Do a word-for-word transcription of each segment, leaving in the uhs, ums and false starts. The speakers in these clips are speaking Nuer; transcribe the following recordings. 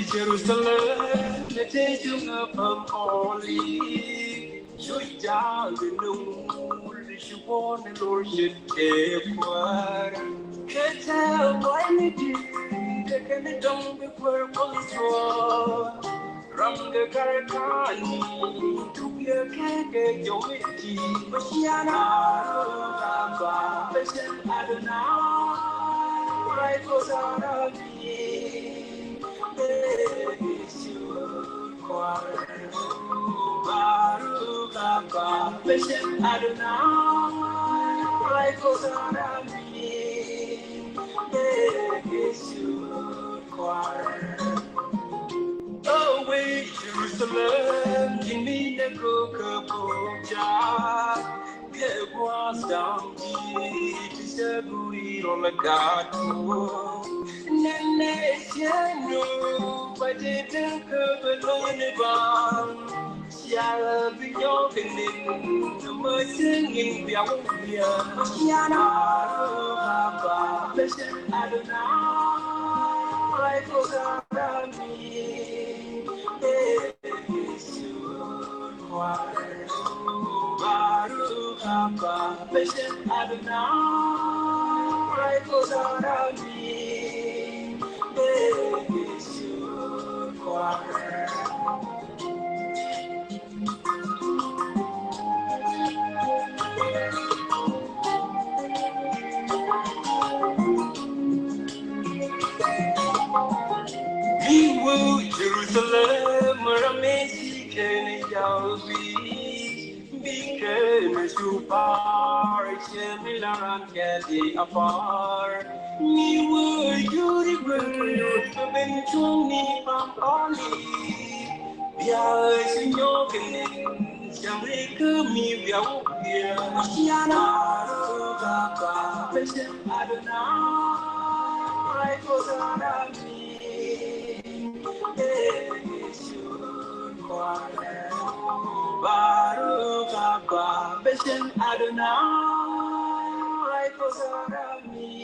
Jerusalem, the day you have come only. You young and old, you want the Lord should take one. Can't tell why me did, they can don't be purple is wrong. Ram the Karakani, to be a keke, Jomiti, Mashiana, Baba, Beshem Adonai, Rai Kosarami, Beshu Kwar, Baru Baba, Beshem Adonai, Rai Kosarami, Beshu Kwar. Away Jerusalem, you need to go, go, go, Jah. Get was down, Jesus, we roll a God. Nene, Shanu, but they don't go, but only one. Shall be your canoe, the mercy in the Awuya. Shana, Baba, Beshem Adonai, Kosarami. Miwu Jerusalem, Ramesi kene yawi. Bikene supar, shemilaran kedi apar. Miwu yuri beri, ben chuni pampali. Bia sinyo kene, jamri kemi bia wubia. Shiana, Baba, Beshem Adonai, Kosarami. Baruch haba b'shem Adonai Kosarami.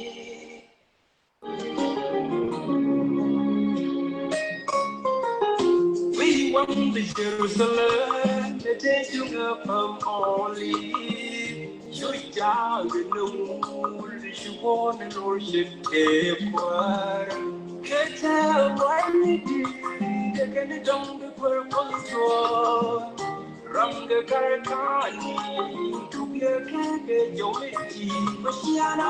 We want the Jerusalem, the day you have come only. Shujaa gënëwul ci wuɔ̱n ɛ lor cɛ tëë kuäär. Kɛ tɛɛ kuäär ni di̱i̱t kɛ kɛn dɔ̱ŋ bi kuäär kuɔth cuɔ̱ɔ̱ŋ. Ram kɛ kar ka̱a̱ni tuk yɛ kɛ kɛ jɔw ni di̱i̱t bä ciaŋ a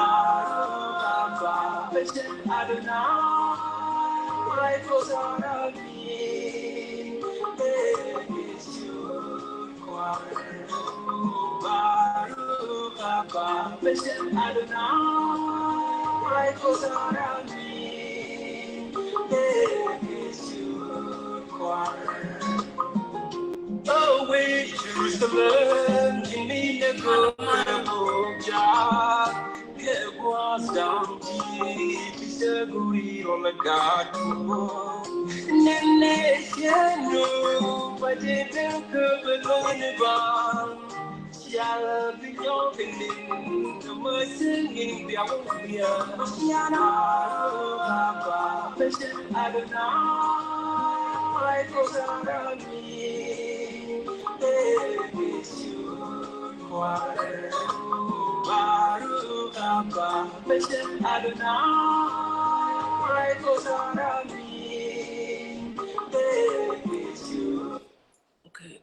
rɔ ka ba bɛ cɛ Adonai Kosarami. Baruch haba b'shem Adonai Kosarami. Away Jerusalem, you need to go, go, Jah. Kɛ gua̱a̱th da̱ŋ ti ti cɛ guri rɔ lɛ gaat kuɔ. Nɛnɛ cɛ nu ba jɛ ben kä bɛ luɔ̱ŋ ni ba. Cial bi nyɔk ni ni ma cɛ ŋin bia wä bia. Ciana ba ba bɛ cɛ Adonai Kosarami. Okay.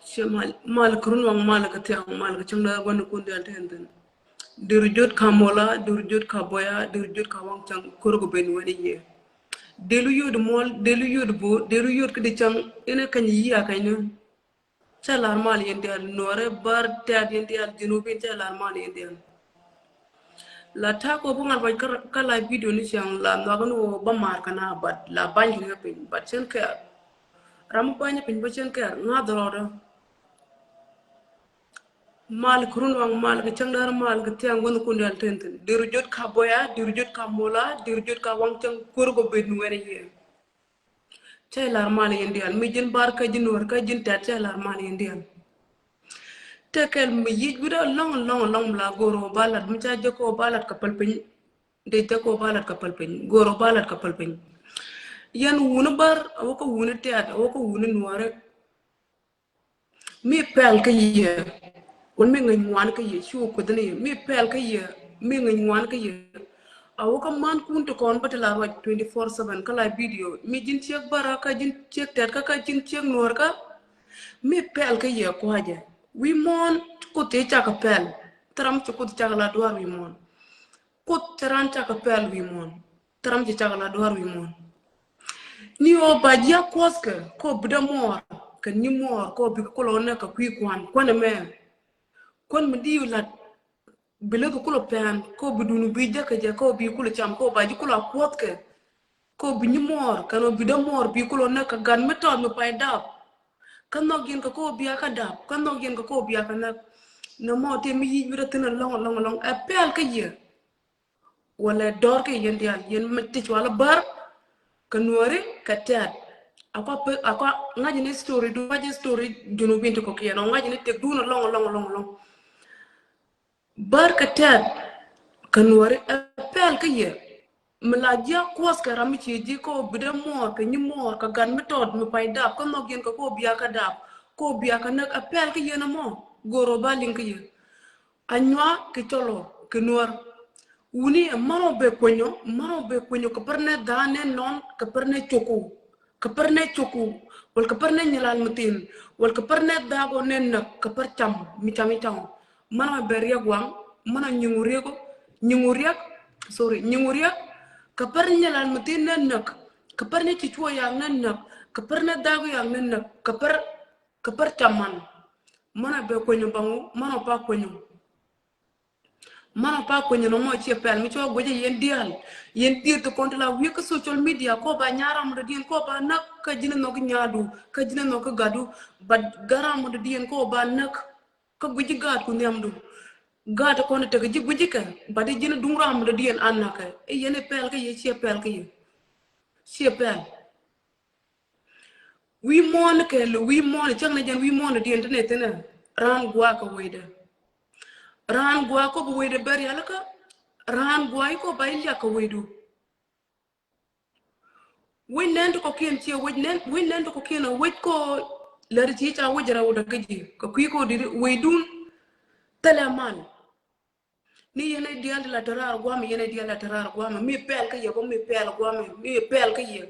Cie mal, mal kɛ run waŋ, mal kɛ thiaŋ, mal kɛ cäŋ däär gua̱n kun dial tɛn thin. Deri jot ka mola, deri jot ka boya, deri jot ka waŋ cäŋ kor kɛ ben wani yɛ. Delu yot mol, delu yot bo, delu yot kidi cäŋ, inɛ kany yia kany ni. Cɛ lar mal yɛn dial, nuɔrɛ bar tɛt yɛn dial, junubin cɛ lar mal yɛn dial. La ta̱a̱ kɔ bi ŋa̱l bac kä, kä live video ni cäŋ la nhɔak ni wä ba mar kɛ na, but la bany kɛ piny, but cɛn kɛɛr. Ram mi bany piny ba cɛn kɛɛr, ŋa̱ dhɔrɔdä. Mal kɛ run waŋ, mal kɛ cäŋ däär, mal kɛ thiaŋ gua̱n kun dial tɛn thin. Deri jot ka boya, deri jot ka mola, deri jot ka waŋ cäŋ kor kɛ ben wani yɛ. Cɛ lar mal yɛn dial, mi ji̱n bar kä ji̱n nuɔr kä ji̱n tɛt, cɛ lar mal yɛn dial. Tɛ kɛl mi yic wi̱dä lɔŋ, lɔŋ, lɔŋ mi la go̱r ɔ balat, mi ca jɛ kɔ balat kɛ päl piny. Dee jɛ kɔ ba lat kɛ päl piny, go̱o̱r ɔ ba lat kɛ päl piny. Yɛn wuni Bär, a wä kä wuni Tɛ̈t, a wä kä wuni Nuääri. Mi pɛl kä yɛ. Wun mi ŋäc ŋuan kä yɛ, cu kueth ni yɛ. Mi pɛl kä yɛ, mi ŋäc ŋuan kä yɛ. A wä kä man kun ti kɔn bä ti la ruac twenty four seven kä la video. Mi ji̱n ciek Bär kä ji̱n ciek Tɛ̈t kä kä ji̱n ciek Nuäär kä. Mi pɛl kä yɛ kuacɛ. Wi̱i̱ muɔ̱ɔ̱n ci Kuoth ti cakɛ pɛl. Thil ram ci Kuoth cakɛ la duaar wi̱i̱ muɔ̱ɔ̱n. Kuoth thil ran cakɛ pɛl wi̱i̱ muɔ̱ɔ̱n. Thil ram ci cakɛ la duaar wi̱i̱ muɔ̱ɔ̱n. Ni ɣöö ba ji̱ a kuɔth kɛ, kɛ ɣöö bi dämuɔɔr, kɛ nyimuɔɔr, kɛ ɣöö bi kɛ kulɛ wä näk kɛ kui̱ kuan, kuan ɛmɛ. Kuan mi di̱i̱t lat, bi lät kulɛ pɛn, kɛ ɣöö bi duŋdu bi jäk kɛ jɛ, kɛ ɣöö bi kulɛ cam, kɛ ɣöö ba ji̱ kulɛ a kuɔth kɛ. Kɛ ɣöö bi nyimuɔɔr, kɛn ɣöö bi dämuɔɔr, bi kulɛ wä näk kɛ gat mi tɔt mi pay dap. Kä nhɔk yɛn kɛ kɛ ɣöö bi a kä dap, kä nhɔk yɛn kɛ kɛ ɣöö bi a kä näk. Nɔmɔ tëë mi yic wi̱rɛ thi̱n ɛlɔ̱ŋ, ɛlɔ̱ŋ, ɛlɔ̱ŋ. Ɛ pɛl kä yɛ. Walɛ dɔ̱r kɛ yɛn diaal, yɛn mi ti cual Bär, kɛ Nuääri, kɛ Tɛ̈t. Akua pek, akua ŋa̱c ni story du, ŋa̱c ni story Junubin ti kɔ̱kiɛn, ɔ ŋa̱c ni tëkdun ɛlɔ̱ŋ, ɛlɔ̱ŋ, ɛlɔ̱ŋ, ɛlɔ̱ŋ. Bär kɛ Tɛ̈t, kɛ Nuääri, ɛ pɛl kä yɛ. Mi la ji̱ a kuɔth kɛ ram mi ci ji̱ kɛ ɣöö bi dämuɔɔr, kɛ nyimuɔɔr, kɛ gat mi tɔt, mi pay dap, kä nhɔk yɛn kɛ kɛ ɣöö bi a kä dap, kɛ ɣöö bi a kä näk, ɛ pɛl kä yɛn ɛmɔ, go̱o̱r ɔ ba liŋ kä yɛ. Anyuak kɛ Cɔl ɔ kɛ Nuäär. Wuni ɛ män ɔ bɛ kuenyɔ, män ɔ bɛ kuenyɔ kɛ pär nɛ dha̱a̱ nɛ nɔn, kɛ pär nɛ coku, kɛ pär nɛ coku, wal kɛ pär nɛ nyilal mi thin, wal kɛ pär nɛ dha̱a̱ gɔ nɛ näk, kɛ pär cam mi cam i̱ cam. Män ɔ bɛ riɛk waŋ, män ɔ nyiŋu riɛk ɔ, nyiŋu riɛk, sorry, nyiŋu riɛk, kɛ pär nyilal mi thin nɛ näk, kɛ pär nɛ ci cuɔ yak nɛ näk, kɛ pär nɛ dha̱a̱ gɔ yak nɛ näk, kɛ pär Kä pär ca man. Man a bɛ kuenyo baŋu, man a pa kuenyo. Man a pa kuenyo nɔmɔ ciɛ pɛl mi cua guecä yɛn diaal. Yɛn dieth kɔn ti la wi̱i̱ kä social media kɔ ba nyaram dɔ̱diɛn kɔ ba näk kä ji̱n nhɔk nyaadu kä ji̱n nhɔk gatdu. But garam dɔ̱diɛn kɔ ba näk kä guici gaat ku nhiamdu. Gaat kɔn tek ji̱ guici kɛ, but ji̱n duŋ ram dɔ̱diɛn an näkɛ. I̱ yɛn i̱ pɛl kä yɛ ciɛ pɛl kä yɛ. Ciɛ pɛl. Wi̱i̱ muɔ̱ɔ̱n kɛɛl wi̱i̱ muɔ̱ɔ̱n cäŋ ni jɛn wi̱i̱ muɔ̱ɔ̱n diɛn ti ni thi̱n ɛ. Raan gua̱a̱ kɛ wecdɛ. Raan gua̱a̱ kɔ bi wecdɛ bɛ rialikä. Raan gua̱a̱ ikɔ ba iliak kɛ wecdu. Wec nɛn ti kɔkiɛn ciɛ wec nɛn, wec nɛn ti kɔkiɛn ɛ wec kɔ lɛri ci ca wec rɛw dɛ kä ji̱ kɛ kui̱ kɔ di̱t wecdun. Thilɛ mal. Ni yɛn a diaal ti la te raar guamɛ, yɛn a diaal la te raar guamɛ. Mi pɛl kä yɛ bä, mi pɛl guamɛ, mi pɛl kä yɛ.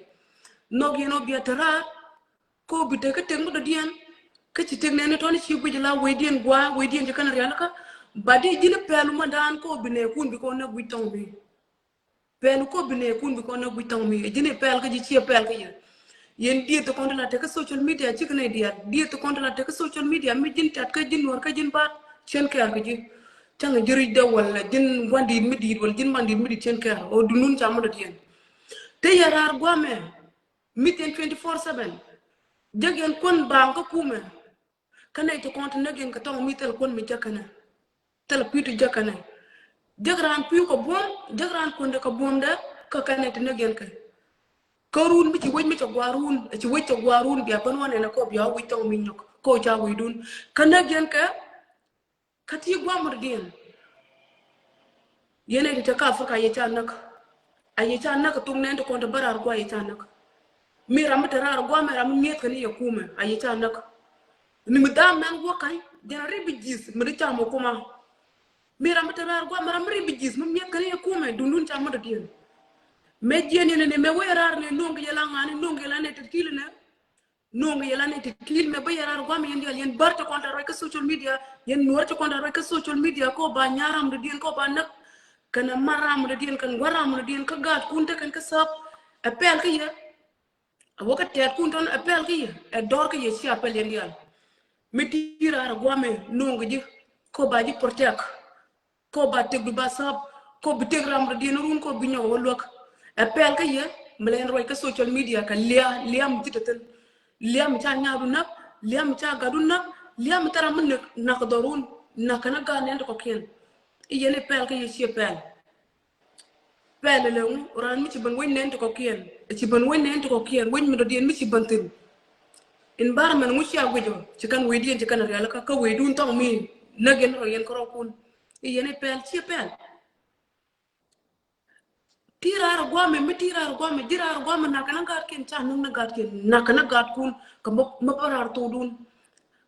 Nhɔk yɛn ɔ bia te raar. Kɔ bi tek kä tek mi dɔ̱diɛn. Kä ci tek nɛn ni tɔni ci guic la wecdiɛn gua̱a̱, wecdiɛn ci kɛn rialikä. But di ji̱n pɛl ma daan kɔ bi nɛ kun bi kɔ nɛ guic thɔŋ mi. Pɛl kɔ bi nɛ kun bi kɔn nɛ guic thɔŋ mi. Ji̱n i̱ pɛl kä ji̱ ciɛ pɛl kä yɛ. Yɛn dieth kɔn ti la tek kä social media cik nɛ diaal. Dieth kɔn ti la tek kä social media mi ji̱n tat kä ji̱n nuɔr kä ji̱n baat. Cien kɛɛr kä ji̱. Cäŋ ji̱ ric dee wala ji̱n gua̱n di̱i̱t mi di̱i̱t wala ji̱n man di̱i̱t mi di̱i̱t cien kɛɛr. Ɔ dunun ca mi dɔ̱diɛn. Te yɛ raar guamɛ. Mi thiɛn twenty four seven. Jek yɛn kuän baaŋ kä kumɛ. Kä nɛy ti kɔn ti näk yɛn kɛ tɔŋ mi thil kuän mi jäk kɛnɛ. Thil pi̱w ti jäk kɛnɛ. Jäk raan pi̱w kɛ buɔ̱m, jäk raan kuändɛ kɛ buɔ̱mdɛ, kä kɛnɛ ti näk yɛn kɛ. Kä run mi ci wec mi cɛ gua̱a̱r run, ci wec cɛ gua̱a̱r run bia ben wä nɛnɛ kɔ bia wec tɔŋ mi nyɔk, kɔ ca wecdun. Kä näk yɛn kɛ, kä ti gua̱a̱r mɔtdiɛn. Yɛn ɛ ti te kä Africa yɛ ca näk. A yɛ ca näk thok nɛn ti kɔn te bä raar gua̱a̱r yɛ ca näk. Mi ram mi te raar gua̱a̱r mɛ ram mi mi̱eth kɛ ni yɛ kumɛ a yɛ ca näk. Ni mi dhaa mɛn guɔ ka̱ny jɛn a ri bi ji̱th mi ri ca mɔ kuma. Mi ram mi te raar gua̱a̱r mɛ ram mi ri bi ji̱th mi mi̱eth kɛ ni yɛ kumɛ dundun ca mɔtdiɛn. Mɛ jiɛn yɛn ni mɛ wee raar ni nuɔ̱ŋ kɛ yɛ la ŋa̱ni nuɔ̱ŋ kɛ yɛ la nɛ te ti̱l nɛ. Nuŋ yɛ la ni ti ti̱i̱l mɛ bä yɛ raar guam yɛn diaal yɛn bär ti kɔn ta ruac kä social media yɛn nuɔr ti kɔn ta ruac kä social media kɔ ba nyar ram dɔ̱diɛn kɔ ba näk. Kɛn a mar ram dɔ̱diɛn kɛn gua̱r ram dɔ̱diɛn kä gaat kun te kɛn kä sap. Ɛ pɛl kä yɛ. A wä kä tɛɛt kun tɔn ɛ pɛl kä yɛ ɛ dɔr kä yɛ cia pɛl yɛn diaal. Mi ti raar guam ɛ nuŋ kɛ ji̱ kɔ ba ji̱ protect. Kɔ ba tëk bi ba sap kɔ bi tëk ram rɔ̱diɛn run kɔ bi nyɔk wä luäk. Ɛ pɛl kä yɛ mi lɛn ruac kä social media kɛ lia lia mi ti te thin. Lia mi ca nyaadu näk lia mi ca gadu näk lia mi thara mi näk nak dhɔrun. Nak kɛn a gaa nɛn ti kɔkiɛn. I̱ yɛn i̱ pɛl kä yɛ ciɛ pɛl. Pɛl ilɛ ŋu ran mi ci ben wec nɛn ti kɔkiɛn ci ben wec nɛn ti kɔkiɛn wec mi rɔ̱diɛn mi ci ben thin. Environment ŋu cia guic ɔ ci kɛn wecdiɛn ci kɛn rialikä kä wecdun thɔŋ mi näk yɛn rɔ yɛn kärɔkun. I̱ yɛn i̱ pɛl ciɛ pɛl. Ti raar guamɛ, mi ti raar guamɛ, ji̱ raar guamɛ, nakä na gaatkiɛn, ca näk na gaatkiɛn, nakä na gaatkun, kä mi, mi bä raar thokdun.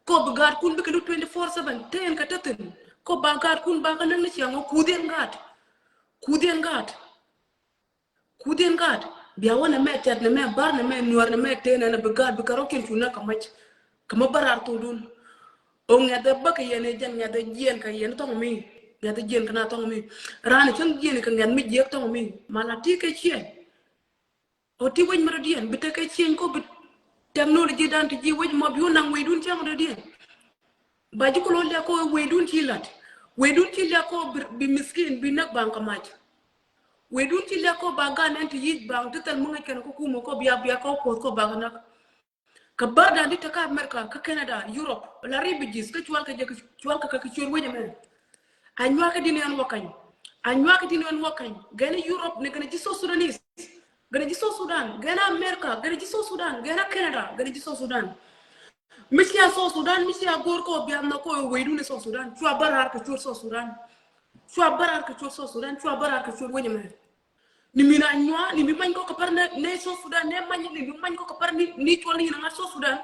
Kɔ bi gaatkun bikɛ lut twenty four seven, ten kä tethin. Kɔ ba gaatkun ba kä näk ni ciaŋ ɔ kuthiɛn gaat. Kuthiɛn gaat. Kuthiɛn gaat. Bia wä nɛ mɛ tɛt nɛ mɛ bar nɛ mɛ nuɔr nɛ mɛ ten nɛ bi gaat bi kä rɔkiɛn cu näk kä mac. Kä mi bä raar thokdun. O ŋɛth ɛ bäkɛ yɛn ɛ jɛn ŋɛth ɛ jiɛn kä yɛn thɔŋ mi. Ŋɛth ɛ jiɛn kä na thɔŋ mi. Raan ɛ cäŋ jiɛn kä ŋɛth mi jiɛk thɔŋ mi. Ma la ti kɛ ciɛn. O ti wec mi rɔ diɛn bi tekɛ ciɛn kɔ bi technology dan ti ji̱ wec mɔ bi wä naŋ wecdun cäŋ rɔ diɛn. Ba ji̱ kulɔ liak kɔ wecdun ci lat. Wecdun ci liak kɔ bi, bi miskin bi näk baŋ kä mac. Wecdun ci liak kɔ ba gan ɛn ti yic baŋ ti thɛl mi ŋäc kɛn kɔ kumɔ kɔ bia bia kɔ kuɔth kɔ ba kä näk. Kä bärdan di te kä America, kä Canada, Europe, la refugees, kä cual kä jɛ, kä cual kä, kä, kä cual wecɛ mɛ. A nyuakä di ni ɛn wakany. A nyuakä di ni ɛn wakany. Gɛn Europe ni gɛn ji̱ South Sudanese. Gɛn ji̱ South Sudan. Gɛn America, gɛn ji̱ South Sudan. Gɛn Canada, gɛn ji̱ South Sudan. Mi cia South Sudan, mi cia go̱r kɔ biam na kɔ wecdun ni South Sudan. Cua bä raar kä cual South Sudan. Cua bä raar kä cual South Sudan. Cua bä raar kä cual wecɛ mɛ. Ni mi na nyua, ni mi many kɔ kä pär ni, ni South Sudan, ni many, ni mi many kɔ kä pär ni, ni cual ni na ŋa̱t South Sudan.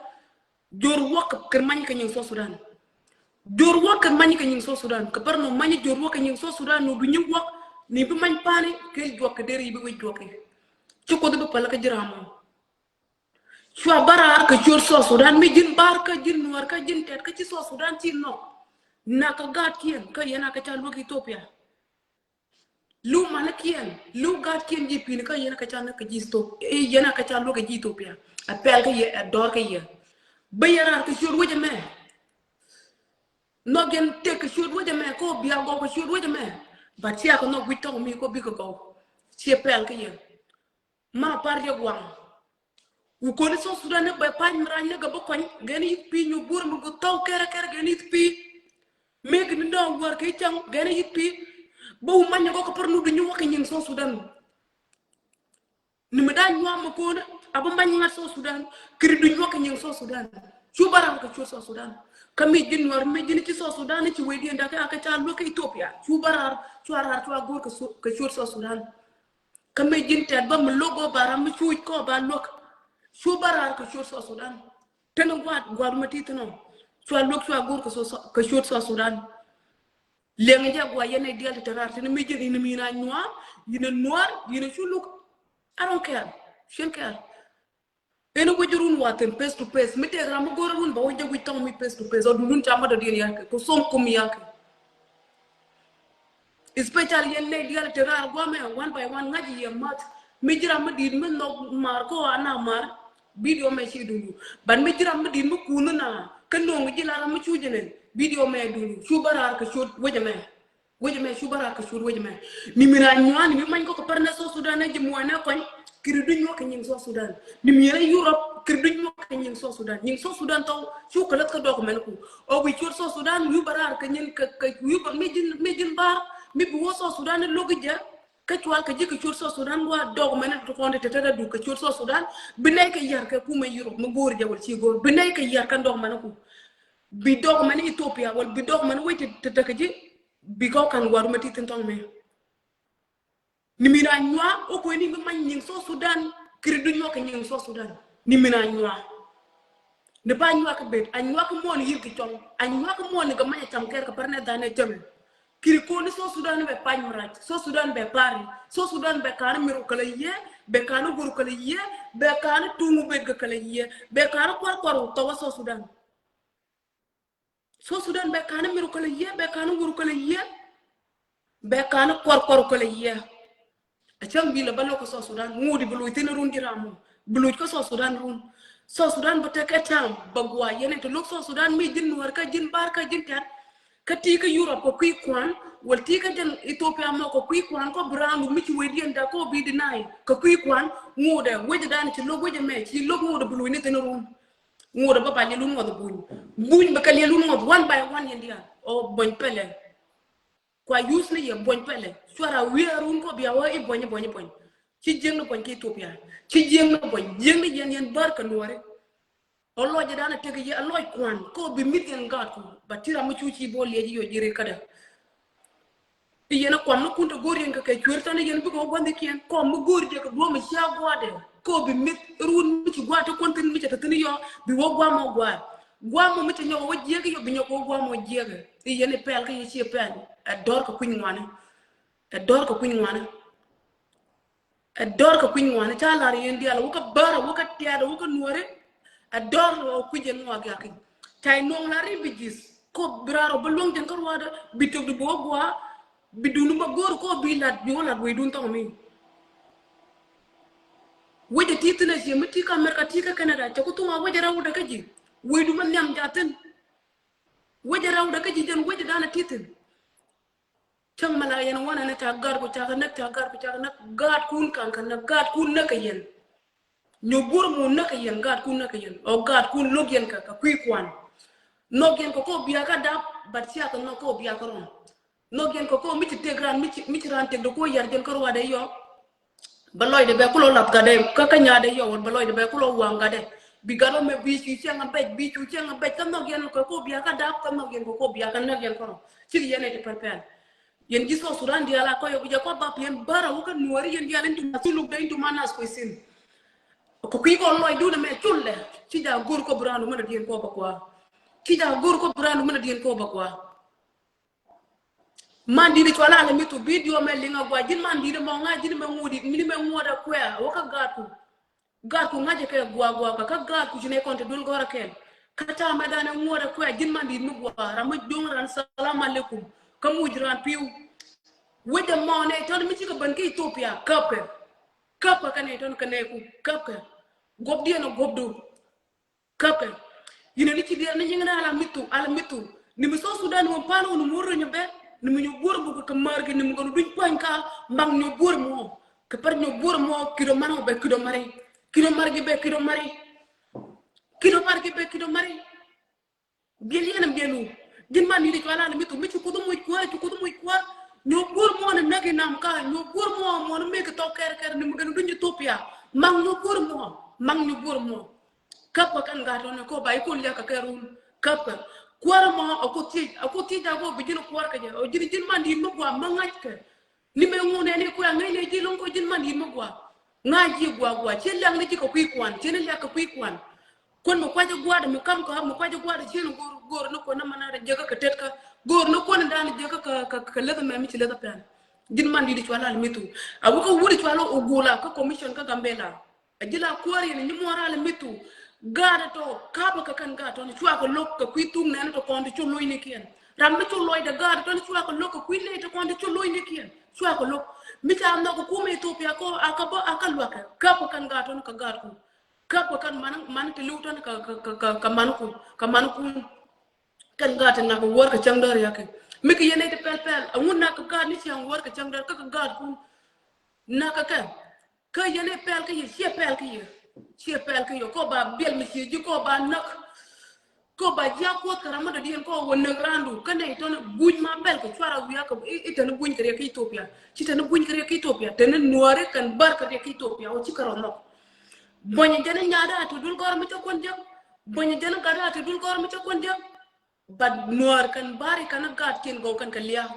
Jor wä kä kɛ many kä nyiŋ South Sudan. Jor wä kä many kä nyiŋ South Sudan. Kä pär ni many jor wä kä nyiŋ South Sudan, ni du nyiŋ wä, ni bi many pani, kɛ juak kɛ deri bi wec juak kɛ. Ci kuoth bi pal kä ji̱ ram mɔ. Cua bä raar kä cual South Sudan, mi ji̱n bar kä ji̱n nuɔr kä ji̱n tɛt kä ci South Sudan ci nɔ. Na kä gaatkiɛn, kä yɛn a kä ca luäk Ethiopia. Lu manikiɛn, lu gaatkiɛn ji̱ pi̱n kä yɛn a kä ca näk kä ji̱ Ethiopia. Yɛn a kä ca luäk kä ji̱ Ethiopia. A pɛl kä yɛ, a dɔr kä yɛ. Bä yɛ raar kä cual wecɛ mɛ. Nhɔk yɛn tek kä cual wecɛ mɛ, kɔ bia gɔw kä cual wecɛ mɛ. But cia kä nhɔk wi̱c tɔŋ mi kɔ bikɛ gɔw. Ciɛ pɛl kä yɛ. Ma par yɛ guaŋ. Wu koni South Sudan ni bɛ pany mi rany ni gɛ bä kɔny, gɛn yith pi nyu bur mi gu thaw kɛrɛ kɛrɛ gɛn yith pi. Mek ni dɔŋ wär kɛ cäŋ gɛn yith pi. Bä wu many gɔ kɛ pär nu du nyu wä kɛ nyin South Sudan. Ni mi da nyuam mi koni, a bä many ŋa̱t South Sudan, kiri du nyu wä kɛ nyin South Sudan. Cu bä raar kɛ cual South Sudan. Kä mi ji̱n nuɔr, mi ji̱n ci South Sudan, ci wecdiɛn dakɛ a kɛ ca luäk kɛ Ethiopia. Cu bä raar, cua raar, cua go̱r kɛ su-, kɛ cual South Sudan. Kä mi ji̱n tɛt bä mi lo̱k ɔ ba ram mi cuuc kɔ ba luäk. Cu bä raar kä cual South Sudan. Tɛn gua̱a̱t, gua̱a̱t ma ti thin ɔ. Cua luäk cua go̱r kä South, kä cual South Sudan. Liɛŋ jɛ gua̱a̱t yɛn ɛ diaal ti te raar thin mi ji̱n in mi na nyuaar, in a nuaar, in a cu luk. I don't care. Cien care. Ɛn wec run wa thi̱n face to face. Mi tëëk ram mi go̱r run ba wec jɛ wi̱c thɔŋ mi face to face. Ɔ dundun ca ma dɔ̱diɛn yakɛ. Ku thom kum yakɛ. Especially yɛn nɛy diaal te raar guamɛ one by one ŋa̱c yɛ math. Mi ji̱ ram mi di̱i̱t mi nhɔk maar kä wa na maar. Video mɛ ci dundu. But mi ji̱ ram mi di̱i̱t mi kunh na. Kä no̱o̱ŋ ji̱ la ram mi cu jɛ nɛn. Video mɛ dundu. Cu bä raar kä cuot wecɛ mɛ. Wecɛ mɛ cu bä raar kä cuot wecɛ mɛ. Ni mi na nyuan ni mi many kɔ kä pär nɛ South Sudan nɛ ji̱ muɔ̱ɔ̱n nɛ kɔny. Kiri duny wä kä nyiŋ South Sudan. Ni mi yɛn Europe kiri duny wä kä nyiŋ South Sudan. Nyiŋ South Sudan thɔw cu kä läth kä dɔk mɛn ku. Ɔ wi̱i̱ cuot South Sudan wi̱i̱ bä raar kä nyin kä, kä wi̱i̱ bä mi ji̱n, mi ji̱n bar mi bi wä South Sudan ni lo̱k i̱ jɛ. Kä cual kä ji̱ kä cuot South Sudan wa dɔk mɛn ti kɔn ti te te du kä cuot South Sudan. Bi nɛy kä yar kä kumɛ Europe mi go̱o̱r jɛ wal ci go̱o̱r. Bi nɛy kä yar kä dɔk mɛn ku. Bi dɔk mɛn Ethiopia wal bi dɔk mɛn wec ti te te kä ji̱. Bi kɔ kan waru mɛ ti thin thɔŋ mɛ. Ni mi na nyuak, ɔ kuɛ ni mi many nyiŋ South Sudan, kiri du nyuak kɛ nyiŋ South Sudan. Ni mi na nyuak. Ni ba nyuak kɛ bet, a nyuak kɛ muɔn yir kɛ cɔŋ, a nyuak kɛ muɔn ni kɛ many a cam kɛr kɛ pär nɛ dhan ɛ cam. Kiri koni South Sudan bɛ pany mi rac, South Sudan bɛ pari, South Sudan bɛ kani miru kala yie, bɛ kani guru kala yie, bɛ kani tungu bet kɛ kala yie, bɛ kani kuar kuar thɔwa South Sudan. South Sudan bɛ kani miru kala yie, bɛ kani wuru kala yie, bɛ kani kɔr kɔr kala yie. A cäŋ bi la ba lok kä South Sudan, ŋut bi luc thin run ji̱ ram mɔ, bi luc kä South Sudan run. South Sudan bä tek ɛ tam, bä gua yɛn in te lok South Sudan mi ji̱n nuɔr kä ji̱n bar kä ji̱n tɛt. Kä ti kä Europe kä kui̱ kuan, wal ti kä jɛn Ethiopia mɔ kä kui̱ kuan, kä bi ram mi ci wecdiɛn da kä bi deny, kä kui̱ kuan, ŋut ɛ wec dan ci lok wec mɛ, ci lok ŋut bi luc ni thin run. Ŋot ɛ bä ba liɛl wun ŋɔth buny. Buny bɛ kɛ liɛl wun ŋɔth one by one yɛn diaal. Ɔ buɔny pɛlɛ. Kua use ni yɛ buɔny pɛlɛ. Cuara wi̱i̱ a run kɔ bia wä i̱ buɔny i̱ buɔny i̱ buɔny. Ci jiäkni buɔny ki Ethiopia. Ci jiäkni buɔny. Jiäkni yɛn yɛn bär kɛ nuɔri. Ɔ lɔc ɛ dan ɛ tek yɛ ɛ lɔc kuan. Kɔ bi mi̱th yɛn gaat ku. Ba ti ram mi cu ci bɔ liɛc i̱ yɔ ji̱ ri kädɛ. I̱ yɛn ɛ kuam ni kun te go̱o̱r yɛn kɛ kɛ cuer tɔn i̱ yɛn bikɛ wä gua̱n thikiɛn kɔm mi go̱o̱r jɛ kɛ duɔ̱ɔ̱m ɛ cia gua̱a̱dɛ kɔ bi mith ruun mi ci gua̱a̱ te kuɔn thin mi cɛ te thin i̱ yɔ bi wä gua̱a̱ mɔ gua̱a̱. Gua̱a̱ mɔ mi cɛ nyɔk wä jiɛk i̱ yɔ bi nyɔk wä gua̱a̱ mɔ jiɛk. I̱ yɛn i̱ pɛl kä yɛ ci pɛl ɛ dɔ̱r kɛ kui̱ny ŋuani. Ɛ dɔ̱r kɛ kui̱ny ŋuani. Ɛ dɔ̱r kɛ kui̱ny ŋuani ca lar yɛn diaal wä kä bär wä kä tiaat wä kä nuɔri. Ɛ dɔ̱r wä kui̱c yɛn ŋuak yaki̱n ca i̱ nuɔŋ lar i̱ bi ji̱th kop bi raar wä bä luäŋ jɛn kä ruaadä bi tök di bi wä gua̱a̱. Bi dun ma go̱o̱r kop bi lat bi wä lat wecdun thɔŋ mi. Wecɛ ti thin a ciɛ mi ti kä America ti kä Canada cɛ ku thuŋ a wecɛ rɛw wä dɛ kä ji̱. Wecdu ma nhiam ja thin. Wecɛ rɛw wä dɛ kä ji̱ jɛn wecɛ dan a ti thin. Cäŋ mɛ la yɛn wanɛ ni ca gaat ku cakɛ näk ca gaat ku cakɛ näk gaatkun kaŋ kɛ näk gaatkun näk kɛ yɛn. Nyubuur mun näk kɛ yɛn gaatkun näk kɛ yɛn ɔ gaatkun lo̱k yɛn kɛ kɛ kui̱ kuan. Nhɔk yɛn kɛ kɔ biakä dap but ciakɛ nhɔk kɔ biakä rɔm. Nhɔk yɛn kɛ kɔ mi ci tëk ran mi ci ran tëk dɛ kɔ yar jɛn kä ruadɛ yɔ. Bä lɔcdɛ bɛ kulɔ lap gatdɛ kä kä nyaatdɛ yɔwän bä lɔcdɛ bɛ kulɔ waŋ gatdɛ. Bi gatdɛ mɛ bi cu cɛŋ a bɛc bi cu cɛŋ a bɛc kä nhɔk yɛn kɛ kɔ biakä dap kä nhɔk yɛn kɛ kɔ biakä näk yɛn kɔnɔ. Cik yɛn ɛ ti pɛl pɛl. Yɛn ji̱ South Sudan diaal a kɔyɔ bi jɛ kɔ bap yɛn bärä wä kä nuɔri yɛn diaal in tuma thuluk dɛ in tuma nas kuesin. Kɛ kui̱ kɔ lɔcdun ɛmɛ cul dɛ ci ja go̱r kɔ bi raan wä mɛn a diɛn kɔ bä kua. Ci ja go̱r kɔ bi raan wä mɛn a diɛn kɔ bä kua. Man di̱t cɔal a lɛ mi thuk bidio mɛ liŋ a gua ji̱n man di̱t mɔ ŋa̱c ji̱n mɛ ŋuɔt di̱t mi ni mɛ ŋuɔt a kuɛ a wä kä gaatku. Gaatku ŋa̱c kɛ gua gua kä kä gaatku ci nɛ kɔn te duel gɔr a kɛn. Kä ca mɛ danɛ ŋuɔt a kuɛ ji̱n man di̱t mi gua ram mi jo̱ŋ ran salam alaikum. Kä muc ran pi̱w. Wecɛ mɔ nɛ tɔn mi cikɛ ben kä Ethiopia käp kɛ. Käp kɛ kɛ nɛ tɔn kɛ nɛ ku käp kɛ. Guɔp diɛn a guɔp du. Käpkɛ. Yinɛ ni ci diɛɛr ni nyiŋ ni ala mithu, ala mithu. Ni mi South Sudan wä pan wä ni mi wä rönyä bɛ, ni mi nyubuɔr buk kɛ märki ni mi gɔn duny puany ka, maŋ nyubuɔr mɔ. Kɛ pär nyubuɔr mɔ, kido man wä bɛ kido mari. Kido margi bɛ kido mari. Kido margi bɛ kido mari. Biɛl yɛn biɛlu. Ji̱n man ni di cuala ni mithu, mi ci kuth muc kuäär, ci kuth muc kuäär. Nyubuɔr mɔ ni näk inam ka, nyubuɔr mɔ mɔ ni meki thɔk kɛr kɛr ni mi gɔn duny Ethiopia. Maŋ nyubuɔr mɔ, maŋ nyubuɔr mɔ. Käp kɛ kɛn gat tɔni kɔ ba ikun liak kɛ kɛ run. Käp kɛ. Kuäär mɔ a ku thiec, a ku thiec a kɔ bi ji̱n kuäär kɛ jɛ. Ɔ ji̱n ji̱n man di̱t mi gua ma ŋa̱c kɛ. Ni mɛ ŋun ɛn i̱ kuɛ ŋäc ni ji̱ lo̱ŋ kɔ ji̱n man di̱t mi gua. Ŋa̱c ji̱ gua gua. Ci liak ni ji̱ kɛ kui̱ kuan. Ci ni liak kɛ kui̱ kuan. Kuän mi kuac gua̱a̱r mi kam kɔ mi kuac gua̱a̱r ci ni go̱r go̱r ni kuän ni man a jɛ kä kɛ tet kä. Go̱r ni kuän dan jɛ kä kɛ kɛ leth mɛ mi ci leth pɛn. Ji̱n man di̱t cual al mi thu. A wä kä wut cual ɔ gula kä commission kä Gambela. A ji̱ la kuäär yɛn nyi muɔ̱ɔ̱r alɛ mi thuk. Gaat tɔ ka̱pä kɛ kɛn gaat tɔn cuakɛ lo̱k kɛ kui̱ thuk nɛn tɔ kɔn ti cu lo̱cnikiɛn. Ram mi cu lɔcdɛ gaat tɔn cuakɛ lo̱k kɛ kui̱ ley tɔ kɔn ti cu lo̱cnikiɛn. Cuakɛ lo̱k. Mi ca nhɔk kum Ethiopia kɔ a kä bä a kä luakɛ. Ka̱pä kɛn gaat tɔn kɛ gaatku. Ka̱pä kɛn man man ti li̱w tɔn kɛ kɛ kɛ kɛ mankun. Kɛ mankun. Kɛn gaat ti nak kɛ wäär kɛ cäŋ däär yakɛ. Mi kɛ yɛn ɛ ti pɛl pɛl. Ɛŋun nak kɛ gaat ni ciaŋ wäär kɛ cäŋ däär kä kɛ gaatkun. Nak kɛ kɛ. Kä yɛn ɛ pɛl kä yɛ, ciɛ pɛl kä yɛ. Ciɛ pɛl kä yɛ, kɔ ba biɛl mi ciɛ ji̱, kɔ ba näk. Kɔ ba ji̱ a kuɔth kɛ ram mi dɔ̱diɛn kɔ wä näk raandu. Kä nɛy tɔn buny ma bɛl kɛ cuara wiak kɛ, i̱, i̱ tɛn buny kɛ riɛk kä Ethiopia. Ci tɛn buny kɛ riɛk kä Ethiopia. Tɛn nuɔri kɛn bär kɛ riɛk kä Ethiopia. Wä ci kɛ rɔ nhɔk. Buɔ̱nyɛ jɛn nyaada a ti dul gɔr mi cä kuɔn jɛ. Buɔ̱nyɛ jɛn gata a ti dul gɔr mi cä kuɔn jɛ. But nuɔr kɛn bari kɛn gat kiɛn gɔw kɛn kɛ lia̱a̱.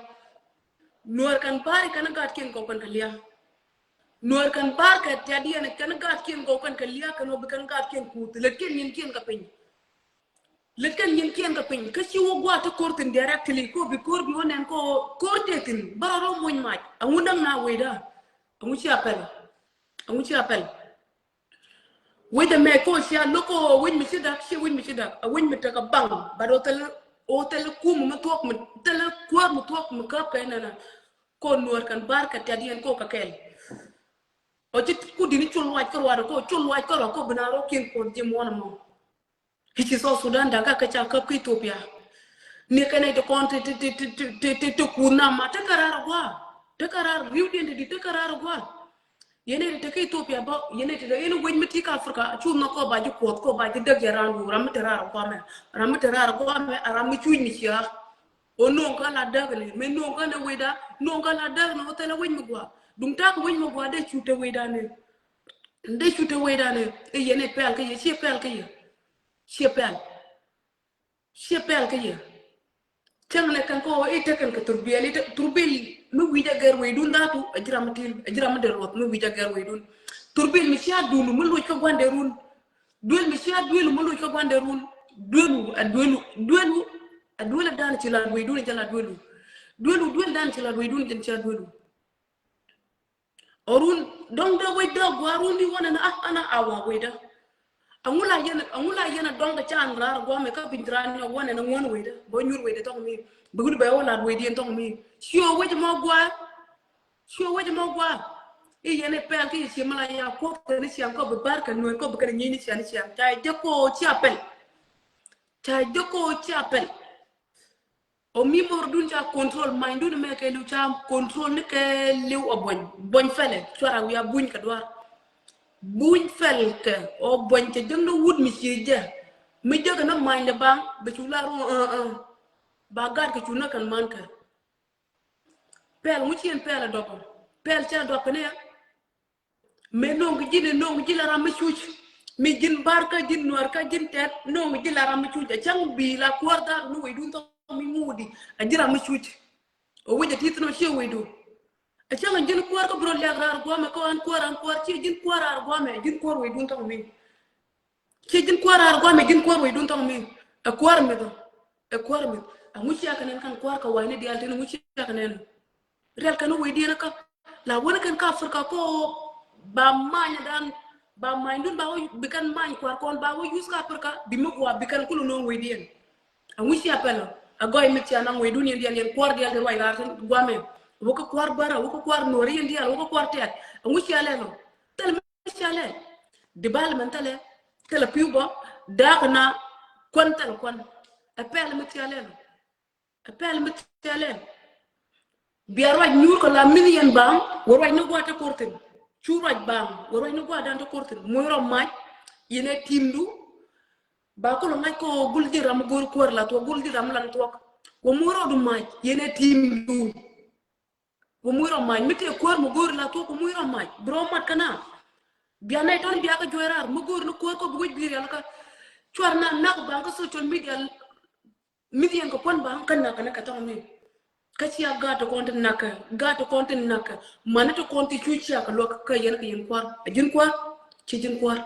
Nuɔr kɛn bari kɛn gat kiɛn gɔw kɛn kɛ lia̱a̱. Nuɔr kɛn bar kɛ tɛt yɛn kɛn gat kiɛn gɔw kɛn kɛ lia̱a̱ kɛn wä bi kɛn gat kiɛn kuuth. Lät kɛn nyin kiɛn kɛ piny. Lät kɛn nyin kiɛn kɛ piny. Kä ci wä gua̱a̱ ti ko̱r thi̱n directly ko bi ko̱r bi wä nɛn ko ko̱r tëë thi̱n. Bärɔ rɔ muny mac. Aŋu näk na wecda. Aŋu ci a pɛl. Aŋu ci a pɛl. Wec ɛmɛ kɔ cia lo̱k kɔ wec mi ci dak, ci wec mi ci dak. A wec mi tekɛ baŋ, but ɔ thil, ɔ thil kum mi thuɔk mi, thil kuäär mi thuɔk mi käp kɛ nɛnɛ. Kɔ nuɔr kɛn bar kɛ tɛt yɛn kɔ kɛ kɛl. Ɔ ci kudini cul wac kärɔa kɔ, cul wac kärɔa kɔ bina rɔ kiɛn kuɔn ji̱ muɔn ɛmɔ. Hici South Sudan dakä kä ca käp kä Ethiopia. Ni kɛn ɛ ti kɔn ti, ti, ti kuth na ma tekɛ raar gua. Tekɛ raar riwdiɛn ti di tekɛ raar gua. Yɛn ɛ ti te kä Ethiopia bä, yɛn ɛ ti te, yɛn wec mi ti kä Africa, cu nhɔk kɔ ba ji̱ kuɔth, kɔ ba ji̱ däk jɛ ran wu, ram mi te raar guamɛ. Ram mi te raar guamɛ, a ram mi cuc mi cia. O no̱o̱ŋ kä la däk ni, mi no̱o̱ŋ kä ni wecda, no̱o̱ŋ kä la däk ni, o thilɛ wec mi gua. Duŋ tak wec mi gua, dee cu te wecda ni. Dee cu te wecda ni, ɛ yɛn ɛ pɛl kä yɛ, ciɛ pɛl kä yɛ. Ciɛ pɛl. Ciɛ pɛl kä yɛ. Cäŋ nɛ kɛn kɔ i̱ tekɛn kɛ thurbil, i̱ tekɛn thurbil mi wi̱c a gɛr weydun dhatu, a ji̱ ram mi til, a ji̱ ram mi dee ruɔth mi wi̱c a gɛr weydun. Thurbil mi cia dulu mi loc kä gua̱ndɛ run. Duel mi cia duelu mi loc kä gua̱ndɛ run. Duelu, a duelu, duelu, a duel a dan ci la weydun jɛ la duelu. Duelu, duel dan ci la weydun jɛ cia duelu. Ɔ run dɔŋ dee wec dee gua̱a̱r run di wanɛ ni ah ana a wa wec dee. Aŋu la yɛn, aŋu la yɛn a dɔŋ dee can raar gua̱a̱r mɛ kä piny ran ni wanɛ ni ŋuɔ̱n wec dee. Bä nyur wec dee tɔŋ mi. Bi wut bɛ wä lat wec di yɛn tɔŋ mi. Cio wec mɔ gua̱a̱r. Cio wec mɔ gua̱a̱r. I̱ yɛn i̱ pɛl ki yɛ cie mi la ya kuɔth kɛ ni ciaŋ kɔ bi bar kɛ nuɔ̱n kɔ bi kɛ ni nyieny ni ciaŋ ni ciaŋ. Ca jɛ kɔ cia pɛl. Ca jɛ kɔ cia pɛl. Ɔ mi mor dun ca control, many dun mɛ kɛ liw ca control ni kɛ liw ɔ buɔny. Buɔny fɛlɛ, cuara wiaa buny kɛ duar. Buny fɛl kɛ, ɔ buɔny cɛ jek ni wut mi cie jɛ. Mi jek ni many de ba, bɛ cu la ru, ɛ, ɛ. Ba gat kɛ cu ni kɛn man kɛ. Pɛl ŋu cien pɛl a dɔk. Pɛl cɛ dɔk kɛ ni ya. Mëë no̱o̱ŋ ji̱n, no̱o̱ŋ ji̱ la ram mi cuc. Mi ji̱n bar kä ji̱n nuäär kä ji̱n tɛt, no̱o̱ŋ ji̱ la ram mi cuc. A cäŋ bi la kuäär dhar ni weydun thɔŋ mi ŋuudi. A ji̱ ram mi cuc. A wec a ti thi̱n ɔ cie weydu. A cäŋ a ji̱n kuäär kä bi rɔ lɛk raar guamɛ kä an kuäär, an kuäär, cie ji̱n kuäär raar guamɛ, ji̱n kuäär weydun thɔŋ mi. Cie ji̱n kuäär raar guamɛ, ji̱n kuäär weydun thɔŋ mi. Ɛ kuäär mith ɔ. Ɛ kuäär mith. Aŋu cia kɛ nɛn kan kuäär kɛ wa̱i̱ni diaal tin aŋu cia kɛ nɛn. Rial kɛn wecdiɛn kä la wän kɛn kä Africa kɔ ba many dan, ba many dun ba wä bi kɛn many kuar kɔn ba wä use kä Africa bi mi gua bi kɛn kulu no̱o̱ŋ wecdiɛn. Aŋu cia pɛl a gɔy mi cia naŋ wecdun yɛn dial yɛn kuar dial di ruac rar tin guamɛ. Wä kä kuar bara, wä kä kuar nuɔri yɛn dial, wä kä kuar tɛt. Aŋu cia lɛl ɔ. Thil mi cia lɛl. Development thilɛ. Thilɛ piu bɔ. Dak na kuan thilɛ kuan. Ɛ pɛl mi cia lɛl ɔ. Ɛ pɛl mi thilɛ. Bia ruac nyuur kɛ la min yɛn baŋ wä ruac ni gua̱a̱ te kor thin. Cu ruac baŋ wä ruac ni gua̱a̱ dan te kor thin. Muc rɔ mac yɛn ɛ timdu. Ba kulɛ ŋa̱c kɛ gul ji̱ ram go̱o̱r kuäär la thuɔk, gul ji̱ ram lan thuɔk. Wä muc rɔ du mac yɛn ɛ timdu. Wä muc rɔ mac mi tëë kuäär mi go̱o̱r la thuɔk wä muc rɔ mac bi rɔ mat kɛ na. Bia nɛy tɔn bia kɛ juɔc raar mi go̱o̱r ni kuäär kɔ bi wec bi rial kä. Cuar na nak baŋ kä social media. Mi̱th yɛn kɛ kuän ba kä nakä ni kɛ thɔŋ mi. Kä cia gaat ti kɔn ti nakä, gaat ti kɔn ti nakä. Mani ti kɔn ti cu cia kɛ luäk kä yɛn kɛ yɛn kuar. A ji̱n kuar, ci ji̱n kuar.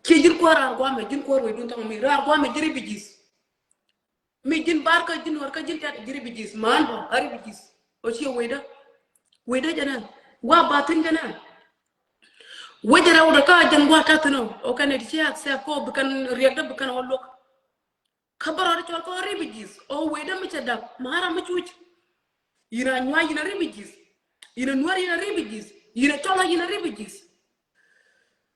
Ci ji̱n kuar raar guamɛ, ji̱n kuar wecdun thɔŋ mi. Raar guamɛ ji̱ refugees. Mi ji̱n bar kä ji̱n wär kä ji̱n tɛt ji̱ refugees. Man bä a refugees. O cie wecdä. Wecdä jɛ nɛn. Wa ba thin jɛ nɛn. Wecdä rɛw dɛ kä jɛn gua ta̱thin o. O kɛn it cia accept kɔ bi kɛn riɛkdä bi kɛn wä luäk. Kä bä rɔɔdɛ cɔl kɔ refugees, o wecdä mi cɛ dap, ma ram mi cuc. Yɛn a nyuac yɛn a refugees. Yɛn a nuäär yɛn a refugees. Yɛn a cɔl yɛn a refugees.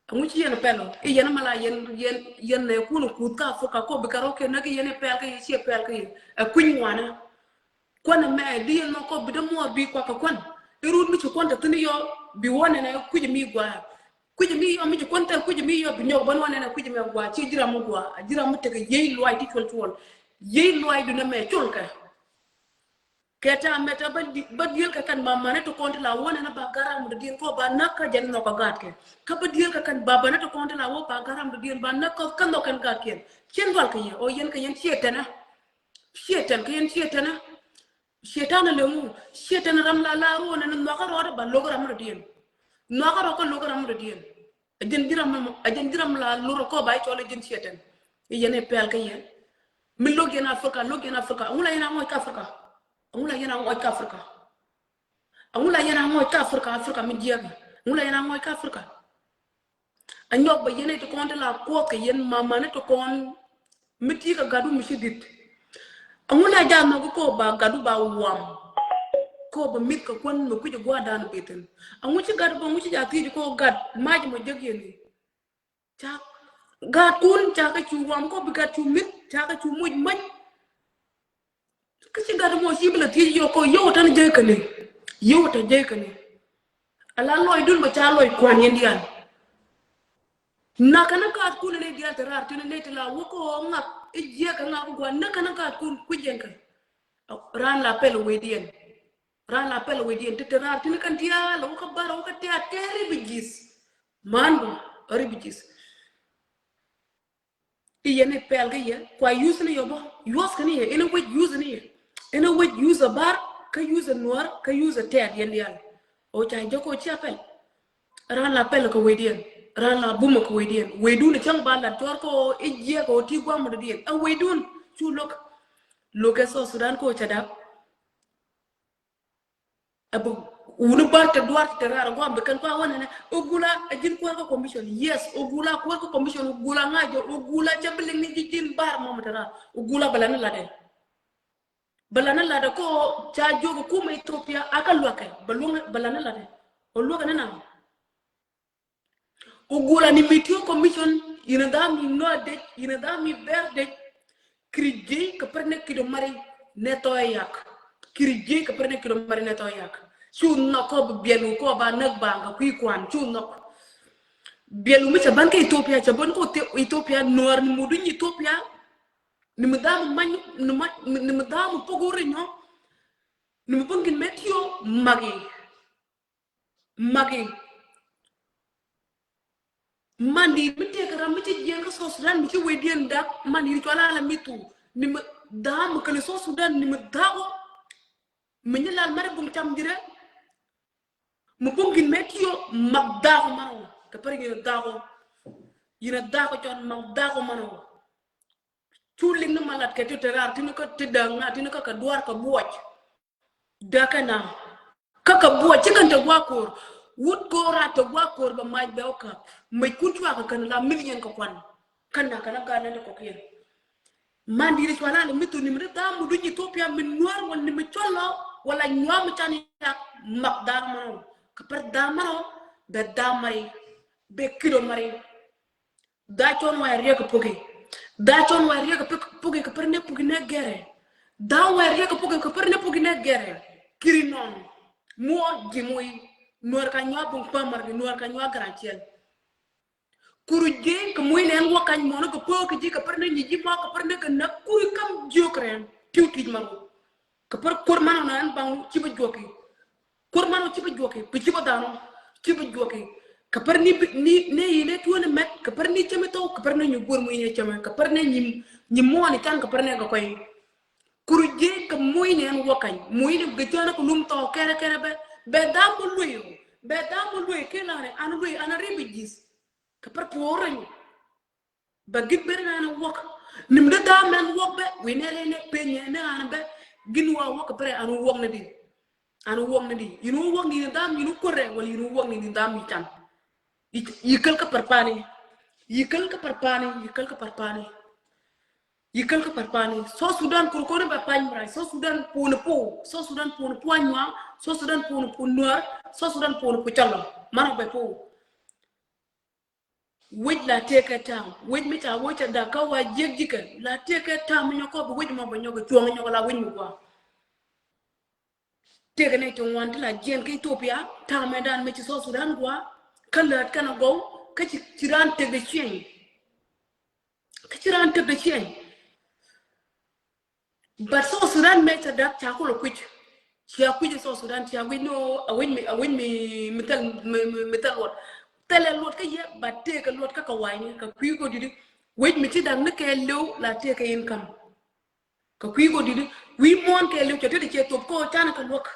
Aŋu ci yɛn a pɛl ɔ, i̱ yɛn a mala yɛn, yɛn, yɛn nɛ kun a kuth kä Africa kɔ bi kɛ rɔ kɛ näk yɛn a pɛl kä yɛ ci a pɛl kä yɛ. A kui̱ny ŋuanɛ. Kuan ɛmɛ di yɛn nhɔk kɔ bi dee muɔɔr bi kuak kɛ kuan. I̱ rut mi ci kuan te thi̱n yɔ bi wä nɛnɛ kui̱c mi gua. Kui̱c mi yɔ mi ci kuan thil kui̱c mi yɔ bi nyɔk bän wä nɛnɛ kui̱c mɛ gua ci ji̱ ram mi gua. A ji̱ ram mi tekɛ yiey luac ti cuɔl cuɔl. Yiey luac dun ɛmɛ col kɛ. Kɛ ta mɛ ta bä di-, bä diel kɛ kɛn ma manɛ ti kɔn ti la wä nɛnɛ ba garam dɔ diel kɔ ba näk kä jɛn nhɔk kɛ gat kɛ. Kä bä diel kɛ kɛn ba banɛ ti kɔn ti la wä ba garam dɔ diel ba näk kä, kä nhɔk kɛn gat kɛn. Cien dual kɛ yɛ, o yɛn kɛ yɛn ciɛ tɛnɛ. Ciɛ tɛn kɛ yɛn ciɛ tɛnɛ. Cietan a leŋu, cietan ram la la ruɔn ni nhɔkä rɔɔdɛ ba lo̱k ram rɔ diɛn. Nhɔkä rɔ kä lo̱k ram rɔ diɛn. A jɛn ji̱ ram, a jɛn ji̱ ram la lurɔ kɔ ba i̱ cɔl a jɛn cietan. I̱ yɛn i̱ pɛl kä yɛn. Mi lo̱k yɛn Africa, lo̱k yɛn Africa. Aŋu la yɛn a ŋɔc kä Africa. Aŋu la yɛn a ŋɔc kä Africa. Aŋu la yɛn a ŋɔc kä Africa, Africa mi jiɛk. Aŋu la yɛn a ŋɔc kä Africa. A nyɔk bɛ yɛn ɛ ti kɔn ti la kuɔth kɛ yɛn mamani ti kɔn mi ti kɛ gatdu mi ci dit. Aŋu la jaa nhɔk kɔ ba gatdu ba wam. Kɔ ba mith kɛ kuan mi kui̱c gua̱dan bithin. Aŋu ci gat ba aŋu ci jaa thiec kɔ gat mac mɔ jek yɛn i̱. Ca gat kun ca kɛ cu wam kɔ bi gat cu mith ca kɛ cu muc mac. Kä ci gat mɔ ci bi la thiec yɔ kɔ yio̱w tɛn jek kɛn i̱. Yio̱w tɛn jek kɛn i̱. Ala lɔcdun bä ca lɔc kuan yɛn diaal. Nakä ni gat kun ni diaal te raar tin ni te la wä kɔ ŋak i̱ jiɛk kɛ ŋak gua nakä ni gat kun kui̱c yɛn kɛ. Ran la pɛl wecdiɛn. Ran la pɛl wecdiɛn te te raar tin kɛn diaal wä kä bar wä kä tɛ̈t kɛ refugees. Man bä refugees. I̱ yɛn i̱ pɛl kä yɛ kua use ni yɛ bä. Use kä ni yɛ in a wec use ni yɛ. Inɛ wec use a bar, kä use a nuɔr, kä use a tɛɛt yɛn diaal. O ca jɛ ko cia pɛl. Ran la pɛl kɛ wecdiɛn. Ran la bumɛ kɛ wecdiɛn. Wecdun cäŋ ba lat cɔr kɛ o ijiɛ kɛ o ti guam mɔdɔ diɛn. A wecdun cu lok. Lok kɛ South Sudan ko ca dap. Ɛ bi wuni bar tɛ duar tɛ rar guam bi kɛn kua wanɛ nɛ. Ogula a jin kuar kɛ commission. Yes, ogula kuar kɛ commission. Ogula ŋa jɛ, ogula cɛ bi liŋ ni ji jin bar mɔmɔ tɛ rar. Ogula bala ni latɛ. Bala ni latɛ ko ca jok kuma Ethiopia aka luakɛ. Bala ni latɛ. O luakɛ ni na. Ogula ni mi tiyo commission, yini dha mi nɔ dec, yini dha mi ber dec. Kiri ji̱ kɛ pär ni kido mari nɛ thɔ yak. Kiri ji̱ kɛ pär ni kido mari nɛ thɔ yak. Cu nhɔk kɔ bi biɛlu kɔ ba näk baŋ kɛ kui̱ kuan, cu nhɔk. Biɛlu mi cɛ ban kɛ Ethiopia, cɛ ban kɔ Ethiopia, nuɔr ni mudu nyi Ethiopia. Ni mi dha mi many, ni mi dha mi pogori nyɔ. Ni mi bungin mɛ tiyo magi. Magi. Mandi mi tëëk ram mi ci jiɛn kä South Sudan mi ci wecdiɛn dak mandi ni cual ala mi thu. Ni mi dha mi kali South Sudan ni mi dhako. Mi nyi lal mari bung cam jire. Mi bung gin me tiyo mak dhako mano. Kɛ pär yina dhako. Yina dhako cual mak dhako mano. Cu liŋ ni ma lat kɛ ti te rar tini kä ti däŋ na tini kä kɛ duar kɛ buɔc. Däkɛ na kä kɛ buɔc ci kɛn te gua koor. Wut koor a te gua koor bɛ mac bɛ wä kap mec kun cua kɛ kɛn la million kɛ kuan. Kɛn na kɛn a gat nɛn te kɔkiɛn. Man diri cua la ni mi thu ni mi ri dham mi duny Ethiopia mi nuar wal ni mi cɔl lɔ wala nyua mi can yak mak dham mano. Kɛ pär dham mano bɛ dham mari bɛ kilo mari. Dha cɔn wa riek kɛ puki. Dha cɔn wa riek kɛ puki kɛ pär ne puki ne gɛrɛ. Dha wa riek kɛ puki kɛ pär ne puki ne gɛrɛ. Kiri nɔn. Muɔ ji̱ muy. Nuɔr ka nyua buŋ pamar ni nuɔr ka nyua garanciɛl. Kuru ji̱ kɛ muy nɛn wä kany mɔnɔ kɛ pöök kɛ ji̱ kɛ pär ne nyi ji̱ mɔ kɛ pär ne kɛ näk kuru kam jiök rɛn. Tiw ti̱c ma ru. Kɛ pär kuɔr manɔ na ɛn baŋ ci bä juɔki. Kuɔr manɔ ci bä juɔki bi ci bä dhanɔ ci bä juɔki. Kɛ pär ni ni ni yi ne tuɔni mɛt kɛ pär ni cɛmɛ tɔw kɛ pär ni nyu guɔr mu yi ne cɛmɛ kɛ pär ni nyi nyi muɔni can kɛ pär ni kɛ kɔy. Kuru ji̱ kɛ muyi ni ɛn wä kany muyi ni gɛ cɔnɛ kɛ lum tɔw kɛrɛ kɛrɛ bɛ bɛ dham mɔ luey o bɛ dham mɔ luey kɛ lani an luey an a refugees. Kɛ pär puɔr rɛny. Bɛ git beri na ni wuɔk. Nim di dam mɛn wuɔk bɛ wi̱n ni rɛy ni peny ni an bɛ gin wa wuɔk beri an wuɔk ni di. An wuɔk ni di yin wuɔk ni ni dam yin kuɔrɛ wala yin wuɔk ni ni dam yi can. Yi kel kä parpani. Yi kel kä parpani yi kel kä parpani. Yi kel kä parpani South Sudan kurkoni bɛ pany mra South Sudan puni pu South Sudan puni pu anywa South Sudan puni pu nuar South Sudan puni pu calo. Mano bɛ pu. Wec la tëëkɛ tam wec mi ca wec ca dak kä wa jiäk ji̱kɛ la tëëkɛ tam nyɔk kɔ bi wec mɔ bɛ nyɔk cuɔ̱ŋ nyɔk la wec mi gua. Tëëkɛ nɛy ti ŋuan ti la jiɛn kä Ethiopia tam mɛ dan mɛ ci South Sudan gua kä lät kɛn a gɔw kä ci ci ran tëk de ciɛny. Kä ci ran tëk de ciɛny. But South Sudan mɛ ca dak ca kulɛ kuic. Cia kuic South Sudan cia kuic ni a wec mi a wec mi mi thɛl mi mi thɛl luɔt. Thɛlɛ luɔt kä yɛ but tëëkɛ luɔt kä kɛ wa̱i̱ni kɛ kui̱ kɔ didi. Wec mi ci dak ni kɛ liw la tëëkɛ in kam. Kɛ kui̱ kɔ didi wi̱i̱ muɔ̱ɔ̱n kɛ liw cɛ tëë di cɛ thop kɔ canɛ kɛ luɔk.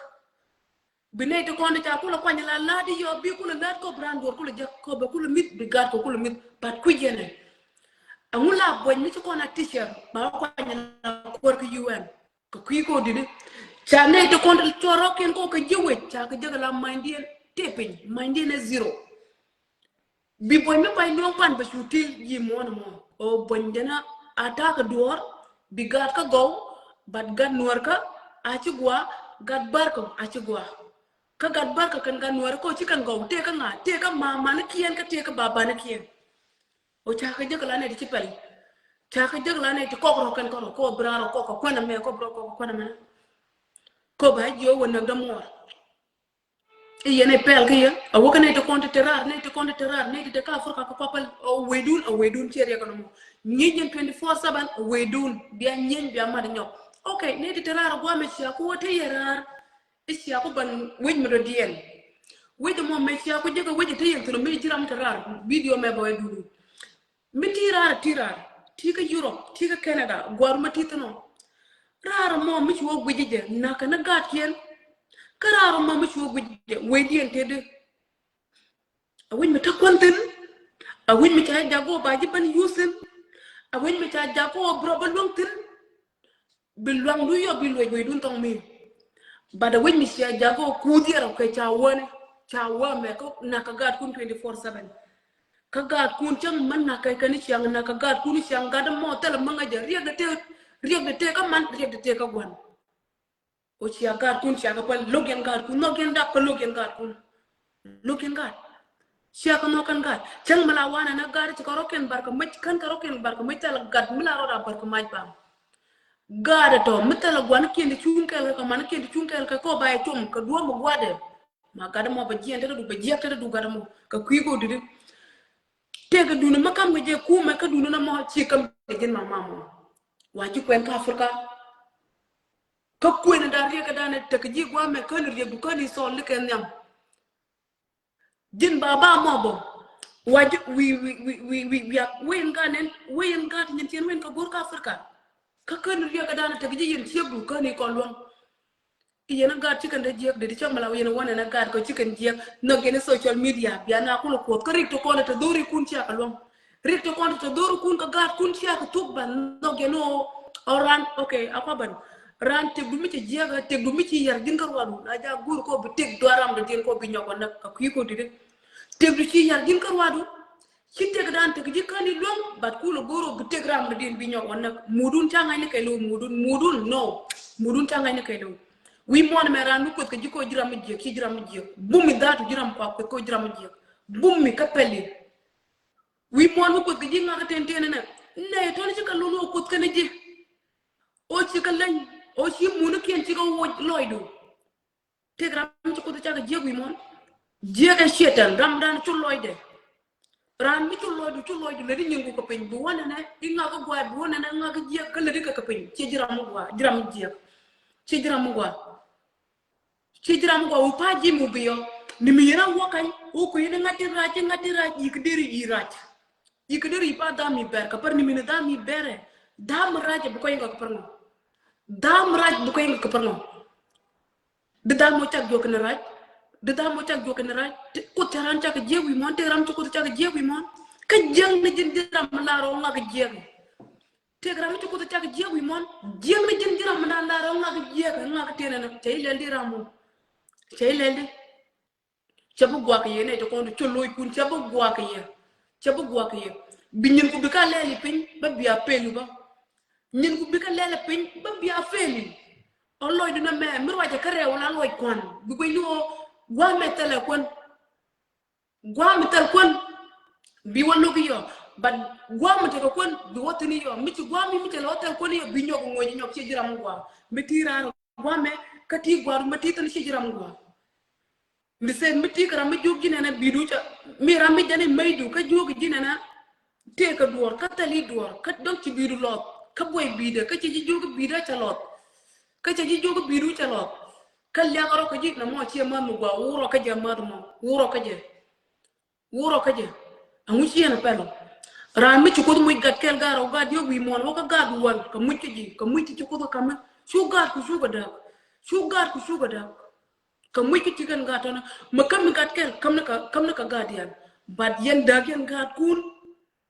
Bi nɛy ti kɔn ti ca kulɛ kuany la la̱t i̱ yɔ bi kulɛ la̱t kɔ bi raan duɔr kulɛ jek kɔ bɛ kulɛ mi̱th bi gat kɔ kulɛ mi̱th but kui̱c yɛn ɛ. Ɛŋu la buɔ̱ny mi ci kɔn a teacher ba kuany la kuɔr ki U N. Kɛ kui̱ kɔ didi ca nɛy ti kɔn ti cɔr rɔ̱kiɛn kɔ kɛ ji̱ wec ca kɛ jek la ma̱nydiɛn tëë piny ma̱nydiɛn ɛ zero. Bi buɔ̱ny mi pay nuɔ̱ŋ pan bɛ cu til ji̱ muɔ̱ɔ̱n mɔ ɔ buɔ̱ny jɛn a ta̱a̱ kɛ duɔ̱ɔ̱r. Bi gat kä gɔw bat gat nuɔ̱ɔ̱r kä a ci gua gat bar kä a ci gua. Kä gat bar kä kɛn gat nuɔ̱ɔ̱r kä ci kɛn gɔw tëë kä ŋa tëë kä ma mani kiɛn kä tëë kä ba bani kiɛn. Ɔ ca kä jek la nɛ ti ci pɛl ca kä jek la nɛ ti kɔk rɔ kɛn kɔn kɔ bi ran rɔ kɔk kɛ kuɛn amɛ kɔ bi rɔ kɔk kɛ kuɛn amɛ. Kɔ ba jiɔ wä näk dämuɔr. I̱ yɛn ɛ pɛl kä yɛ a wäkä nɛy ti kɔn ti te raar nɛy ti kɔn ti te raar nɛy ti te kä Africa kä kɔpɛl a wecdun a wecdun ciɛ riɛk nɔmɔ. Nyiec yɛn twenty four seven a wecdun bia nyiec bia mat nyɔk. Okay nɛy ti te raar a guamɛ cia ku wä te yɛ raar. I̱ cia ku ban wec mi dɔ̱diɛn. Wec mɔ mɛ cia ku jek a wec a te yɛn thunɔ mi ji̱ ram te raar. Video mɛ bä wecdun. Mi ti raar ti raar ti kä Europe ti kä Canada gua̱ru ma ti thin ɔ. Raar mɔ mi ci wä guic jɛ nakä ni gaatkiɛn. Kä raar mɔ mi ci wä guic jɛ wecdiɛn tëëdi. A wi̱c mi te kuän thi̱n. A wi̱c mi ca jak kɔ ba ji̱ ben yuth thi̱n. A wi̱c mi ca jak kɔ bi rɔ bä luäŋ thi̱n. Bi luaŋdu yɔ bi luec wecdun thɔŋ mi. But a wi̱c mi cia jak kɔ kuuth yɛ rɔ kɛ ca wäni. Ca wä mɛ kä nakä gaatkun twenty four seven. Kä gaatkun cäŋ män nakä kɛn ciaŋ nakä gaatkun ciaŋ gat mɔ thilɛ mäŋä jɛ riɛk de tëë, riɛk de tëë kä man riɛk de tëë kä gua̱n. O cia gaatkun cia kɛ päl lo̱k yɛn gaatkun nhɔk yɛn dap kä lo̱k yɛn gaatkun. Lo̱k yɛn gaat. Cia kɛ nhɔk kɛn gaat cäŋ mi la wanɛ nɛ gaat ci kɛ rɔ̱kiɛn bar kɛ mäc kän kɛ rɔ̱kiɛn bar kɛ mäc thilɛ gat mi la rɔ̱da bar kɛ mac bam. Gaat ɛ tɔ mi thilɛ gua̱n kiɛn ti cuŋ kɛɛl kɛ kɛ man kiɛn ti cuŋ kɛɛl kɛ kɔ ba yɛ com kɛ duɔ̱ɔ̱m ɛ gua̱dɛ. Ma gat mɔ bɛ jiɛn te du bɛ jiɛk te du gat mɔ kɛ kui̱ go̱o̱ didi. Tëëk duni mi kam kɛ jɛ kumɛ kä duni na mɔ ci kam kɛ jin ma mamɔ. Wa ci kuɛn kä Africa. Kä kuɛn dan riɛk dan tek ji guamɛ kä ni riɛk du kä ni sol li kɛ nhiam. Jin baba mɔ bɔ. Wa ji wi wi wi wi wi wi wi in gan in wi in gan nyin tien wi in ka gur kä Africa. Kä kä ni riɛk dan tek ji yin ciek du kä ni kɔ luɔŋ. Yɛn a gaat ci kɛn dee jiɛk dee di cäŋ mi la yɛn a wanɛ na gaat kɛ ci kɛn jiɛk nhɔk yɛn social media bia na kulɛ kuɔth kä rik ti kɔn te dhori kun cia kɛ luɔŋ. Rik ti kɔn te dhori kun kɛ gaat kun cia kɛ thuk ban nhɔk yɛn o ran okay a kɔ ban ran tek du mi ci jiɛk tek du mi ci yar jin kä ruadu na ja gur kɔ bi tek dua ram de din kɔ bi nyɔk wä nak kɛ kui̱ kɔ didi. Tek du ci yar jin kä ruadu. Ci tëk dan tëk ji̱ käni luäŋ, but kulɛ go̱r ɔ bi tëk ram mi diɛn bi nyɔk wä näk. Mudun ca ŋa̱cni kɛ lo̱w, mudun, mudun, no. Mudun ca ŋa̱cni kɛ lo̱w. Wi̱i̱ muɔ̱ɔ̱n mɛ ran mi kueth kɛ ji̱ kɔ ji̱ ram mi jiäk, ci ji̱ ram mi jiäk. Bum mi dhaatu ji̱ ram kua kueth kɔ ji̱ ram mi jiäk. Bum mi kä pɛli. Wi̱i̱ muɔ̱ɔ̱n mi kueth kɛ ji̱ ŋakä ten ten nɛ. Nɛ tɔni ci kɛ lo̱n wä kueth kɛn ji̱. Ɔ ci kɛ leny, ɔ ci muni kiɛn ci kɛ woc lɔcdu. Tëk ram mi ci kuoth cakɛ jiäk wi̱i̱ muɔ̱n. Jiäk ɛ cietɛn ram dan cu lɔcdɛ. Ran mi cu lɔcdu cu lɔcdu leti nyin ku kɛ piny bi wä nɛnɛ i̱ ŋak i̱ gua̱a̱ bi wä nɛnɛ ŋak i̱ jiäk kä leti kɛ kɛ piny ci ji̱ ram i̱ gua̱a̱ ji̱ ram i̱ jiäk. Ci ji̱ ram i̱ gua̱a̱. Ci ji̱ ram i̱ gua̱a̱ wi̱i̱ pa̱a̱ ji̱ mi bi yɔ. Ni mi yɛn a wä kany wä kui̱ ni ŋa̱t ti rac ci ŋa̱t ti rac yik deri yi rac. Yik deri yi pa̱a̱ dham yi bɛr kɛ pär ni mi ni dham yi bɛrɛ. Dham rac ɛ bi kɔc ŋak kɛ pär ŋɔ. Dham rac bi kɔc ŋak kɛ pär ŋɔ. Di dham mɔ cak juɔk kɛn rac. Di dham mɔ cak juɔk kɛn rac. Kuoth ca ran cak jiɛk wi̱i̱ muɔ̱n tëk ram ci kuoth cak jiɛk wi̱i̱ muɔ̱n. Kä jiɛk ni ji̱n ji̱ ram mi la rɔ ŋak jiɛk. Tëk ram ci kuoth cak jiɛk wi̱i̱ muɔ̱n. Jiɛk ni ji̱n ji̱ ram mi na la rɔ ŋak jiɛk ŋak tënɛ ni cɛ ilɛl di ram mɔ. Cɛ ilɛl di. Cɛ bi guak yɛ nɛ ti kɔn ti col loc kun cɛ bi guak yɛ. Cɛ bi guak yɛ. Bi nyin ku bi ka lɛl piny ba bia pel ba. Nyin ku bi ka lɛl piny ba bia pel. Ɔ lɔc di na mɛ mi ruacɛ kä rɛw la lɔc kuan bi gueny ni ɔ guam mɛ thɛlɛ kuan. Guam mi thɛl kuan. Bi wä loki yɔ. But guam mi tekɛ kuan bi wä thini yɔ mi ci guam mi mi cɛ lɛ wä thɛl kuan yɔ bi nyɔk ŋuɔc nyɔk ci jiram guam mi ti ran. Guamɛ kä ti gua̱r mi ti thin ci jiram gua̱. Mi seth mi ti kä ram mi juk ji̱ nɛnɛ bidu ca mi ram mi jani meydu kä juk ji̱ nɛnɛ. Tëë kä duɔr kä thali duɔr kä dɔk ci bidu lɔth kä buɔy bidä kä ci ji̱ juk bidä ca lɔth. Kä ci ji̱ juk bidu ca lɔth. Kä liak rɔ kä ji̱ na mɔ ci math mi gua̱ wurɔ kä jɛ math mɔ wurɔ kä jɛ. Wurɔ kä jɛ. Aŋu ci yɛn a pɛl ɔ. Raan mi ci kuoth muc gat kɛl gaat rɔ gaat yio̱k wi̱i̱ muɔ̱ɔ̱n wä kä gaat wal kä muc kä ji̱ kä muc ti ci kuoth kä ka̱mä. Cu gaat ku cu kä däk. Cu gaat ku cu kä däk. Kä muc kä ci kɛn gaat tɔnä. Mä käm mi gat kɛl käm ni kä käm ni kä gaat yɛn. But yɛn däk yɛn gaat kun.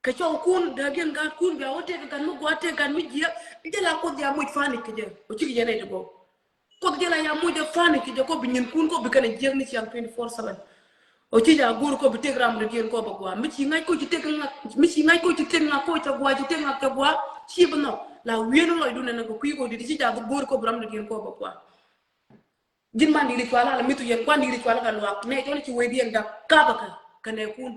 Kä cɔw kun däk yɛn gaat kun bia wä tëk gat mi gua̱a̱t tëk gat mi jiɛk. Jɛ la kuoth ya muc fani kä jɛ. Ɔ ci kä jɛ nɛy ti gɔw. Kuoth jɛ la ya muc jɛ fani ki jɛ kɔ bi nyin kun kɔ bi kɛn a jiɛk ni ciaŋ twenty four seven. Ɔ ci ja go̱o̱r kɔ bi tëk ram dɔ̱diɛn kɔ bɛ gua̱a̱ mi ci ŋa̱c kɔ ci tëk ŋa̱c mi ci ŋa̱c kɔ ci tëk ŋa̱c kɔ cɛ gua̱a̱ ci tëk ŋa̱c cɛ gua̱a̱ ci bi nhɔk la wi̱i̱n lɔcdun ɛn kɔ kui̱ kɔ di̱t ci ja go̱o̱r kɔ bi ram dɔ̱diɛn kɔ bɛ gua̱a̱. Ji̱n man di̱i̱t cual a la mi̱th wi̱i̱ yɛn kuan di̱i̱t cual kɛ luaak nɛ cɔl ci wee diɛn dak ka̱pɛ kɛ kɛ nɛ kun.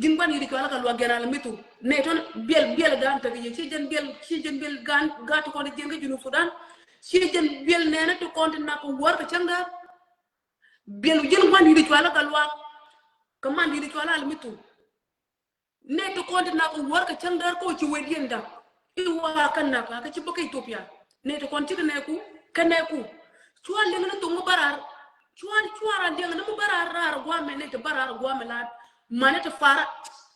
Ji̱n gua̱n yi̱t cualä kɛ luak jiɛn alamitu. Nɛ tɔn biɛl biɛl gan tek yɛ ci jɛn biɛl ci jɛn biɛl gan gat kɔn jiɛn kä Junub Sudan. Ci jɛn biɛl nɛnɛ ti kɔn ti nak kɛ wäär kɛ cäŋ däär. Biɛl ji̱n gua̱n yi̱t cualä kɛ luak. Kɛ man yi̱t cualä alamitu. Nɛ ti kɔn ti nak kɛ wäär kɛ cäŋ däär kɔ ci wee diɛn da̱k. I̱ wa̱a̱ kä nak kä ci bä kä Ethiopia. Nɛ ti kɔn cikɛ nɛɛku kä nɛɛku. Cua liɛŋ ni thok mi bä raar. Cua cua raar liɛŋ ni mi bä raar raar guamɛ nɛ ti bä raar guamɛ laat. Manɛ ti fara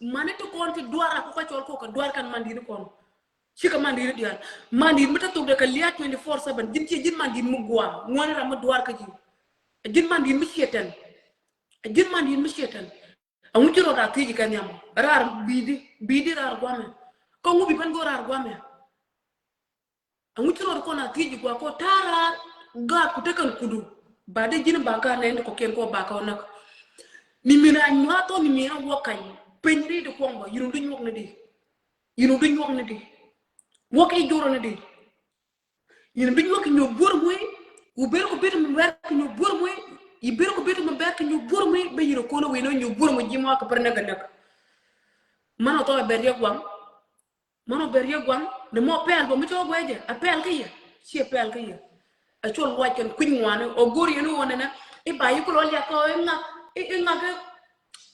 manɛ ti kɔn ti duar a kɔ kä cɔl kɔ kɛ duar kan man di̱t kɔn. Cikɛ man di̱i̱t diaal. Man di̱i̱t mi te thok dee kɛ lia̱a̱ twenty four seven. Ji̱n ciɛ ji̱n man di̱i̱t mi gua̱a̱. Ŋuɔ̱n ram mi duaar kä ji̱. Ɛ ji̱n man di̱i̱t mi ciɛ tɛn. Ɛ ji̱n man di̱i̱t mi ciɛ tɛn. Ɛŋu ci rɔ raa thiec kɛ nhiam. Raar bi̱i̱di. Bi̱i̱di raar gua̱mɛ. Kä ŋu bi ben go̱o̱r raar gua̱mɛ. Ɛŋu ci rɔ kɔn a thiec gua̱ kɔ ta̱a̱ raar gaat ku tekɛn kudu. Ba dee ji̱n ba gaat nɛn ti kɔkiɛn kɔ ba kɔ näk. Ni min a nyuath ɔ ni min a wä kany. Peny ri di kuɔŋ bä. Yirun di nyuɔk ni di. Yirun di nyuɔk ni di. Wä kɛ jorɔ ni di. Yɛn bi nyuɔk kɛ nyuɔk buɔr muɔy. Wu ber kɔ bet mi ber kɛ nyuɔk buɔr muɔy. Yi ber kɔ bet mi ber kɛ nyuɔk buɔr muɔy. Bɛ yɛn kɔn wee nɔ nyuɔk buɔr muɔy ji̱ mɔ kɛ pär näk kɛ näk. Mano tɔ bɛ riɛk guaŋ. Mano bɛ riɛk guaŋ. Ni mɔ pɛl bä mi cɔ guɛ jɛ. A pɛl kä yɛ. Ci a pɛl kä yɛ. A cɔ luac kɛn kui̱ny ŋuani. O go̱r yɛn wä nɛnɛ. I ba yi kulɔ liak kɔ i ŋak. I ŋak.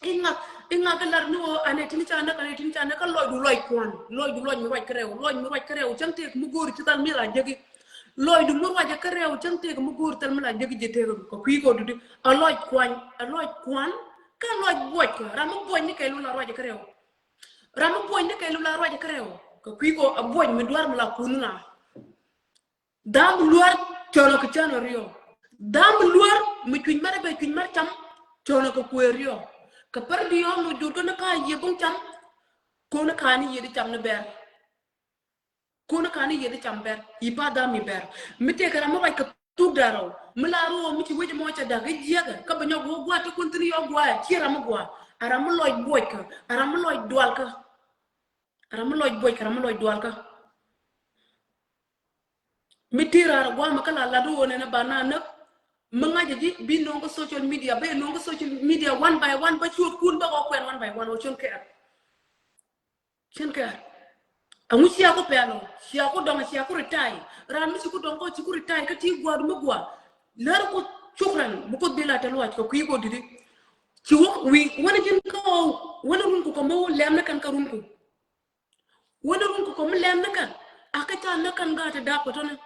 Iŋak, iŋak kä lar ni ɣöö anɛ tini ca näk, anɛ tini ca näk, kä lɔcdu lɔc kuan, lɔcdu lɔc mi ruac kä rɛw, lɔc mi ruac kä rɛw, cäŋ tëëk mi go̱o̱ri ci thal mi la jäki. Lɔcdu mi ruac kä rɛw, cäŋ tëëk mi go̱o̱ri thal mi la jäki jɛ tëëk, kɛ kui̱ kɔdu di. A lɔc kuan, a lɔc kuan, kä lɔc buɔc kä, ram mi buɔc ni kɛɛliw la ruac kä rɛw. Ram mi buɔc ni kɛɛliw la ruac kä rɛw, kɛ kui̱ kɔ a buɔc mi duar mi la kun ŋa. Dham luar cɔnɔ kɛ cɔnɔ riɔ. Dham luar mi cui̱ny mɛr bɛ cui̱ny mɛr cam cɔnɔ kɛ kuëë riɔ. Kɛ pär diɔ mi jur kä ni ka yie buŋ cam. Kɔn ka ni yie di cam ni bɛr. Kɔn ka ni yie di cam bɛr. I̱ pa dham i̱ bɛr. Mi tëëkɛ ram mi ruac kɛ thuk darɔ. Mi la ruɔ mi ci wec mɔ cɛ dak i̱ jiɛkɛ. Kä bɛ nyɔk wä gua̱a̱ ti kun thin yɔ gua̱a̱. Ci ram mi gua̱a̱. A ram mi lɔc buɔc kä. A ram mi lɔc dual kä. Ram mi lɔc buɔc kä, ram mi lɔc dual kä. Mi ti raar guam kä la lat wä nɛnɛ ba na näk. Mi ŋa̱c ji̱ bi no̱o̱ŋ kä social media, bä no̱o̱ŋ kä social media one by one, bä cuɔt kun bä kɔ kuɛn one by one, wä cun kɛɛr. Cun kɛɛr. Aŋu cia ku pɛl ɔ, cia ku dɔŋ, cia ku retire. Ran mi ci ku dɔŋ kɔ, ci ku retire, kä ti gua̱a̱r mi gua̱a̱r. Lär ku cukran, bi ku dhil a te luac kɛ kui̱ kɔ didi. Ci wä wi̱i̱, wänä ji̱n kä, wänä run ku kɔ mi wä lɛm ni kɛn kä run ku. Wänä run kɔ mi lɛn ni kɛn a kä ca ni kɛn gaat ti dap kɛ tɔni.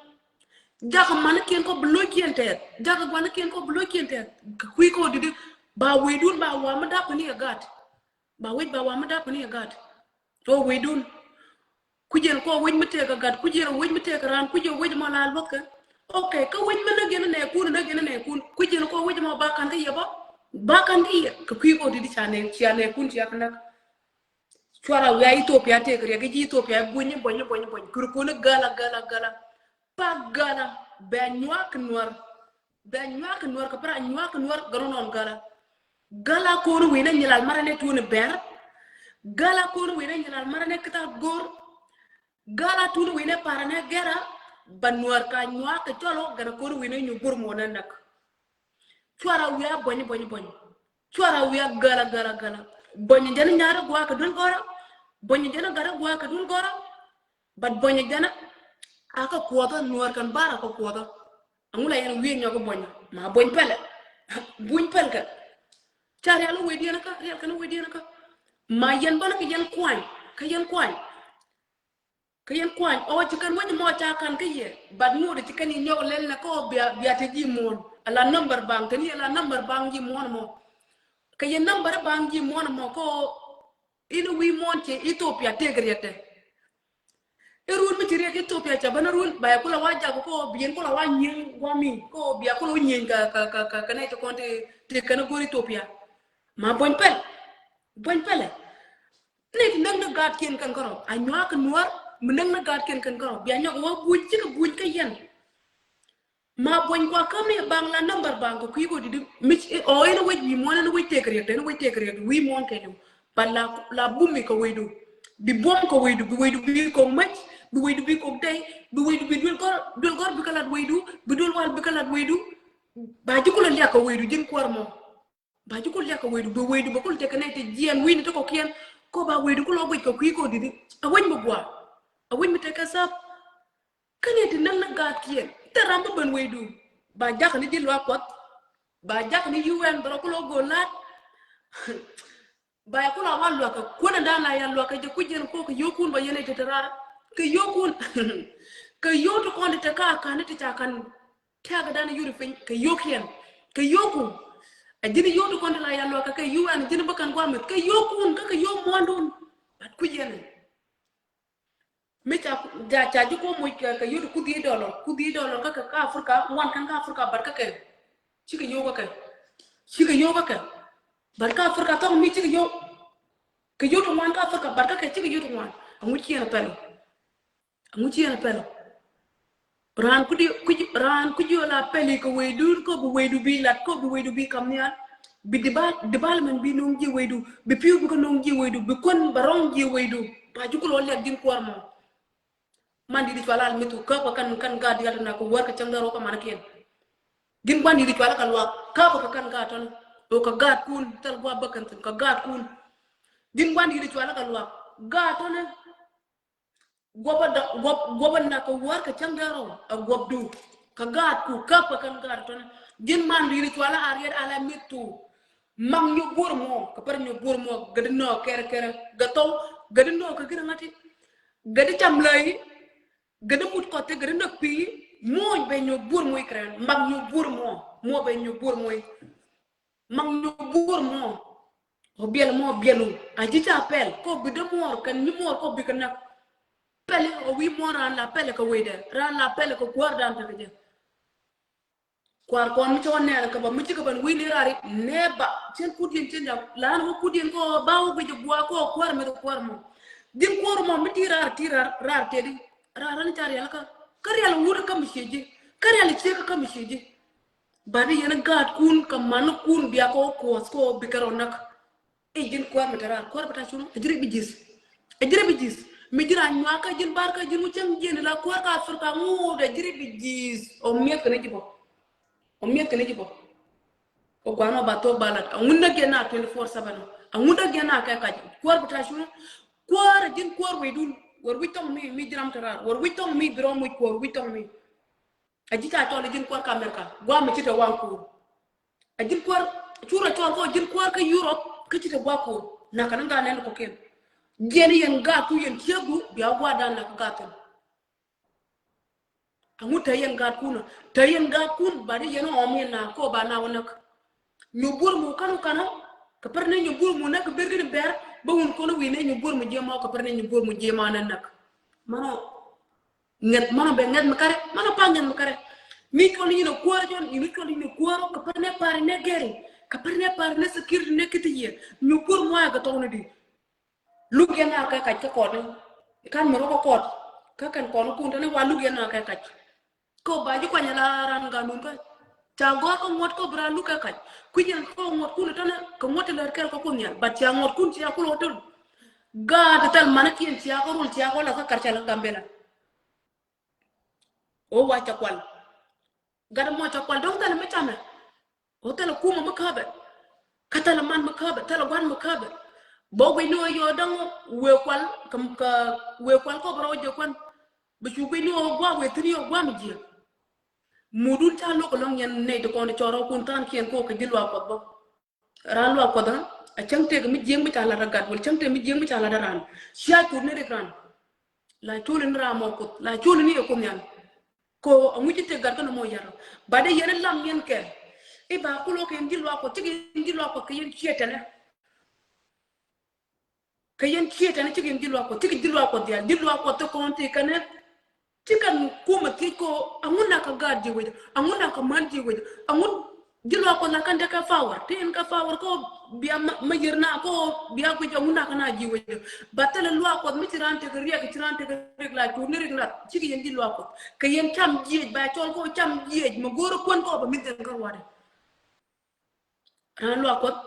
Jakä mani kiɛn kɔ bi lo̱c kiɛn tɛth. Jakä guani kiɛn kɔ bi lo̱c kiɛn tɛth. Kɛ kui̱ kɔ didi ba wecdun ba wa mi dap kɛ ni kɛ gaat. Ba wec ba wa mi dap kɛ ni kɛ gaat. Tɔ wecdun. Kui̱cɛn kɔ wec mi tëëk kɛ gat, kui̱cɛn wec mi tëëk kɛ raan, kui̱cɛn wec mɔ la luɔth kɛ. Ok, kä wec mi näk yɛn nɛ kun, näk yɛn nɛ kun. Kui̱cɛn kɔ wec mɔ ba kan kä yɛ bä. Ba kan kä yɛ. Kɛ kui̱ kɔ didi ca nɛ, cia nɛ kun cia kä näk. Cuara wiaa Ethiopia tëëk riɛk i̱ ji̱ Ethiopia i̱ buny i̱ buny i̱ buny i̱ buny. Kuri kuni gala gala gala. Pa gala bɛ nyuak nuɔr. Bɛ nyuak nuɔr kɛ pra nyuak nuɔr gɛ run ɔn gala. Gala kuni wi̱i̱ ni nyilal marɛ ni tuuni bɛr. Gala kuni wi̱i̱ ni nyilal marɛ ni kita go̱r. Gala tuni wi̱i̱ ni parɛ ni gɛra. Bɛ nuɔr ka nyuak kɛ cɔlo gɛna kuni wi̱i̱ ni nyu bur muɔ ni näk. Cuara wiaa buɔ̱ny buɔ̱ny buɔ̱ny. Cuara wiaa gala gala gala. Buɔ̱ny jɛn nyaari gua̱a̱ kɛ duel gɔrä. Buɔ̱ny jɛn gari gua̱a̱ kɛ duel gɔrä. But buɔ̱ny jɛn a kä kuɔthä nuɔr kɛn bar a kä kuɔthä. Aŋu la yɛn wiee nyɔk buɔ̱ny ma buɔ̱ny pɛlɛ. Buny pɛl kɛ. Ca rial wi̱i̱ diɛn kä rial kɛn wi̱i̱ diɛn kä. Ma yɛn bän kä yɛn kuany kä yɛn kuany. Kä yɛn kuany ɔ ci kɛn wec mɔ ca kan kä yɛ. But ŋot ci kɛn inyɔk lɛl nɛ kä ɔ bia bia te ji̱ muɔ̱ɔ̱n ala number bank kɛn iɛ la number bank ji̱ muɔ̱ɔ̱n mɔ. Kä yɛn number bank ji̱ muɔ̱ɔ̱n mɔ kä ɔ in wi̱i̱ muɔ̱ɔ̱n ci Ethiopia tëëk riɛtdɛ. Irun mi ci riɛk Ethiopia ca bän irun ba yɛ kula wa jak kä ɔ bi yɛn kula wa nyiëŋ guami kä ɔ bia kula wa nyiëŋ kä kä kä kä nɛ ci kɔn ti ti kɛn go̱r Ethiopia. Ma buɔ̱ny pɛl buɔ̱ny pɛlɛ. Ni ti näk ni gaatkiɛn kɛn kärɔ a nyuak nuɔr mi näk ni gaatkiɛn kɛn kärɔ bia nyɔk wä buny cikɛ buny kä yɛn. Ma buɔ̱ny kua käm ni baŋ la number baŋ kɛ kui̱ kɔ didi mi ɔ ɛn wec wi̱i̱ muɔ̱n ɛn wec tëk riɛk ɛn wec tëk riɛk wi̱i̱ muɔ̱n kɛ liw. Ba la la bumi kɛ wecdu bi buɔ̱m kɛ wecdu bi wecdu bi kɔk mec bi wecdu bi kɔk dɛy bi wecdu bi duel gɔr duel gɔr bi kɛ lat wecdu bi duel wal bi kɛ lat wecdu. Ba ji̱ kulɛ liak kɛ wecdu ji̱n kuäär mɔ. Ba ji̱ kul liak kɛ wecdu bɛ wecdu bɛ kul tekɛ nɛy ti jiɛn wi̱ni ti kɔkiɛn. Kɔ ba wecdu kul ɔ guic kɛ kui̱ kɔ di̱di a wec mi gua̱a̱ a wec mi tekɛ sap. Kä nɛy ti näk ni gaatkiɛn thil ram mi ben wecdu. Ba jakä ni ji̱ luaak kuɔth ba jakä ni U N bɛ rɔ kul ɔ go̱o̱l la̱t. Ba ya kul a wa luakä kuänɛ dan la ya luakä jɛ kui̱ jiɛn kɔ kɛ yio̱o̱kun ba yɛn nɛy ti te raar kɛ yio̱o̱kun. Kɛ yio̱o̱k ti kɔn ti te ka ka̱n ni ti ca ka̱n. Tɛ̈k dan yuri piny kɛ yio̱k yɛn kɛ yio̱ku. A ji̱n yio̱k ti kɔn ti la ya luakä kɛ U N ji̱n bä kɛn guamith kɛ yio̱kun kä kɛ yio̱k muɔ̱ndun. But kui̱ yɛn. Mi ca, ca, ca ji̱ kuɔ moc kɛ, kɛ yot kudhi dollar, kudhi dollar kä, kɛ, kä Africa, ŋuan kɛn kä Africa, but kä kɛ. Cikɛ yio̱w kä kɛ. Cikɛ yio̱w kä kɛ. But kä Africa thɔŋ mi cikɛ yio̱w. Kɛ yot ŋuan kä Africa, but kä kɛ cikɛ yot ŋuan. Aŋu ciɛn a pɛl. Aŋu ciɛn a pɛl. Raan kudi, kudi, raan kudi la pɛli kɛ wecdu, kɔ bi wecdu bi lat, kɔ bi wecdu bi kam nhial. Bi devel-, development bi no̱o̱ŋ ji̱ wecdu, bi pi̱w bi kɛ no̱o̱ŋ ji̱ wecdu, bi kuän ba rɔ̱ŋ ji̱ wecdu. Ba ji̱ kulɔ liak ji̱n kuäär mɔ. Man di̱t cual al mi̱th kä kɛ kan, kan gaat diaal na kɛ wär kɛ cäŋ dee rɔ kɛ man kiɛn. Ji̱n gua̱n di̱t cual kɛ luak kä kɛ kan gaat tɔn. Ɔ kɛ gaatkun thil gua̱ bä kɛn thi̱n kɛ gaatkun. Ji̱n gua̱n di̱t cual kɛ luak gaat tɔn. Guɔpä da, guɔp, guɔpä na kɛ wär kɛ cäŋ dee rɔ a guɔpdu. Kɛ gaatku kä kɛ kan gaat tɔn. Ji̱n man di̱t cual a riɛt ala mi̱th tu. Mak nyuɔk buɔr mɔ, kɛ pär nyuɔk buɔr mɔ, gɛ di nɔ kɛrɛ kɛrɛ, gɛ thɔw, gɛ di nɔ kɛ gir ŋa̱ti, gɛ di cam lay, gɛ di mut kɔthi, gɛ di näk pi̱i̱, mɔc bɛ nyuɔk buɔr mɔ ikɛrɛ, mak nyuɔk buɔr mɔ, mɔ bɛ nyuɔk buɔr mɔ, mak nyuɔk buɔr mɔ, ɔ biɛl mɔ biɛlu, a ji̱ ca pɛl, kɔ bi dee muɔr, kɛn nyi muɔr kɔ bi kɛ näk, pɛl ɔ wi̱i̱ muɔr raan la pɛl kɛ wecdɛ, raan la pɛl kɛ kuäär dan tekɛ jɛ. Kua̱r kɔn mi cɔn nɛɛl kɛ bä mi cikɛ bän wi̱i̱ ni raar i̱ nɛ ba cien kut yɛn cien ya lan wä kut yɛn kɔ ba wä guic gua̱a̱ kɔ kuäär mi kuäär mɔ. Din kuäär mɔ mi ti raar ti raar raar tedi raar ni ca rial kä kä rial wut kä mi cie ji̱ kä rial cie kä mi cie ji̱. Ba di yɛn gaat kun kä man kun bia kɔ kuɔth kɔ bi kɛ rɔ näk. I̱ ji̱n kuäär mi te raar kuäär bi ta cuŋ a ji̱ refugees. A ji̱ refugees mi ji̱ raan nyuak kä ji̱n bar kä ji̱n ŋu cäŋ ji̱n la kuäär kä Africa ŋu de ji̱ refugees. Ɔ miɛth kɛ ni ji̱ bɔ. Ɔ miɛth kɛ ni ji̱ bɔ. Ɔ guan ɔ ba thok ba lat a ŋun däk yɛn na twenty four seven. A ŋun däk yɛn na kɛ kac kuäär bi ta cuŋ. Kuäär a ji̱n kuäär wecdun wär wi̱c thɔŋ mi mi ji̱ ram te raar wär wi̱c thɔŋ mi bi rɔ muc kuäär wi̱c thɔŋ mi. A ji̱ ca cɔl a ji̱n kuäär kä America guam mi ci te waŋ kuur. A ji̱n kuäär cur a cɔl kɔ ji̱n kuäär kä Europe kä ci te guak kuur na kɛ ni gaa nɛn kɔ ken. Jiɛn yɛn gaat ku yɛn ciek du bia guak dan na kä gaat thin. A ŋut te yɛn gaat kun a te yɛn gaat kun ba di yɛn ɔm yɛn na kɔ ba na wä näk. Nyubuɔr mu kanu kana kɛ pär ni nyubuɔr mu näk ber kini bɛr bä wun kɔn wi̱i̱ ni nyubuɔr mu jiɛ mɔ kɛ pär ni nyubuɔr mu jiɛ mɔ nɛ näk. Manɔ Ŋɛth mɔnɔ bɛ ŋɛth mi kare mɔnɔ pa ŋɛth mi kare. Mi cɔl ni nyinɛ kuäärä cɔl ni cɔl ni nyinɛ kuäärä kɛ pär nɛ pari nɛ gɛri kɛ pär nɛ pari nɛ security nɛ kiti yɛ nyubuɔr muayɛ kɛ tɔkni di. Luk yɛn a kɛ kac kä kɔt ni kan mi rɔ kɛ kɔt kä kɛn kɔn kun tani wa luk yɛn a kɛ kac. Kɛ ba ji̱ kuany la ran ganun kä ca gɔr kä ŋuɔt kɔ bi ran luk kɛ kac. Kuinyɛn kɔ ŋuɔt kun tani kɛ ŋuɔt ti lɛr kɛr kɔ kun yɛn but ca ŋuɔt kun cia kul hotel. Gaat thɛl mani kiɛn cia kɔ rul cia kɔ la kä kar ca la Gambela. O wa ca kual. Gat mɔ ca kual dɔŋ thɛl mi camɛ. O thɛl kumɛ mi käbɛ. Kä thɛl man mi käbɛ thɛl guan mi käbɛ. Bɔ guic ni o yɔ dɔŋ wee kual kä wee kual kɔ bɛ rɔ jɛ kuan. Bɛ cu guic ni o gua wee thini o gua mi jiɛ. Mudun ca lok lɔŋ yɛn nɛy ti kɔn cɔrɔ kun than kiɛn ko kɛ ji̱ luak kuɔth bɔ. Ran luak kuɔth a cäŋ tek mi jiɛŋ mi ca lat a gat wal cäŋ tek mi jiɛŋ mi ca lat a ran. Cia cur ni rik ran. La col in ram mɔ kuth la col in iye kuth nhial. Ko aŋu ci tek gat kä ni mɔ yar. Ba de yɛn lam yɛn kɛ iba kulo kɛ yɛn ji̱ luak kuɔth cik yɛn ji̱ luak kuɔth kɛ yɛn ciɛ tɛnɛ. Kɛ yɛn ciɛ tɛnɛ cik yɛn ji̱ luak kuɔth cik ji̱ luak kuɔth dial ji̱ luak kuɔth ti kɔn ti kɛnɛ. Ci kɛn kumɛ thiec ko aŋu na kɛ gaat jiɛ wec aŋu na kɛ man jiɛ wec aŋu. Ji̱ luak kuɔth la kɛn tekɛ power ti in kɛ power ko bia ma yir na ko bia guic aŋu na kɛ na jiɛ wec. Ba thilɛ luak kuɔth mi ci ran tekɛ riɛk ci ran tekɛ riɛk la cur ni rik nath cik yɛn ji̱ luak kuɔth kɛ yɛn cam jiɛc ba cɔl ko cam jiɛc mɛ go̱o̱r kuän ko ba mi dhɛn kä ruaadɛ. Ran luak kuɔth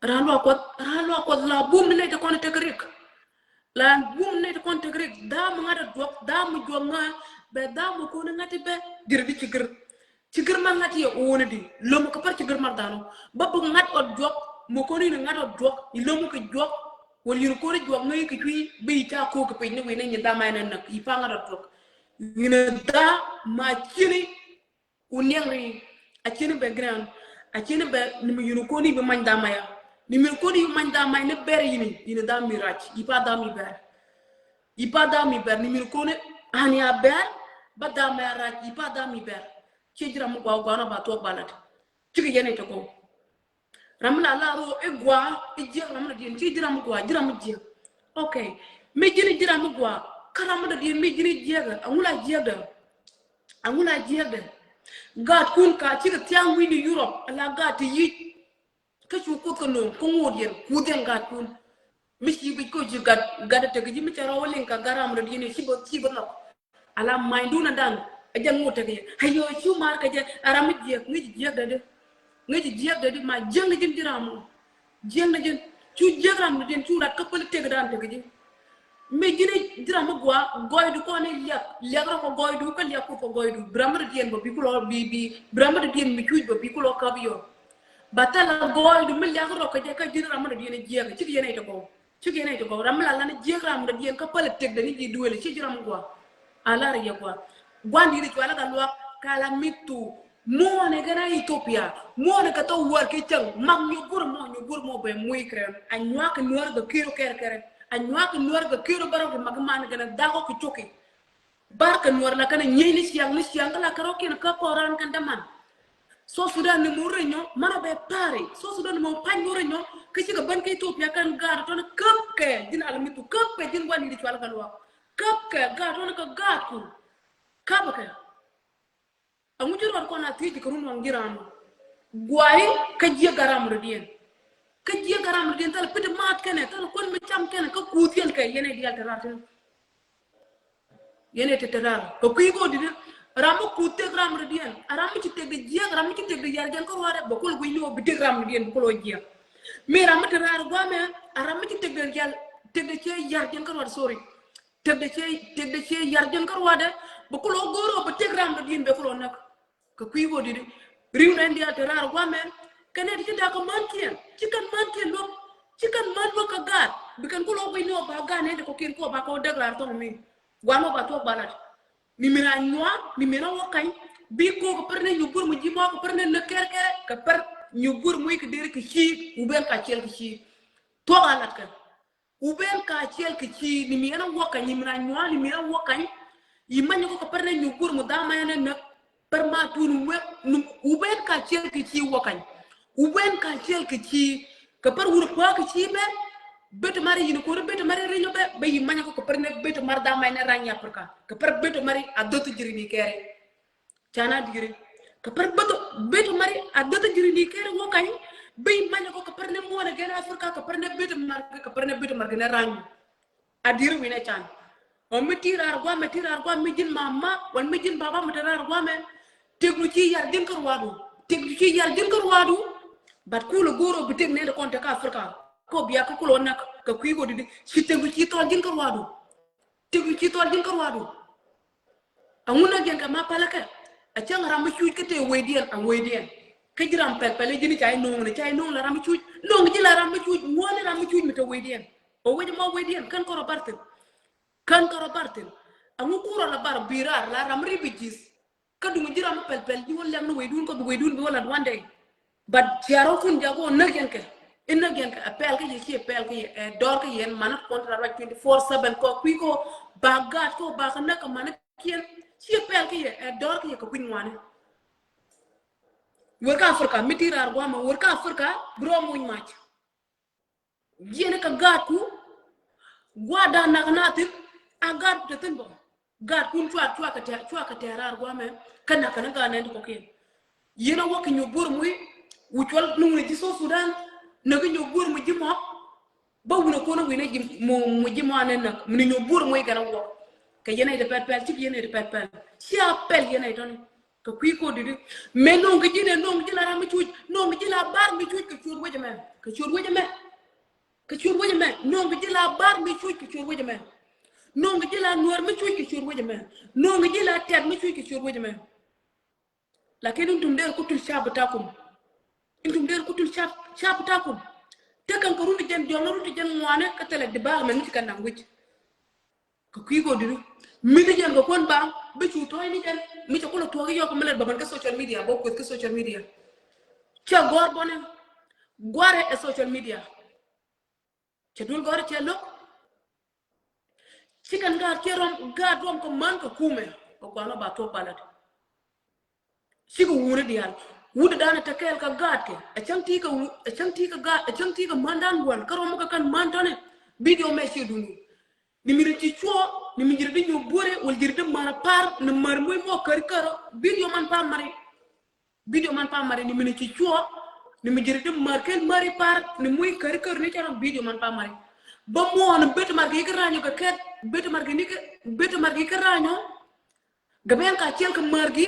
ran luak kuɔth ran luak kuɔth la bum ni nɛy ti kɔn tekɛ rik. La bum ni nɛy ti kɔn tekɛ rik dham mi ŋa̱t a duɔk dham mi juɔk ŋa̱ bɛ dham mi kɔn ŋa̱t ti bɛ. Jiri di ci gir ci gir ma ŋa̱t yɛ wuni di lomi kɛ pär ci gir ma dhanu. Bä bi ŋa̱t ɔt juɔk mi kɔn in ŋa̱t ɔt juɔk i lomi kɛ juɔk. Wal yin kɔn juɔk ŋäi kɛ cui̱ bi ca kok kɛ piny ni wi̱n ni nyin dham ma in näk i pa ŋa̱t ɔt juɔk. Yin dha ma cini. Ku niɛŋ ri a cini bɛ grin a cini bɛ ni mi yuni koni bi many dhamaya. Ni mi koni bi many dhamaya ni bɛr yini yini dham mi rac ipa dham mi bɛr. Ipa dham mi bɛr ni mi koni ani a bɛr. Ba dhamaya rac ipa dham mi bɛr. Ci jiram mi gua gua na ba tuɔk ba lat. Ciki yɛn ite ko. Ram mi la la ro e gua e jiɛk ram mi la diɛn ci jiram mi gua jiram mi jiɛk. Okay. Mi jini jiram mi gua. Kä ram mi dɔ̱diɛn mi ji̱n i̱ jiäkɛ, aŋu la jiäkdɛ? Aŋu la jiäkdɛ? Gaatkun ka cikɛ thia̱a̱ŋ wi̱i̱ni Europe, ala gaat ti yic. Kä cu Kuoth kɛ no̱o̱ŋ kä ŋo̱o̱diɛn, kuthdiɛn gaatkun. Mi ci guic kä ci gat, gat ɛ tek ji̱ mi cɛ rɔw liŋ ka gat ram dɔ̱diɛn ci bä, ci bä nhɔk. Ala manydun adan a jɛn ŋot tek yɛ. Ayɔ cu mar kɛ jɛ a ram mi jiɛk, ŋi̱ci jiɛk dee di. Ŋi̱ci jiɛk dee di ma jiɛk ni ji̱n ji̱ ram mɔ. Jiɛk ni ji̱n. Cu jiɛk ram ni ji̱n cu rat kä päl tek dan tek ji̱. Mi ji̱n ji̱ ram mi gua gɔydu kɔn i̱ liak, liak ram kɔ gɔydu kä liak Kuoth kɔ gɔydu. Bi ram mi dɔ̱diɛn bä bi kulɔ bi, bi, bi ram mi dɔ̱diɛn mi cuc bä bi kulɔ käp yɔ. Ba thɛl a gɔydu mi liak rɔ kɛ jɛ kä ji̱n ram mi dɔ̱diɛn jiɛk. Cik yɛn ɛ tɛ gɔw. Cik yɛn ɛ ti gɔw ram mi la lan jiɛk ram dɔ̱diɛn kä päl tëkdɛ ni ji̱ duël ci ji̱ ram gua. A lar yɛ gua. Gua̱n di̱t cual kä luak ka la mi thu. Muɔ̱ɔ̱n ɛ gɛn a Ethiopia. Muɔ̱ɔ̱n ɛ kɛ thok wäär ki cäŋ. Mak nyuɔ̱k guur mɔ, nyuɔ̱k guur mɔ bɛ mui̱ kɛ rɛm. A nyuak kɛ nuäär kɛ ki̱r kɛr kɛr. A nyuak kɛ nuäär kɛ ki̱r bärɔw kɛ mak man kɛn a dhak ɔ kɛ cuki. Bar kɛ nuɔr la kɛn a nyiey ni ciaŋ ni ciaŋ kä la kɛ rɔ kiɛn kä kɔran kɛn däman. South Sudan ni mor rɛ nyɔ man a bɛ pari. South Sudan ni mor pa̱ny mor rɛ nyɔ kä cikɛ bän kä Ethiopia kɛn gaat tɔn käp kɛ ji̱n alamitu käp kɛ ji̱n guan ni di cual kɛ luak. Käp kɛ gaat tɔn kä gaat ku. Käp kɛ. Aŋu ji̱ ruat kɔn a thiec ji̱ kɛ run waŋ ji̱ ram. Guay kä jiɛ garam rɔ diɛn. Kä jiɛ garam rɔ diɛn thal pit maat kɛnɛ thal kuän mi cam kɛnɛ kä kuth yɛn kɛ yɛn ɛ dial te rar tin. Yɛn ɛ te te rar kɛ kui̱ kɔ didi. Ram mi kuth tek ram rɔ diɛn a ram mi ci tek di jiɛk ram mi ci tek di yar jɛn kä ruat ɛ bɛ kul gui̱ ni wä bi tek ram rɔ diɛn bɛ kul wä jiɛk. Mi ram mi te rar guamɛ a ram mi ci tek di yar tek di cɛ yar jɛn kä ruat sorry. Tëkdɛ cɛ, tëkdɛ cɛ yar jɛn kä ruadɛ bɛ kulɔ go̱o̱r ɔ bɛ tëk ram dɔ̱diɛn bɛ kulɔ näk. Kɛ kui̱ wä di̱t ri̱w nɛn diaal te raar guamɛ. Kɛn nɛn ti ci da̱k kä män kiɛn ci kɛn män kiɛn luäk ci kɛn män luäk kä gaat bi kɛn kulɔ guic ni ɔ ba gaat nɛn ti kɔkiɛn kɔ ba kɔ däk raar thɔŋ mi guam ɔ ba thuɔk ba lat. Mi min a nyuaar mi min a wä kany bi kok kɛ pär nɛ nyuɔk guur mi ji̱ mɔ kɛ pär nɛ näk kɛr kɛrɛ kɛ pär nyuɔk guur mi kɛ deri kɛ ci wubɛn ka ciɛl kɛ ci thuɔk a lat kɛ. Wubɛn ka ciɛl kɛ ci ni mi ɛn a wä kany ni mi na nyuaar ni mi ɛn a wä kany. Yi manyɛ kɔ kɛ pär nɛ nyuɔk guur mi dhamɛ ɛn a näk pär ma tun wek. Wubɛn ka ciɛl kɛ ci wä kany. Wubɛn ka ciɛl kɛ ci kɛ pär wur paa kɛ ci bɛ. Bete mari yin kori bete mari rinyo bɛ bɛ yi manyɛ kɔ kɛ pär nɛ bete mari dhamɛ ɛn a rany Africa kɛ pär bete mari a dhoth jirini kɛrɛ. Cana diri kɛ pär bäth bäth mari a däth diri ni kɛrɛ wä kany. Bä imanyɛ kɔ kɛ pär ni muɔnɛ gɛn Africa kɛ pär ni bäth mar kɛ pär ni bäth mar gɛn rany. A diri winɛ can. Ɔ mi ti rar guamɛ ti rar guamɛ mi jin mama wan mi jin baba mi ti rar guamɛ. Tek nu ci yar jin kɛ ruadu tek nu ci yar jin kɛ ruadu. But kulɛ goro bi tek ni de kɔn tek Africa. Kɔ bia kɛ kulɛ wä nak kɛ kui̱ kɔ didi ci tek nu ci thɔl jin kɛ ruadu. Tëk wi̱c ci thɔl ji̱n kä ruaadu. Aŋun a jiɛn kɛ ma pälä kɛ a cäŋ ram mi cuc kä tëë wecdiɛn a wecdiɛn. Kä ji̱ ram pɛl pɛl ji̱n ca i̱ no̱o̱ŋ ni ca i̱ no̱o̱ŋ la ram mi cuc no̱o̱ŋ ji̱ la ram mi cuc ŋuɔ̱ɔ̱ni ram mi cuc mi te wecdiɛn. Ɔ wec ma wecdiɛn kän kärɔ bar thi̱n. Kän kärɔ bar thi̱n. Aŋu kurɔ la bar bi̱i̱ raar la ram mi refugees. Kä duŋ ji̱ ram mi pɛl pɛl ji̱ wä lɛm ni wecdun kɔ bi wecdun bi wä lat one day. But ciarɔ kun jago näk yɛn kɛ. In näk yɛn kɛ a pɛl kä yɛ ci a pɛl kä yɛ ɛ dɔr kä yɛn manat kɔn ra ruac twenty four seven kɔ kui̱ kɔ ba gaat kɔ ba kä näk kä manat kiɛn ci a pɛl kä yɛ ɛ dɔr kä yɛ kä kui̱ ŋuani. Wër kä Africa mi ti rar guama wër kä Africa bro muny mac. Jiɛn kä gaat ku guadan nak na thin a gaat ku te thin bɔ. Gaat kun cua cua kɛ tɛr cua kɛ tɛr raar guamɛ kä nak kɛ ni gaat nɛn ti kɔkiɛn. Yɛn a wä kɛ nyuɔk buɔr muc wi̱c cuɔl ni wuni ji̱ South Sudan. Näk kɛ nyuɔk buɔr muc ji̱ mɔ. Bä wuni kɔn wuni ji̱ mu ji̱ mɔ anɛ näk muni nyuɔk buɔr muc kɛn a wä. Kɛ yɛn a yɛ ti pɛl pɛl cik yɛn a yɛ ti pɛl pɛl cia pɛl yɛn a yɛ tɔni. Kɛ kui̱ kɔ di̱t i̱ mëë no̱o̱ŋ kɛ ji̱n ɛ no̱o̱ŋ ji̱ la ram mi cuc no̱o̱ŋ ji̱ la bar mi cuc kɛ ciöt wecɛ mɛ kɛ ciöt wecɛ mɛ. Kɛ ciöt wecɛ mɛ no̱o̱ŋ kɛ ji̱ la bar mi cuc kɛ ciöt wecɛ mɛ. No̱o̱ŋ kɛ ji̱ la nuäär mi cuc kɛ ciöt wecɛ mɛ. No̱o̱ŋ kɛ ji̱ la tɛt mi cuc kɛ ciöt wecɛ mɛ. Lakin intum der kutul cab takum. Intum der kutul cab cab takum. Tekɛn kɛ run ti jɛn jɔl run ti jɛn ŋuanɛ kä thilɛ development mi ci kɛ naŋ wi̱c. Kɛ kui̱ kɔ di̱t mi ti jɛn kɛ kuɔn ba bi cu tɔ̱ɔ̱c ni jɛn mi cɛ kulɛ tuɔɔk i̱ yɔk mi lɛt bä mɛn kä social media bä kueth kä social media. Cɛ gɔ̱r bɔnɛ guarɛ ɛ social media. Cɛ dul gɔ̱r cɛ lo̱k. Ci kɛn gaat cɛ rɔm gaat rɔm kɛ män kɛ kumɛ kɛ guanɔ ba tuɔk ba lɛt. Cikɛ wuni diaal wut dan ɛ te kɛɛl kɛ gaatkɛ ɛ cäŋ ti kɛ wu ɛ cäŋ ti kɛ gaat ɛ cäŋ ti kɛ män dan gua̱n kä rɔm kɛ kɛn män tɔni. Video mɛ ci duni. Ni mi ri ci cuɔ, ni mi ji̱ ri di nyuɔ̱k buɔ̱rɛ, wal ji̱ ri di mär a pa̱r, ni mär muc mɔ käri kärä, video man pa̱r mari. Video man pa̱r mari, ni mi ri ci cuɔ, ni mi ji̱ ri di mär ken mari pa̱r, ni muc käri kärä ni cɔrɔ video man pa̱r mari. Bä muɔ̱ɔ̱n bet mari kɛ ikä ranyɔ kɛ kɛt, bet mari kɛ ni kɛ, bet mari kɛ ikä ranyɔ. Gɛ ben ka ciel kɛ mär gi,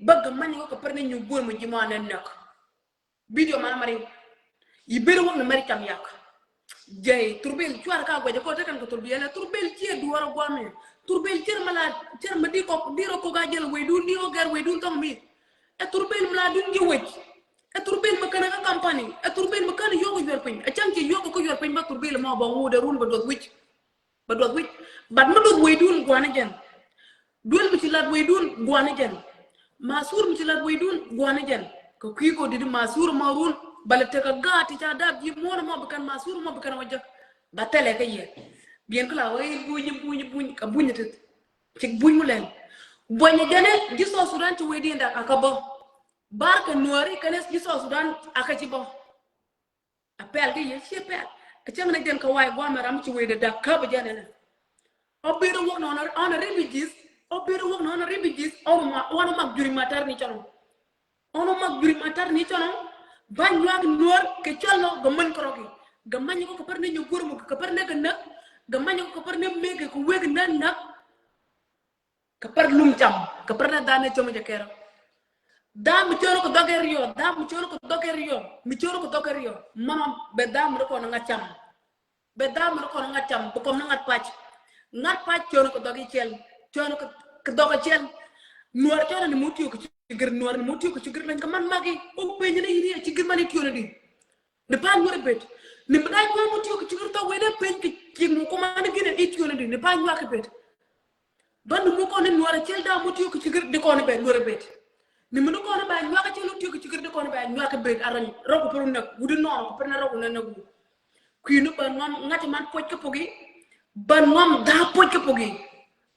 bä gɛ many wä kɛ pär ni nyuɔ̱k buɔ̱rɛ mɔ ji̱ mɔ anɛ näk. Video man mari. Yi beri wok ni mari cam yak. Jay, Turbil, cuar ka guɛjɛ kɔ te kan kɛ Turbil. Turbil ciɛ duɔrɔ guamɛ. Turbil ciɛ mala, ciɛ ma di kɔ, di rɔ kɔ ga jɛl weydun, di rɔ gɛr weydun tɔŋ mi. Ɛ Turbil mala dun ji wec. Ɛ Turbil ma kɛnɛ ka company. Ɛ Turbil ma kɛnɛ yoko yuɛr piny. Ɛ cang ci yoko kɔ yuɛr piny ba Turbil ma ba ŋu de run ba duɔth wic. Ba duɔth wic. Bat mi duɔth weydun guani jɛn. Duel mi ci lat weydun guani jɛn. Masur mi ci lat weydun guani jɛn. Kɛ kui̱ kɔ didi masur mɔ run. Bala tekɛ gaat ti ca dap ji̱ muɔn mɔ bi kɛn masur mɔ bi kɛn wä jek. Ba thɛlɛ kɛ yɛ. Biɛn kɛ la wä i̱ buny i̱ buny i̱ buny kɛ buny i̱ tet. Cik buny mu lɛn. Buɔnyɛ jɛn i̱ ji̱ South Sudan ci weydin dak a kä bä. Bar kɛ nuɔri kɛn i̱ ji̱ South Sudan a kä ci bä. A pɛl kä yɛ ciɛ pɛl. A cäŋ ni jɛn kä wa̱i̱ guamɛ ram ci wee dee dak käp jɛn ɛnɛ. Ɔ ber wok nɔn ɔn refugees. Ɔ ber wok nɔn refugees. Ɔ ma wan mak juri matar ni cɔnɔ. Ɔn mak juri matar ni cɔnɔ. Ba nyuak nuɔr kɛ cɔl nɔ gɛ män kɛ rɔki. Gɛ many kɔ kɛ pär ni nyuɔk guur mɔ kɛ pär ni kɛ näk. Gɛ many kɔ kɛ pär ni mekɛ kɛ wek ni näk. Kɛ pär lum cam, kɛ pär ni dhan ni cam jɛ kɛrɛ. Dhan mi cɔrɔ kɛ dhɔk kɛ riɔ, dhan mi cɔrɔ kɛ dhɔk kɛ riɔ, mi cɔrɔ kɛ dhɔk kɛ riɔ. Mɔnɔ bɛ dhan mi ri kɔn ŋa̱t cam. Bɛ dhan mi ri kɔn ŋa̱t cam, bɛ kɔn ni ŋa̱t pac. Ŋa̱t pac cɔrɔ kɛ dhɔk kɛ cɛl, cɔrɔ kɛ dhɔk kɛ cɛl. Nuɔr cɔrɔ ni mu tiok kɛ cigir, nuɔr ni mu tiok kɛ cigir lɛn kɛ man maki. Uk peny ni yini a cigir man i tiok ni di. Ni pa̱a̱n wä rɛ bet. Ni mi da̱a̱ nyua̱a̱ mɔ tiok kɛ cigir thɔk wen ɛ peny kɛ ciek mɔ kɔma ni gin ɛ i̱ tiok ni di. Ni pa̱a̱n nyua̱a̱ kɛ bet. Bä ni mɔ kɔn ni nuɔrɛ cel da̱a̱ mɔ tiok kɛ cigir di kɔn ɛ bɛ nuɔrɛ bet. Ni mi ni kɔn ɛ bɛ nyua̱a̱ kɛ cel tiok kɛ cigir di kɔn ɛ bɛ nyua̱a̱ kɛ bet. Arɔ rɔ kɛ pär wä näk wut di nɔɔrɔ kɛ pär ni rɔ wut ni näk wut. Kui̱ ni bä ŋɔm ŋa̱t man puɔc kɛ puki. Bä ŋɔm da̱a̱ puɔc kɛ puki.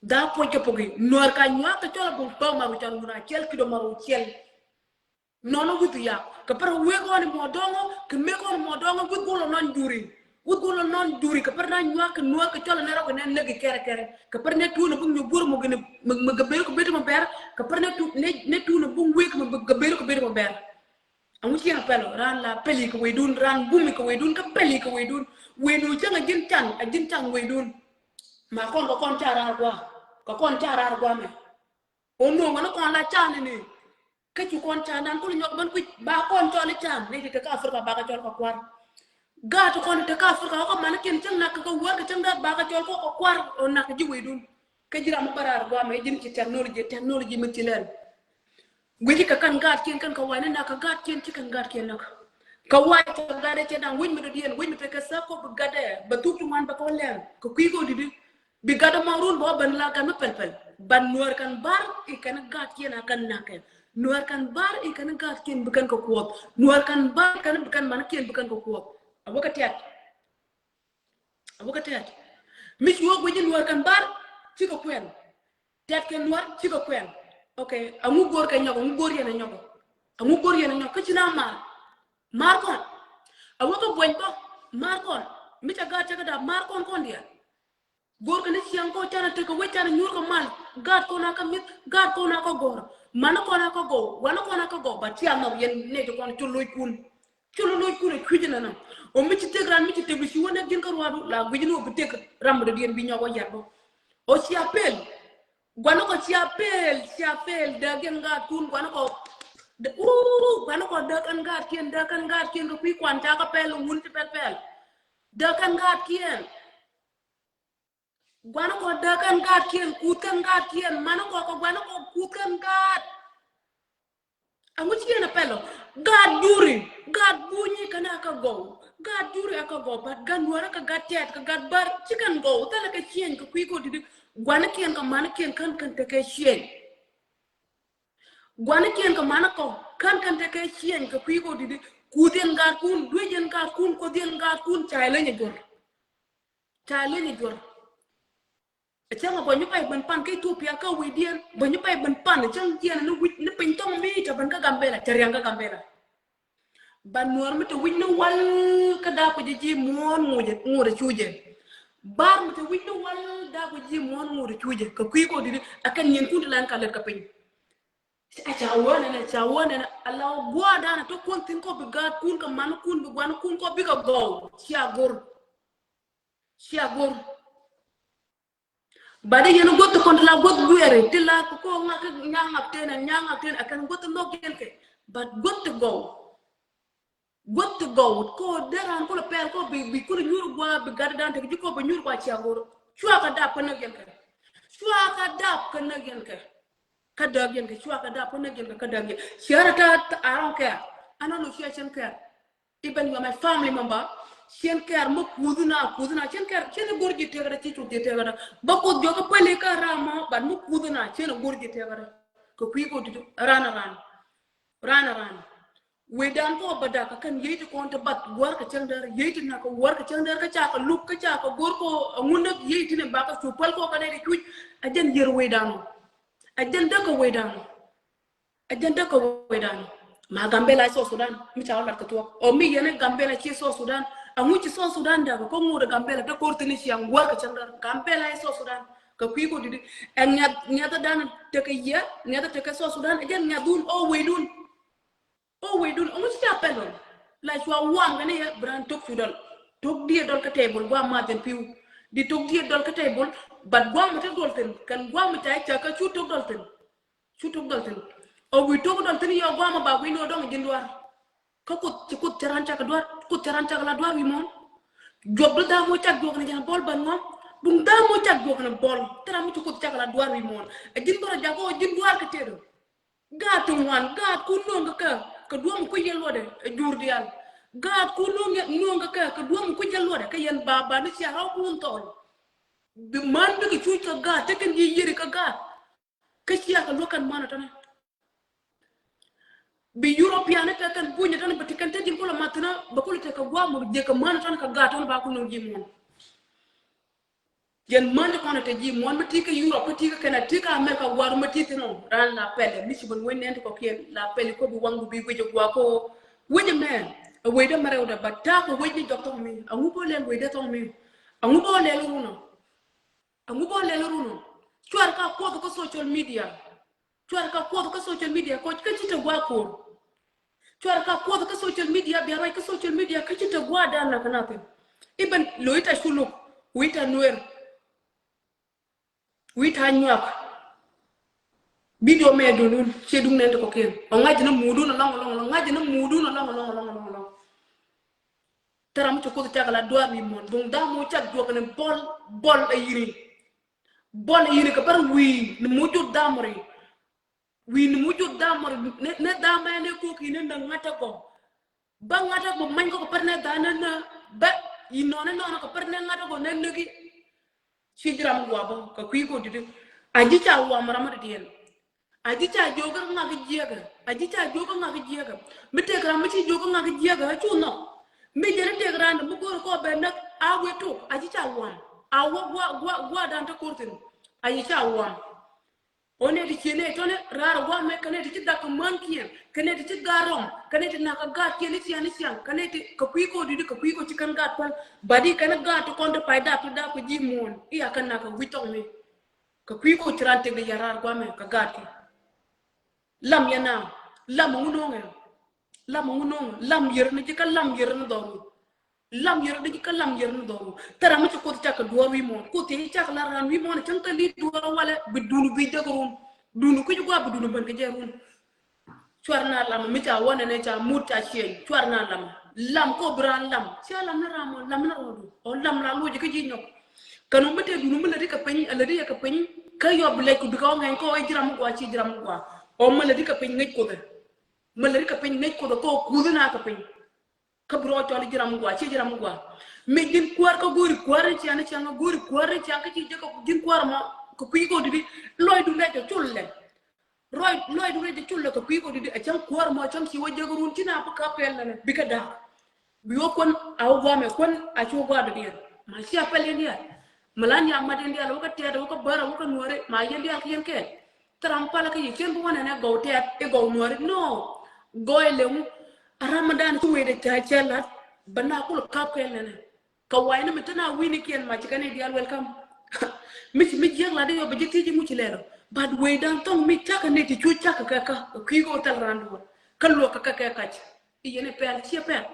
Da̱a̱ puɔc kɛ puki. Nuɔr ka nyua̱a̱ kɛ cɔl a bä bä ma wut can wut a cel ki dɔ ma wut cel. Nɔnɔ wi̱th ya kɛ pär wek ɣɔn mɔ dɔŋɔ kɛ mek ɣɔn mɔ dɔŋɔ wi̱th gulɔ nɔn juri. Wi̱th gulɔ nɔn juri kɛ pär na nyuak kɛ nuɔr kɛ cɔl nɛ rɔk nɛ nɛk kɛrɛ kɛrɛ kɛ pär nɛ tuun buk nyuɔk buɔr mɔ gɛn mɛ gɛ ber kɛ ber mɔ bɛr kɛ pär nɛ tuun buk wek mɛ gɛ ber kɛ ber mɔ bɛr. Aŋu ciɛn pɛl ran la pɛli kɛ weydun ran bumi kɛ weydun kɛ pɛli kɛ weydun. Weynu cäŋ a ji̱n can a ji̱n can weydun. Ma kɔn kɛ kɔn ca rar gua kɛ kɔn ca rar gua mɛ. Ɔ nuɔŋ ni kɔn la can ni. Kä cu kɔn can dan kul nyɔk ben kui̱ ba kɔn cɔl i̱ can ni ti te kä Africa ba kɛ cɔl kɛ kuar. Gaat kɔn te kä Africa kɔ man kiɛn cäŋ nak kɛ wär kɛ cäŋ dat ba kɛ cɔl kɔ kɛ kuar ɔ nak ji̱ weydun. Kä ji̱ ram mi bä raar guamɛ ji̱n ci technology, technology mi ci lɛl. Guici kɛ kɛn gaat kiɛn kɛn kɛ wa̱i̱ ni nak kɛ gaat kiɛn ci kɛn gaat kiɛn nak. Kɛ wa̱i̱ cɛ gat ɛ cɛ da̱ŋ wec mi dɔ̱diɛn wec mi te kɛ sä kɔ bi gat ɛ bɛ thuk ti ŋuan bɛ kɔ lɛl kɛ kui̱ kɔ di̱t. Bi gat ɛ mɔ run bä ben la gat mi pɛl pɛl. Ban nuɔr kan bar i̱ kɛn gat kiɛn a kan nakɛ. Nuɔr kan bar i̱ kɛn gat kiɛn bi kɛn kɛ kuɔth. Nuɔr kan bar kɛn bi kɛn man kiɛn bi kɛn kɛ kuɔth. A wä kɛ tiat. A wä kɛ tiat. Mi ci wä guici nuɔr kan bar ci kɛ kuɛn. Tiat kɛ nuɔr ci kɛ kuɛn. Ok. A ŋu go̱r kɛ nyɔk, a ŋu go̱r yɛn a nyɔk. A ŋu go̱r yɛn a nyɔk. Kä ci na mar. Mar kɔn. A wä kɛ buɔny bä. Mar kɔn. Mi ca gat ca kɛ dap mar kɔn kɔn diɛn. Go̱o̱rkɛ ni ciaŋ kɔn canɛ tekɛ wec canɛ nyuurkɛ mal. Gaat kɔn a kä mi̱th, gaat kɔn a kä gɔ̱r. Mani kɔn a kä gɔw, wani kɔn a kä gɔw. Ba ciaŋ nɔk yɛn nɛy ti kɔn cu lockun. Cu lockun ɛ cui̱c nɛnɛ. Ɔ mi ci tëk ran mi ci tëk bi ci wä nɛk ji̱n kä ruaadu la gui̱c ni wä bi tëk ram mi dɔ̱diɛn bi nyɔk wä yat bä. Ɔ cia pel. Guani kɔ cia pel, cia pel dääk yɛn gaatkun guani kɔ. Uu guani kɔ dääk ɛn gaatkiɛn, dääk ɛn gaatkiɛn kɛ kui̱ kuan ca kä pel wun ci pel pel. Dääk ɛn gaatkiɛn. Gua̱n kɔ däk kɛn gaat kiɛn, kuth kɛn gaat kiɛn, man kɔ kɔ gua̱n kɔ kuth kɛn gaat. Aŋu ci yɛn a pɛlɔ? Gaat juri, gaat bunyi kɛn a kä gɔw. Gaat juri a kä gɔw, but gaat nuɔrä kɛ gaat tɛt kɛ gaat bär ci kɛn gɔw. Thilɛ kɛ cieny kɛ kui̱ kɔ didi. Gua̱n kiɛn kɛ man kiɛn kän kɛn tekɛ cieny. Gua̱n kiɛn kɛ man kɔ kän kɛn tekɛ cieny kɛ kui̱ kɔ didi. Kuth yɛn gaatkun, duec yɛn gaatkun, kuoth yɛn gaatkun, ca ileny a juɔr. Ca leny juɔr. Cäŋ a bä nyupäy ben pan kä Ethiopia kä wi̱i̱diɛn bä nyupäy ben pan cäŋ jiɛn ni wi̱c ni piny thɔŋ mi ca ben kä Gambela ca riaŋ kä Gambela. Ba nuɔr mi te wi̱c ni wal kä daa kui̱ ji̱ ji̱ muɔ̱ɔ̱n ŋuɔ̱t ŋuɔ̱t a cu jɛ. Bar mi te wi̱c ni wal dak wi̱c yi muɔ̱n ŋot cucɛ kɛ kui̱ kɔ di̱t. A kɛn nyin kun ti lan ka lɛt kɛ piny. A ca wä nɛnɛ, ca wä nɛnɛ. A la gua̱a̱r dan a te kuɔn thin kɔ bi gaat kun kɛ man kun bi guan kun kɔ bi kɛ gɔw. Cia gor. Cia gor. But yɛn guɔth ti kɔn ti la guɔth guɛri ti la ko ŋak nya ŋak ten nya ŋak ten a kɛn guɔth ti lok yɛn kɛ. But guɔth ti gɔw. Guɔth ti gɔw ko deran ko la pɛl ko bi bi ko nyur gua bi gat dan te ji ko bi nyur gua cia gor. Cua ka dap ka nak yɛn kɛ. Cua ka dap ka nak yɛn kɛ. Ka dap yɛn kɛ cua ka dap ka nak yɛn kɛ ka dap yɛn. Cia ra ta I don't care. Ana no cia cɛn care. Even you are my family member, cien kɛɛr mi kuth na kuth na cien kɛɛr cien gor ji tekɛ da ci cuk ji tekɛ da. Ba kuth jɔ ka pali ka rama but mi kuth na cien gor ji tekɛ da. Ka kui̱ ko ditu ran ran. Ran ran. Wecdan ko ba dak ka kan yei ti kɔn ti bat war ka cɛŋ der yei ti na ka war ka cɛŋ der ka ca ka luk ka ca ka gor ko a ŋun nak yei ti ne ba ka cu pal ko ka ne di cuc. A jɛn yer wecdan. A jɛn dek ka wecdan. A jɛn däk kɛ wecdan. Ma Gambela i̱ South Sudan mi ca wä lat kɛ thuɔ̱k ɔ mi yɛn i̱ Gambela ci South Sudan. A ŋuci South Sudan däk kɛ ŋut i̱ Gambela te kor thin i̱ ciaŋ guäär kɛ cäŋ däk Gambela i̱ South Sudan. Kɛ kui̱ kɔ di̱t i̱ ɛ ŋiath ŋiath dan tekɛ yɛ ŋiath tekɛ South Sudan ɛ jɛn ŋiath dun ɔ wecdun. Ɔ wecdun ɔ ŋuci ca pɛl ɔ la cua wam kɛ ni yɛ bi ran tok cu dɔl tok diɛ dɔl kä table guam ma thin piu. Di tok diɛ dɔl kä table but guam mi te dɔl thin kɛn guam mi ca i̱ cä kä cu tok dɔl thin. Cu tok dɔl thin. Ɔ wi̱i̱ tok dɔl thin yɔ guamä ba wi̱i̱ ni ɔ dɔŋ ji̱n duar. Kä kuth ci kuth cɛ ran cak duar kuth cɛ ran cak la duar wi̱i̱ muɔ̱n. Juɔk du dham wä cak juɔk ni jɛn bɔl ban ŋɔm. Buŋ dham wä cak juɔk ni bɔl. Thil ram mi ci kuth cak la duar wi̱i̱ muɔ̱n. Ɛ ji̱n duar ɛ jak ɔ ji̱n duar kɛ tëëd ɔ. Gaat ti ŋuan gaat kun no̱o̱ŋ kɛ kɛ kɛ duɔ̱m kui̱ yɛn luɔtdɛ ɛ jur diaal. Gaat kun no̱o̱ŋ no̱o̱ŋ kɛ kɛ kɛ duɔ̱m kui̱ yɛn luɔtdɛ kɛ yɛn ba ba ni cia rɔw kun thɔɔl. Bi man bikɛ cuc kɛ gaat tekɛn yi yiëri kɛ gaat. Kä cia kɛ luäk kɛn mänä tɔnɛ. Bi European ni kɛ kɛn bunyɛ tɔnɛ bɛ ti kɛn te ji̱n kulɛ math thinä bɛ kulɛ tekɛ gua̱a̱k mɔ bi jiɛk kɛ mänä tɔnɛ kɛ gaat tɔnɛ ba kulɛ ji̱ muɔ̱n. Yɛn män ti kɔn ɛ te ji̱ muɔ̱n mi ti kä Europe kä ti kä kɛn ɛ ti kä America gua̱a̱r mi ti thin ɔ ran la pɛlɛ mi ci ben wen nɛn ti kɔkiɛn la pɛlɛ ko bi waŋ bi bi wecɛ gua̱a̱k ko wecɛ mɛ. Ɛ wecdɛ mɛ rɛwdɛ ba ta̱a̱ kɛ wec ni jɔk thɔŋ mi aŋu bä lɛl wecdɛ thɔŋ mi aŋu bä lɛl run ɔ. Aŋu bä lɛl run ɔ. Cuar ka kuɔth kä social media. Cuar ka kuɔth kä social media kɔc kä ci te gua̱a̱ ko̱r. Cuar ka kuɔth kä social media bia ruac kä social media kä ci te gua̱a̱ dan na kä na pin. Iben lo ita culuk wi̱i̱ ta nuer. Wi̱i̱ ta nyuak. Video mɛ dunun cie duŋ nɛn ti kɔkiɛn ɔ ŋa̱c ni muudun alɔŋ alɔŋ alɔŋ ŋa̱c ni muudun alɔŋ alɔŋ alɔŋ alɔŋ alɔŋ. Thil ram mi ci kuoth cak la duar wi̱i̱ muɔ̱n buŋ dham mu cak juɔk ni bɔl bɔl a yini. Bɔl a yini kɛ bar wi̱i̱ ni mu jut dham ri. Wi̱i̱ ni mu jut dham ri ni dham ɛn ɛ kok yini ni ŋa̱t ɛ gɔk. Ba ŋa̱t ɛ gɔk many kɔ kɛ pär ni dham ni ni bɛ yi nɔni nɔni kɛ pär ni ŋa̱t ɛ gɔk ni ni ki. Ci ji̱ ram gua̱a̱ bä kɛ kui̱ kɔ di̱t. A ji̱ ca wam ram mi diɛn. A ji̱ ca jiök kä ŋak jiäkä. A ji̱ ca jiök kä ŋak jiäkä. Mi tëëk ram mi ci jiök kä ŋak jiäkä a cu nhɔk. Mi jɛn tëëk ran mi go̱o̱r kɔ bɛ näk a wee tok a ji̱ ca wam. A wä gua̱ gua̱ gua̱ dan te ko̱r thi̱n. A ji̱ ca wam. Ɔ nɛ ti cie nɛ tɔnɛ raar wamɛ kɛ nɛ ti ci dhak kɛ män kiɛn kɛ nɛ ti ci gaat rɔm kɛ nɛ ti nak kɛ gaat kiɛn ni cian ni cian kɛ nɛ ti kɛ kui̱ kɔ di̱t kɛ kui̱ kɔ ci kɛn gaat päl. But i̱ kɛn gaat ti kɔn ti pay dap ti dap kɛ ji̱ muɔ̱ɔ̱n i̱ a kɛn nak kɛ wi̱c thɔk mi. Kɛ kui̱ kɔ ci ran tëk di yɛ raar guamɛ kɛ gaat kɛ. Lam yɛ na lam ŋu no̱o̱ŋɛ. Lam ŋu no̱o̱ŋɛ lam yɛr ni ji̱ kä lam yɛr ni dhɔru. Lam yɛr ni ji̱ kä lam yɛr ni dhɔru. Thil ram mi ci kuoth cak kɛ duɔ̱ɔ̱r wi̱i̱ muɔ̱ɔ̱n kuoth ci cak la ran wi̱i̱ muɔ̱ɔ̱n cäŋ thil i̱ duɔ̱ɔ̱r walɛ bi duni bi jek run. Duni kui̱ gua̱a̱ bi duni ben kɛ jɛ run. Cuar na lamɛ mi ca wä nɛnɛ ca mut ca cieny cuar na lamɛ. Lam ko bi ran lam cia lam ni ram ɔ lam ni rɔɔdu ɔ lam la loc kä ji̱ nyɔk. Kɛ nu mi tëë duni mi läti kɛ piny a läti yɛ kɛ piny. Kä yɔp bi lɛc ku bi kɛ wä ŋɛny kɔ i̱ ji̱ ram mi gua ci ji̱ ram mi gua. Ɔ mi läti kɛ piny ŋäc kuothɛ. Mi läti kɛ piny ŋäc kuothɛ kɔ kuothɛ na kɛ piny. Kä bi rɔ cɔl ji̱ ram mi gua ci ji̱ ram mi gua. Mi ji̱n kuäär kä go̱o̱ri kuäär ni ciaŋ ni ciaŋ go̱o̱ri kuäär ni ciaŋ kä ci jɛ kɛ ji̱n kuäär mɔ kɛ kui̱ kɔ di̱di. Lɔcdu lɛc ɔ cul lɛ. Ruac luac du rɛc cul lɛ kɛ kui̱ kɔ di̱t a cäŋ kuäär mɔ cäŋ ci wä jek run ci na bi kap kɛɛl nɛnɛ bikɛ da̱k. Bi wä kuän a wä guamɛ kuän a ci wä gua̱a̱r dɔ̱diɛn ma ci a pɛl yɛn diaal. Ma la nhiam mat yɛn diaal wä kä tɛɛt wä kä bär wä kä nuɔ̱ɔ̱ri ma yɛn diaal kɛ yɛn kɛɛl. Thil ram palä kä yɛ cien bi wä nɛnɛ gɔw tɛɛt i̱ gɔw nuɔ̱ɔ̱ri nɔ. Gɔy lɛŋu a ram mi dan ci wecdɛ ca cɛ lat bä na kul kap kɛɛl nɛnɛ. Kɛ wa̱i̱ni mi te na wi̱nikiɛn mac kɛ ni diaal welcome. Mi ci mi jiäk la di yɔ bɛ ji̱ thiec i̱ ŋuci lɛl ɔ. But wecdan thɔŋ mi cakɛ ni ti cu cakɛ kɛ kä kɛ kui̱ kɛ wä thɛl raan duɔ̱ɔ̱r. Kä luɔk kɛ kɛ kɛ kac i̱ yɛn i̱ pɛl ciɛ pɛl.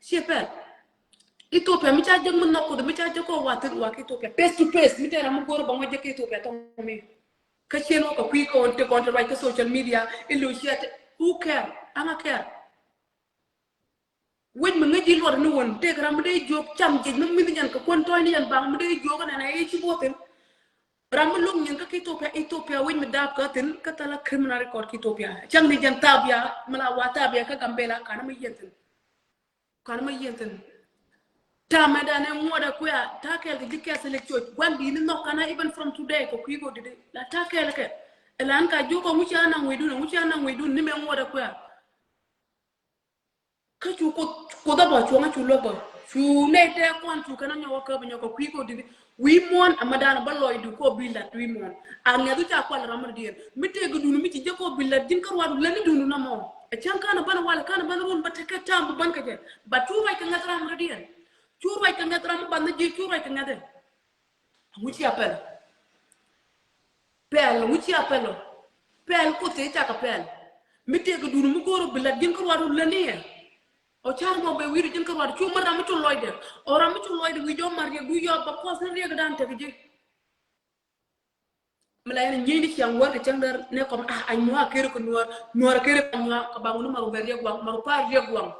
Ciɛ pɛl. Ethiopia mi ca jek mi nhɔk Kuoth mi ca jek kɔ wa thil wa ki Ethiopia face to face mi tɛra mi go̱r ba ŋuɛ jek ki Ethiopia tɔŋ mi. Kä cien wä kɛ kui̱ kɛ wä te kɔn te ruac kä social media ilu ciɛ te. Who care? Aŋa care. Wec mi ŋäc ji̱ luɔt ni wän tek ram mi dee jiök cam jiec mi mi̱th nyɛn kɛ kuän tɔ̱ɔ̱c ni nyɛn baŋ mi dee jiök nɛn a i̱ ci buɔthin. Ram mi lo̱k nyin kä ki Ethiopia, Ethiopia wec mi daap kä thin kä thala criminal record ki Ethiopia. Cäŋ ni jɛn thaap ya mi la wa thaap ya kä Gambela kanɛ mi yiɛn thin. Kanɛ mi yiɛn thin. Tamɛ danɛ ŋuɔdɛ kuɛ a ta̱a̱ kɛɛl kɛ ji̱ kɛɛl sɛ lek coc gua̱n di̱i̱t ni nhɔk kanɛ even from today kɛ kui̱ kɛ wä di̱t la ta̱a̱ kɛɛl kɛ. Ɛlan ka jiök kɔ ŋuci a naŋ wecdun ŋuci a naŋ wecdun ni mɛ ŋuɔdɛ kuɛ a. Kä cu Kuoth, Kuoth a bä cuɔ̱ŋ a cu luäk bä cu nɛy tɛk kɔn cu kɛn a nyɔk a käp a nyɔk a kui̱ kɔ di̱t. Wi̱i̱ muɔ̱ɔ̱n a ma da̱a̱n a bä lɔcdu kɔ bi la̱t wi̱i̱ muɔ̱ɔ̱n a ŋɛ̈th wi̱c a kual ram rɔ diɛn mi tëëk kɛ dun mi ci jek kɔ bi la̱t ji̱n kä ruaadu lätni dun na mɔ. Ɛ cäŋ kän a bän a wal kän a bän a run bä tekɛ ta̱a̱m bi bän kɛ jɛ. But cu ruac kɛ ŋɛ̈th ram rɔ diɛn cu ruac kɛ ŋɛ̈th ram mi bath ni ji̱ cu ruac kɛ ŋɛ̈th ɛ. Aŋu ci a pɛl. Pɛl ŋu cia pɛl ɔ. Pɛl Kuoth tëë cakɛ pɛl. Mi tëëk dun mi go̱o̱r ɔ bi la̱t ji̱n kä ruaadu lätni ɛ. Ɔ car mɔ bɛ wi̱i̱du ji̱n kä ruaadu cu mär ram mi cu lɔcdɛ ɔ ram mi cu lɔcdɛ wi̱i̱ jɔ̱ɔ̱k mär riɛk du yɔɔp bɛ kɔs ni riɛk dan tek ji̱. Mi la yɛn nyieyni ciaŋ wär kɛ cäŋ däär nɛ kɔm a anyuaa keri kɛ nuäär nuäär keri kɛ anyuaa kɛ baŋ wuni maru bɛ riɛk waŋ maru pa̱a̱r riɛk waŋ.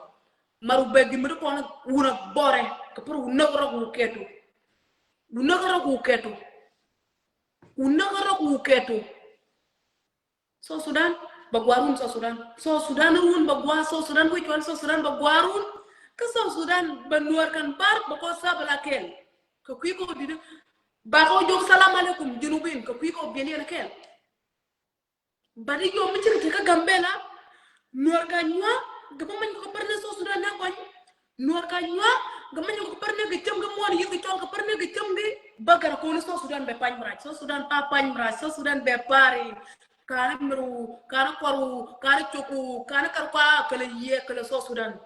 Maru bɛ gimri kɔn wun a bɔrɛ kɛ pär wun näk rɔk wun kɛtu. Wun näk rɔk wun kɛtu. Wun näk rɔk wun kɛtu. South Sudan bɛ gua̱a̱r wun South Sudan. South Sudan wun bɛ gua̱a̱r South Sudan wun cual South Sudan bɛ gua̱a̱r wun. Kä South Sudan bɛ nuäär kan bar bɛ kɔ sabala kɛl. Kɛ kui̱ kɔ di̱t. Ba kɔ jom salam alaikum junubin kɛ kui̱ kɔ biɛl yɛn kɛl. But i̱ yom mi ci ri tekä Gambela. Nuäär ka nyuak gɛ bä many kɔ pär ni South Sudan na gɔny. Nuäär ka nyuak gɛ many kɔ pär ni gɛ cäm gɛ muɔn yi̱th gɛ cɔl kɔ pär ni gɛ cäm gɛ. Bä gɛr kɔn ni South Sudan bɛ pany marac South Sudan pa pany marac South Sudan bɛ pari. Kani mɛr wu kani kɔr wu kani cok wu kani kar kua kɛlɛ yiɛ kɛlɛ South Sudan.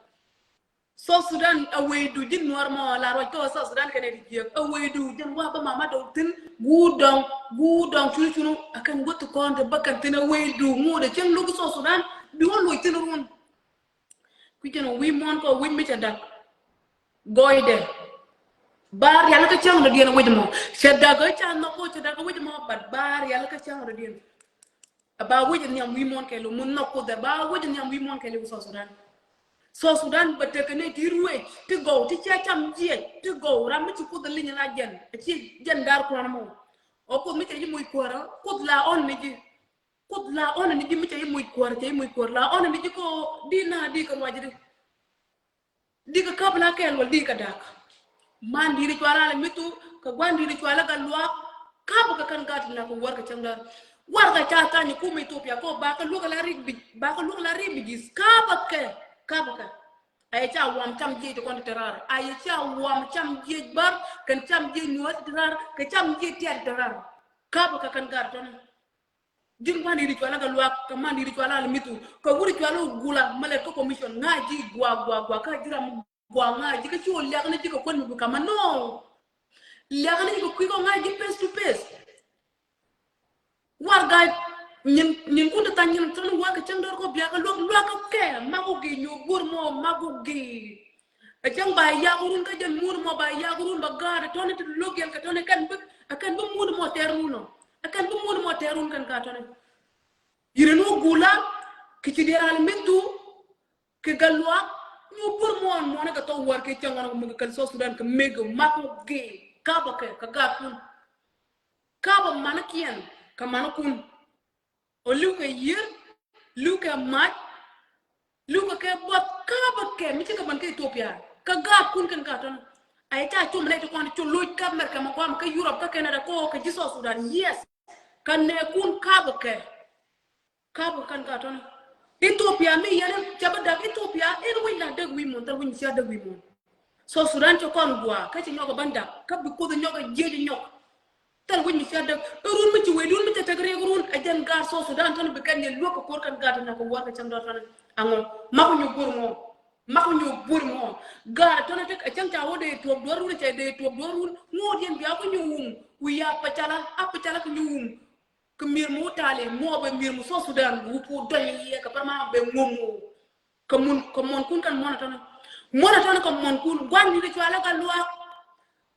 South Sudan a wecdu ji̱n nuɔr mɔ la ruac kä South Sudan kɛnɛ ti jiäk a wecdu ji̱n wa bä mama dɔw thi̱n guut dɔŋ guut dɔŋ cunu cunu a kɛn guut ti kɔn ti bä kɛn thi̱n a wecdu ŋut a cieŋ luk South Sudan bi wä luc thi̱n run. Kui̱ ji̱n wi̱i̱ muɔ̱n kɔ wi̱c mi cɛ dak gɔcdɛ. Ba rial kä cäŋ dɔ̱diɛn wi̱c mɔ cɛ dak kä ca nhɔk kɔ cɛ dak kä wi̱c mɔ but ba rial kä cäŋ dɔ̱diɛn. A ba wec a nhiam wi̱i̱ muɔ̱ɔ̱n kɛɛliw mun nhɔk Kuoth ɛ ba wec a nhiam wi̱i̱ muɔ̱ɔ̱n kɛɛliw South Sudan. South Sudan bɛ tekɛ ni ti ruec ti gɔw ti cia cam jiɛc ti gɔw ram mi ci Kuoth a li̱ny la jɛn a ci jɛn dar kuan mɔ. Ɔ Kuoth mi cɛ yi muc kuäärä Kuoth la ɔn ni ji̱. Kuoth la ɔn ni ji̱ mi cɛ yi muc kuäärä cɛ yi muc kuäärä la ɔn ni ji̱ ko di na di kɛ ruac di. Dikɛ käp la kɛɛl wal dikɛ dak. Man di̱i̱t cual alɛ mithu kɛ gua̱n di̱i̱t cual ɛ Gatluak. Käp kɛ kɛn gat na kɛ wär kɛ cäŋ däär. Wär kɛ ca thany kum Ethiopia kɔ bakɛ luäk la rik bi bakɛ luäk la rik bi ji̱th käp kɛ käp kɛ. Ayɛ ca wam cam jiec ti kɔn ti te raar ayɛ ca wam cam jiec bär kɛn cam jiec nuɔ̱ɔ̱th ti te raar kɛ cam jiec tiɛt ti te raar. Käp kɛ kɛn gat tɔni. Ji̱n gua̱n di̱t cual a Gatluak kɛ man di̱t cual a Mithu kɛ wut cual a Gula mɛ lɛ kä commission ŋa̱c ji̱ gua gua gua kä ji̱ ram gua ŋa̱c ji̱ kä ci wä liak ni ji̱ kɛ kuän mi bi kamä no. Liak ni ji̱ kɛ kui̱ kɔ ŋa̱c ji̱ face to face. Warɛga nyin nyin kun ti tha̱ny nyin tɔn wä kɛ cäŋ dɔr kɔ biak kɛ luäk luäk kɛ kɛ mak wä gi̱i̱ nyuɔk guur mɔ mak wä gi̱i̱. Ɛ cäŋ ba yak run kä jɛn mun mɔ ba yak run ba gaat ɛ tɔni ti lo̱k yɛn kɛ tɔni kɛn bi ɛ kɛn bi mun mɔ tɛr run ɔ ɛ kɛn bi mun mɔ tɛr run kɛn ka tɔni. Yiri nu gula ki ci dier al min thu ki Gatluak. Nyu bur muɔn muɔn kɛ thok war ki cäŋ wan mi kɛ kɛl South Sudan kɛ meg mak wä gi̱i̱ kaba kɛ kɛ gaat kun. Kaba mani kiɛn kɛ mani kun. Ɔ li̱w kɛ yier li̱w kɛ mac. Li̱w kɛ kɛ buɔth kä bä kɛ mi ci kɛ ban kä Ethiopia kä gaat kun kɛn gaat tɔn. Ay ca cum lɛ ti kɔn cu loc kä America ma guam kä Europe kä Canada ko kɛ ji̱ South Sudan yes. Kä nɛ kun kä bä kɛ kä bä kɛn gaat tɔn. Ethiopia mi yɛn ca bä dak Ethiopia in wi̱ny la dek wi̱i̱ muɔn thil wi̱ny cia dek wi̱i̱ muɔn. South Sudan ci kɔn gua kä ci nyɔk ban dak kä bi kuoth nyɔk jiec nyɔk. Thil wi̱c mi cia däk. Ɛ run mi ci wecdun mi ci tek riɛk run ɛ jɛn gaat South Sudan tɔn bi kɛn yɛ luäk kɛ ko̱r kɛn gaat tɔn kɛ wär kɛ cäŋ dɔr tɔn. Aŋɔ mak wä nyuɔk go̱r ŋɔ. Mak ku nyuɔk buɔr mɔ. Gaar tɔnɛ tek a cäŋ ca wä dee tuɔk duɔr run, cɛ dee tuɔk duɔr run. Ŋo̱o̱t yɛn bia ku nyuɔk wum. Wi̱i̱ a pä cala, a pä cala ku nyuɔk wum. Kɛ mi̱er mɔ tali mɔ bɛ mi̱er mɔ South Sudan wu pu dɔny yɛ kɛ pär ma bɛ ŋuɔm mɔ. Kɛ mun, kɛ muɔn kun kan muɔn a tɔnɛ. Muɔn a tɔnɛ kɛ muɔn kun. Gua̱n ni de cuala ka luak.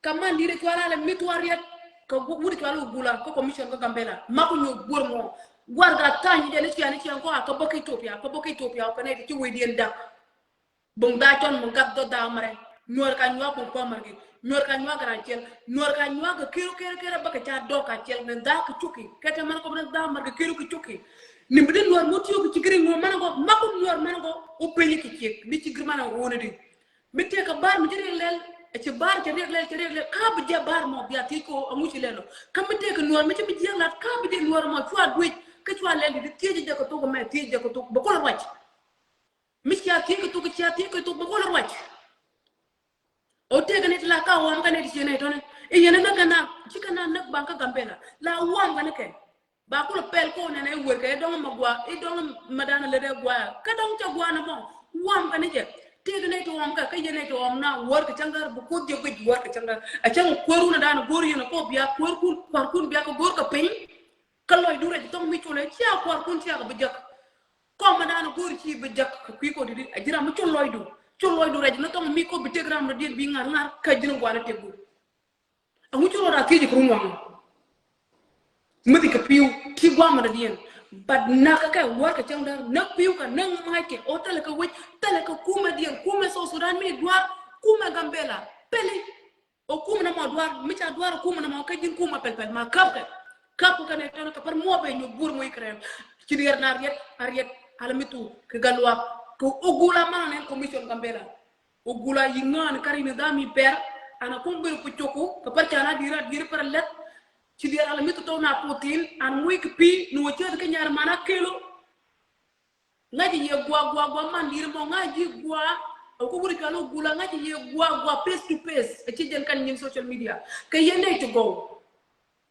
Kɛ man di̱t cuala lɛ mi tuɔr riɛt kɛ wut cuala wä Gula kä commission kä Gambela. Mak ku nyuɔk buɔr mɔ. Guar ga tha̱a̱ny dee ni cian ni cian kɔ a kä bä kä Ethiopia, kä bä kä Ethiopia kɛ nɛy ti ci wecdiɛn dak. Buŋ daa cɔn mi gat dhɔ daa mɛrɛ. Nuɔr ka nyuak buŋ pa mɛrɛ ki. Nuɔr ka nyuak ran ciɛl. Nuɔr ka nyuak kɛ kero kero kero bä kɛ ca dɔk ka ciɛl ni daa kɛ cuki. Kɛ te mɛn kɔ bi ni daa mɛrɛ kɛ kero kɛ cuki. Ni bi di nuɔr mɔ tiyo kɛ ci giri ŋuɔ mɛn kɔ. Mak ku nuɔr mɛn kɔ. Wä peny kɛ ciek. Di ci giri mɛn kɔ wä ni di. Mi tëëk kɛ bar mi ci riɛk lɛl, ɛ ci bar ci riɛk lɛl, ci riɛk lɛl. Ka bi jɛ bar mɔ bia thiec kɛ ɣöö ɛŋu ci lɛl ɔ. Kä mi tëëk kɛ nuɔr mi ci mi jiäk lat, ka bi jɛ nuɔr mɔ cua duec, kä cua lɛl di thiec jɛ kɛ thok mɛ, thiec jɛ kɛ thok. Bɛ kulɛ ruac. Mi cia thiec kɛ thok, cia thiec kɛ thok, bɛ kulɛ ruac. Ɔ tëëk kɛ ni ti la ka wam kɛ ni ti ciɛ ni tɔni. I̱ yɛn ni näk kɛ na, ci kɛ na näk baŋ kä Gambela. La wam kɛ ni kɛ. Ba kulɛ pɛl ko nɛnɛ i̱ wër kɛ i̱ dɔŋ mɛ gua, i̱ dɔŋ mɛ danɛ lɛ dee gua. Kä dɔŋ cɛ gua nɛ mɔ. Wam kɛ ni jɛ. Tëëk ni ti wam kɛ, kä yɛn ni ti wam na wär kɛ cäŋ gär, bi kuoth jɛ guic wär kɛ cäŋ gär. A cäŋ kuäär wun a danɛ go̱r yɛn a kɔ bia kuäär kun, kua̱r kun bia kɛ go̱r kɛ piny. Kä lɔcdu rɛc thɔŋ mi culɛ cia kua̱r kun cia kɛ bi jäk. Kɔm a danɛ go̱r ci bi jäk kɛ kui̱ kɔ didi. A ji̱ ram mi cul lɔcdu. Cul lɔcdu rɛc ni thɔŋ mi kɔ bi tëk ram rɔ diɛn bi ŋa̱r ŋa̱r kä ji̱n guanɛ tëk du. Ɛŋu ci rɔ daa thiec kɛ run waŋ. Mäthi kɛ pi̱w ti guamɛ dɔ diɛn. But nakä kɛ wär kɛ cäŋ däär näk pi̱w kɛ näk mac kɛ ɔ thilɛ kɛ wec thilɛ kɛ kumɛ diɛn kumɛ South Sudan mi duar kumɛ Gambela pɛli. Ɔ kumɛ na mɔ duar mi ca duar ɔ kumɛ na mɔ kä ji̱n kumɛ pɛl pɛl ma käp kɛ. Käp kɛ nɛ tɔn kɛ pär muɔ bɛ nyuɔk buɔr muɔ ikɛ rɛm. Ci diɛr na riɛt a riɛt a la mi thu kɛ Gatluak kɛ Ogula manɛ nɛ commission Gambela. Ogula yi ŋa̱a̱n kari ni dhami pɛr. Ana kum beri ku cuku kɛ pär cana diri a diri pär lɛt. Ci diɛr ala mi tɔtɔ na putin an muc kɛ pi ni wä cäth kä nyar mana kelo. Ŋa̱c yɛ gua gua gua man diri mɔ ŋa̱c yi gua. Aku wuri cɔal Ogula ŋa̱c yɛ gua gua face to face. A ci jɛn kan nyin social media kɛ yɛ nɛy ti gɔw.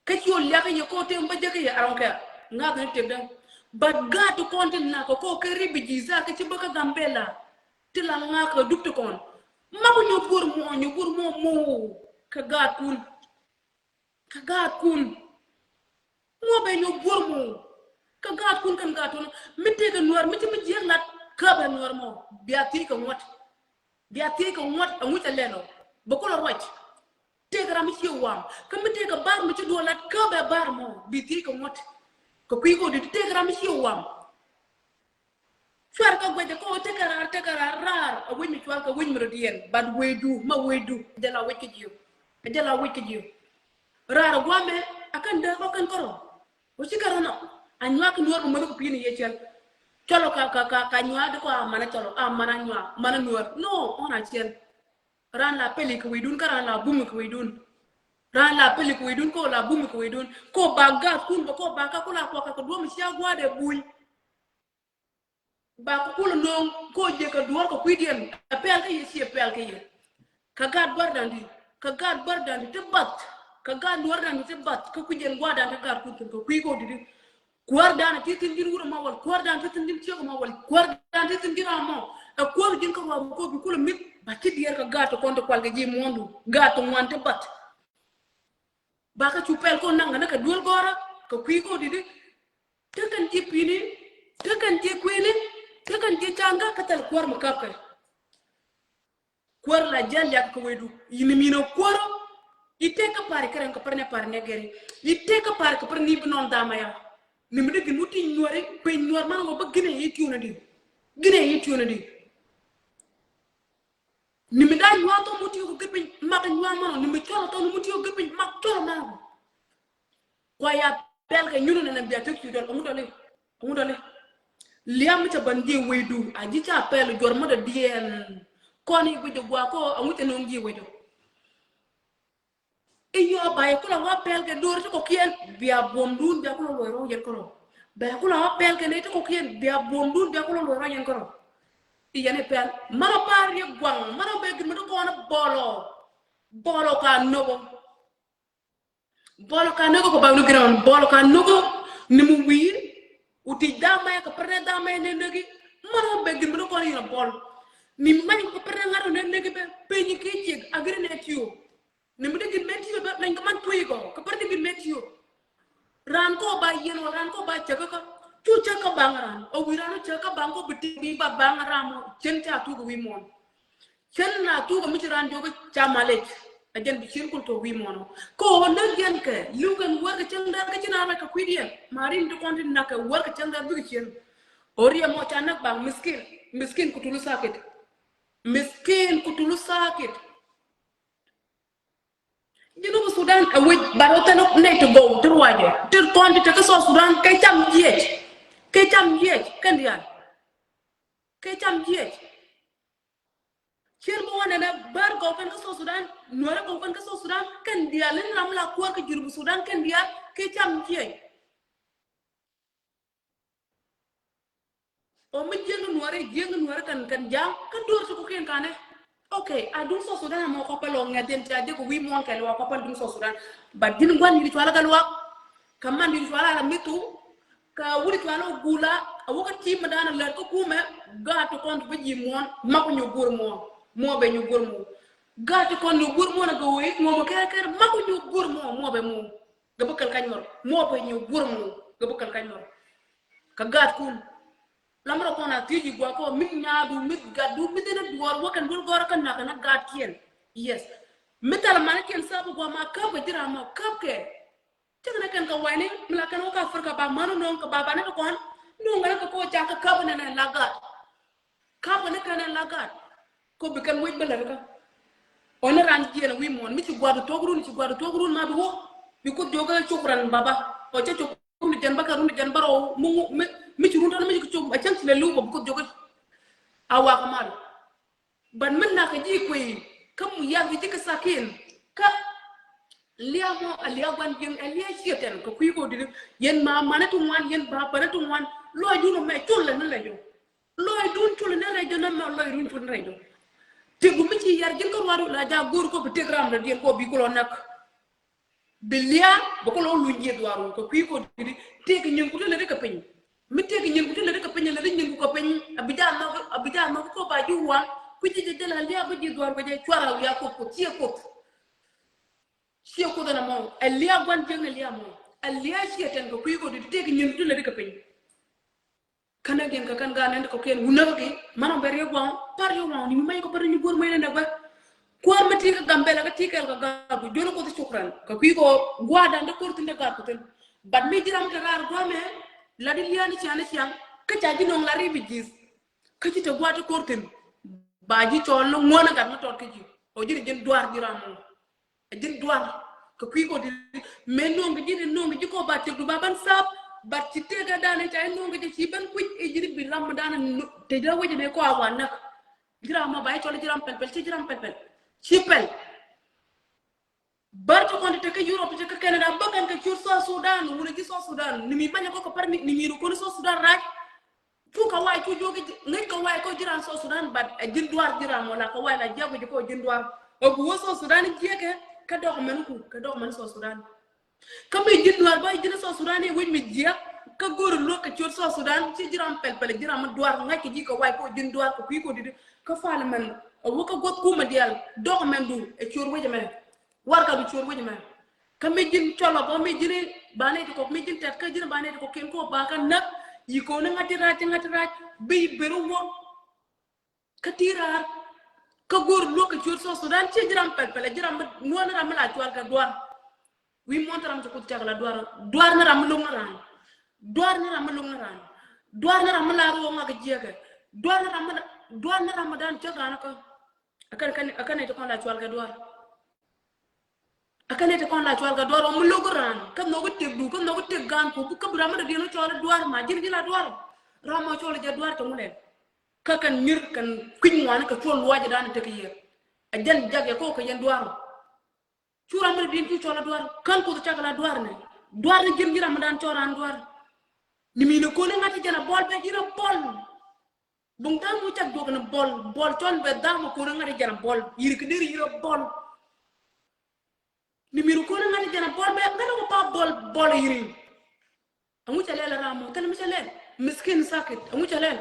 Kä ci ɔ liak kä yɛ kɔ tem bä jɛ kä yɛ around kɛ ŋa̱th ni tep däŋ. But gaat ti kɔn ti nak kɛ kɔ kɛ refugees a kä ci bä kä Gambela. Ti la ŋa̱k kɛ dup ti kɔn. Mak ku nyɔ buɔr muɔ nyɔ buɔr muɔ muɔ kɛ gaatkun. Kɛ gaatkun. Muɔ bɛ nyɔ buɔr muɔ kɛ gaatkun kɛn gaatkun. Mi tëëkɛ nuɔr mi ci mi jiɛk lat kä bɛ nuɔr mɔ bia thiec kɛ ŋuɔt. Bia thiec kɛ ŋuɔt ɛŋu cɛ lɛl ɔ bɛ kulɛ ruac. Tëëkɛ ram mi ci wam kä mi tëëkɛ bar mi ci duɔl lat kä bɛ bar mɔ bi thiec kɛ ŋuɔt. Kɛ kui̱ kɛ ɔ di tëëkɛ ram mi ci wam. Cuar kä guecɛ kɔ tekɛ raar tekɛ raar raar a wec mi cuar kɛ wec mi rɔ diɛn but wecdu ma wecdu. Jɛ la wec kä jiö. Jɛ la wec kä jiö. Raar a guamɛ a kɛn dee kɔ kɛn kärɔ. Wä ci kärɔ nɔ a nyuak kɛ nuɔr kɛ mäth kɛ pi̱i̱n yɛ cɛl. Cɔlɔ ka ka ka ka nyuak di kɔ a manɛ cɔlɔ a manɛ nyuak manɛ nuɔr no ɔn a cɛl. Ran la peli kɛ wecdun kä ran la bumi kɛ wecdun. Ran la peli kɛ wecdun kɔ la bumi kɛ wecdun kɔ ba gas kun bɛ kɔ ba ka kula kɔ ka kɛ duɔm cia guadɛ buny. Ba kɛ kulɛ no̱o̱ŋ kɔ jɛ kɛ duɔ̱ɔ̱r kɛ kui̱diɛn. Ɛ pɛl kä yɛ ciɛ pɛl kä yɛ. Kɛ gaat bärdandi kɛ gaat bärdandi ti bath. Kɛ gaat nuɔ̱rdandi ti bath kä kui̱diɛn gua̱a̱dan ti gaat kui̱ thi̱n kɛ kui̱ kɔ didi. Kuäärdan ti thi̱n ji̱n wurɛ ma wal kuäärdan ti thi̱n ji̱n ciek ma wal kuäärdan ti thi̱n ji̱n ram mɔ. Ɛ kuäär ji̱n kä ruath kɔ bi kulɛ mi̱th ba ci diɛɛr kɛ gaat ti kɔn ti kual kɛ ji̱ muɔ̱ɔ̱ndu gaat ti ŋuan ti bath. Ba kä cu pɛl kɔ naŋ kɛ ni kɛ duel gɔrä kɛ kui̱ kɔ didi. Tekɛn ji̱ pi̱ni tekɛn ji̱ kui̱ni tekɛn ji̱ caŋkä kä thɛl kuäär mi käpkɛ. Kuäär la ji̱ a liak kɛ wecdu. Yini minɛ kuäär. I̱ tek kä pari kɛ rɛn kɛ pär ni pari ni gɛri. I̱ tek kä pari kɛ pär ni bi nɔn dhamɛ ya. Ni mi di gin mu ti nyuɔri piny nyuɔr man wä bä ginɛ i̱ tiunɛ di. Ginɛ i̱ tiunɛ di. Ni mi daa nyuaŋ thɔn mu tiyo kɛ gir piny mak nyuaŋ manɔ ni mi cuɔl thɔn mu tiyo kɛ gir piny mak cuɔl manɔ. Kua ya pɛl kɛ nyunu nɛnɛ bia tek cu dɔl ɔŋu dɔli ɔŋu dɔli. Liam mi ca ban jiɛ wecdu a ji̱ ca pɛl juɔr mɔ dɔ diɛn. Kɔn i̱ guic dɔ gua kɔ ɔŋu ca no̱o̱ŋ jiɛ wecdu. I̱ yɔ ba yɛ kula wa pɛl kɛ do̱r ti kɔkiɛn bia buɔmdun bia kula luɔy rɔ yɛn kɔrɔ. Ba yɛ kula wa pɛl kɛ nɛ ti kɔkiɛn bia buɔmdun bia kula luɔy rɔ yɛn kɔrɔ. I̱ yɛn i̱ pɛl manɔ par yɛ guaŋ manɔ bɛ gin mi ti kɔn bɔlɔ. Bɔlɔ ka nogɔ. Bɔl ka nögä kɔ bak ni ground bɔl ka nögä ni mu wi̱i̱. Utic dhamɛ kɛ pär ni dhamɛ ni nögi. Män wä bek gin mi ni kɔn yɛn a bɔl. Ni many kɔ pär ŋa̱t ɔ nɛ nɛ kɛ bɛ peny kɛ ciek agri nɛ tiyo. Ni mi dee gin mɛ tiyo bɛ many kɛ man tuyi kɔ kɛ pär dee gin mɛ tiyo. Ran kɔ ba yɛn wä ran kɔ ba cɛ kä kä cu cɛ kä baŋ ran ɔ wi̱i̱ ran ɔ cɛ kä baŋ kɔ bi ti bi ba baŋ ran mɔ cɛn ca tuk wi̱i̱ mɔn. Cɛn na tuk mi ci ran jok ca malec. A jɛn bi cin kul tok wi̱i̱ mɔn ɔ kɔ näk yɛn kɛ liw kɛn wär kɛ cɛn dɛr kɛ cin a rɛk kɛ kui̱diɛn ma rin ti kɔn ti nak kɛ wär kɛ cɛn dɛr bikɛ cin. Ɔ riɛ mɔ ca näk baŋ miskin miskin kutulu sakit. Miskin kutulu sakit. Junub Sudan a wec bat wä thin nɛy ti gɔw ti ruacɛ ti kɔn ti te kä South Sudan kɛ cam jiɛc kɛ cam jiɛc kɛn diaal kɛ cam jiɛc. Cien bi wä nɛnɛ bär gɔw kɛn kä South Sudan nuɔrɛ gɔw kɛn kä South Sudan kɛn diaal in ram la kuäär kä Junub Sudan kɛn diaal kɛ cam jiɛc. Ɔ mi jiäŋ nuɔrɛ jiäŋ nuɔrɛ kɛn kɛn ja̱a̱ŋ kä duɔr ci kukiɛn kanɛ. Okay a duŋ South Sudan amɔ kɔpɛ lɔ ŋɛthiɛn ca jek wi̱i̱ muɔ̱ɔ̱n kɛ luak kɔpɛ duŋ South Sudan. But ji̱n gua̱n yi̱ cualä kɛ luak. Kɛ man yi̱ cualä ala mithu. Kɛ wut cualä gula a wä kä tim mi dan a lät kä kumɛ. Gaat ti kɔn ti bi ji̱ muɔ̱ɔ̱n mak ku nyuɔ̱k guur muɔ̱ɔ̱n muɔ bɛ nyuɔ̱k guur muɔ̱ɔ̱n. Gaat ti kɔn nyuɔ̱k guur muɔ̱ɔ̱n a gɛ wee ŋuɔ̱mɛ kɛɛr kɛɛr mak ku nyuɔ̱k guur muɔ̱ɔ̱n muɔ bɛ muɔ̱ɔ̱n. Gɛ bi kɛl kac mɔr muɔ bɛ nyuɔ̱k guur muɔ̱ɔ̱n gɛ bi kɛl kac mɔr. Kä gaatkun. Lamrɔ kɔn a thiec i̱ gua̱a̱k kɔ mi nyaadu mi gatdu mi dhin a duɔɔr wä kɛn duel gɔrä kä nak kɛn a gaatkiɛn. Yes. Mi thal a manikiɛn sap i̱ gua̱a̱k ma käp kɛ ji̱ ram mɔ käp kɛ. Cäŋ ni kɛn kɛ wayni mi la kɛn wä kä Africa ba män nööŋ kɛ ba ba ni ti kɔn. Nööŋ kɛn kɛ kɔ ca kɛ käp nɛnɛ la gaat. Kap kɛ ni kɛn ɛn la gaat. Ko bi kɛn wec bä lät kä. Ɔ ni ran jiɛn wi̱i̱ muɔ̱ɔ̱n mi ci gua̱a̱th thok run ci gua̱a̱th thok run ma bi wä. Bi kuth jiök kä cuk ran baba ɔ cä cuk run jɛn bä kɛ run jɛn bä rɔ mi mi ci run tɔn mi ci cuk a cäŋ ci lɛ liw bä bi kuth jiök. A wak mal. Ban mi nak kɛ ji̱ kuey kä mu yak kɛ ji̱ kɛ sakin kä. Liak mɔ a liak guan jiɛn a liak ciɛ tɛn kɛ kui̱ kɔ didi. Yɛn ma manɛ ti ŋuan yɛn ba panɛ ti ŋuan. Lɔc dun mɛ cul lɛ ni lɛ jɔ. Lɔcdun cul ni rɛc jɔ nɛmɛ lɔcdun cul ni rɛc jɔ. Tëk gu mi ci yar ji̱n kä ruaru la ja go̱o̱r kɔ bi tëk ram rɛ diɛn kɔ bi kulɔ näk. Bi liaar bɛ kulɔ luny jiɛ duaru kɛ kui̱ kɔ didi tëk nyin ku ti lɛ di kɛ piny. Mi tëk nyin ku ti lɛ di kɛ piny lɛ di nyin ku kɛ piny a bi ja nhɔk a bi ja nhɔk kɔ ba ji̱ waŋ. Ku ji̱ jɛ jɛ la liaar bä jiɛ duaru kɛ jɛ cuar a wiaa koth koth ciɛ koth. Ciɛ koth ɛn ɛmɔ ɛ liaar gua̱n jiäŋ ɛ liaar mɔ ɛ liaar ciɛ tɛn kɛ kui̱ kɔ didi tëk nyin ku ti lɛ di kɛ piny. Känɛ gin kä kän gaat nɛn ti kɔ̱kiɛn wunäk kɛ manɔ bɛ riek waŋ par riek waŋ ni mi mac kɔ bä ri ni guur mɛn nɛ bä. Kuäär mi ti kä Gambɛla kä ti kɛl kä gaat ku jol kuth cukran kä kui̱ kɔ gua̱a̱r dan ti ko̱r thin ti gaat ku thin. But mi ji̱ ram kɛ raar gua̱a̱mɛ la di lia̱a̱n ni ciaŋ ni ciaŋ kä ca ji̱ nɔŋ la ri bi ji̱th. Kä ci te gua̱a̱r ti ko̱r thin ba ji̱ cɔl ni ŋuän gat mi tɔt kä ji̱ ɔ ji̱ ri ji̱n duaar ji̱ ram mɔ. A ji̱n duar kɛ kui̱ kɔ ti mëë nuɔ̱ŋ kɛ ji̱ ti nuɔ̱ŋ kɛ ji̱ kɔ ba tëkdu ba ban sap. But ci tëk a dan ca i̱ nuɔ̱ŋ kɛ ji̱ ci ben kui̱ i̱ ji̱ ti bi ram mi dan te ji̱ wecɛ mëë kɔ a wa näk. Ji̱ ram ma ba i̱ cɔl ji̱ ram pɛl pɛl ci ji̱ ram pɛl pɛl ci pɛl. Bär ti kɔn ti te kä Europe ti te kä Canada bä kɛn kɛ ciöt South Sudan wunɛ ji̱ South Sudan ni mi banyɛ kɔ kɛ pär ni mi ru kɔn South Sudan rac. Cu kɛ wa̱a̱ cu juɔk ŋäc kɛ wa̱a̱ kɔ ji̱ ran South Sudan but ɛ ji̱n duar ji̱ ran mɔ la kɛ wa̱a̱ la jiak wi̱c kɔ ji̱n duar. Ɛ bi wä South Sudan jiɛkɛ kä dɔk mɛn ku kɛ dɔk mɛn South Sudan. Kä mi ji̱n duar bä ji̱n South Sudan i̱ wec mi jiak kä go̱r luäk kɛ ciöt South Sudan ci ji̱ ran pɛl pɛl ji̱ ran mi duar ŋa̱c kɛ ji̱ kɛ wa̱a̱ kɔ ji̱n duar kɛ kui̱ kɔ di̱t kä parliament ɛ wä kä guɔth kumɛ diaal dɔk mɛn du ɛ ciöt wec ɛmɛ. Warɛga bi cuɔr wec mɛ. Kä mi ji̱n cɔl ɔ bä mi ji̱n ba nɛy ti kɔk mi ji̱n tɛt kä ji̱n ba nɛy ti kɔk kiɛn kɔ ba kä näk. Yi kɔn ni ŋa̱t ti rac ti ŋa̱t ti rac bi ben wä. Kä ti raar kä go̱o̱r luɔk kɛ cuɔr South Sudan ci ji̱ ram pɛl pɛl ji̱ ram mi ŋuɔ̱n ram mi la cual kɛ duar. Wi̱i̱ muɔ̱n ti ram ci kuth cak la duar. Duar ni ram mi lo̱ŋ ni ran. Duar ni ram mi lo̱ŋ ni ran. Duar ni ram mi la ruɔk ŋak jiɛkɛ. Duar ni ram mi duar ni ram mi dan cak ran kä. Akan kan akan nɛy ti kɔn la cual kɛ duar. Ɛ kɛn i̱ ti kɔn la cual kɛ duar ɔ mi lo̱k raan kä nhɔk i̱ tëkdu kä nhɔk i̱ tëk gaan ku kä bi ram mi dɔ̱diɛn ɔ cɔl i̱ duar ma ji̱n ji̱ la duar. Ram ɔ cɔl i̱ jɛ duar cɛ ŋulɛ. Kä kɛn nyir kɛn kui̱ny ŋuani kɛ cuɔl luac i̱ dan i̱ tek i̱ yɛ. Ɛ jɛn jak yɛ kɔk kɛ yɛn duar ɔ. Cu ram mi dɔ̱diɛn cu cɔl i̱ duar kän kuth cak la duar nɛ. Duar ni ji̱n ji̱ ram mi dan cɔl raan duar. Ni mi ni kɔn i̱ ŋa̱t i̱ jɛn a bɔl bɛ ji̱n a bɔl. Buŋ dha̱a̱ŋ mi cak duɔ̱k ni bɔl bɔl cɔl bɛ dha̱a̱ŋ mi ko̱n ŋa̱t jɛn a bɔl yiri kɛ deri yiri a bɔl. Ni mi ri ko̱n ŋa̱t jɛn a bɔl bɛ ŋa̱t kɔ pa bɔl bɔl yiri. Aŋu cɛ lɛl a ram mɔ thil mi cɛ lɛl. Miskin sakit aŋu cɛ lɛl.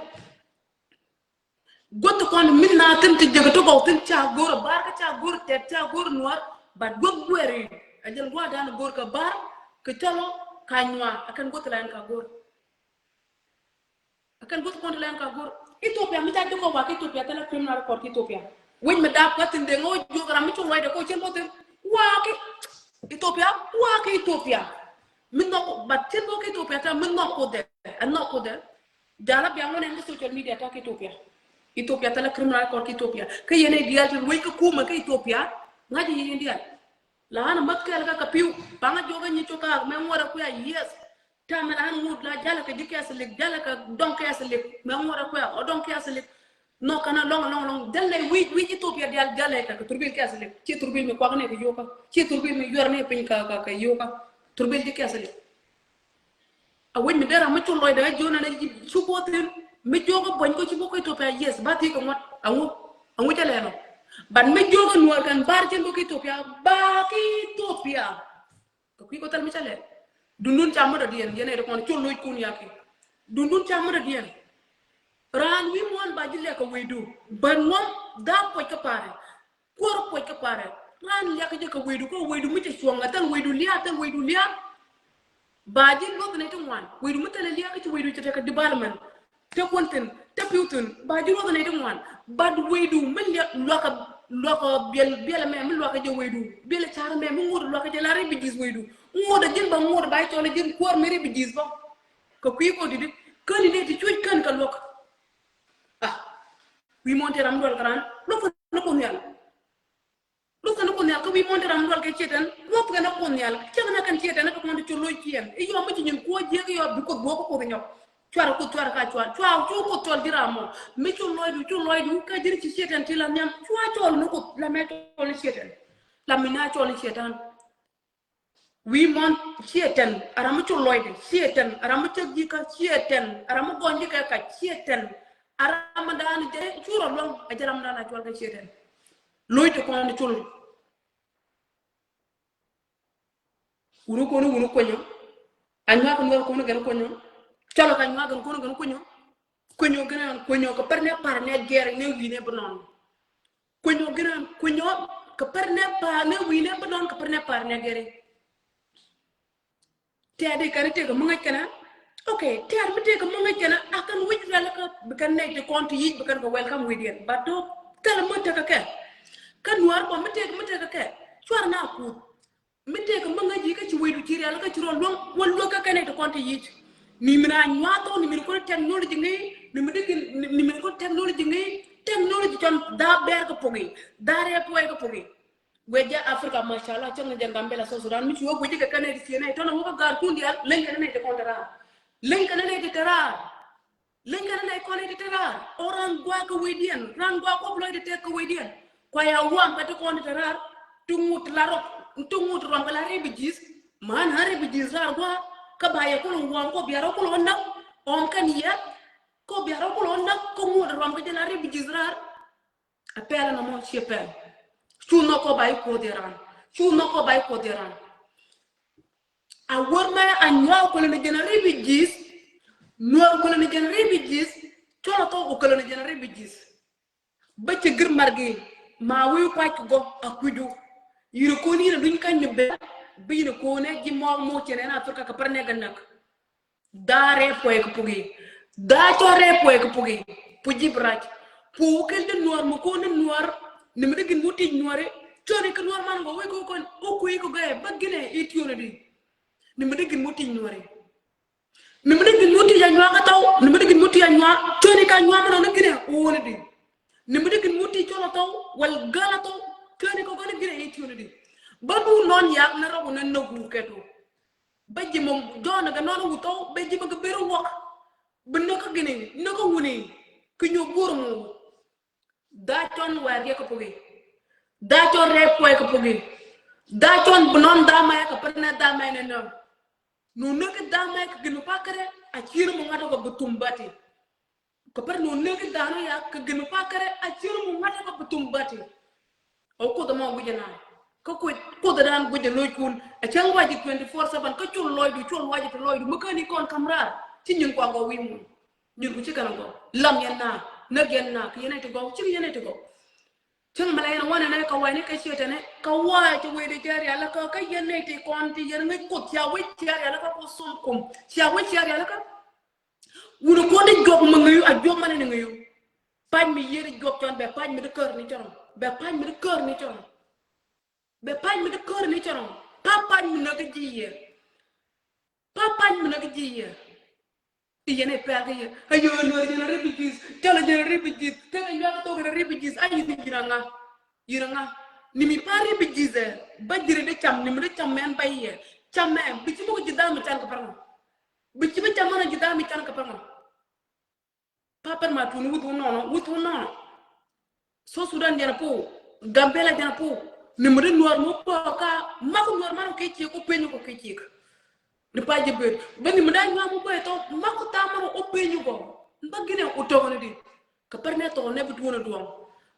Guäth kɔn min na thin ti jek ti gɔw thin ca go̱r a bar kä ca go̱r tɛt ca go̱r nuɔr. But guäth guɛri a jɛn gua̱dan go̱r kä bar kä cɔlɔ ka nyuar a kɛn guäth la ɛn ka go̱r. A kɛn guäth kɔn ti la ɛn ka go̱r. Ethiopia mi ca jek kɔ wak Ethiopia thilɛ criminal record Ethiopia. Wec mi dap kä thin de ŋä wä juɔk ram mi cuŋ wac de kɔ cien bɔ thin wak Ethiopia wak Ethiopia. Mi nhɔk but cien bɔ kä Ethiopia ta mi nhɔk kudɛ a nhɔk kudɛ. Jala bia ŋuɔn ɛn kä social media ta kä Ethiopia. Ethiopia thilɛ criminal record kä Ethiopia. Kä yɛn idial ti ruec kä kumɛ kä Ethiopia. Ŋa̱c yɛn idial. La ɣän mäth kɛɛl kä kɛ pi̱w paŋä jiɔkä nyi cok kaak mɛ ŋuɔt ɛ kuɛ yes. Tamɛ la ɣän ŋut la jalɛ kɛ ji̱ kɛɛth lik jalɛ kɛ dɔŋ kɛɛth lik mɛ ŋuɔt ɛ kuɛ ɔ dɔŋ kɛɛth lik. Nhɔk kɛn a lɔŋ lɔŋ lɔŋ dhɛl nɛ wi̱c wi̱c Ethiopia dial jalɛ kɛ kɛ thurbil kɛɛth lik ci thurbil mi kuak nɛ kɛ yokä ci thurbil mi yuɛr nɛ piny kɛ kɛ yokä. Thurbil ji̱ kɛɛth lik. A wec mi dee ram mi cu lɔcdɛ kä jiön ɛn cu bo̱o̱th thin mi jiök kä buɔ̱ny kä cu bo̱o̱th kä Ethiopia yes ba thiec kɛ ŋuɔ̱t aŋu aŋu cä lɛn ɔ. But mi jiök kä nuɔr kɛn bar cin bo̱o̱th kä Ethiopia ba kä Ethiopia. Kɛ kui̱ kɔ thil mi cä lɛn dundun ca mudɔ diɛn yɛn ɛ dee kɔn cu loc kun yaki. Dundun ca mudɔ diɛn. Raan wi̱i̱ muɔ̱ɔ̱n ba ji̱ lɛk kɛ wecdu but ŋuɔ̱n dhaa kuɔc kä parɛ. Kuɔr kuɔc kä parɛ ran liak jɛ kɛ wecdu kä wecdu mi cɛ cuɔŋ a thil wecdu liak thil wecdu liak. Ba ji̱ luɔth ni ti ŋuan wecdu mi thil liak kä ci wecdu cɛ tekɛ development. Te kuɔn thin te piu thin ba ji̱ luɔth ni ti ŋuan. But wecdu mi liak luak luak biɛl biɛl mɛ mi luak jɛ wecdu biɛl car mɛ mi ŋot luak jɛ la refugees wecdu. Ŋot a ji̱n ba ŋot ba cɔl ji̱n kuɔr mi refugees bä. Kɛ kui̱ kɔ didi kän ni ti cuc kän kɛ luak. Ah. Wi̱i̱ muɔ̱ɔ̱n ti ram dual kɛ ran luɔth ni kun nhial. Luɔth ni kun nhial kä wi̱i̱ muɔ̱ɔ̱n ti ram dual kɛ cietɛn luɔth kɛ ni kun nhial cɛ kɛ ni kɛn cietɛn ni kɛ kuɔn ti cu loc ciɛn i yɔm mi ci nyin kuɔ jiek i yɔm bi kuoth buɔk kuoth nyɔk. Cuar kuoth cuar ka cuar cuar cu kuoth cɔl ji̱ ram mɔ mi cu loc du cu loc du kä ji̱ ci cietɛn ti la nhiam cuar cɔl ni kuoth la mɛ cɔl ni cietɛn. La mi na cɔl ni cietɛn. Wi̱i̱ muɔ̱ɔ̱n cietɛn a ram mi cu lɔcdɛ cietɛn a ram mi cäk ji̱ kä cietɛn a ram mi gɔny ji̱ kɛ kac cietɛn. A ram mi da̱a̱n jɛ cu rɔ luäŋ a jɛ ram mi da̱a̱n a cual kɛ cietɛn. Loc ti kɔn cul. Wuni kɔn wuni kunyɔ. A nyuak kɛ nuɔr kɔn kɛn kunyɔ. Cɔlɔ ka nyuak kɛn kɔn kɛn kunyɔ. Kunyɔ gɛn an kunyɔ kɛ pɛr nɛ par nɛ gɛr nɛ wi̱i̱ nɛ bi nɔn. Kunyɔ gɛn an kunyɔ kɛ pɛr nɛ par nɛ wi̱i̱ nɛ bi nɔn kɛ pɛr nɛ par nɛ gɛr. Tɛɛr di kɛn tëëk mi ŋäc kɛn a. Ok, tɛɛr mi tëëk mi ŋäc kɛn a kɛn wi̱c rɛl kä bi kɛn nɛy ti kɔn ti yic bi kɛn kɛ welcome wi̱i̱diɛn but do thɛl mi tëëk kɛ. Kä nuaar kɔn mi tëëk mi tëëk kɛ cuar na kuth. Mi tëëk mi ŋäc yi kä ci wecdu ci rial kä ci rɔ luäŋ wä luäk kä kɛn ɛ ti kɔn ti yic. Ni min a nyuath thok ni min kɔn technology ŋi̱i̱ ni min dikin ni min kɔn technology ŋi̱i̱ technology cɔn dhaa bɛɛr kä poki dhaa rɛɛ puɔy kä poki. Wec jɛ Africa mashallah cäŋ ni jɛ Gambela South Sudan mi ci wä guic kɛ kɛn ɛ ti cienɛ tɔn wä kä gaar kun dial leny kɛn ɛ ti kɔn ti raar. Leny kɛn ɛ ti ti raar. Leny kɛn nɛ kɔn iti te raar ɔ ran guak kɛ wecdiɛn ran guak kɔp lɔcdɛ tɛk kɛ wecdiɛn. Kua ya wam kɛ ti kɔn iti raar ti ŋut la rɔk ti ŋut rɔm kɛ la refugees. Man ha refugees raar guak kä ba yɛ kulɔ wam kɔ biarɔ kulɔ näk. Ɔm kɛn yɛ kɔ biarɔ kulɔ näk kɔ ŋut rɔm kɛ jɛ la refugees raar. A pɛl ɛn ɔmɔ ciɛ pɛl. Cu nhɔk kɔ ba i kuoth yɛ ran cu nhɔk kɔ ba i kuoth yɛ ran. A wär mɛ a nyuak kulɛ ni jɛn a refugees. Nuɔr kulɛ ni jɛn a refugees. Cɔl a thok kulɛ ni jɛn a refugees. Bä cɛ gir margi ma wi̱i̱ kuac kɛ gɔk a kui̱du. Yiri kun yiri duny kany ni bɛ bi yiri kun ɛ ji̱ mɔk mɔk cɛn ɛn Africa kɛ pär nɛ gɛ näk. Dhaa rɛɛ puɔy kɛ pugi. Dhaa cɔl rɛɛ puɔy kɛ pugi. Pu ji̱ bi rac pu kɛl di nuɔr mi kun di nuɔr. Ni mi di gin mu tic nuɔri cɔni kɛ nuɔr man gɔ wek kɛ kɔn kɛ kui̱ kɛ gɛ bä ginɛ i tioni di. Ni mi di gin mu tic nuɔri. Ni mi di gin mu tic a nyuak a thɔw ni mi di gin mu tic a nyuak cɔni ka nyuak mi nɔ ni ginɛ wuni di. Ni mi di gin mu tic cɔl a thɔw wal gal a thɔw cɔni kɛ gɔni ginɛ i tioni di. Bä du nɔn yak ni rɔk ni nɔk wu kɛtu. Bä ji̱ mɔ jɔn kɛ nɔn wu thɔw bä ji̱ mɔ kɛ ber wak. Bi näk kä gini näk kä wuni kɛ nyuɔk guur mu. Dhaa cɔn wɛɛr yɛ kɛ pugi. Dhaa cɔn rɛɛ puɔy kɛ pugi. Dhaa cɔn bi nɔn dhaa mɛ kɛ pär nɛ dhaa mɛ nɛ nɛ. Nu näk kä dhaa mɛ kɛ gini pakɛrɛ a cier mu ŋa̱t kɛ bi thum bati. Kɛ pär nu näk kä dhaa nɔ ya kɛ gini pakɛrɛ a cier mu ŋa̱t kɛ bi thum bati. Ɔ kuoth ɛmɔ guic ɛn a kä kuoth kuoth ɛdan guic ɛ loc kun ɛ cäŋ waci twenty four seven kä col lɔcdu col waci ti lɔcdu mi käni kɔn kam raar ci nyin kuan gɔ wi̱i̱ mun. Nyin ku ci kɛn gɔ lam yɛn na. näk yɛn nak, yɛn nɛy ti gɔw, cik yɛn nɛy ti gɔw. Cäŋ mɛ la yɛn wanɛ nɛ kɛ wa̱i̱ni kɛ ciɛ tɛnɛ kɛ wa̱i̱ ti wecdɛ cɛ rialikä, kä yɛn nɛy ti kɔn ti yɛn ŋäc Kuoth, cia wec cɛ rialikä kɛ thom kum, cia wec cɛ rialikä. Wun kɔn di juɔk mi ŋäyu, a juɔk mɛ ni ŋäyu. Pa̱ny mi yiëë di juɔk cɔn, bɛ pa̱ny mi di kär ni cɔn, bɛ pa̱ny mi di kär ni cɔn, bɛ pa̱ny mi di kär ni cɔn. Pa pa̱ny mi näk ji̱ yɛ, pa pa̱ny mi näk ji̱ yɛ. I̱ yɛn ɛ pɛl kä yɛ. Ayö, Nuäär jɛn a refugees. Cɔl a jɛn a refugees. Tëk a nyuak thok jɛn a refugees. Ay, yɛn, yɛn a ŋa? Yɛn a ŋa? Ni mi pa refugees ɛ. Ba ji̱ ri di cam, ni mi di cam mɛn ba yɛ. Cam mɛ, bi ci muk ji̱ dam mi can kɛ pär ŋɔ. Bi ci bi cam mɛn ji̱ dam mi can kɛ pär ŋɔ. Pa pär ma tun wuth wun nɔnɔ, wuth wun nɔnɔ. South Sudan jɛn a po, Gambela jɛn a po. Ni mi di Nuäär mi wä bä ka, mak Nuäär man kɛ ciek, kɛ peny kɔ kɛ ciek. Ni pa ji̱ ben. Bä ni mi da nyuam wä bä tɔ, mak tha man wä peny kɔ. Bä ginɛ wä tɔk ni di. Kɛ pär nɛ tɔk nɛ bi duɔn duɔm.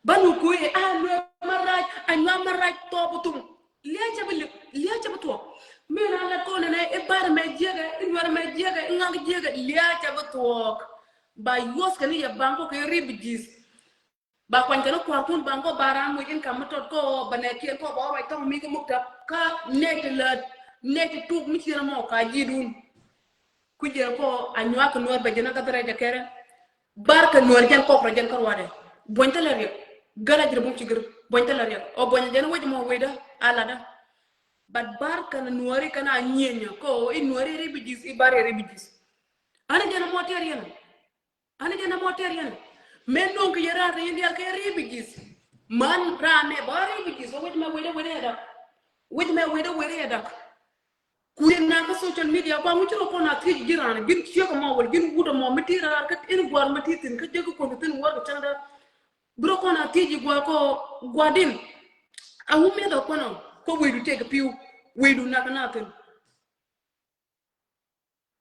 Bä ni kuɛ a Nuäär ma rac, a nyuam ma rac tɔ bi thum. Lia̱a̱ cɛ bi li-, lia̱a̱ cɛ bi thuɔk. Mi na la kɔn nɛ, i bar mɛ jiɛkɛ, i Nuäär mɛ jiɛkɛ, i ŋak jiɛkɛ, lia̱a̱ cɛ bi thuɔk. Ba yuɔth kɛ ni yɛ baŋ kɔ kɛ refugees. Ba kuany kɛn kua̱rkun baŋ kɔ ba ram wi̱c in kam mi tɔt kɔ ba nɛ kiɛn kɔ ba wä ruac thɔŋ mi kɛ muk tap ka nɛy ti lät nɛy ti tuk mi ciɛn mɔ ka ji̱dun. Ku jɛ kɔ a nyuak kɛ Nuäär bɛ jɛ na ka thɛrɛ jɛ kɛrɛ. Bar kɛ Nuäär jɛn kɔk rɔ jɛn kä ruadɛ. Buɔ̱ny thilɛ riɛk. Gɛl a ji̱ rɛ bum ci gir. Buɔ̱ny thilɛ riɛk. Ɔ buɔ̱ny jɛn wec mɔ wecdä a latdä. But bar kɛ Nuääri kɛn a nyieny kɔ i Nuääri refugees i bar i refugees. Ani jɛn a mɔ tɛr yɛn. Ani jɛn a mɔ tɛr yɛn. Mɛ no̱o̱ŋ kɛ yɛ raar ni yɛn diaal kɛ refugees. Man raar nɛ ba refugees. Wec mɛ wecdä wecdä yɛ dak. Wec mɛ wecdä wecdä yɛ dak. Ku yɛn na kä social media kua ŋuci rɔ kɔn a thiec ji̱ raan ji̱n ciek mɔ wal ji̱n wut mɔ mi ti raar kä in guar mi ti thin kä jek kɔn thin wal kɛ cɛŋ da. Bi rɔ kɔn a thiec ji̱ gua kɔ gua din. A wumi da kɔn a kɔ wecdu tek piu wecdu nak na thin.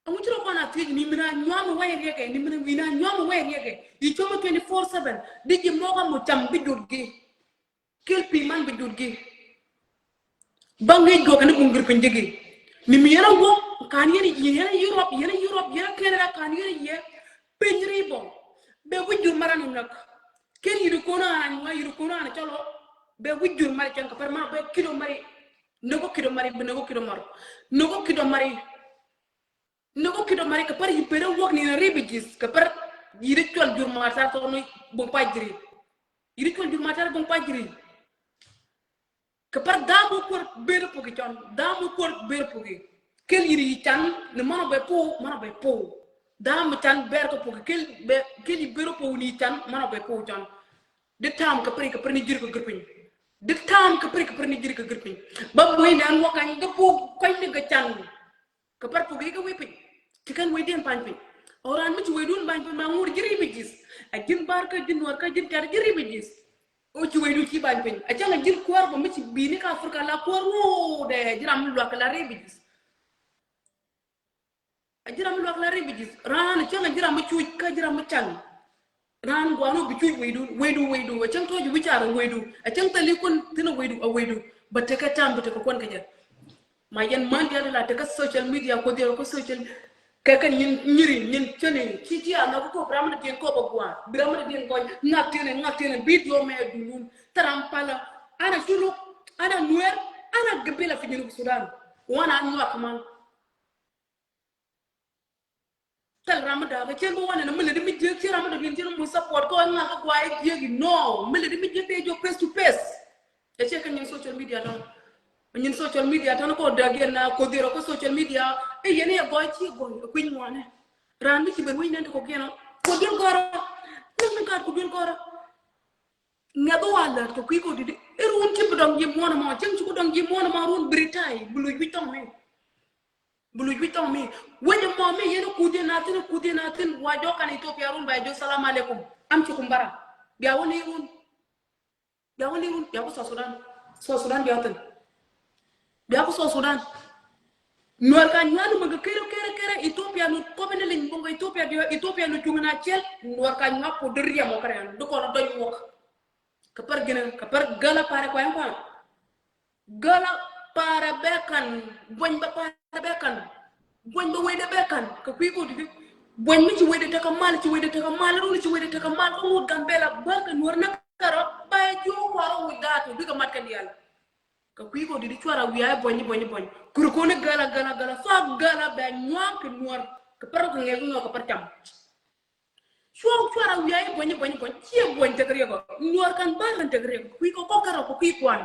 Aŋu ci rɔ kɔn a thiec ni mina nyuam wɛy riɛkɛ, ni mina nyuam wɛy riɛkɛ. Yi cɔmɔ twenty four seven. Di ji̱ mɔka mɔ cam bi jut gi. Kil pi man bi jut gi. Ba ŋic gɔk ni buŋ gir piny jigi. Ni mi yɛn a wok kan yɛn yi yɛn a Europe, yɛn a Europe, yɛn a Canada kan yɛn yi yɛ. Piny ri bɔ. Bɛ wi̱c jur maran nak. Ken yiri kono an wa yiri kono an cɔlɔ. Bɛ wi̱c jur mari cɛn ka pɛr ma bɛ kido mari. Nogo kido mari, bɛ nogo kido mari. Nogo kido mari. Nogo kido mari ka pɛr yi pere wok ni na refugees ka pɛr yiri cual jur matar tɔno buŋ pa jiri. Yiri cual jur matar buŋ pa jiri. Ka pɛr dam wä kuɔr ber puki cɔn, dam wä kuɔr ber puki. Kel yiri yi can ni mano bɛ po, mano bɛ po. Dam mi can ber ka puki kel bɛ kel yi ber po ni can mano bɛ po cɔn. Di tam ka pɛr ka pɛr ni jiri ka gir piny. Di tam ka pɛr ka pɛr ni jiri ka gir piny. Ba mui nan wä kan ga po kan ni ga can. Ka pɛr puk ikä wi̱i̱ piny. Ci kɛn wecdiɛn pa̱ny piny. Ɔ raan mi ci wecdun pa̱ny piny ma ŋur ji̱ refugees. A ji̱n bar kä ji̱n nuɔr kä ji̱n kɛr ji̱ refugees. O ci wecdu ci pa̱ny piny a cäŋ a ji̱n kuäär bä mi ci bi̱i̱ni kä Africa la kuäär ŋuudɛ ji̱ ram mi luak la refugees. A ji̱ ram mi luak la refugees raan a cäŋ a ji̱ ram mi cuc kä ji̱ ram mi caŋ. Raan guan wä bi cuc wecdu wecdu wecdu a cäŋ tɔ̱ ji̱ wi̱c car wecdu a cäŋ thil ikun thi̱n a wecdu a wecdu. Bä tekɛ tam bi tekɛ kuɔn kɛ jɛ. Ma yɛn man dial la tekɛ social media kuoth yɛ kɛ social. Kɛ kɛ nyin nyiri nyin cɛni ci ci a nhɔk kop ram ni diɛn kop a guan bi ram ni diɛn gɔny ŋak tiɛnɛ ŋak tiɛnɛ bi diɔ mɛ dunun. Thɛ ram pala ana curuk ana nuer ana gabila fi Junub Sudan. Wana nyuak man. Thil ram mi da̱a̱k cien bi wanɛ ni mi lät mi jiäk cien ram mi dɔ̱diɛn cien mi support kɔ ŋa̱k kɛ guay jiäk inɔ mi lät mi jiäk dee jɔ face to face. Ɛ ciɛ kɛ nyin social media tɔn. Nyin social media tɔn kɔ da̱a̱k yɛn na koth yɛn rɔ kɔ social media. Ɛ yɛn ɛ gɔy ci gɔy ɛ kui̱ny ŋuanɛ. Ran mi ci ben wi̱ny nɛn ti kɔ kiɛn ɔ koth duel gɔrɔ. Nɛn mi gat koth duel gɔrɔ. Ŋɛth wä a lät kɛ kui̱ kɔ didi. Ɛ run ci bi dɔŋ ji̱ muɔ̱n ɛmɔ cieŋ ci ku dɔŋ ji̱ muɔ̱n ɛmɔ run bi ri tay bi luc wi̱c thɔŋ mi. Bi luc wi̱c thɔŋ mi wec ɛmɔ mi yɛn kuth yɛn a thi̱n kuth yɛn a thi̱n wa jɔk kan Ethiopia run ba jɔk salam alaikum. Am ci kum bara bia wä ni run. Bia wä ni run bia ku South Sudan. South Sudan bia thi̱n. Bia ku South Sudan. Nuɔr ka nyuan mɛ kɛ kɛrɛ kɛrɛ kɛrɛ Ethiopia nu kɔmɛ ni liŋ buŋ kɛ Ethiopia bia Ethiopia nu cuŋ na cɛl nuɔr ka nyuan ku deri yɛ mɔ kɛrɛ du kɔn dɔny wok. Kɛ pär ginɛ kɛ pär gäl a parɛ kuany kuany. Gäl a parɛ bɛ kan buɔny bɛ parɛ bɛ kan buɔny bɛ wecdɛ bɛ kan kɛ kui̱ kɔ didi. Buɔ̱ny mi ci wecdɛ tekɛ mal, ci wecdɛ tekɛ mal, run ci wecdɛ tekɛ mal, kä ŋut Gambɛla bär kɛ Nuɔr nä kärɔ, ba jiök kuarɔ wi̱i̱ gaat, bikɛ mat kɛ diaal. Kɛ kui̱ kɔ di̱t cuarɛ wiaa i̱ buɔ̱ny, i̱ buɔ̱ny, i̱ buɔ̱ny. Kur kɔn i̱ gala, gala, gala, fa gala bɛ nyuak kɛ Nuɔr. Kɛ pär kɛ ŋɛk iŋɔ kɛ pär cam. Cuɔ cuarɛ wiaa i̱ buɔ̱ny, i̱ buɔ̱ny, i̱ buɔ̱ny. Ciɛ buɔ̱ny tekɛ riɛk ɔ. Nuɔr kan bär kan tekɛ riɛk. Kui̱ kɔ kɔ kärɔ kɔ kui̱ kuan.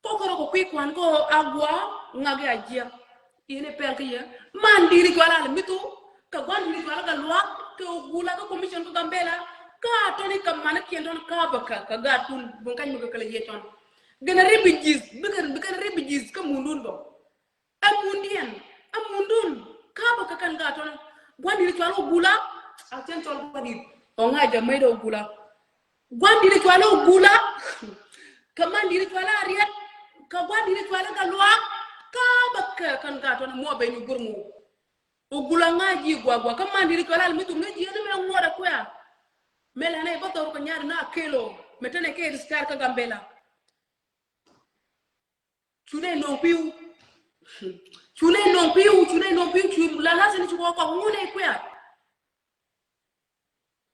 Kɔ kärɔ kɔ kui̱ kuan kɔ agua ŋak i̱ a jiɛk. I̱ ni pɛl kä yɛ. Man di̱t i̱ cuarɛ alɛ mithu. Kɛ gua̱n di̱t i̱ cuarɛ kɛ luaak kɛ Ogula kɛ commission kä Gambɛla. Kä a tɔni kɛ manikiɛn tɔn kä bä kɛ kɛ gaat kun buɔ̱n kac mi kɛ kɛ lɛ yiëë tɔn. Gɛn a refugees, bikɛn, bikɛn refugees kä mundun bä. Ɛ mundiɛn, ɛ mundun, kä bä kɛ kɛn gaat tɔnɔ. Gua̱n di̱t cual Ogula, a cɛn cɔl gua̱n di̱t. Ɔ ŋa̱ jɛ mec dɛ Ogula. Gua̱n di̱t cual Ogula, kɛ man di̱t cual Ariɛt, kɛ gua̱n di̱t cual Gatluak, kä bä kɛ kɛn gaat tɔnɔ muɔ ben i̱ guur mɔ. Ogula ŋa̱ ji̱ gua̱gua̱, kä man di̱t cual Almithu ŋäc ji̱ ɛn mɛ ŋuɔt ɛ kuɛ. Mɛ lɛnɛ bä dhɔr kɛ nyar na kelo, mɛ tɛnɛ kɛ ri star kä Gambɛla. Cunɛ nɔŋ pi̱w. Cunɛ nɔŋ pi̱w, cunɛ nɔŋ pi̱w, cu la lasin cu kɔ kɔk ŋunɛ kuɛ.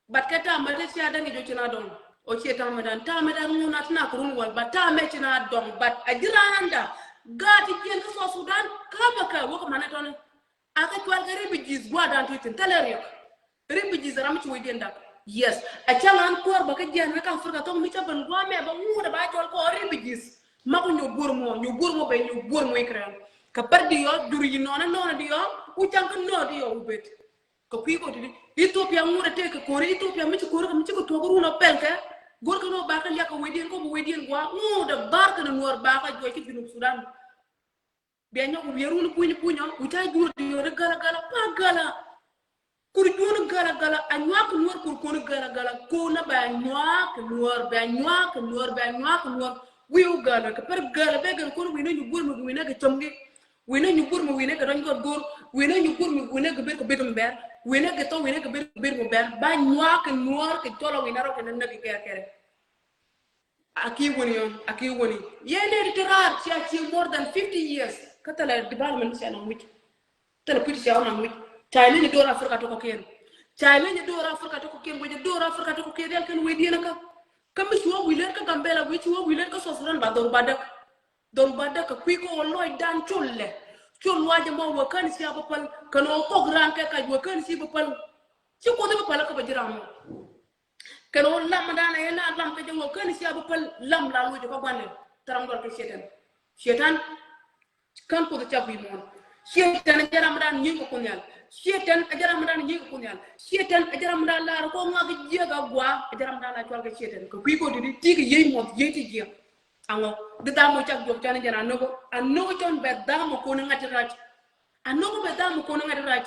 But kɛ tamɛ te cia däŋ i̱ jɔ cina dɔŋ. O cie tamɛ dan, tamɛ dan ŋun a tina kurun wal, but tamɛ cina dɔŋ, but a ji̱ randa. Gaat i̱ jiɛn kä South Sudan, kä bä kɛ wä kɛ manɛ tɔni. A kɛ cual kɛ refugees gua̱a̱dan ti tin thilɛ riɛk. Refugees ram mi ci wecdiɛn dak. Yes. A cäŋ an kuäär bä kä jiɛn ni kä Africa thok mi cä ben gua̱a̱ mɛ bä ŋuudɛ ba cɔl kɔ refugees. Mak nyuɔk guur mɔ, nyuɔk guur mɔ ben, nyuɔk guur mɔ ikrɛn. Kɛ pär di yɔ, jur yi nɔnɛ nɔnɛ di yɔ, u cäŋ kä nɔ di yɔ u bet. Kɛ kui̱ kɔ ti di. Ethiopia ŋuudɛ tëë kɛ ko̱ri, Ethiopia mi ci ko̱ri kɛ mi ci kɛ tuɔk run ɔ pɛl kɛ. Go̱r kɛ nɔ ba kɛ liak kɛ wecdiɛn kɔ bi wecdiɛn gua̱a̱, ŋuudɛ bar kɛ ni nuɔr ba kɛ juɔc kä Junub Sudan. Bia nyɔk wi̱i̱ run puny puny ɔ, wi̱i̱ ca juur diɔ̱ɔ̱r i̱ gala gala, pa gala. Kur juur i̱ gala gala, a nyuak nuɔr kur kun i̱ gala gala, kun a bɛ a nyuak nuɔr, bɛ a nyuak nuɔr, bɛ a nyuak nuɔr. Wi̱i̱ wä gala, kɛ pär gala, bɛ gala kun wi̱i̱ ni nyu guur mi wi̱i̱ ni kɛ cɔmgi. Wi̱i̱ ni nyu guur mi wi̱i̱ ni kɛ dɔny gɔt go̱r. Wi̱i̱ ni nyu guur mi wi̱i̱ ni kɛ ber kɛ bet mi bɛr. Wi̱i̱ ni kɛ thɔ wi̱i̱ ni kɛ ber kɛ bet mi bɛr. Ba nyuak nuɔr kɛ cɔl a wi̱i̱ ni rɔ kɛ ni näk kɛ kɛ kɛ. A ki wuni yɔn, a ki wuni. Yɛn dee ti raar cia ci more than fifty years. Kä thilɛ development cia nɔŋ wi̱c. Thilɛ kui̱ ti cia wä nɔŋ wi̱c. Ca ileny door Africa tɔkɔ kiɛn. Ca ileny door Africa tɔkɔ kiɛn, wecɛ door Africa tɔkɔ kiɛn, rial kɛn wecdiɛn kä. Kä mi ci wä wi̱i̱ lɛr kä Gambɛla, wi̱i̱ ci wä wi̱i̱ lɛr kä South Sudan ba dhor ba däk. Dhor ba däk kɛ kui̱ kä wä lɔcdan col lɛ. Col luacɛ mɔ wä kän cia bä päl. Kɛn wä kɔk ran kɛ kac wä kän ci bä päl. Ci Kuoth bä päl kä bä ji̱ ram mɔ. Kɛn wä lam dan ɛ la lam kä jɛ wä kän cia bä päl lam la luc kä guanɛ. Tharam dɔl kä Cietan. Cietan. Kän Kuoth ca bi muɔn. Cietan ɛ jɛ ram dan nyieny kɛ Kuoth Nhial. Cietan ɛ jɛ ram dan nyieny kɛ Kuoth Nhial. Cietan ɛ jɛ ram dan lar kɔ ŋak jiɛk a gua. Ɛ jɛ ram dan la cual kɛ Cietan. Kɛ kui̱ kɔ didi ti kɛ yiey muɔth yiey ti jiɛk. Aŋɔ. Di dhamɔ cak juɔk can ɛ jɛ ran nökɔ. A nökɔ cɔn bɛ dhamɔ kɔn ŋa̱t rac. A nökɔ bɛ dhamɔ kɔn ŋa̱t rac.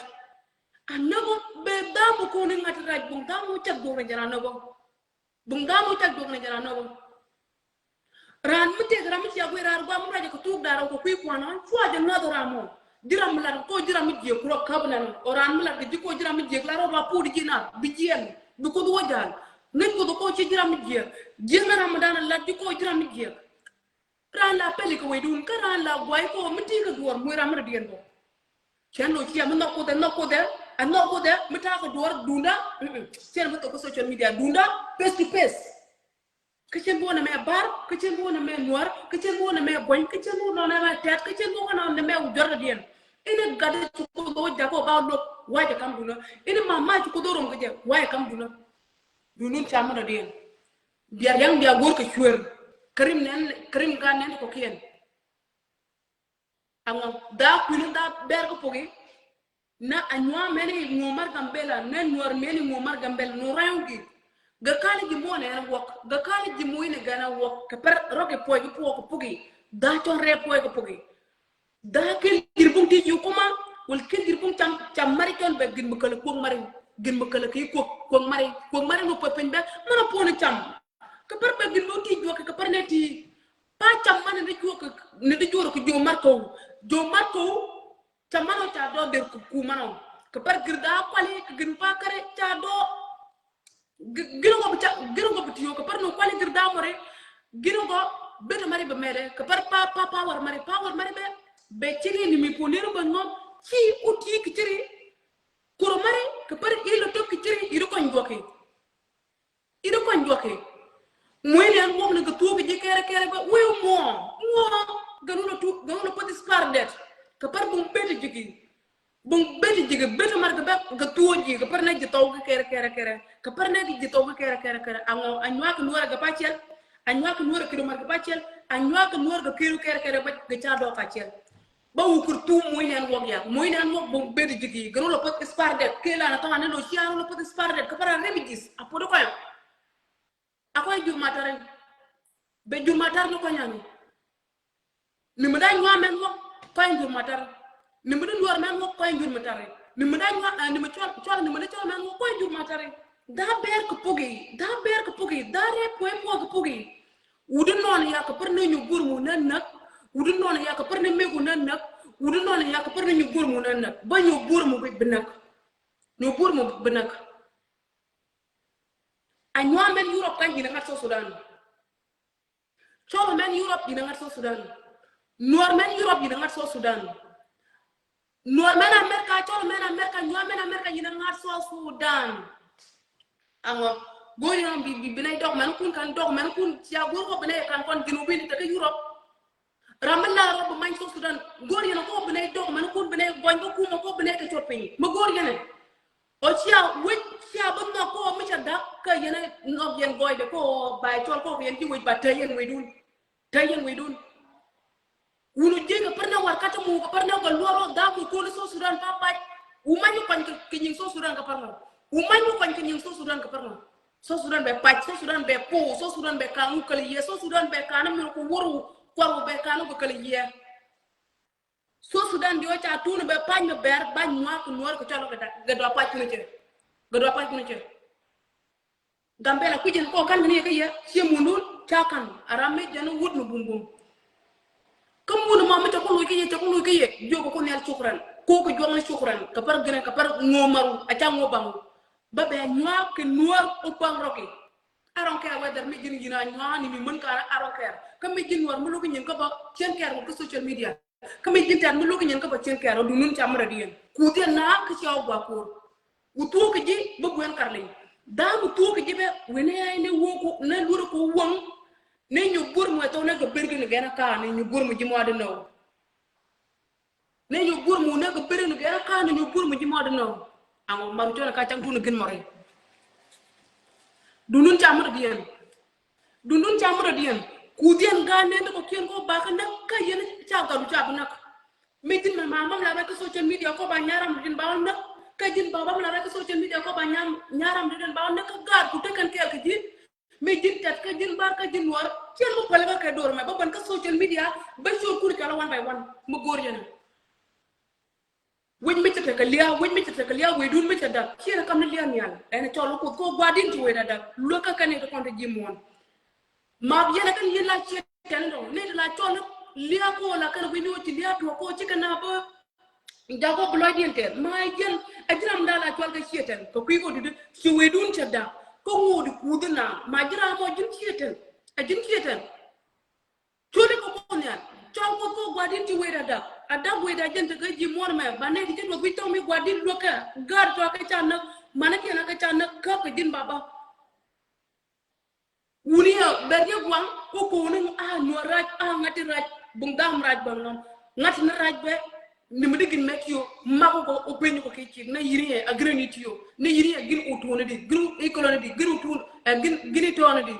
A nökɔ bɛ dhamɔ kɔn ŋa̱t rac, buŋ dhamɔ cak duɔk rɛn jɛ ran nökɔ. Buŋ dhamɔ cak duɔk rɛn jɛ ran nökɔ. Ran mi tëk ram mi cia guiy rar guam mi ruacɛ kɛ thuk dar ɔ kɛ kui̱ kuan ɔ cua jɛ ŋa̱th ram ɔ. Ji̱ ram mi lat kɔ ji̱ ram mi jiɛk kurɔ käp nɛn ɔ ran mi lat kɛ ji̱ kɔ ji̱ ram mi jiɛk lar ɔ ba put ji̱ na bi jiɛn bi Kuoth wä jal. Ŋäc Kuoth kɔ ci ji̱ ram mi jiɛk jiɛn ram mi dan lat ji̱ kɔ ji̱ ram mi jiɛk. Raan la pɛli kɛ wecdun kä raan la guay kɔ mi ti kɛ duɔr muc ram mi rɔ diɛn bɔ. Cɛn lo cia mi nhɔk Kuoth ɛ nhɔk Kuoth ɛ ɛ nhɔk Kuoth ɛ mi ta̱a̱ kɛ duɔr dunda. Cɛn mi thok kä social media dunda face to face. Kä cɛn bi wä nɛ mɛ bar kä cɛn bi wä nɛ mɛ nuɔr kä cɛn bi wä nɛ mɛ buɔny kä cɛn bi wä nɛ mɛ tɛt kä cɛn bi wä nɛ mɛ wujɔr kɛ diɛn. Ini gat ci Kuoth wä jakɔ ba lop wacɛ kam duna. Ini mama ci Kuoth wä rom kɛ jɛ wacɛ kam duna. Dunun ca mi rɔ diɛn. Bia riaŋ bia go̱r kɛ cuer. Kɛ rim nɛn kɛ rim gan nɛn ti kɔkiɛn. Aŋɔ dhaa kui̱ni dhaa bɛr kä poki. Na anyuaa mɛni ŋuɔ mar Gambɛla nɛ nuɔr mɛni ŋuɔ mar Gambɛla nu rɛw gi. Gɛ kani ji̱ muɔ nɛ ɛn wuɔk gɛ kani ji̱ muɔ inɛ gɛn ɛn wuɔk kɛ pɛr rɔki puɔc kɛ puɔk kɛ poki. Dhaa cɔn rɛp puɔc kɛ poki. Dhaa kel jir buŋ ti ji̱ kuma wal kel jir buŋ cam cam mari cɔn bɛ gin mi kälɛ kuɔk mari gin mi kälɛ ki kuɔk kuɔk mari kuɔk mari nu pɛ piny bɛ mana puɔni cam. Kɛ pär bɛ gin mi ti juɔk kɛ pär nɛ ti pa cam mani ni juɔk ni di juɔr kɛ jo mar kɔw jo mar kɔw. Cam mani ca dɔ der kɛ ku mani kɛ pär gir dhaa kwali kɛ gin pa kare ca dɔ. Gin ŋɔ bi ca gin ŋɔ bi tiyo kɛ pär ni kwali gir dhaa mɔri. Gin ŋɔ bit mari bɛ mɛrɛ kɛ pär pa pa power mari power mari bɛ bɛ ciri ni mi puni ri bɛ ŋɔ ci uti kɛ ciri. Kuro mari tuɔɔk ji̱ kɛ pär nɛ ji̱ thɔw kɛ kɛrɛ kɛrɛ kɛrɛ, kɛ pär nɛ ji̱ thɔw kɛ kɛrɛ kɛrɛ kɛrɛ. Aŋɔ, anyuak kɛ nuɔrɛ kɛ paciɛl, anyuak kɛ nuɔrɛ kɛ domar kɛ paciɛl, anyuak kɛ nuɔrɛ kɛ kɛrɛ kɛrɛ bä kɛ ca dɔɔk paciɛl. Bä wukir thum moc nɛn wuɔk yak, moc nɛn wuɔk bum bet ji̱ ki gɛ rol a peth ispar dɛt kɛ lan a tɔŋ anɛ lo cia rol a peth ispar dɛt kɛ pär a refugees a pot kɔyɔ. A kɔy jur matari. Bɛ jur matar ni kɔnyani. Ni mi da nyua mɛn wok kɔny jur matar. Ni mi da nuɔr mɛn wok kɔny jur matar. Ni mi da nyua, eh, ni mi cɔl, cɔl, ni mi da cɔl mɛn wok kɔny jur matar. Da ber kɛ pugi, da ber kɛ pugi, da rɛ puɛ puɔ kɛ pugi. Wudi nɔn ya kɛ pär ni nyu gur mu nɛ nɛk. Wudi nɔn ya kɛ pär ni megu nɛ nɛk. Wudi nɔn ya kɛ pär ni nyu gur mu nɛ nɛk. Ba nyu gur mu bi nɛk. Nyu gur mu bi nɛk. A nyua mɛn Europe kan jin a ŋat South Sudan. Cɔl mɛn Europe yin a ŋa̱t South Sudan. Nuɔr mɛn Europe yin a ŋa̱t South Sudan. Nuɔr mɛn America, cɔl mɛn America, nyuam mɛn America yin a ŋa̱t South Sudan. Aŋɔ go̱o̱r yɛn bi, bi, bi nɛy dɔk mɛn kun kan dɔk mɛn kun cia go̱o̱r kɔ bi nɛy kan kɔn Junubin tekɛ Europe. Ram mi la rɔ bi many South Sudan go̱o̱r yɛn kɔ bi nɛy dɔk mɛn kun bi nɛy gɔny kɔ kumɔ kɔ bi nɛy kɛ cot piny mi go̱o̱r yɛn. Ɔ cia wec cia bi nhɔk kä ɔ mi ca dak kä yɛn nhɔk yɛn gɔɔydɛ kä ɔ ba cɔl kä ɔ yɛn ci wec ba te yɛn wecdun. Te yɛn wecdun. Wun ɔ jiek ɛ pär nɛ war kä ti mu kɛ pär nɛ kɛ luɔr ɔ dhak kɛ kol South Sudan pa pac. Wu many kuany kɛ nyiŋ South Sudan kɛ pär nɔ. Wu many kuany kɛ nyiŋ South Sudan kɛ pär nɔ. South Sudan bɛ pac, South Sudan bɛ po, South Sudan bɛ kaŋ wu kɛl yiɛ, South Sudan bɛ kaŋ mi kɛ wor wu kuar wu bɛ kaŋ wu kɛ kɛl yiɛ. South Sudan diɔ ca tun bɛ pac mi bɛr ba nyuak kɛ nuɔr kɛ cɔl kɛ da, gɛ dua pac kuni cɛ. Gɛ dua pac kuni cɛ. Gambela kui̱ jɛn kɔ kan kɛ ni kɛ yɛ, ciɛ mundun ca kan, a ram mi jɛn wut mi bum bum. Kä mun mɔ mi cɛ ku luc kɛ yɛ, cɛ ku luc kɛ yɛ, jiök kɛ ku nhial cukran, ko kɛ juɔk ni cukran, kɛ pär gɛnɛ, kɛ pär ŋo̱o̱ maru, a ca ŋo̱o̱ baŋ. Ba bɛ nyuak kɛ nuɔr u baŋ rɔki. I don't care whether mi ji̱n yin a nyuak ni mi män kan, I don't care. Kä mi ji̱n nuɔr mi luki nyin kä ba, cien care wut kä social media. Kä mi ji̱n tɛ̈t mi lo̱k nyin kä bä cieŋ kɛɛr ɔ dunun ca mi rɔ diɛn. Kuth yɛn na kä cia ɔ gua ko̱r. Wu thuɔ̱k kɛ ji̱ bä guɛn kar liŋ. Dhaa mi thuɔ̱k kɛ ji̱ bɛ wen ni ay ni wok ni luɔr ko wäŋ. Ni nyu buɔr mu ɛ thok ni kɛ ber gin gɛn a kaa ni nyu buɔr mu ji̱ mɔ adɛ nɔ. Ni nyu buɔr mu ni kɛ ber gin gɛn a kaa ni nyu buɔr mu ji̱ mɔ adɛ nɔ. Aŋɔ maru cɔn a ka caŋ tun gin mɔ rɛy. Dunun ca mi rɔ diɛn. Dundun ca mi rɔ diɛn. Kuth yɛn gaat nɛn ti kɔ̱kiɛn kɔ ba kä näk kä yɛn ca gat wu ca bi näk. Mi ji̱n mɛ ma mam la rɛ kä social media kɔ ba nyaram di den ba wä näk. Kä ji̱n ba mam la rɛ kä social media kɔ ba nyam, nyaram di den ba wä näk kä gaat ku tekɛn kɛɛl kɛ ji̱. Mi ji̱n tɛt kä ji̱n bar kä ji̱n nuɔr. Ciɛn mi päl kä kɛ dor mɛ ba bän kä social media ba ciöt kun kɛ la one by one. Mi go̱o̱r yɛn. Wec mi cɛ tekɛ lia̱a̱, wec mi cɛ tekɛ lia̱a̱, wecdun mi cɛ dak. Ciɛ ni kam ni lia̱a̱ nhial. Ɛn cɔl ni Kuoth kɛ ɣöö gua̱a̱r din ci wecda dak. Luäk kä kɛn ni ti kɔn ti ji̱ muɔ̱ɔ̱n. Ma yɛn ɛ kɛn yi̱n la ciɛ tɛn dɔ̱ŋ. Ni ti la cɔl ni lia̱a̱ kɛ ɣöö la kɛn wi̱i̱ ni ɣöö ci lia̱a̱ tuɔɔk kɛ ɣöö ci kɛ na bä. Jak ɣöö bi lɔcdiɛn kɛɛl. Ma yɛn ɛ ji̱ ram da̱a̱ la cɔal kɛ ciɛ tɛn. Kɛ kui̱ kɛ ɣöö dude ci wecdun cɛ dak. Kä ŋo̱o̱di Kuoth na. Ma ji̱ ram ɔ ji̱n ciɛ tɛn. Ɛ ji̱n ciɛ tɛn. Cuni kɛ Kuoth nhial. Cɔl Kuoth kɛ gua̱di̱n ci wecda dak. A dak wecda jɛn tekɛ ji̱ muɔ̱ɔ̱n mɛ. Ba nɛy ti cä duɔth wi̱c thɔŋ mi gua̱di̱n luäkä. Gaat tɔ̱ kɛ ca näk. Manɛ kiɛn a kɛ ca näk käp kɛ ji̱n baba. Wuni a bɛr yɛ gua̱ŋ. Kɛ ko̱ni a nuɔr rac a ŋa̱t ti rac. Buŋ dham rac bäŋ nɔm. Ŋa̱t ni rac bɛ. Ni mi di gin mɛ tiyo. Mak kɔ o peny kɔ kɛ cik. Na yiri yɛ a gin ni tiyo. Na yiri yɛ gin o tuɔni di. Gin i koloni di. Gin o tuɔni. Ɛ gin, gin i tɔni di.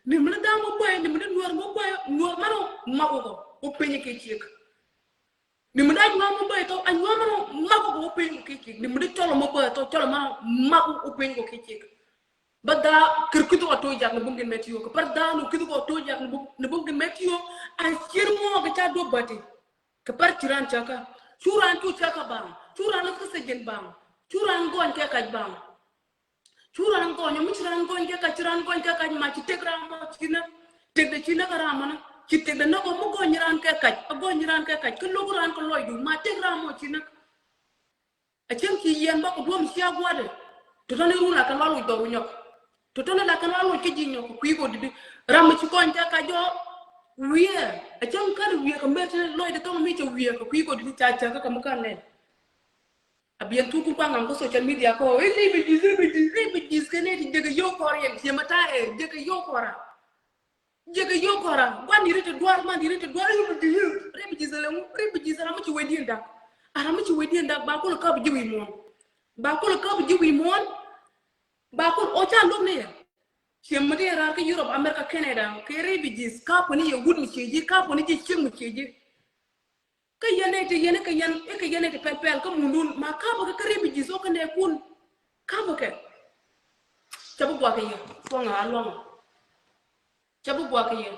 Ni mi di dham mɔ bäy, ni mi di nuɔr mɔ bäy, nuɔr mano mako kɔ, o peny kɛ ciek. Ni mi di anyuam mɔ bäy tɔ, anyuam mano mako kɔ, o peny kɛ ciek. Ni mi di cɔl mɔ bäy tɔ, cɔl mano mako, o peny kɔ kɛ ciek. Ba dhaa kir kith kɔ to̱ jak ni bum gin mɛ tiyo. Kɛ pär dhaa nu kith kɔ to̱ jak ni bum, ni bum gin mɛ tiyo. A cier mɔ kɛ ca duɔp bati. Kɛ pär ci ran cäkä. Cu ran cu cäkä baŋ. Cu ran kä sɛ jin baŋ. Cu ran gɔny kɛ kac baŋ. Cu ran gɔny, mi ci ran gɔny kɛ kac, ci ran gɔny kɛ kac ma ci tek ram mɔ ci näk. Tekdɛ ci näk ram mɔ ni. Ci tekdɛ näk ɔ mi gɔny ran kɛ kac, a gɔny ran kɛ kac. Kä lo̱k ran kɛ lɔcdu, ma tek ram mɔ ci näk. A cäŋ ci yɛn bä kɛ duɔ̱m cia gua̱dɛ. Tɔ̱tɔ̱ni run a kɛ lɔl wi̱c dhɔru nyɔk. Tɔ̱tɔ̱ni la kɛ lɔl wi̱c kä ji̱ nyɔk kɛ kui̱ kɔ di̱t. Ram mi ci gɔny kɛ kac jɔ wiee. A cäŋ kän wiee kɛ mɛt ni lɔcdɛ thɔŋ mi cɛ wiee kɛ kui̱ kɔ di̱t ca cäkä kɛ mi kän lɛl. A biɛn thuk kun kuaŋ ŋa̱m kä social media kɔ, eh, refugees, refugees, refugees, kɛ nɛy ti jek kɛ yio̱w kɔr yɛn, ciɛ mɛ ta̱a̱ ɛ, jek kɛ yio̱w kɔra. Jek kɛ yio̱w kɔra, gua̱n yiri ti duar, man yiri ti duar, refugees, refugees, ɛ lɛ ŋu, refugees, ram mi ci wecdiɛn dak. A ram mi ci wecdiɛn dak, ba kulɛ käp ji̱ wi̱i̱ muɔ̱ɔ̱n. Ba kul käp ji̱ wi̱i̱ muɔ̱ɔ̱n. Ba kul ɔ ca luɔ̱k ni yɛ. Ciɛ mi ti yɛ raar kä Europe, America, Canada kɛ refugees, käp ni yɛ wut mi ciɛ ji̱, käp ni ji̱ ciek mi ciɛ ji̱. Kä yɛn nɛy ti yɛn i̱ kɛ yɛn i̱ kɛ yɛn nɛy ti pɛl pɛl kä mundun ma ka̱pä kɛ kä refugees ɔ kä nɛɛkun. Ka̱pä kɛ. Cä bi guakä yɛ kuɔŋ a luɔŋ. Cä bi guakä yɛ.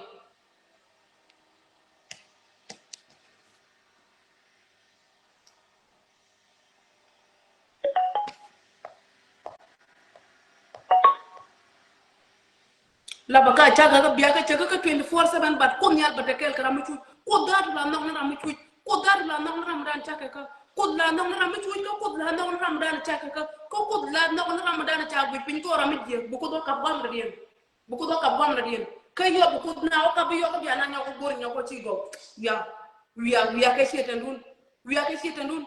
La bä ka cak kä biak kä cak kä twenty four seven, but Kuoth Nhial bä te kɛɛl kɛ ram mi cuc. Kuoth dhaatu la nhɔk ni ram mi cuc. Kuoth dhaatu la nhɔk ni ram dan cak kɛ kä. Kuoth la nhɔk ni ram mi cuc kä. Kuoth la nhɔk ni ram dan cak kɛ kä. Kä Kuoth la nhɔk ni ram dan cak guic piny kä ram mi jiɛk. Bi Kuoth ɔ kap guam rɔ diɛn. Bi Kuoth ɔ kap guam rɔ diɛn. Kä yɔ bi Kuoth na ɔ kap bi yɔ kä bia na nyɔk ɔ go̱r nyɔk ɔ ci gɔw. Wia. Wia, wia kɛ cietɛn dun. Wia kɛ cietɛn dun.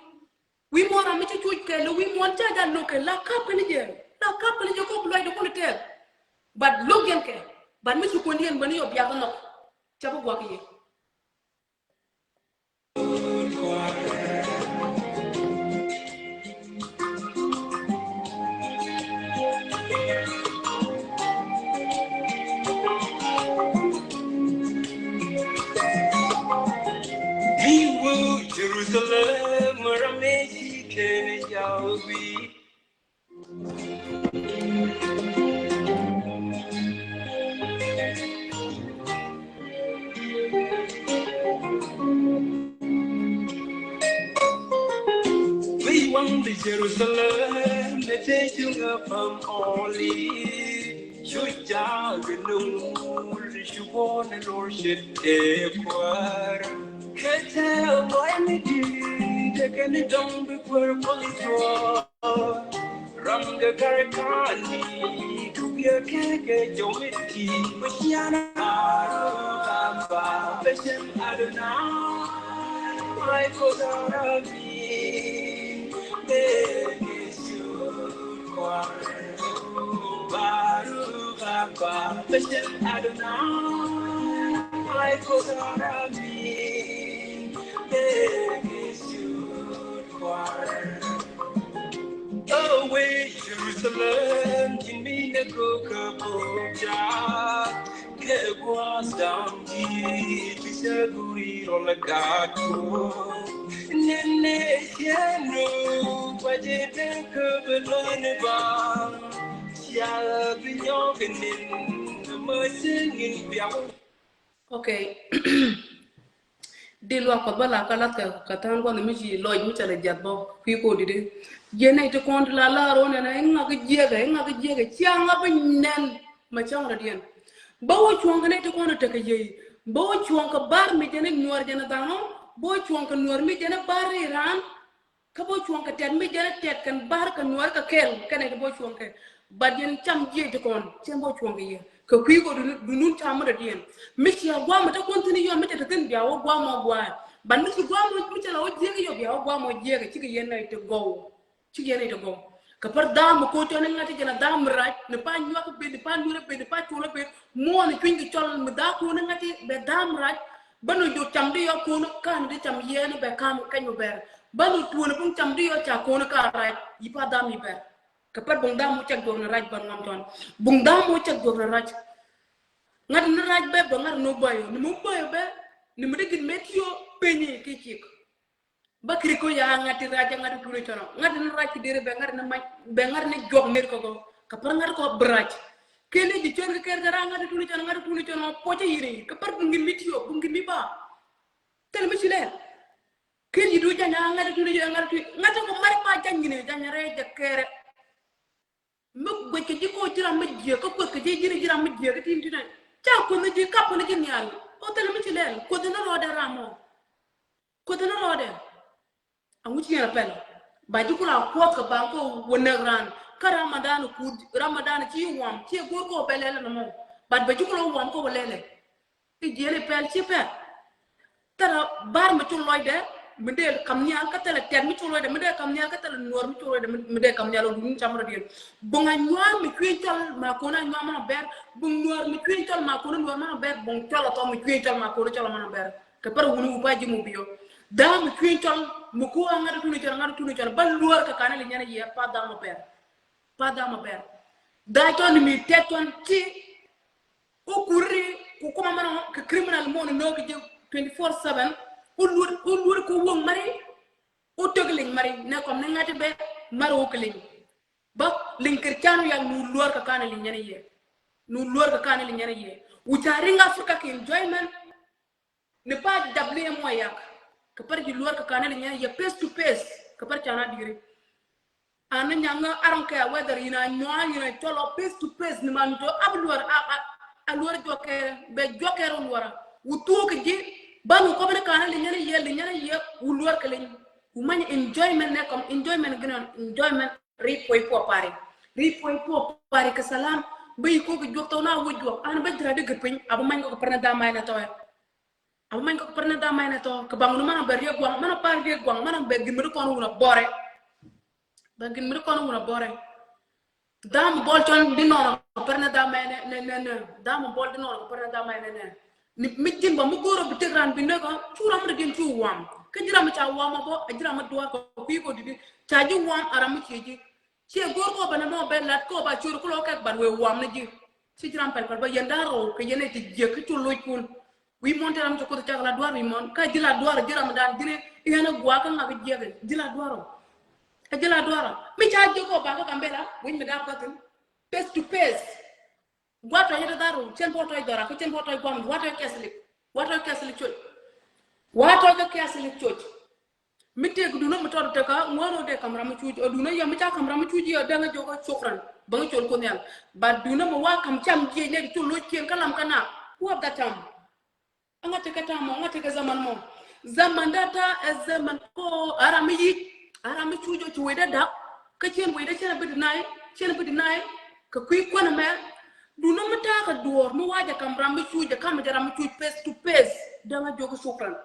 Wi̱i̱ muɔ̱ɔ̱n ram mi ci cuc kɛ lɛ wi̱i̱ muɔ̱ɔ̱n ca jal lo̱k kɛ la kap kɛ ni jɛ. La kap kɛ ni jɛ kop lɔcdɛ kul tɛth. But lo̱k yɛn kɛ. But mi ci kuɔn yɛn bä ni yɔ biak nhɔk. Ca bi guak yɛ. Jerusalem, ram mi ci kɛn jaw bi. Wi̱i̱ waŋ di Jerusalem, the day you have come only. Cu jaak ni ŋul, cu bɔn ni lor cet kɛ kuäär. Kɛ tɛ bɔy ni di, de kɛ ni dɔŋ bi kuäär kɔn tuɔɔk. Ram kɛ kar kani, ku biɛ kɛ kɛ jɔmiti, ku cian aru kamba, bɛ cɛn Adonai, ai ko dara bi, bɛ ni su kuar. Baru kamba, bɛ cɛn Adonai, ai ko dara bi, bɛ ni su kuar. Away Jerusalem, ji̱n mi ne ko kä bok jak, kɛ gua̱a̱th da̱ŋ ji̱ ti cɛ guri rɔl gat ko. Nɛn nɛ ciɛ nu, ba jɛ dee kä bɛ lɔni ba, cial bi nyɔk nin, mɛ cɛ nin biaw. Okay. Di luak Kuɔth bä la kä lath kɛ, kɛ tha̱a̱ŋ gua̱th mi ci lɔc mi cɛ lɛ jiath bä kui̱ kodi di. Jiɛn nɛy ti kɔn ti la la̱r ɣän ɛn ɛ ŋak jiɛkɛ, ŋak jiɛkɛ, cia ŋak bi nɛn mɛ cäŋ rɔ diɛn. Bä wä cuɔ̱ŋ kɛ nɛy ti kɔn ti tekɛ jiɛc. Bä wä cuɔ̱ŋ kɛ bar mi jɛn ɛ nyuɔr jɛn ɛ dhanɔ. Bä wä cuɔ̱ŋ kɛ nuɔr mi jɛn ɛ bar ri raan. Kä bä cuɔ̱ŋ kɛ tɛt mi jɛn tɛt kɛn bar kɛ nuɔr kɛ kɛl kɛnɛ ti bä cuɔ̱ŋ kɛ. But yɛn cam jiɛc ti kɔn cɛn bä cuɔ̱ŋ kɛ yɛ kɛ kui̱ kɔ dunun cam mi dɔ̱diɛn. Mi ciɛ guam mi te kuɔn thin yɔn mi te te thin bia wä guam wä guam. But mi ci guam mi cɛ la wä jiɛk yɔ bia wä guam wä jiɛk cikɛ yɛn nɛy ti gɔw. Cikɛ yɛn nɛy ti gɔw. Kɛ pär dham mi ko̱ cɔn ni ŋa̱t ti jɛn a dham mi rac ni pa nyuak ben ni pa nuɔr ben ni pa cuɔl ben. Muɔn ni cuiny kɛ cɔl mi dham ko̱ ni ŋa̱t ti bɛ dham rac. Bä ni jok cam di yɔ ko̱n kan di cam yɛn bɛ kam kɛny mi bɛr. Bä ni tuɔn buŋ cam di yɔ ca ko̱n ka rac yi pa dham yi bɛr. Kɛ pät buŋ dham wä cɛk juɔk ni rac bä ŋuam tɔn. Buŋ dham wä cɛk juɔk ni rac. Ŋa̱t ni rac bɛ bä ŋa̱t ni bäyö ni mi bäyö bɛ ni mi di gin met yö penyi ki cik. Bä kiri ko ya ŋa̱t ti rac ŋa̱t ti tuni cɔnɔ ŋa̱t ni rac ki deri bɛ ŋa̱t ni mac bɛ ŋa̱t ni juɔk met kɔkɔ. Kɛ pät ŋa̱t kɔ bi rac. Keni di cɔn kɛ kɛr kɛ rac ŋa̱t ti tuni cɔnɔ ŋa̱t ti tuni cɔnɔ puɔcɛ yini kɛ pät buŋ gin mit yö buŋ gin mi ba. Thil mi ci lɛ. Ken yi du jany a ŋa̱t a tuni jɛ ŋa̱t a tuni ŋa̱t a ko mari pa jany gini jany a rɛ jɛ kɛrɛ. Mi guec kɛ ji̱ ko ji̱ ram mi jiɛ kä kueth kɛ ji̱ ji̱ ram mi jiɛ kä tin tinɛ. Ca kueth ni ji̱ kap kueth ni ji̱ nial. O thil mi ci lɛl kueth ni rɔɔdɛ ram ɔ. Kueth ni rɔɔdɛ. A ŋuci yɛn a pɛl. Ba ji̱ kula kuɔth kɛ baŋ ko wä nɛk ran. Kä Ramadan kuth Ramadan ci wam ci go̱r ko bɛ lɛl ni mɔ. But ba ji̱ kula wam ko wä lɛlɛ. I̱ jiɛn i̱ pɛl ci pɛl. Thilɛ bar mi cu lɔcdɛ mi dee kam nhial kä thilɛ tɛt mi cu lɔcdɛ mi dee kam nhial kä thilɛ nuɔr mi cu lɔcdɛ mi dee kam nhial ɔ duŋ cam rɔ diɛn. Buŋ a nyuaar mi cuëë cɔl ma kon a nyuaar ma bɛr. Buŋ nuɔr mi cuëë cɔl ma kon a nuɔr ma bɛr. Buŋ cɔl a thɔm mi cuëë cɔl ma kon a cɔl ma bɛr. Kɛ pär wuni wu pa ji̱ mu biɔ. Dam mi kui̱n cɔl mi ku a ŋa̱t tuni cɔl, ŋa̱t tuni cɔl ba luɔr kɛ kanɛ li nyɛn a yiɛ pa dam a bɛr. Pa dam a bɛr. Da cɔl ni mi tɛt cɔl ci u kuri ku kuma mɛn kɛ criminal mɔ ni nɔ kɛ ji̱ twenty four seven. U luɔr, u luɔr ku wuɔŋ mari. U tök liŋ mari nɛ kɔm ni ŋa̱t bɛ mari u kɛ liŋ. Ba liŋ kir can u yak nu luɔr kɛ kanɛ li nyɛn a yiɛ. Nu luɔr kɛ kanɛ li nyɛn a yiɛ. U ca riŋ Africa kɛ enjoyment. Ni pa dap ni mɔ yak kɛ pär ji̱ luɔr kɛ kanɛ li nyɛn a yiɛ face to face kɛ pär can a diri. An ni nyaŋ, I don't care whether in a nyuan, in a cɔlɔ, face to face ni man tɔ ab luɔr a, a, a luɔr juɔkɛ bɛ juɔkɛ rɔ luɔra. Wu tuɔk ji̱ ban wu kɔbini kanɛ li nyɛn a yiɛ, li nyɛn a yiɛ wu luɔr kɛ liŋ. Wu many enjoyment nɛ kɔm enjoyment gina enjoyment. Ri puɔy puɔ pari. Ri puɔy puɔ pari kɛ salam. Bä yi kok juɔk tɔ na wuc juɔk an bä jira di gir piny a bä many kok pär ni dam may na tɔ. A bä many kok pär ni dam may na tɔ kɛ baŋ nu man a bɛ riek guaŋ man a par riek guaŋ man a bɛ gir mi di kɔn wun a bɔrɛ. Bɛ gir mi di kɔn wun a bɔrɛ. Dam bɔl cɔn di nɔnɔ kɛ pär ni dam may nɛ nɛ nɛ. Dam bɔl di nɔnɔ kɛ pär ni dam may nɛ nɛ. Ni mi ji̱n bä mi go̱o̱r a bi tek ran bi näk a cu ram mi di diɛn cu wam kä ji̱ ram mi ca wam a bä a ji̱ ram mi duar kɛ kui̱ kɔ di di ca ji̱ wam a ram mi cie ji̱. Ciɛ go̱o̱r kɔ bɛ nɛ mɔ bɛ lat kɔ ba cor kulɔ kɛ bat wee wam ni ji̱. Ci ji̱ ram pɛl pɛl bä yɛn da̱r rɔw kɛ yɛn ɛ ti jiɛk kä col loc kun. Wi̱i̱ muɔ̱n te ram cɛ kuoth cak la duar wi̱i̱ muɔ̱n kä ji̱ la duar ji̱ ram dan ji̱n i̱ ɣän ɛ gua̱a̱k kä ŋak jiɛk ji̱ la duar rɔw. Ɛ ji̱ la duar rɔw mi ca jiɛk kɔ ba kä Gambela wi̱i̱ mi da̱a̱p kä thi̱n. Face to face. Gua̱a̱t tɔ̱ yet ɛ dha̱r rɔw cɛn bɔ tɔ̱ dhɔra kä cɛn bɔ tɔ̱ guam gua̱a̱t tɔ̱ kɛslik. Gua̱a̱t tɔ̱ kɛslik coc. Gua̱a̱t tɔ̱ kɛslik coc. Mi tëëk duundä mi tɔt tekä ŋuäär ɣöö dee ka̱m ram mi cuc ɛ duundä yɛ mi ca ka̱m ram mi cuc yɛ däŋ ɛ jɔkä cukran bäŋ col kun nhial. But duundä mi wa ka̱m cam jiɛc nɛ ti cu loc kiɛn kä lam kä na. Who have that time? Aŋa tekɛ tam mɔ, aŋa tekɛ zaman mɔ. Zaman da ta ɛ zaman ko a ram mi yic a ram mi cuc ɔ ci wecdä dak. Kä cien wecdä cien a bi deny, cien a bi deny. Kɛ kui̱ kuän ɛmɛ duundä mi ta̱a̱ kɛ duɔ̱ɔ̱r mi wa jɛ ka̱m ram mi cuc jɛ ka̱m jɛ ram mi cuc face to face däŋ ɛ jɔkä cukran.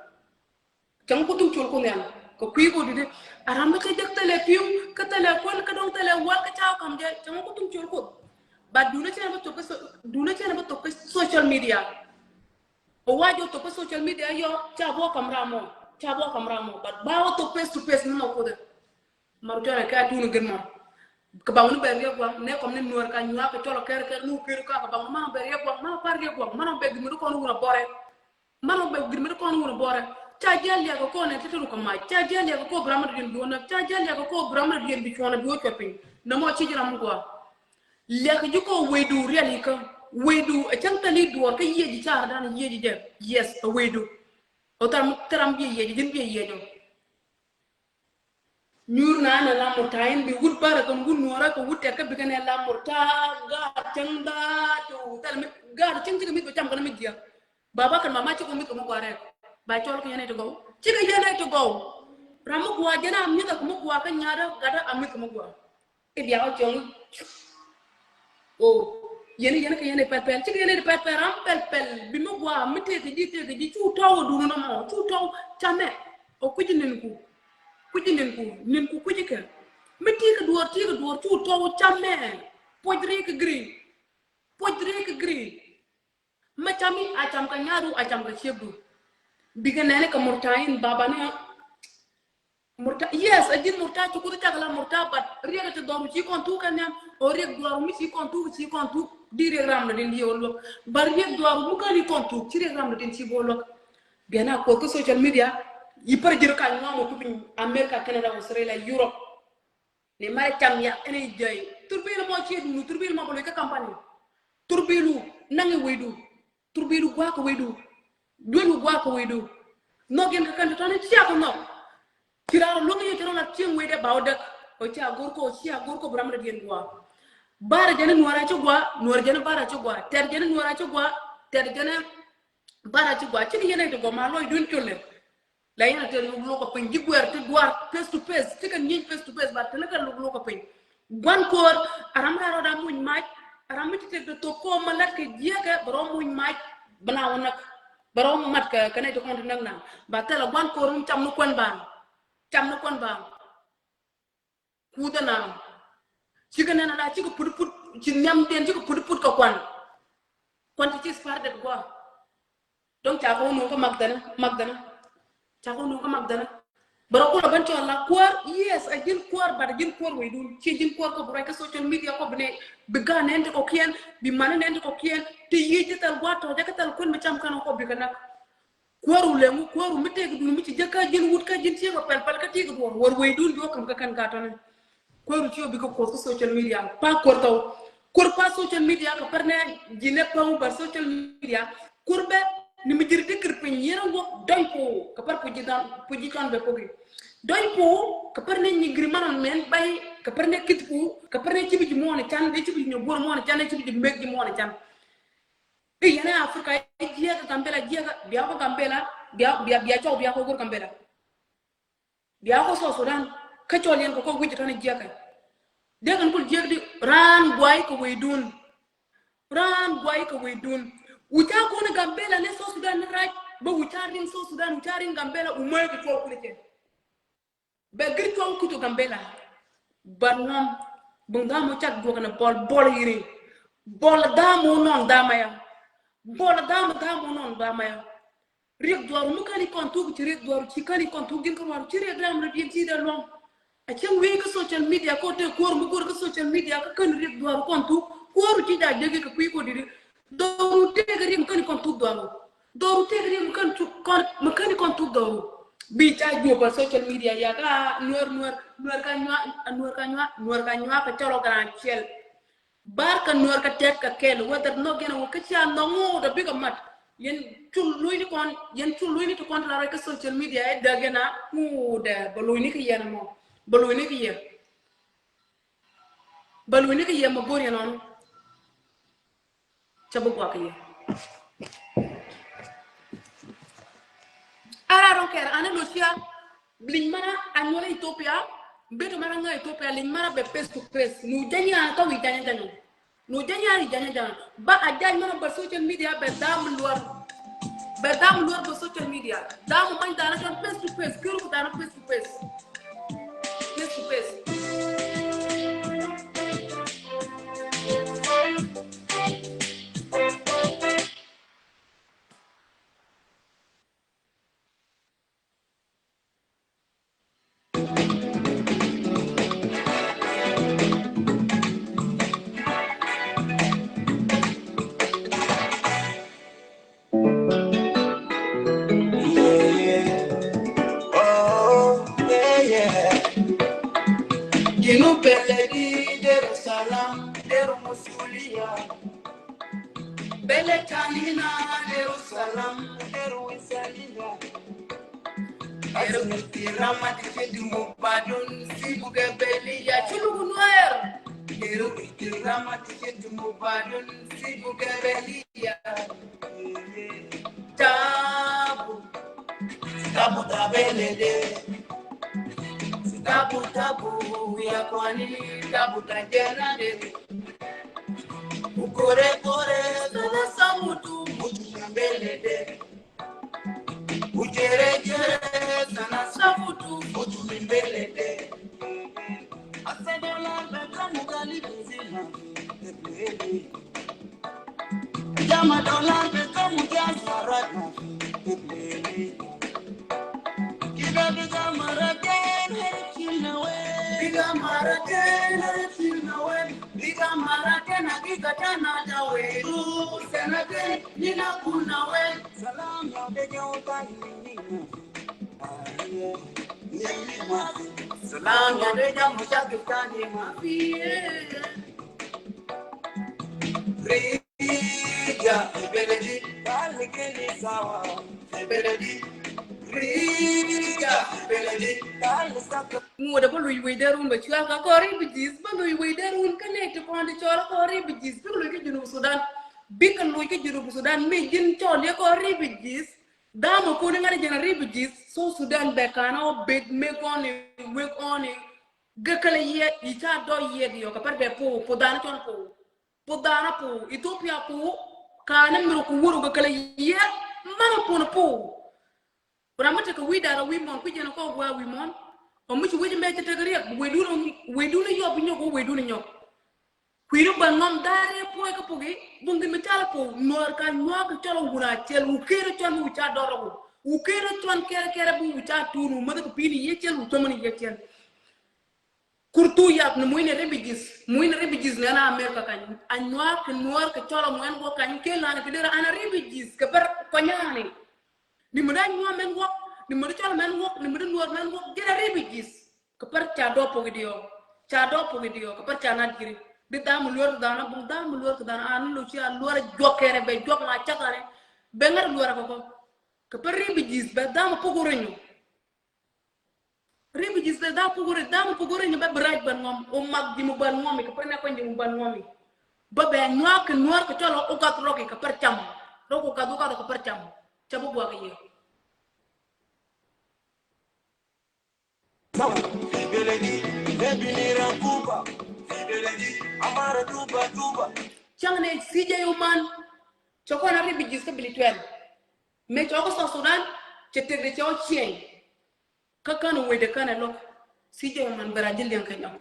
Cäŋ ku thuk col ku nhial kɛ kui̱ ku didi. A ram mi cä jek thilɛ pi̱w kä thilɛ kuäl kä dɔ̱ŋ thilɛ wäl kä ca ka̱m jɛ cäŋ ku thuk col ku. But duundä cɛ nɛ bä thok kä so-, duundä cɛ nɛ bä thok kä social media. Ɛ wa jɔ thok kä social media yɔ ca bɔ ka̱m ram mɔ, ca bɔ ka̱m ram mɔ. But ba wä thok face to face ni nɔ kuthɛ. Mar cɔnɛ kɛ a tuun gin mɔ. Kɛ baŋ ni bɛ riɛk guaŋ nɛ kɔm ni nuɔr ka nyuak kɛ cɔl kɛr kɛr ni wä kɛr ka kɛ baŋ ni man bɛ riɛk guaŋ man par riɛk guaŋ man bɛ gin mi di kɔn wun a bɔrɛ. Man ɔ bɛ gir mi ti kɔn wun bɔrɛ. Ca jiɛl liak kɛ kɔ nɛ ti ti rukɛ mac. Ca jiɛl liak kɛ kɔ bi ram mi ti diɛn bi wä näk. Ca jiɛl liak kɛ kɔ bi ram mi ti diɛn bi cuɔn bi wä cuɔt piny. Nɛ mɔ ci ji̱ ram mi gua. Liak kɛ ji̱ kɔ wecdu riɛl ikä. Wecdu ɛ cäŋ thɛl i̱ duɔɔr kä yiëë ji̱ car dan yiëë ji̱ jɛ. Yes, ɛ wecdu. Ɔ thar mi thar ram biɛ yiëë ji̱ ji̱n biɛ yiëë jɔ. Nyuur na nɛ lam murta in bi wut barɛ kɛn wut nuɔrɛ kɛ wut tɛk kä bikɛ nɛ lam murta gaat cäŋ daatu thɛl mi gaat cäŋ cikɛ mi̱th bɛ cam kɛn mi jiɛk. Baba kɛn mama cikɛ mi̱th kɛ mi gua rɛk ba cɔl kɛ yɛn ɛ ti gɔw cikɛ yɛn ɛ ti gɔw. Ram mi gua jɛn a mi̱th kɛ mi gua kä nyaat ɛ gat ɛ a mi̱th kɛ mi gua. I̱ diakä cɔŋ. O yɛn yɛn kɛ yɛn ɛ pɛl pɛl cikɛ yɛn ɛ ti pɛl pɛl ram pɛl pɛl bi mi gua mi tëëk kɛ ji̱ tëëk kɛ ji̱ cu tɔw ɛ duun nɔmɔ cu tɔw camɛ. O kui̱ci ninku kui̱ci ninku ninku kui̱ci kɛ mi ti̱i̱ kɛ duɔɔr ti̱i̱ kɛ duɔɔr cu tɔw camɛ. Puɔc ri̱i̱k kɛ giri puɔc ri̱i̱k kɛ giri. Ma cami a cam kɛ nyaru a cam kɛ ciekdu. Bikɛ nɛni kɛ murta in baba ni. Murta, yes, a jin murta ci kuth cak la murta, but riek ti dhɔru ci kɔn thuk kɛ niam o riek duaru mi ci kɔn thuk ci kɔn thuk di riek ram na din di o luok. But riek duaru mu kani kɔn thuk ci riek ram na din ci bo luok. Biana kuoth kä social media. Yi par jir ka nyuam o kupin America, Canada, Australia, Europe. Ni mari cam ya ɛn i̱ jɛy thurbil mɔ ciɛ dunu thurbil mɔ bɛ loc kä kampani. Thurbilu naŋ i̱ wecdu. Thurbilu gua̱a̱k kɛ wecdu. Duelu gua̱a̱k kɛ wecdu. Nhɔk yɛn kɛ kɛn tɔ̱tɔ̱ni cia kɛ nhɔk. Ci raar luäŋ yɛ ci rɔ la cieŋ wecdɛ ba wä däk. Ɔ cia go̱r kɔ cia go̱r kɔ bi ram rɛ diɛn gua̱a̱k. Barɛ jɛn i̱ nuɔrɛ ci gua̱a̱k nuɔrɛ jɛn i̱ barɛ ci gua̱a̱k tɛr jɛn i̱ nuɔrɛ ci gua̱a̱k tɛr jɛn i̱ barɛ ci gua̱a̱k. Cikɛ yɛn i̱ ti gɔm a lɔcdun col lɛ. La yɛn a te luk luk kɛ piny ji̱ guɛɛr ti duar face to face ti kɛ nyieny face to face ba te ni kɛ luk luk kɛ piny. Gua̱n ko̱o̱r a ram raa rɔɔd a muny mac a ram mi ti tek de thok ko̱o̱r ma lat kɛ jiɛkɛ bɛ rɔɔ muny mac. Bɛ na wä näk bɛ rɔɔ mat kɛ kɛ nɛy ti kɔn ti näk na ba thɛl a gua̱n ko̱o̱r mi cam ni kuän baaŋ. Cam ni kuän baaŋ. Kuth ɛn a cikɛ nɛn ala cikɛ put put ci nhiam diɛn cikɛ put put kɛ kuan. Kuan ti ci spardet gua. Dɔ̱ŋ ca kɛ wä nuɔ̱ŋ kä mak dhɛnä mak dhɛnä. Ca kɔ nööŋ kä Magdala. Bɛ rɔ kulɛ ben cɔl la kuäär, yes, a ji̱n kuäär, but a ji̱n kuäär weydun. Ci ji̱n kuäär kɔ bi ruac kä social media kɔ bi nɛ, bi gan nɛn ti kɔkiɛn, bi man nɛn ti kɔkiɛn, ti yic ti thil gua̱a̱th tɔ̱, jɛ kä thil kuën mi cam kän kɔ bi kɛ nak. Kuäär wä leŋ, kuäär wä mi tëëk dun mi ci jek kä ji̱n wut kä ji̱n ciek a pɛl pɛl kä tiek duɔ̱ɔ̱r, wär weydun bi wä käm kä kɛn gat tɔ̱ni. Kuäär wä ci wä bikɛ kuɔth kä social media. Pa kuäär thɔw. Kuäär pa social media kɛ pär nɛ ji̱n ɛ päŋ bä social media. Kuäär bɛ ni mi ji̱ri dikir piny yɛn a ŋuɔk dɔny pu kɛ pär pu ji̱ dɔn pu ji̱ cɔn bɛ poki. Dɔny pu kɛ pär nɛ nyi giri man ɔn mɛn bay kɛ pär nɛ kith pu kɛ pär nɛ ci bi ji̱ muɔn can, ci bi ji̱ nyɔ guɔr muɔn can, ci bi ji̱ mek ji̱ muɔn can. I̱ yɛn ɛ Africa i̱ jiɛk Gambela jiɛk bia kɔ Gambela bia bia bia cɔw bia kɔ gur Gambela. Bia kɔ South Sudan kä cɔl yɛn kɔ kɔ wi̱c tɔn i̱ jiɛk ɛ. Diɛk ɛn kul jiɛk di raan guay kɛ weydun. Raan guay kɛ weydun. Wi̱c a kun i̱ Gambela ni South Sudan ni rac bä wi̱c a riŋ South Sudan wi̱c a riŋ Gambela umä kɛ cuɔl kun i̱ cɛ. Bɛ gir cuɔ̱ŋ kutu Gambela. Bɛ ŋɔm. Buŋ dhamu cak duɔk ni bɔl bɔl yiri. Bɔl dhamu nɔn dhama ya. Bɔl dhamu dhamu nɔn dhama ya. Riek duɔru mi kani kɔn thuk ci riek duɔru ci kani kɔn thuk jin kɛ ruɔru ci riek dam rɛ diɛn ci dɛ luɔŋ. A cieŋ wi̱i̱ kä social media kɔ te kuɔr mi kuɔr kä social media kä kani riek duɔru kɔn thuk kuɔru ci ja jegi kɛ kui̱ kɔ diri. Dhɔru tëëk riɛm käni kɔn thuk dhɔru. Dhɔru tëëk riɛm käni thuk kɔn, mi käni kɔn thuk dhɔru. Bi ca juɔp a social media ya ka nuɛr, nuɛr, nuɛr ka nyua, nuɛr ka nyua, nuɛr ka nyua ka cɔl ɔ ka ran ciɛl. Bar ka nuɛr ka tɛk ka kɛl, whether nɔ gɛn a wä kä cia nɔ ŋu da bikɛ mat. Yɛn cul luny ni kɔn, yɛn cul luny ni ti kɔn ti la rɔy kä social media ɛ däk yɛn a ŋu da bä luny ni ki yɛn mɔ. Bä luny ni ki yɛn. Bä luny ni ki yɛn mɔ go̱r yɛn ɔn. Ca bi guak yɛ. Ara rɔŋ kɛr ani lo cia. Liŋ mana a nyuɔl Ethiopia. Beto mana ŋa Ethiopia liŋ mana bɛ face to face. Nu janya ka wi janya janya. Nu janya ri janya janya. Ba a jany mana bɛ social media bɛ dam luar. Bɛ dam luar bɛ social media. Dam man dana kan face to face. Kiru dana face to face. Face to face. Junub beledi deru salam, deru musulia. Beled tanina deru salam, deru wisalia. Deru ihtiram ma tikidimu badun sibu gebelia. Chulu Nuer. Deru ihtiram ma tikidimu badun sibu gebelia. Tabu, tabu ta belede. Tabu, tabu, ya kwani, tabu ta jenade. Ukore, kore, sala samutu, mutu ta belede. Ujere, jere, sana sabutu, butu mimbelede. Asa dola beka mugali bizima. Jama dola beka mugali sarata. Kida biga maraten, herif kilnawe. Biga maraten, herif kilnawe. Biga maraten, hakika tana jawe. Tu sanaten, nina kunawe. Salam ya de jaw tani ni ma. Salam ya de jaw mushakil tani ma fi. Rija beledi. Bali keli sawa. Beledi. Rija beledi. Bali saka. Ŋuɔdɛ bä luc wecdɛ run bɛ cual ka kɔn refugees, bä luc wecdɛ run kä nɛy ti kɔn ti cɔl kɔn refugees. Bikɛ luc kä Junub Sudan. Bikɛ luc kä Junub Sudan mi ji̱n cɔl yɛ kɔn refugees. Dhamɔ kɔn iŋa̱n jɛn a refugees. South Sudan bɛ ka̱n ɔ bet mek ɔni wek ɔni. Gɛ kɛlɛ yɛ i̱ ca dɔy yɛ diɔ kɛ pɛr bɛ po po dhan cɔl po. Puth dhaarä puth, Ethiopia puth, ka̱n mi rɔ ku wur kɛ kɛlɛ yiëë, man puth puth. Ram mi tekɛ wi̱i̱ da̱rä wi̱i̱ muɔ̱ɔ̱n, kui̱ jɛn kɔn gua̱a̱ wi̱i̱ muɔ̱ɔ̱n. Ɔ mi ci wec mɛ cɛ tekɛ riɛk, wedun, wedun yɔp inyɔk, wedun inyɔk. Kui̱ ri bä ŋɔm dha̱a̱r i̱ puɔ̱c kä puki, buŋ gin mi cal puth, nuɔɔr ka nyuak kɛ cɔl wun a cɛl, wu ker cɔl mi wu ca dɔr wu. Wu kɛn rɔ cuan kɛrɛ kɛrɛ bi wu ca tuun wu mäth kɛ pi̱i̱n yiëë cɛl wu cɔmän yiëë cɛl. Kur thu yap ni muin refugees, muin refugees ni ɛn America kany. Anyuak kɛ Nuɔr kɛ cɔl muɛn guɔ kany kɛ lan kɛ derɛ an refugees kɛ pär kɔnyani. Ni mi dee Anyuak mɛn guɔ, ni mi dee cɔl mɛn guɔ, ni mi dee Nuɔr mɛn guɔ, derɛ refugees. Kɛ pär ca dɔp pok idiɔ, ca dɔp pok idiɔ, kɛ pär ca nat jiri. Di dham luɔr kɛ dhan, buk dham luɔr kɛ dhan, an lo ci a luɔr juɔk kɛnɛ bɛ juɔk ma cakani. Bɛ ŋär luɔr kɛ kɔ. Kɛ pär refugees bɛ dham pok urinyu. Refugees bɛ dham puk ri, dham puk ri ni bɛ bi rac ban ŋɔm. O mak ji̱ mu ban ŋɔmi, kɛ pär nɛ kɔn ji̱ mu ban ŋɔmi. Bä bɛ Anyuak kɛ Nuɔr kɛ cɔl o gath rɔki kɛ pär cam. Rɔk o gath, o gath kɛ pär cam. Ca bi guak yɛ. Cäŋ ni C J Oman. Cɛ kɔn a refugees kä bili tuɛl. Mëë cɔk kä South Sudan cɛ tëk di cɛ ɔ ciɛny. Kä kän wecdɛ kän ɛ lo̱k. C J Oman bɛ rac ji̱ liɛŋ kɛ nyɔk.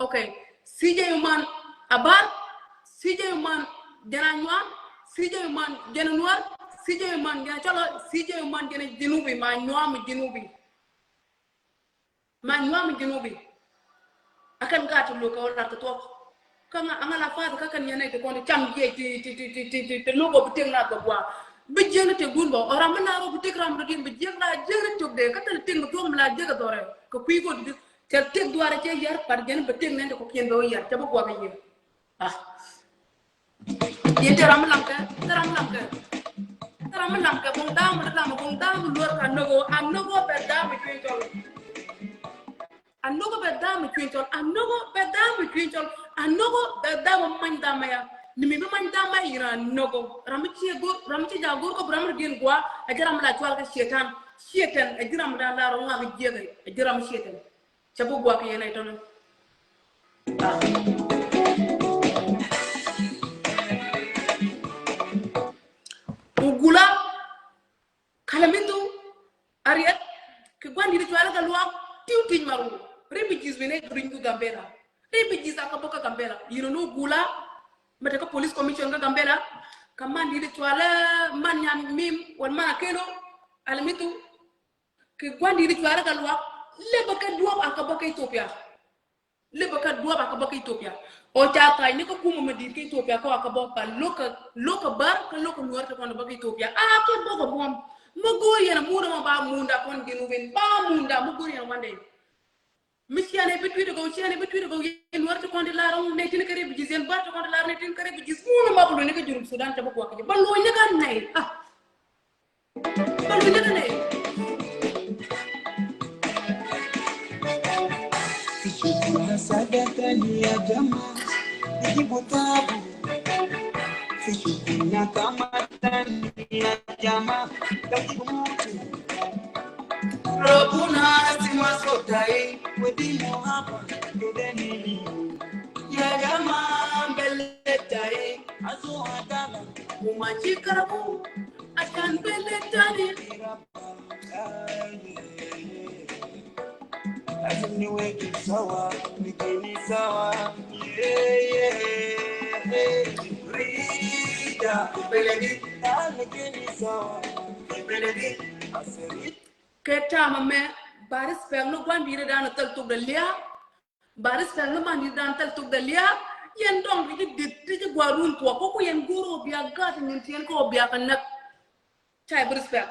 Okay. C J Oman a bar, C J Oman jɛn Anyuak, C J Oman jɛn Nuɔr, C J Oman jɛn cɔlɔ, C J Oman jɛn Jinubi, ma Anyuak mi Jinubi. Ma Anyuak mi Jinubi. A kɛn gaat ti lo̱k kɛ wä lat kɛ thuɔ̱k. Kä ŋa, a ŋa la fath kä kɛn yɛn nɛy ti kɔn ti cam jiɛc ti, ti, ti lo̱k ɔ bi tëk nath kɛ gua̱a̱. Bi jiäk ni tëk duun bä. Ɔ ram mi na rɔ bi tëk ram rɔ diɛn bi jiäk la jiäk ni tök dee. Kä thil tëk mi thuɔ̱k mi la jiäk kɛ dhɔrɛ. Kɛ kui̱ kɔn ti cɛ tëk duarɛ cɛ yar pat jɛn bi tëk nɛn ti kɔkiɛn bɛ wä yar. Cɛ bi gua̱a̱ kɛ yɛn. Ah. Yɛn te ram mi lam kɛ, te ram mi lam kɛ. Te ram mi lam kɛ, buŋ da̱a̱ mi lam, buŋ da̱a̱ mi luɔr ka nogo, a nogo bɛ da̱a̱ mi cuny cɔl. A nogo bɛ da̱a̱ mi cuny cɔl, a nogo bɛ da̱a̱ mi cuny cɔl, a nogo bɛ da̱a̱ mi many da̱a̱ mɛ ya. Ni mi bi many da̱a̱ mɛ ya, a nogo. Ram mi ciɛ go̱r, ram mi ciɛ ja̱ go̱r kɔ bi ram mi diɛn gua̱a̱, a ji̱ ram mi la cual kɛ Cietan. Cietan, a ji̱ ram mi da̱a̱ la rɔ ŋa̱k jiɛk, a ji̱ ram mi Cietan. Cɛ bi guak yɛn a itɔni. Ugula kalamindu ariɛt kɛ gua̱n di̱t cualä kɛ luak tiu ti̱c maru. Refugees wene during ku Gambela. Refugees a kɛ bä kä Gambela. Yino ni Ugula mɛ te kä police commission kä Gambela. Kɛ man di̱t cualä man nyan mim wal man a keno. Alamindu Kɛ gua̱n di̱t cuarɛ kɛ luak lɛ bä kɛ duɔ̱p a kɛ bä kɛ Ethiopia. Lɛ bä kɛ duɔ̱p a kɛ bä kɛ Ethiopia. Ɔ ca tha̱a̱c ni kä kumä mɛ di̱t kɛ Ethiopia kä a kɛ bä ba lo̱k kɛ, lo̱k kɛ bär kä lo̱k kɛ nuɔ̱ɔ̱r ti kɔn bä kɛ Ethiopia a kɛ bä kɛ buɔ̱m. Mɛ go̱o̱r yɛn a muundä mɛ ba muunda kɔn Jinubin ba muunda mɛ go̱o̱r yɛn a wandɛ. Mi ciɛ nɛ bi tui̱t gɔw, ciɛ nɛ bi tui̱t gɔw, yɛn nuɔ̱ɔ̱r ti kɔn ti lar ɔŋ nɛ tin kɛ refugees, yɛn bär ti kɔn ti lar nɛ tin kɛ refugees. Muundä ma bä lo̱ny ni kä Junub Sudan ca bä guak kɛ jɛ ba lo̱ny ni kä nɛy. Ah. Ba lo̱ny ni kä nɛy. Fi shughul hasada tani ya jama, nijibu tabu. Fi shughulna kama tani ya jama, tajibu mutu. Rabuna sima sotai, wedi muhaba, kedeni. Ya jama bele tai, azu adala, umachikarabu, ashan bele tani. Lazim niweke sawa, nikeni sawa. Yeah, yeah, yeah. Rida, beledi, nikeni sawa, beledi. Aserit. Kɛ tamɛ mɛ, ba respect ni gua̱n di̱t dan thil thok dee lia̱a̱. Ba respect ni man di̱t dan thil thok dee lia̱a̱. Yɛn dɔŋ ti ji̱ di̱t ti ji̱ gua̱n run kuɔk. Kä ku yɛn go̱r ɔ bia gat nyin ti yɛn kä ɔ bia kɛ näk. Ca yɛ bi respect.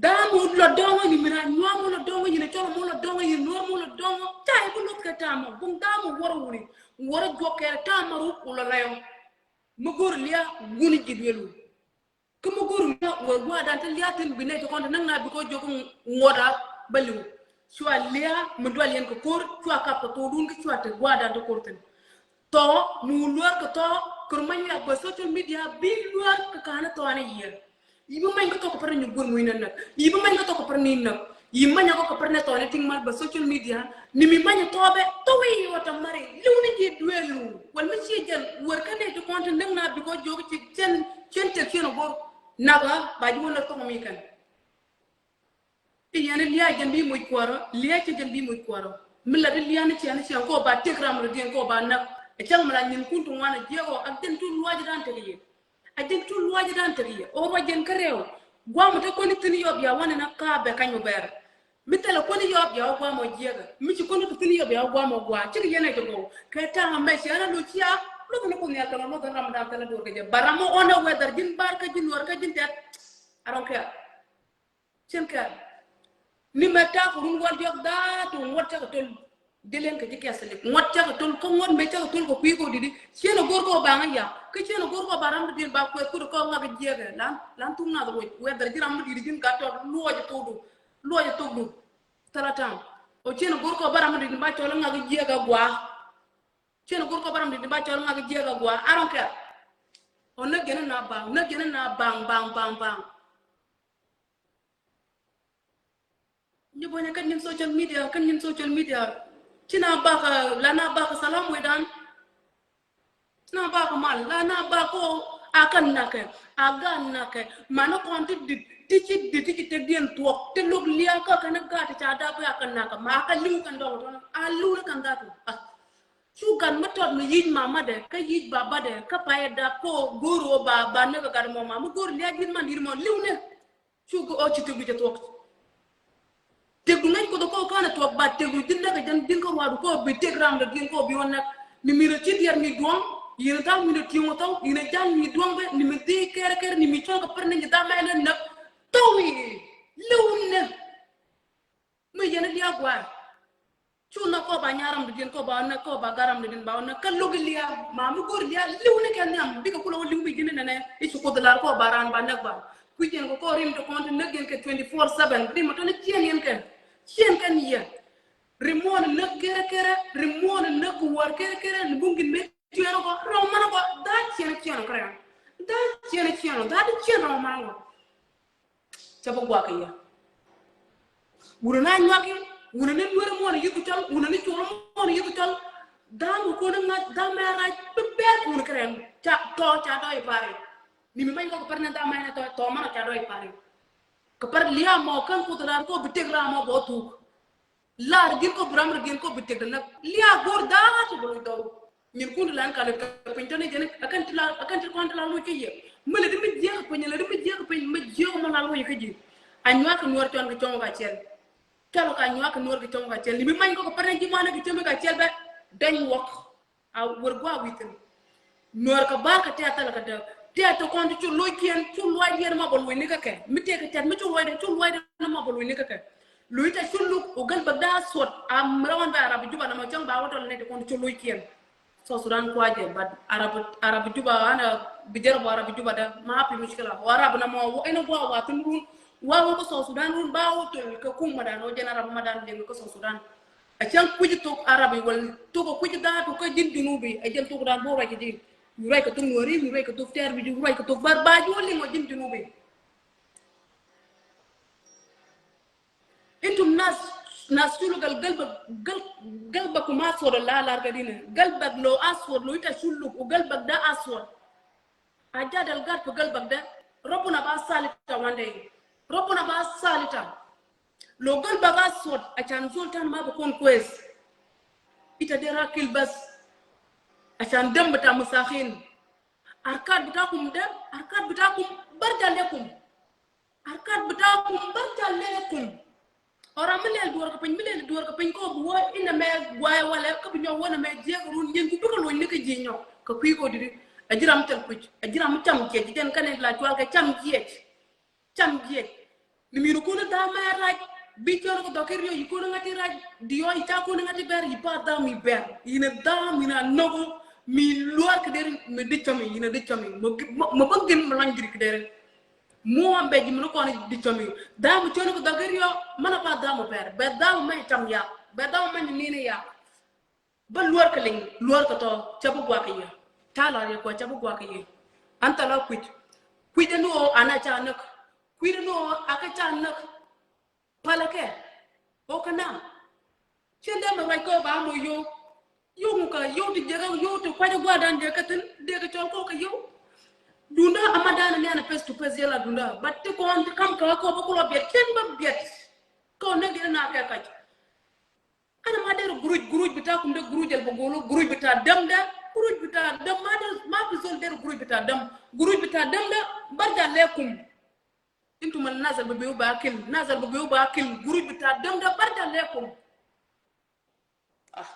Da̱a̱ mi wä lɔ dɔ̱ŋä ni mi na nyuam wä lɔ dɔ̱ŋä, yɛn cɔl mi wä lɔ dɔ̱ŋä, yɛn nuɔ̱r mi wä lɔ dɔ̱ŋä. Ca yɛ bi luth kɛ tamɛ. Buŋ da̱a̱ mi wä rɔ wuni. Wä rɔ juɔk kɛ tamɛ ruk wä lɔ layɔ. Mi go̱r lia̱a̱ wuni ji̱ duel wuni. Kä mi go̱r mi wä gua̱a̱dan ti lia̱a̱ tin bi nɛy ti kɔn ti näk na bi kɔ jiök ŋuɔ̱t a bä li̱w. Cua lia̱a̱ mi dual yɛn kɛ ko̱r, cua kap kɛ thokdun kä cua te gua̱a̱dan ti ko̱r thi̱n. Thɔɔ mi wä luäär kɛ thɔɔ kɛ ru many riak bä social media bi luäär kɛ ka̱n thɔɔni yiëë. Yi bi many kä thɔk kɛ pär ni guur muc nä näk. Yi bi many kä thɔk kɛ pär ni näk. Yi many kä kɛ pär ni thɔɔni ti̱ŋ mal bä social media. Ni mi many thɔɔ bɛ thɔɔ wi̱i̱ wä tɔ mari. Li̱w ni ji̱ duëël ru. Wal mi ciɛ jɛn wär kä ni ti kɔn ti näk na bi kɔ jiök ci cien, cien cɛ cien ɔ go̱r. Nak ɣä ba ji̱ wä näk thɔk mi kɛn. Ci yɛn i̱ lia̱a̱ jɛn bi moc kuɔrä, lia̱a̱ ci jɛn bi moc kuɔrä. Mi lat i̱ lia̱a̱ ni ciɛn i̱ ciɛn kɔ ba tëk ram rɔ diɛn kɔ ba näk. Ɛ cäŋ mi la nyin kun ti ŋuan ɛ jiɛk ɔ, ak jɛn tun luac dan tek yɛ. A jɛn tun luac dan tek yɛ. Ɔ ruac jɛn kä rɛw. Guam ɔ te kɔn i̱ thin yɔp ya wanɛ na ka bɛ kany ɔ bɛr. Mi thilɛ kuäni yɔp ya wä guam ɔ jiɛkä. Mi ci kuäni ti thi̱n yɔp ya wä guam ɔ gua. Cikɛ yɛn ɛ jɛ gɔw. Kɛ ta̱a̱ mɛ ci ɛn a lo̱c cia. Lo̱th ni kun nhial kɛ lɔ lo̱th ni ram dan thilɛ duɔr kɛ jɛ. Ba ram ɔ ɔn ɛ whether ji̱n bar kä ji̱n nuɔr kä ji̱n tɛt. I don't care. Cien kɛɛl. Ni mɛ ta̱a̱ kɛ run wal diɔk dhaatu ŋuɔt cakɛ tol. Jɛ lɛn kɛ ji̱ kɛth silik ŋuɔt cakɛ tol kä ŋuɔt mɛ cakɛ tol kɛ kui̱ kɛ wä di̱t i̱ ciɛn a go̱r kɛ wä ba ŋa̱c ya kä ciɛn a go̱r kɛ wä ba ram bi diɛn ba kuɛth kut kɛ wä ŋak jiɛkɛ lan lan thuk nath ruec whether ji̱ ram bi di̱t ji̱n gat tɔt luɔc a thokdu luɔc a thokdu. Thilɛ ta̱a̱ ɔ ciɛn a go̱r kɛ wä ba ram bi di̱t ba cɔl ŋak jiɛkɛ gua̱a̱. Ciɛn a go̱r kɛ wä ba ram bi di̱t ba cɔl ŋak jiɛkɛ gua̱a̱. I don't care. Ɔ näk jɛn a na baŋ näk jɛn a na baŋ baŋ baŋ baŋ. Nyi bonyɛ kän nyin social media kän nyin social media. Ci na bak la na bak salam wedan. Ci na bak mal la na bak ko a kan nakɛ a gan nakɛ. Ma ni kɔn ti dit ti ci dit ti ci te dien tuɔk ti luk lia ka kan ga ti ca da bɛ a kan nakɛ ma ka liu kan dɔŋ tɔn a lu ni kan da tu. Cu gan mi tɔt mi yic ma ma dɛ ka yic ba ba dɛ ka pa yɛ da ko goro ba ba ne ka gan mɔ ma mi goro lia dit man dit mɔ liu ne. Cu gɛ ɔ ci tëk wi̱c a thuɔ̱k. Tëk du ŋäc kuoth kɔ kɔn a thuɔ̱k ba tëk du ji̱n näk a jɛn ji̱n kä ruaadu kɔ bi tëk ram dɔ ji̱n kɔ bi wä näk. Ni mi rɔ ci diɛr mi duɔ̱ŋ, yɛn a tha̱a̱ŋ mi rɔ ti̱eŋ wä thɔw, yɛn a ja̱l mi duɔ̱ŋ bɛ, ni mi dhii kɛr kɛr, ni mi cuɔ̱ŋ kɛ pär ni nyi dhamɛ ni näk. Thɔw i̱ liw ni. Mi yɛn a dia̱a̱ gua̱a̱. Cu na kɔ ba nyaram di diɛn kɔ ba na kɔ ba garam di diɛn ba na ka logi lia ma mi gor lia liw ni kɛ niam bika kula wä liw mi jini nɛnɛ. Isu kuoth lar kɔ ba ran ba nɛk ba kui̱ jɛn kɔ kɔ rim ti kɔn ti nɛk jɛn kɛ twenty four seven rim a tɔni ciɛn yɛn kɛ ciɛn kɛ ni yɛ. Rim muɔn nɛk kɛrɛ kɛrɛ rim muɔn nɛk guwar kɛrɛ kɛrɛ ni bungin mi ciɛn kɔ rɔm man kɔ da ciɛn ciɛn kɛrɛ da ciɛn ciɛn da di ciɛn rɔm man kɔ. Cä bä guakä yɛ. Wunä na nyuaki, wunä ni nuɛr muɔn yith cɔl, wunä ni cuɔl muɔn yith cɔl. Dam kuni ŋa̱c dam mɛ rac bi bɛr kun kɛ rɛn ca tɔ ca dɔy pari. Ni mi many kɔ kɛ pɛr ni dam mɛ tɔ tɔ man ca dɔy pari. Kɛ pɛr lia mɔ kän kuth lar kɔ bi tek ram mɔ bɔ thuk. Lar gin kɔ bi ram ri gin kɔ bi tek dɛ näk lia gor da̱a̱ ti bä loc dhɔw. Nyin kun ti lan ka lɛ kɛ piny tɔni jɛn a kɛn ti la a kɛn ti kɔn ti la loc kä yɛ. Mɛ lɛ di mi jiɛk piny lɛ di mi jiɛk piny mɛ jiɛk mɔ la loc kä ji̱. A nyuak kɛ nuɔr cɔn kɛ cɔŋ ka cɛl. Cɔl ka nyuak kɛ nuɔr kɛ cɔŋ ka cɛl ni mi many kɔ kɛ pɛrɛ ji̱ manɛ kɛ cɛm ka cɛl bɛ. Dɛny wɔk. A wër gua̱a̱ wi̱thin. Nuɔr kɛ bar kɛ tɛ̈th thilɛ kɛ däk tɛ̈th ti kɔn ti cu loc kiɛn cu luɔc yɛn ma bä loc ni kä kɛ mi tëë kɛ tɛ̈th mi cu luɔc dɛ cu luɔc dɛ ma bä loc ni kä kɛ. Loc tɛ cu luk u gɛl bäk daa suɔt a mi rɔwan bɛ Arab Juba na mɔ cäŋ ba wä tɔl nɛy ti kɔn ti cu loc kiɛn. South Sudan kuacɛ but Arab Arab Juba ana bi jɛr bɔ Arab Juba dɛ ma pi mushkila wa Arab na mɔ wä ɛn gua̱a̱ wa thin run wa wä kä South Sudan run ba wä tɔl kɛ kum ma dan wä jɛn Arab ma dan jɛn kä South Sudan. A cäŋ kui̱c thok Arab i̱ wal thok a kui̱c dhaatu kä ji̱n Junubi a jɛn thok dan bo̱o̱ ruac kɛ ji̱. Wi̱i̱ ruac kɛ thok Nuɔ̱ri wi̱i̱ ruac kɛ thok Tɛɛr wi̱i̱ ruac kɛ thok Bär ba ji̱ wä liŋ wä ji̱n Junubi. Intum nas nas culu gal galbak gal galbak kum aswad la lar kɛ dinɛ galbak lo aswad lo ita culuk u galbak da aswad. A jadal gat fi galbak de, Rabbuna ba salita one day. Rabbuna ba salita. Lo galbak aswad, ashan zol tani ma bikun kwes. Ita de rakil bas. Ashan dem bita musakin. Arkat bitakum de, arkat bitakum barja lekum. Arkat bitakum barja lekum. Ɔ ram mi lɛl duɔr kɛ piny, mi lɛl duɔr kɛ piny kɔ bi wä inɛ mɛ guayɛ walɛ kä bi nyɔk wä nɛ mɛ jiɛk run nyin ku bikɛ luny ni kɛ ji̱ nyɔk kɛ kui̱ kɔ didi. A ji̱ ram thil kui̱c, a ji̱ ram mi cam jiɛc, jɛn kɛn in la cual kɛ cam jiɛc. Cam jiɛc. Ni mi rukuni dhamɛ rac, bi cɔl kɛ dhɔk kɛ riɔ, yi kuni ŋa̱t i rac, di yɔ i ca kuni ŋa̱t i bɛr, yi pa dham i bɛr. Yi ni dham, yi ni a nogo, mi luar kɛ deri, mi di cami, yi ni di cami, mi bä gin mi lany giri kɛ deri. Muɔ̱ɔ̱n bɛ ji̱ mi ni kɔn di cɔmi. Dha̱a̱m mi cɔni kɛ dhɔk riɔ, mɛn a pa dha̱a̱m mi pɛr. Bɛ dha̱a̱m mi mɛn cam yak. Bɛ dha̱a̱m mi mɛn nini yak. Bä luɔr kɛ liŋ, luɔr kɛ tɔ, cɛ bi guak kɛ yɛ. Ta̱a̱ lɔr yɛ kuɔ cɛ bi guak kɛ yɛ. An thɛlɔ kui̱c. Kui̱c ɛn ɣöö an a ca näk. Kui̱c ɛn ɣöö a kɛ ca näk. Palä kɛ. Ɣöö kä na. Cien dee mɛ ruac kɛ ɣöö ba mɔ yo̱o̱k. Yo̱o̱k ŋu kä yo̱o̱k ti jek yo̱o̱k ti kuac gua̱a̱r dan jek kä thin dee kɛ cɔl kɛ ɣöö kɛ yo̱o̱k. Dunda ama dan ni an a face to face yɛl a dunda. But ti kɔn ti kam kɛ ɣöö kɛ ɣöö bä kulɔ biɛt cien bä biɛt. Kɛ ɣöö näk diɛn na kɛ kac. Ana ma der guruj, guruj bita kum de, guruj al bagulu, guruj bita däm de, guruj bita däm, ma der, ma fi zol der guruj bita däm, guruj bita däm de, barja lekum. Intum al nas al bi biu ba akil, nas al bi biu ba akil, guruj bita däm de, barja lekum. Ah.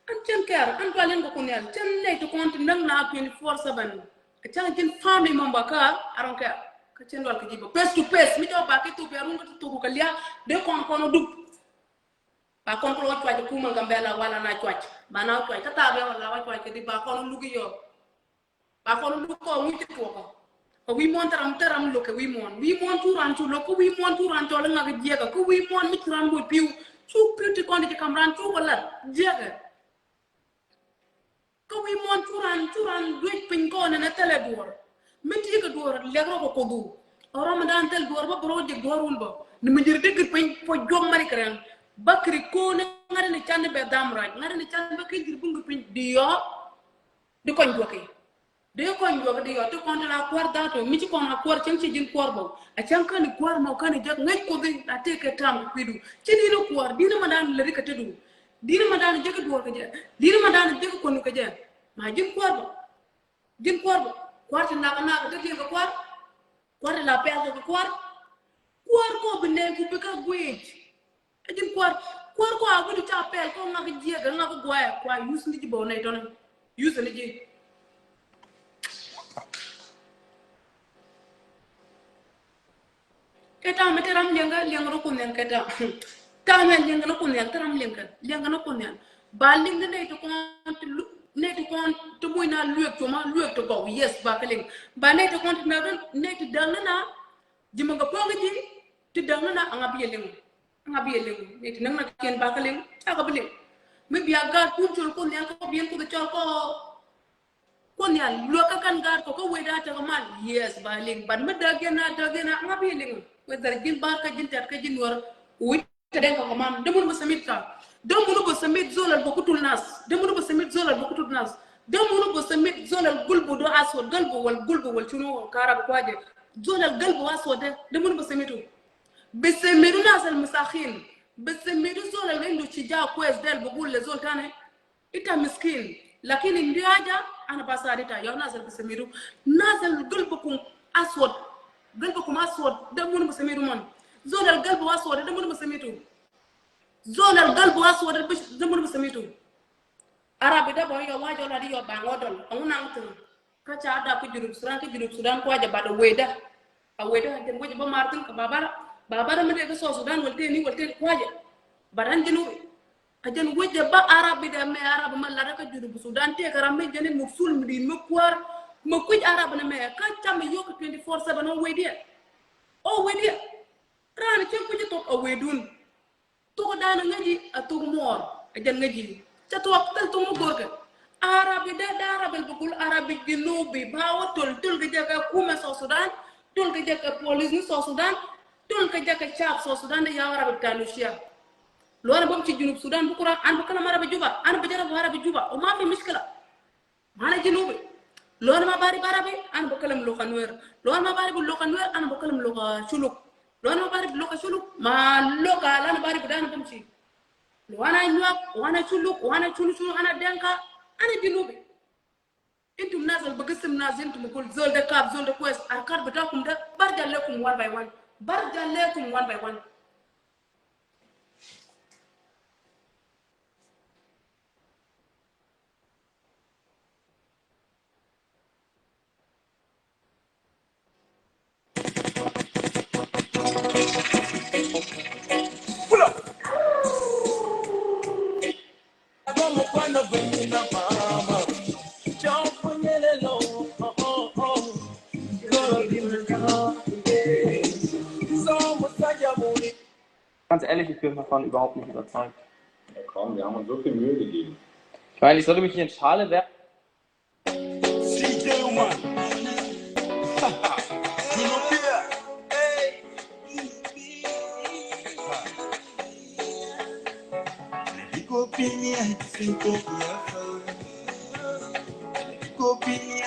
An cɛn kɛɛr, an dual in kɛ Kuɔth Nhial, cɛn nɛy ti kɔn ti näk na twenty four seven. A cäŋ ji̱n family member kä, I don't care. Kä cɛn dual kɛ ji̱ bä face to face, mi jɔk ba kɛ Ethiopia run kä ti thok kɛ lia̱a̱, dee kɔn kɔn dup. Ba kɔn kɛ lɔ cuac ɛ kumɛ Gambɛla wala na cuac. Ba na cuac, kä thaak bɛ wala wa cuac kɛ di ba kɔn luk i̱ yɔ. Ba kɔn luk kɔ wi̱c ti tuɔkä. Kɛ wi̱i̱ muɔ̱ɔ̱n thil ram, thil ram lo̱k kɛ wi̱i̱ muɔ̱ɔ̱n. Wi̱i̱ muɔ̱ɔ̱n cu ran cu lo̱k, kä wi̱i̱ muɔ̱ɔ̱n cu ran cɔl iŋak jiɛkɛ, kä wi̱i̱ muɔ̱ɔ̱n mi cu ran moc pi̱w. Cu pi̱w ti kɔn ti ci ka̱m ran cu kɛ lat jiɛkɛ. Kä wi̱i̱ muɔ̱ɔ̱n cu ran, cu ran duec piny kɔn ɛn ɛ thilɛ duɔ̱ɔ̱r. Mi ti kɛ duɔ̱ɔ̱r liɛk rɔ kɛ Kuoth wu. Ɔ Ramadan thil duɔ̱ɔ̱r bä bä rɔ jek duɔ̱ɔ̱r wun bä. Ni mi ji̱r di gir piny puɔ̱c juɔ̱k mari kɛ rɛn. Bä kiri ko̱n ŋa̱t ni can ni bɛ dham rac. Ŋa̱t ni can bä kä ji̱r buŋ gir piny diɔ̱ɔ̱k. Di kɔny juɔki. Di kɔny juɔki di yɔ, ti kɔn ti la kuäär dhato, mi ci kɔn a kuäär cieŋ ci ji̱n kuäär bä. A cäŋ käni kuäär mɔ käni jek ŋäc Kuoth i̱ a tëë kɛ tam kɛ kui̱du. Ci di̱n kuäär, di̱n ma dan lät i̱ kɛ tetdu. Di̱n ma dan jek duɔ̱ɔ̱r kɛ jɛ. Di̱n ma dan jek kuɔnu kɛ jɛ. Ma ji̱n kuäär bä. Ji̱n kuäär bä. Kuäär ti nak nak, ti tiɛŋ kɛ kuäär. Kuäär ti la pɛl kɛ kuäär. Kuäär kɔ bi nɛn ku bi kä guic. Ɛ ji̱n kuäär, kuäär kua wi̱cdu ca pɛl kɔ ŋak jiɛk ŋak guayɛ kua yus ni ji̱ bä nɛy tɔni. Yus ni ji̱. Kɛ ta̱a̱ mɛ te ram liɛŋ kɛ liɛŋ rɔ Kuoth Nhial kɛ ta̱a̱. Ta̱a̱ mɛ liɛŋ kɛ ni Kuoth Nhial te ram liɛŋ kɛ liɛŋ kɛ ni Kuoth Nhial. Ba liŋ ni nɛy ti kɔn ti lu nɛy ti kɔn ti muc na luek cuma luek ti gɔw, yes, ba kɛ liŋ. Ba nɛy ti kɔn ti na nɛy ti däl ni na. Ji̱ mɛ kɛ puɔ̱ŋ ji̱ ti däŋ ni na aŋa bi yɛ liŋ. Aŋa bi yɛ liŋ. Ni ti näŋ na kiɛn ba kä liŋ. Ca kä bi liŋ. Mi bia gaat kun col Kuoth Nhial kä bi yɛn Kuoth cɔl kɔ. Kuoth Nhial luäk kä kan gaat kɔ kä wecdä tekɛ mal. Yes, ba liŋ. But mi däk yɛn na däk yɛn na aŋa bi yɛ liŋ. Whether ji̱n bar kä ji̱n tɛt kä ji̱n nuɔr. Wi̱c Te den kɛ kɔman. De munu bä sɛmit ka. De munu bä sɛmit zol al bä kutul nas. De munu bä sɛmit zol al bä kutul nas. De munu bä sɛmit zol al gulbu de aswad, galbu wal gulbu wal shunu wal karab kuaje. Zol al galbu aswad de. De munu bä sɛmitu. Bä sɛmitu nas al masakin. Bä sɛmitu zol al indu shija kwes de al bugul le zol tane. Ita miskin. Lakin indi haja, ana basadi ita. Ya nas al bä sɛmitu. Nas al galbukum aswad. Galbukum aswad. De munu bä sɛmitu man. Zol al galbu aswad. De munu bä sɛmitu. Zol al galbu aswad de munu bä sɛmitu. Arabi de bä yɔ wajɔ la di yɔ baŋ odol. Aŋu naŋ tin. Kä ca dap kä Junub Sudan, kä Junub Sudan kuaja bada weda. A weda an jɛn wecɛ bä martin kä babara. Babara mi de kä South Sudan wal teni, wal teni kuaja. Bada an jɛn wecɛ. A jɛn wecɛ bä Arabi de mɛ Arabi ma ladä kä Junub Sudan tëë kä ram mi jɛn in musul mi din mi kuar. Mi kuic Arabi ni mɛ kä ca mi yɔk twenty four seven o wediɛ. O wediɛ. Raan cɛ kuic thok a wedun. Thok dan a ŋäci a thok muɔɔr a jɛn ŋäci. Cɛ thok thil thok mi go̱rkɛ. Arabi de, de Arabi bi gul Arabi Junubi ba wä tol, tol kɛ jɛ kɛ kumɛ South Sudan, tol kɛ jɛ kɛ police ni South Sudan, tol kɛ jɛ kɛ shab South Sudan de ya Arabi bita Nushia. Luɔnɛ bä mi ci Junub Sudan bukura, an bi kalam Arabi Juba, an bi jarab Arabi Juba, o ma fi mushkila. Ana Junubi. Lo ana ma barif Arabi, ana bakalam luga Nuer. Lo ana ma barif luga Nuer, ana bakalam luga Shuluk. Lo ana ma barif luga Shuluk, ma luga la ana barif de ana bamshi. Lo ana Anyuak, wa ana Shuluk, wa ana shunu shunu, ana Denka, ana Junubi. Intum nas al bagasim nas, intum bigul zol de kab, zol de kwes, arkat bitakum de, barja lekum one by one. Barja lekum one by one. Ganz ehrlich, ich bin davon überhaupt nicht überzeugt. Ja, komm, wir haben uns so viel Mühe gegeben. Ich meine, ich sollte mich hier in Schale werfen.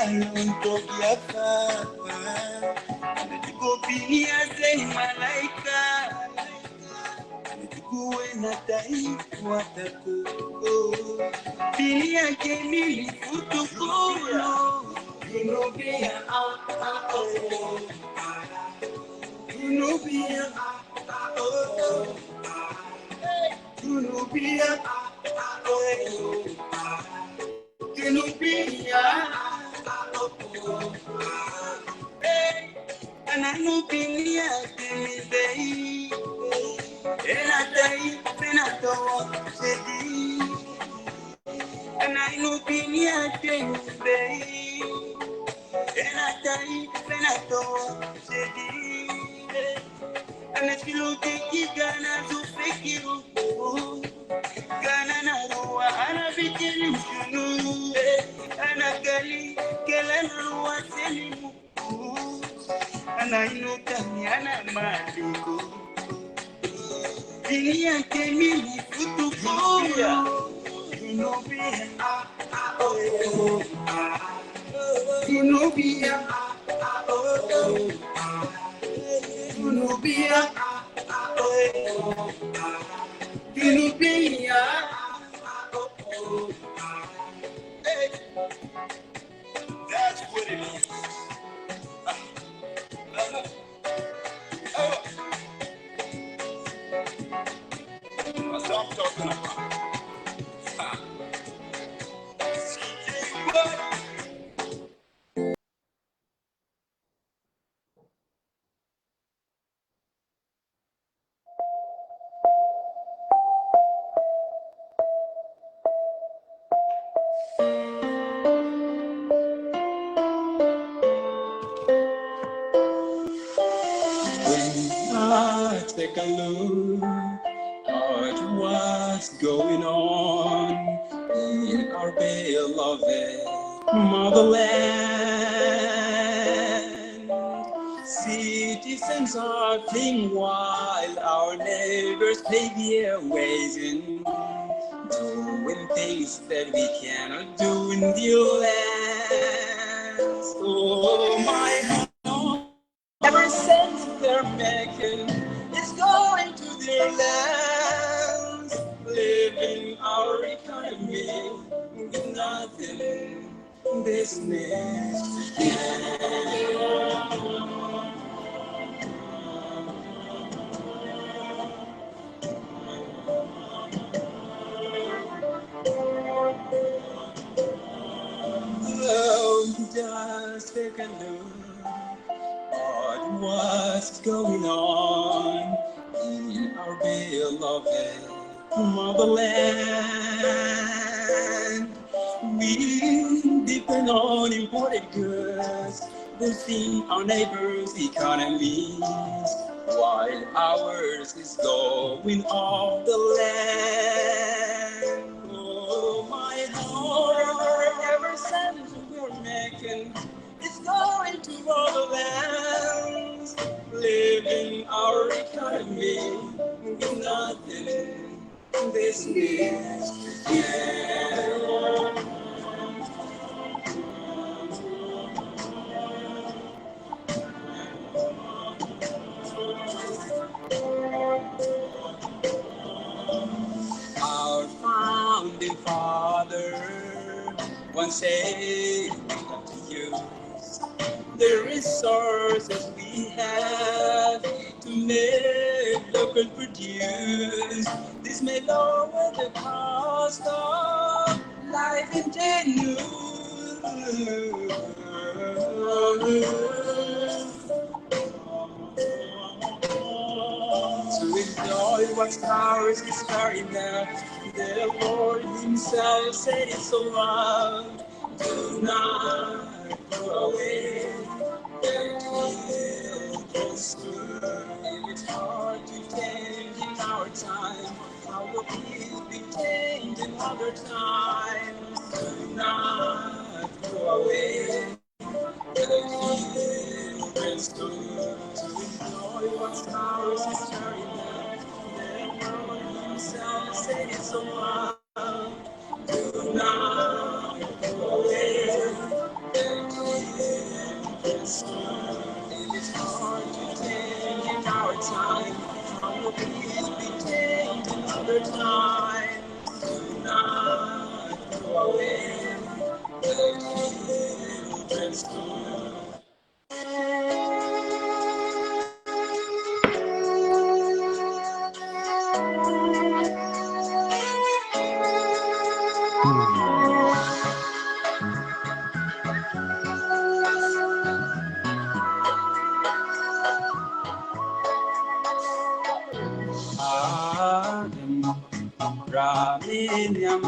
Alon tokia fa. Ana tuko bini a zey malaika. Ana tuko wena tai watako. Bini a kemi futu kulo. Junubia a a o. Junubia a a o. Junubia a a o. Junubia, eh, ana nubinia tini bei, ena tai, ena to, sedi. Ana nubinia tini bei, ena tai, ena to, sedi. Ana silu teki gana su fekiru. Gana na ruwa ana bitin shunu. Ana gali kela na ruwa selimu. Ana inu tani ana maliku. Dunia kemi ni futu kuya. Junubia a a o o a. Junubia a a o o a. Junubia a a o o a. Junubia a a o o a. Hey. That's what it is. Ah. Uh-huh. Oh. That's what I'm talking about. Ha. What? When I take a look at what's going on in our beloved motherland, citizens are fleeing while our neighbors pay their ways in doing things that we cannot do in their lands. Oh, my God. Every cent they're making is going to their lands, leaving our economy with nothing. This needs to change. Oh, just take a look at what's going on in our beloved motherland. We depend on imported goods, boosting our neighbors' economies, while ours is going off the land. Oh, my Lord, every cent we're making is going to other lands, leaving our economy with nothing. This is our founding father once said to you, the resources we have to make local produce. This may lower the cost of life in Tenu. To enjoy what's ours is fair enough. The Lord himself said it so loud. Do not go away. There is good. It's hard to change in our time. How will we be changed in other times? Do not go away. There is good. To enjoy what's ours is fair enough. The Lord himself said it so loud. Do not go away. There Ram in yam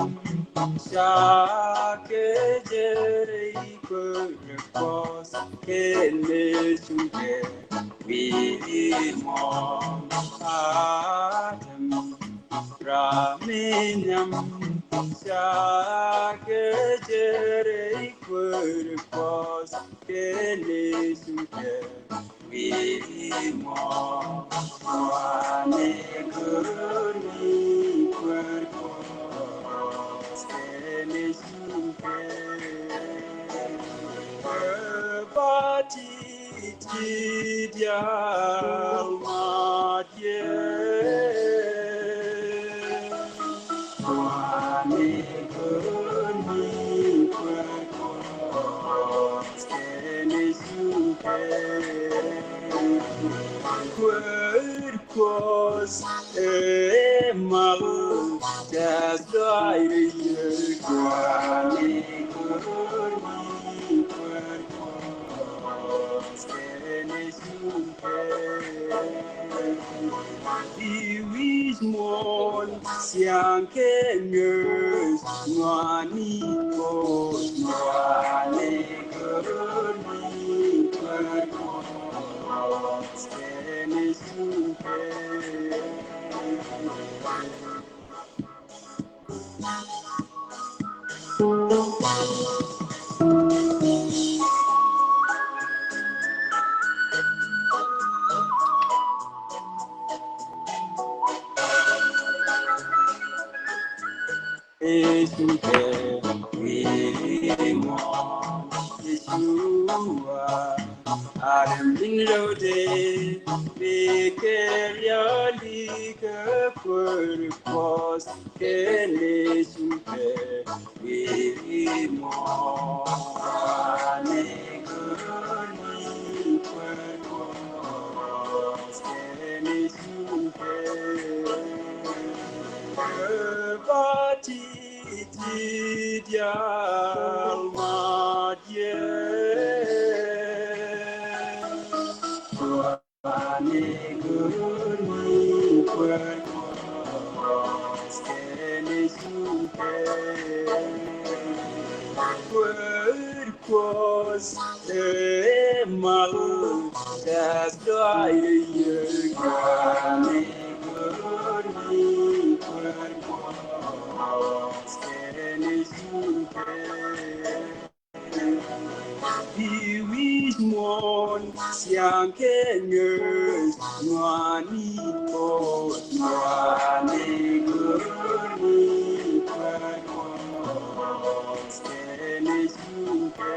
ca kɛ jɛrɛ i̱ kuäär kɔs kɛ nɛ cuŋkɛ wi̱i̱ mɔ. Adam ram in yam ca kɛ jɛrɛ i̱ kuäär kɔs kɛ nɛ cuŋkɛ wi̱i̱ mɔ. Ŋuani gurni kuäär kɔs kɛ nɛ cuŋkɛ. Ba ti ti diaal ma diɛ. Ŋuani gurni kuäär kɔs kɛ nɛ cuŋkɛ. Kuäär kɔs ɛ mal tɛth dɔayrɛ yɛ. Ŋuani gurni kuäär kɔs kɛ nɛ cuŋkɛ. I̱ wi̱c muɔ̱ɔ̱n ciaŋ kɛ ŋäc ŋuani kɔs ŋuani gurni kuäär kɔs kɛ nɛ cuŋkɛ. Yecu kɛ wi̱i̱ mɔ, Yecu a Adam in rɛwdɛ, bikɛ riali kɛ kuäär kɔs kɛ nɛ cuŋkɛ wi̱i̱ mɔ. Ŋuani gurni kuäär kɔs kɛ nɛ cuŋkɛ. Ba ti ti diaal ma diɛ. Ŋuani gurni kuäär kɔs kɛ nɛ cuŋkɛ. Kuäär kɔs ɛ mal tɛth dɔayrɛ yɛ. Ŋuani gurni kuäär kɔs kɛ nɛ cuŋkɛ. I̱ wi̱c muɔ̱ɔ̱n ciaŋ kɛ ŋäc ŋuani kɔs ŋuani gurni kuäär kɔs kɛ nɛ cuŋkɛ.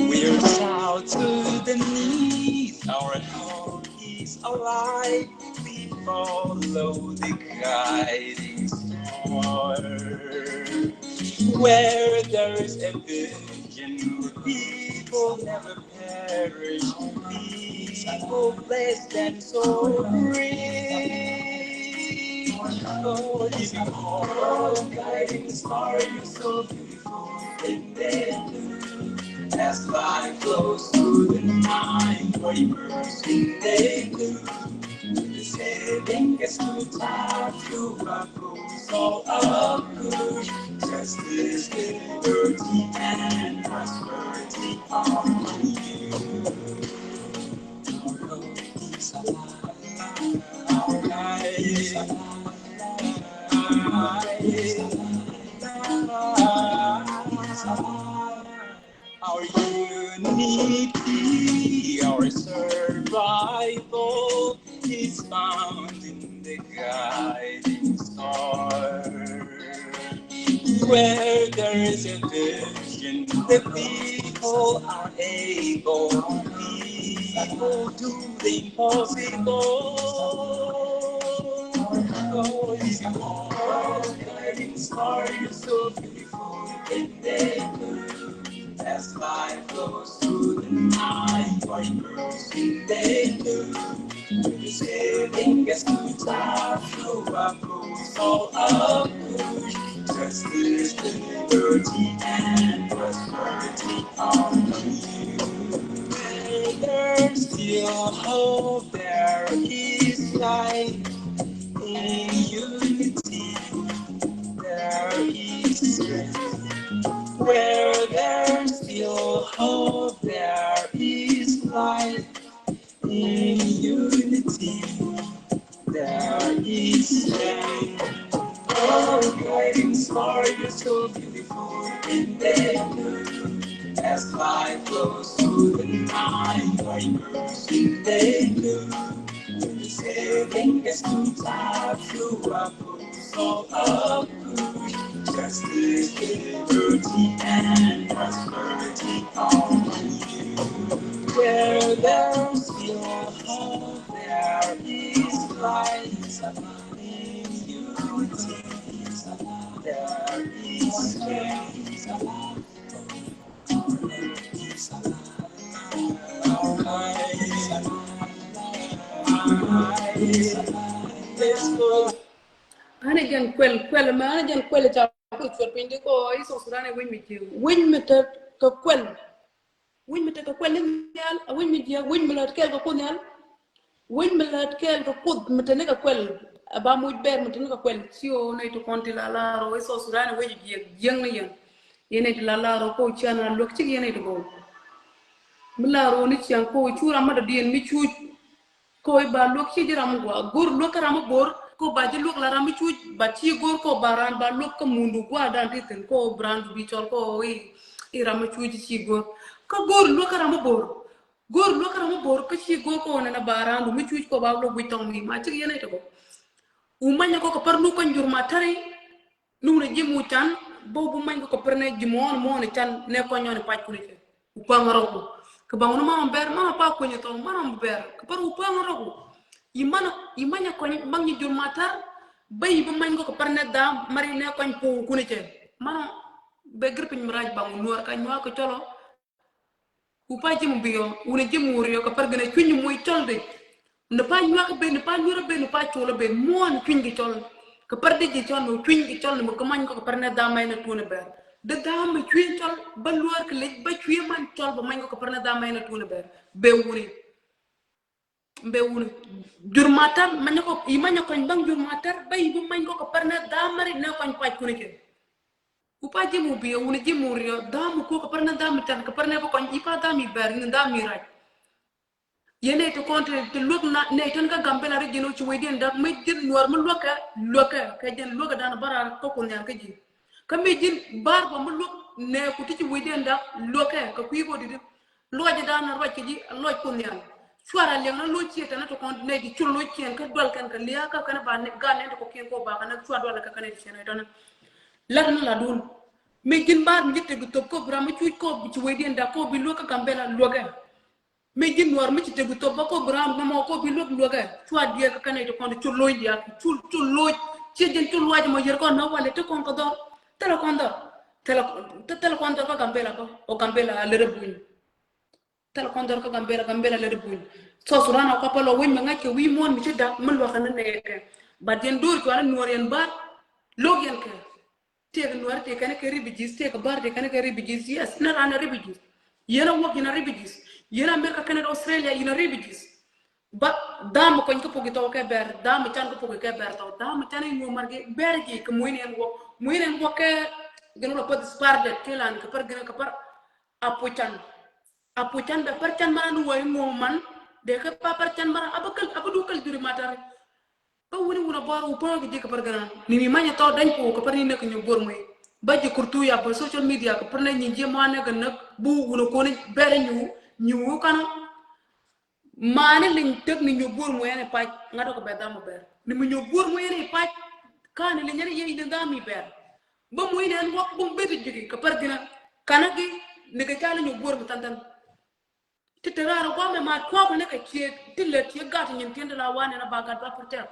We're South Sudanese, our home is alive. We follow the guiding star. Where there is a vision, the people never perish. People blessed and so free. Oh, if you call guiding star, you're so beautiful. And they do. As light flows through the night, where you burst, they do. The saving is to touch you, but so of good. Justice, liberty, and prosperity are you. Our road is alive. Our life is alive. Our life is alive. Our unity, our survival is found in the guiding star. Where there is a vision, the people are able. People do the impossible. Oh, it's a guiding star, you're so beautiful. And they do. As light flows through the night, where you burst, they do. Saving us to time, through our goals, all of good. Justice, liberty, and prosperity are you. There's still hope, there is light. In unity, there is strength. Where there's still hope, there is light. In unity, there is strength. Oh, guiding star, you're so beautiful in their blue. As light flows through the night, like mercy they do. Saving us to time through our soul of good. Justice, liberty, and prosperity are you. Where there's still hope, there is light. In unity, there is strength. Anɛ jɛn kuɛl, kuɛl mɛ anɛ jɛn kuɛl ca ku cuɔt piny di kɔ i̱ South Sudan ɛ wi̱ny mi jiɛ. Wi̱ny mi te kɛ kuɛl. Wi̱ny mi te kɛ kuɛl ni nhial, a wi̱ny mi jiɛ, wi̱ny mi lät kɛɛl kɛ kuoth nhial. Wi̱ny mi lät kɛɛl kɛ kuoth mi te ni kɛ kuɛl. A ba muc bɛɛr mi te ni kɛ kuɛl. Ci o nɛy ti kɔn ti la lar o i̱ South Sudan ɛ wi̱ny jiɛ, jiɛŋ ni yɛn. Yɛn nɛy ti la lar o ko cian a luäk cik yɛn nɛy ti go̱o̱r. Mi lar o ni ciaŋ ko cu ram mi dɔ̱diɛn mi cuc. Ko i̱ ba luäk ci ji̱ ram mi gua. Go̱r luäk kä ram mi bor. Ko ba ji̱ luäk la ram mi cuc. Ba ci go̱r ko ba ran ba luäk kä mundu gua dan ti thin. Ko bi ran bi cɔl ko i̱, i̱ ram mi cuc ci go̱r. Kä go̱r luäk kä ram mi bor. Go̱r luäk kä ram mi bor. Kä ci go̱r ko nɛn a ba ran du mi cuc ko ba luäk wi̱c tɔŋ mi. Ma cik yɛn ɛ tɛ ko. Wu manyɛ ko kɛ pär nu kɔn jur ma tari. Nunɛ ji̱ mu can bä bi many kɔ kɛ pär nɛ ji̱ muɔ̱ɔ̱n muɔ̱ɔ̱n can nɛ kɔny nyɔn i̱ pac kuni cɛ. Upaŋ rɔku kɛ baŋ wuni mamɛ bɛr mamɛ pa kuny i̱ thɔŋ mamɛ bɛr kɛ pär upaŋ rɔku. I̱ manɛ i̱ manyɛ kɔny baŋ nyi jur ma tär bä i̱ bi many kɔ kɛ pär nɛ dham mari nɛ kɔny puŋ kuni cɛ. Manɛ bɛ gir piny mi rac baŋ wuni nuɔr ka nyuak kɛ cɔlɔ. Ku pa ji̱ mu biɔ wunɛ ji̱ mu riɔ kɛ pär gɛnɛ cuny muc cɔl di. Ni pa nyuak ben ni pa nyuak ben ni pa col ben muɔn cuny kɛ cɔl. Kɛ pär di ji̱ cɔl ni cuny kɛ cɔl ni mu kɛ many kɔ kɛ pär nɛ dham mɛ ni tuun bɛr. Di dham mɛ cuy cɔl bä luɔr kɛ lec bä cuy man cɔl bä many kɔ kɛ pär nɛ dham mɛ ni tuun bɛr. Bɛ wuni. Bɛ wuni. Jur ma tär manyɛ kɔ i̱ manyɛ kɔny baŋ jur ma tär bä i̱ bä many kɔ kɛ pär nɛ dham mɛ ri nɛ kɔny pac kuni kɛ. Ku pa ji̱ mu biɛ wuni ji̱ mu riɔ dham mu ku kɛ pär nɛ dham mi tɛn kɛ pär nɛ bä kɔny i̱ pa dham i̱ bɛr ni dham i̱ rac. Yɛn nɛy ti kɔn ti luäk na nɛy tɛn kä Gambɛla ri ji̱n wä ci wecdiɛn dak mi ji̱n nuɔr mi luäkɛ luäkɛ kɛ jɛn luäkɛ dan bä raar kä kun nhial kä ji̱. Kä mi ji̱n bar bä mi luäk nɛ ku ti ci wecdiɛn dak luäkɛ kɛ kui̱ bä di̱t. Luɔc dan ruac kɛ ji̱ luɔc kun nhial. Cuarɛ liɛŋ na loc ciɛ tɛn ti kɔn nɛy ti cul loc ciɛn kä dual kɛn kɛ lia̱a̱ kä kɛn ba gan nɛn ti kɔkiɛn kɔ ba kɛn cuar dual kɛ kɛn ti ciɛn tɛn. Lat ni latdun. Mi ji̱n bar mi ji̱ tek bi thop kɔ bi ram mi cuc kɔ bi ci wecdiɛn dak kɔ bi luäk kä Gambɛla luäkɛ. Mi ji̱ nuɔr mi ci tek bi thop bä kɔ bi ram mɛ mɔ kɔ bi luäk luäkɛ. Cua diɛɛk kɛ kɛn ti kɔn ti cu loc diaak cu cu loc. Ciɛ ji̱n cu luac mɔ yɛr kɔn na walɛ ti kɔn kɛ dhɔr. Thilɛ kɔn dhɔr. Thilɛ, thilɛ kuan dhɔr kä Gambela bä, o Gambela lɛ rɛ buny. Thilɛ kuan dhɔr kä Gambela, Gambela lɛ rɛ buny. South Sudan a kuapä lɔ wec mi ŋa̱c kɛ wi̱i̱ muɔ̱ɔ̱n mi ci da̱k mi luakä ni nɛɛkɛ. But yɛn do̱r cuali Nuɔr yɛn Bär, lo̱k yɛn kɛ. Tëëkɛ Nuɔr tëëkɛ ni kɛ refugees, tëëkɛ Bär tëëkɛ ni kɛ refugees, yes, ni ran ni refugees. Yɛn a wuɔk yɛn a refugees. Yɛn a America, Canada, Australia, yɛn a refugees. Ba, dhamɛ kɔny kä pok i̱ thɔw kɛ bɛr, dhamɛ can kä pok i̱ kɛ bɛr thɔw, dhamɛ can i̱ ŋuɔ mar kɛ bɛr ji̱ kɛ muin ɛn wok, muin ɛn wok kɛ gɛn wala pät spar det kɛ lan kɛ pär gɛn kɛ pär a puc can. A puc can bɛ pär can mara ni wä i̱ ŋuɔ man, dee kɛ pa pär can mara, a bä käl, a bä du käl duri matari. Bä wuni wun a bɔr wu pä kɛ ji̱ kɛ pär gɛn ni mi manyɛ thɔw dany ko kɛ pär ni nɛ kɛ nyuɔk buɔr muin. Ba ji̱ kurtu ya bä social media kɛ pär nɛ nyi ji̱ mɔ anɛ kɛ näk bu wun a koni bɛr nyu, nyu kanɔ. Mani liŋ tek ni nyuɔk buɔr muɛn i̱ pac, ŋa̱t ɔ kɛ bɛ dham ɔ bɛr. Ni mi nyuɔk buɔr muɛn i̱ pac, ka ni liŋ yɛn i̱ yɛ i̱ ni dham i̱ bɛr. Bä muɛn ɛn wak bum bet i̱ ji̱ki kɛ pär gina. Kanä gi ni kɛ ca li nyuɔk buɔr mi than than. Ti te raar ɔ guamɛ ma kuak ni kɛ ciek ti lɛ ciek gat nyin tiɛn ti la wan ɛn a ba gat ba pär tɛk.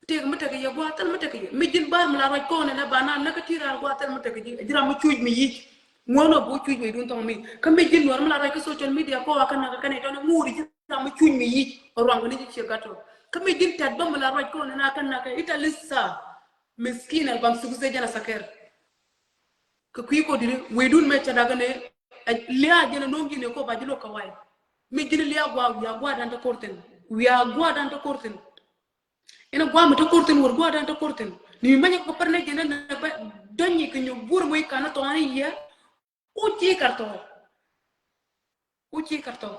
Tëëk mi tekɛ yɛ gua̱a̱th thil mi tekɛ yɛ. Mi ji̱n Bär mi la ruac kɔn ɛn ɛ ba na näk kä ti raar gua̱a̱th thil mi tekɛ ji̱. Ji̱ ram mi cuc mi yic. Ŋuɔ̱n ɔ bi wä cuc wec dun thɔŋ mi. Kä mi ji̱n Nuɔr mi la ruac kä social media kɔ wa kä näk kä kɛn ɛ tɔni ŋuuri ji̱ ram mi cuc mi yic. Ɔ ruaŋ kɛ ni ji̱ ciɛ gat tɔ. Kä mi ji̱n tɛt bä mi la ruac kɔn ɛn a kä näk kä ita lisa. Miskin al bam suk zɛ jɛn a sakɛr. Kɛ kui̱ kɔ diri wec dun mɛ cɛ dak ni. Ɛ lia̱a̱ jɛn a no̱o̱ŋ ji̱n ɛ kɔ ba ji̱ lo̱k kɛ wa̱i̱. Mi ji̱n lia̱a̱ gua̱a̱ wia̱a̱ gua̱a̱ dan te kor thin. Wia̱a̱ gua̱a̱ dan te kor thin. Inɛ gua̱a̱ mi te kor thin wär gua̱a̱ dan te kor thin. Ni mi manyɛ kɛ pär nɛ jɛn nɛ bä dɔ̱ny kɛ nyuɔk buɔr muɛn i̱ kanä thɔani yɛ. Uci kar thɔ. Uci kar thɔ.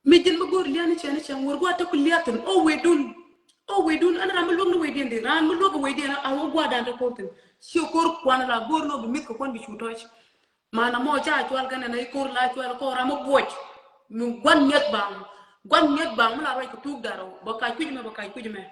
Mi ji̱n mi go̱o̱r lia̱a̱ ni cɛ ni cɛ wär gua̱a̱ te ku lia̱a̱ thin. O wec dun. O wec dun. Ɛn ram mi luäk ni wec diɛn di. Ram mi luäk wec diɛn a wä gua̱a̱ dan te kor thin. Ci kor kuan la go̱o̱r ni wä bi mith kɛ kuan bi cu tɔc. Mana mɔ ca cual kɛn ɛn a i̱ ko̱r la cual kɔ ram mi buɔc. Mi gua̱n miɛth baŋ. Gua̱n miɛth baŋ mi la ruac kɛ tuuk dar ɔ. Bä kac kui̱c mɛ, bä kac kui̱c mɛ.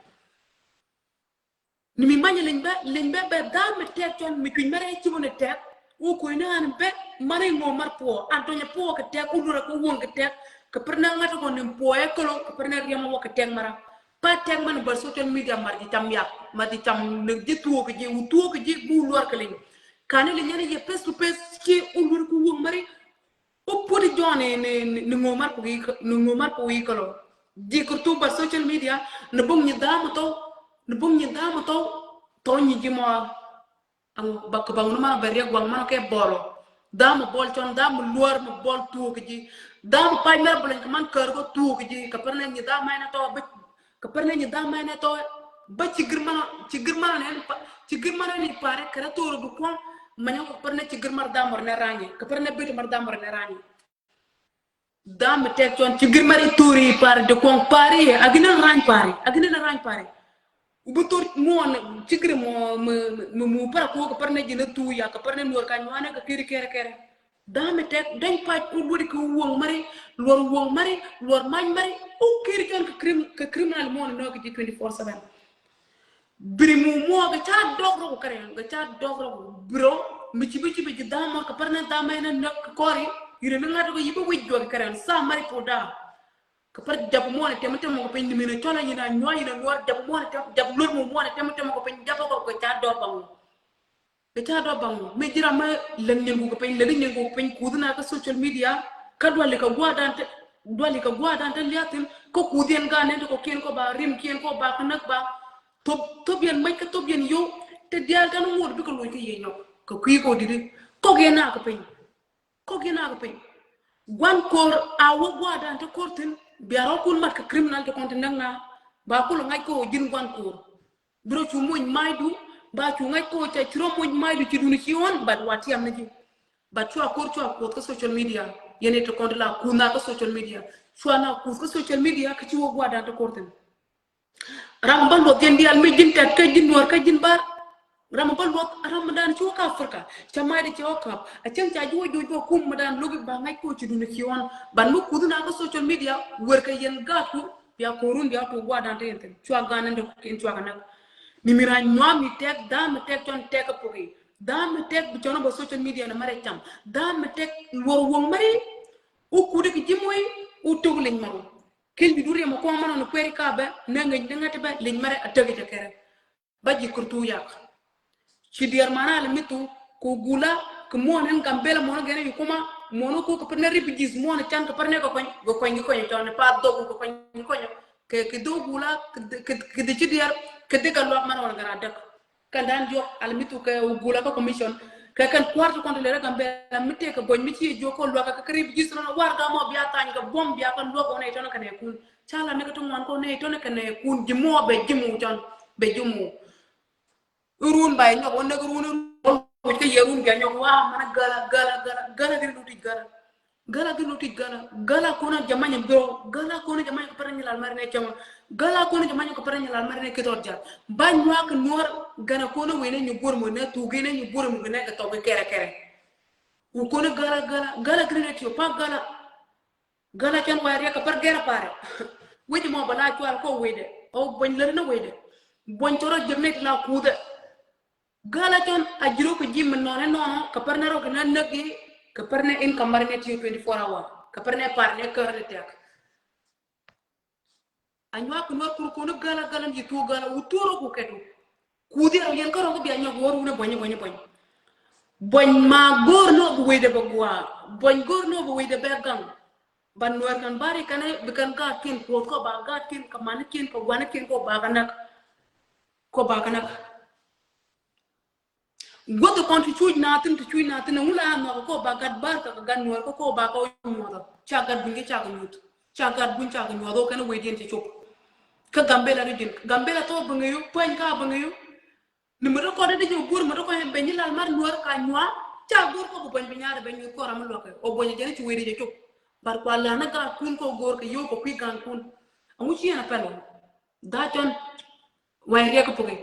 Ni mi manyɛ leny bä, leny bä bɛ dham mi tɛk cɔn mi cui̱c mɛ rɛy ci mɔ ni tɛk. Wä kui̱ ni an bä man i̱ ŋuɔ mar puɔ. An tɔnyɛ puɔ kɛ tɛk, wä luɔrɛ kɛ wuɔ̱ŋ kɛ tɛk. Kɛ pär ni ŋa̱t kɔ ni puɔ ɛ kälo, kɛ pär ni riɛm wä kɛ tɛk mara. Pa tɛk mɛn bä social media mar ji̱ cam yak, mar ji̱ cam ni ji̱ thuɔɔk ji̱, wu thuɔɔk ji̱, bu luɔr kɛ leny. Kani leny ni yɛ face to face ci wä luɔr kɛ wuɔ̱ŋ mari. Wä put jɔn ni, ni, ni ŋuɔ mar kɛ wi̱i̱, ni ŋuɔ mar kɛ wi̱i̱ kälo. Ji̱ kɛ thuɔɔk bä social media, ni bum nyi dham thɔw, ni bum nyi dham thɔw, thɔw nyi ji̱ mɔ. Aŋ bak bak nu ma bɛ riɛk waŋ man kɛ bɔl. Dham bɔl cɔn, dham luɔr mi bɔl tuɔk ji̱. Dham pac mɛr bɔl kɛ man kär kɔ tuɔk ji̱. Kɛ pär nɛ nyi dham mɛn tɔ bä. Kɛ pär nɛ nyi dham mɛn tɔ bä ci gir man, ci gir man nɛ pa, ci gir man ni pare kɛ rɛ thor du kuɔŋ. Manyɔ kɛ pär nɛ ci gir mar dham mɔr nɛ ranyɛ. Kɛ pär nɛ bit mar dham mɔr nɛ ranyɛ. Dham mi tɛk cɔn ci gir mari thuri pari de kuɔŋ pari a ginen rany pari a ginen rany pari. U bi thur muɔn ci gir mɔ mi mi mu para kuɔ kɛ pari ne jin thu ya kɛ pari ne nuɔr ka nyuane kɛ kiri kɛrɛ kɛrɛ. Dham mi tɛk dany pac u luɔri kɛ wuɔŋ mari, luɔr wuɔŋ mari, luɔr many mari. U kiri cɔn kɛ krim kɛ criminal muɔn nɔ kɛ ji twenty four seven. Biri mu muɔ kɛ ca dɔk rɔk kɛrɛ kɛ ca dɔk rɔk. Biro mi ci bi ci bi ji dhama kɛ pär ni dhama ina nök kɛ kɔri. Yiri mi ŋa̱t kɛ yibi wic juɔk kɛrɛ sa mari puda. Kɛ pär jap muɔ ni tɛm tɛm kɛ piny ni mi ni cɔla yina nyua yina nyuar jap muɔ ni tɛm jap lur mu muɔ ni tɛm tɛm kɛ piny jap kɛ kɛ ca dɔk baŋ. Kɛ ca dɔk baŋ mi ji̱ ram mi lɛn nyin kukɛ piny lɛn nyin kukɛ piny kuth na kä social media. Kä duali kɛ guadan te duali kɛ guadan te liathin kä kuth yɛn gan nɛn ti kɔ kiɛn kɔ ba rim kiɛn kɔ ba kä näk ba. Thop thop yɛn mec kä thop yɛn yow te diaal tan ŋuɔt bikɛ loc kä yɛ nyɔk kɛ kui̱ kɔ didi. Kɔk yɛn na kɛ piny. Kɔk yɛn na kɛ piny. Guan kor a wä guadan te kor thin bia rɔ kun mat kɛ criminal te kɔn te näk na. Ba kul ŋac kɔ ji̱n guan kor. Biro cu moc macdu ba cu ŋac ko ca ci ro moc macdu ci duni ci ɣɔn bat wa tiam ni ji̱. Bat cua kor cua kuoth kä social media. Yɛn ite kɔn ti la kuth na kä social media. Cua na kuth kä social media kä ci wä guadan ti kor thin. Ram ba luɔth yɛn dial mi ji̱n tɛt kä ji̱n nuɔr kä ji̱n bar. Ram ba luɔth ram dan ci wä kä Africa ca macdi ca wä kap a cäŋ ca ji̱ wä joc ba kum ma dan logi ba ŋac ko ci duni ci ɣɔn. Ban mi kuth na kä social media wer kä yɛn gat ku. Bia korun bia tu guadan te yɛn thin cua gan ni dok ken cua ka nak. Mi mi ra nyua mi tɛk dha mi tɛk cɔn tɛk ka poki dha mi tɛk bi cɔn ba social media na mare cam dha mi tɛk luɔr wuɔŋ mari. U kudi ki jimui u tuk liŋ maru. Kil bi duri ma kɔŋ mano ni kweri ka bɛ ne ŋeny ni ŋati bɛ liŋ mare a tɛk jɛ kɛrɛ. Ba ji̱ kurtu yak. Ci diɛɛr man a lɛ mi thuk kɛ Gula, kɛ muɔ̱ɔ̱n ɛn Gambɛla, muɔ̱ɔ̱n gɛn ɛ yukuma, muɔ̱ɔ̱n kɛ kɛ pär ni refugees, muɔ̱ɔ̱n can kɛ pär ni kɛ kɔny, kɛ kɔny, kɛ kɔny, tɔn ni pa dhok kɛ kɔny, kɛ kɔny. Kɛ, kɛ dhi Gula, kɛ, kɛ, kɛ dhi ci diɛɛr, kɛ dhi kɛ luak man ɣɔn gɛn a däk. Kɛn dan diɔk a lɛ mi thuk kɛ Gula kɛ commission. Kɛ kɛn kua̱r ti kɔn ti lɛ rɛ Gambɛla mi tëë kɛ buɔ̱ny mi ci jiök kɛ luak kɛ, kɛ refugees nɔ war gam ɔ bia thany kɛ buɔ̱m bia kɛ luak ɔ nɛ tɔn kɛ nɛ kun. Ca la ni kɛ ti ŋuan kɔ nɛ tɔn kɛ nɛ kun, ji̱ muɔ bɛ ji̱ mu cɔn, bɛ ji̱ mu. Run ba inyɔk wä näk run, run wi̱c kä yɛ run bia nyɔk wa man Gala, Gala, Gala, Gala gin lutic Gala. Gala gin lutic Gala. Gala kona jamanya bro. Gala kona jamanya kɛ pär ni lal mari ni cɛma. Gala kona jamanya kɛ pär ni lal mari ni kithɔr jal. Ba nyuak nuɔr gana kona wene nyu buɔr mu ne tugi ne nyu buɔr mu ne kɛ tɔk kɛrɛ kɛrɛ. Wu kona Gala, Gala, Gala gin ne tiyo pa Gala. Gala cɔn wa riɛk kɛ pär gɛr parɛ. Wec mɔ ba la cual kɔ wedɛ. O buɔny lär ni wedɛ. Buɔny cɔrɔ jek ni ti la kudɛ. Gala cɔn a jiro kɛ jim mi nɔnɛ nɔnɔ kɛ pär ni rɔ kɛ na näk i kɛ pär ni in kamar ni tiyo twenty four hour. Kɛ pär ni par ni kär ni tɛk. A nyuak kɛ nuɔr kur kɔn Gala, Gala ni tuɔ Gala wu tuɔ rɔ ku kɛtu. Kudhi a yɛn kärɔ̱ kä bia nyɔk wä run ni buɔny, buɔny, buɔny. Buɔny ma go̱r ni ɔ bi wecdɛ bɛ gua̱a̱. Buɔny go̱r ni ɔ bi wecdɛ bɛ gaŋ. Ba nuɛr kɛn bari kɛn bi kɛn gaat kiɛn kuɔth kɔ ba gaat kiɛn kɛ man kiɛn kɛ guan kiɛn kɔ ba kɛ näk. Kɔ ba kɛ näk. Guɔth kɔn ti cuc na thin, ti cuc na thin, ŋu la a nhɔk kɔ ba gat bar kɛ gat nuɔr kɔ kɔ ba kɔ nyuɔth. Ca gat buny kɛ ca kɛ nyuɔth. Ca gat buny ca kɛ nyuɔth kɛn wecdiɛn ti cop. Kä Gambela region. Gambela thɔ bäŋɛ yu, puany ka bäŋɛ yu. Ni mi rɔ kɔn di jɛ guur mi rɔ kɔn bɛ nyi lal mar nuɔr ka nyua. Ca guur kɔ bu buɔny bi nyar bɛ nyuɔth kɔ ram luɔkɛ. O buɔny jɛ ni ci wecdi jɛ cop. Bar kua lɛ na gat kun kɔ guur kɛ yow kɛ kui gan kun. Aŋu ci yɛn a pɛl. Dha cɔn wai riɛk puki.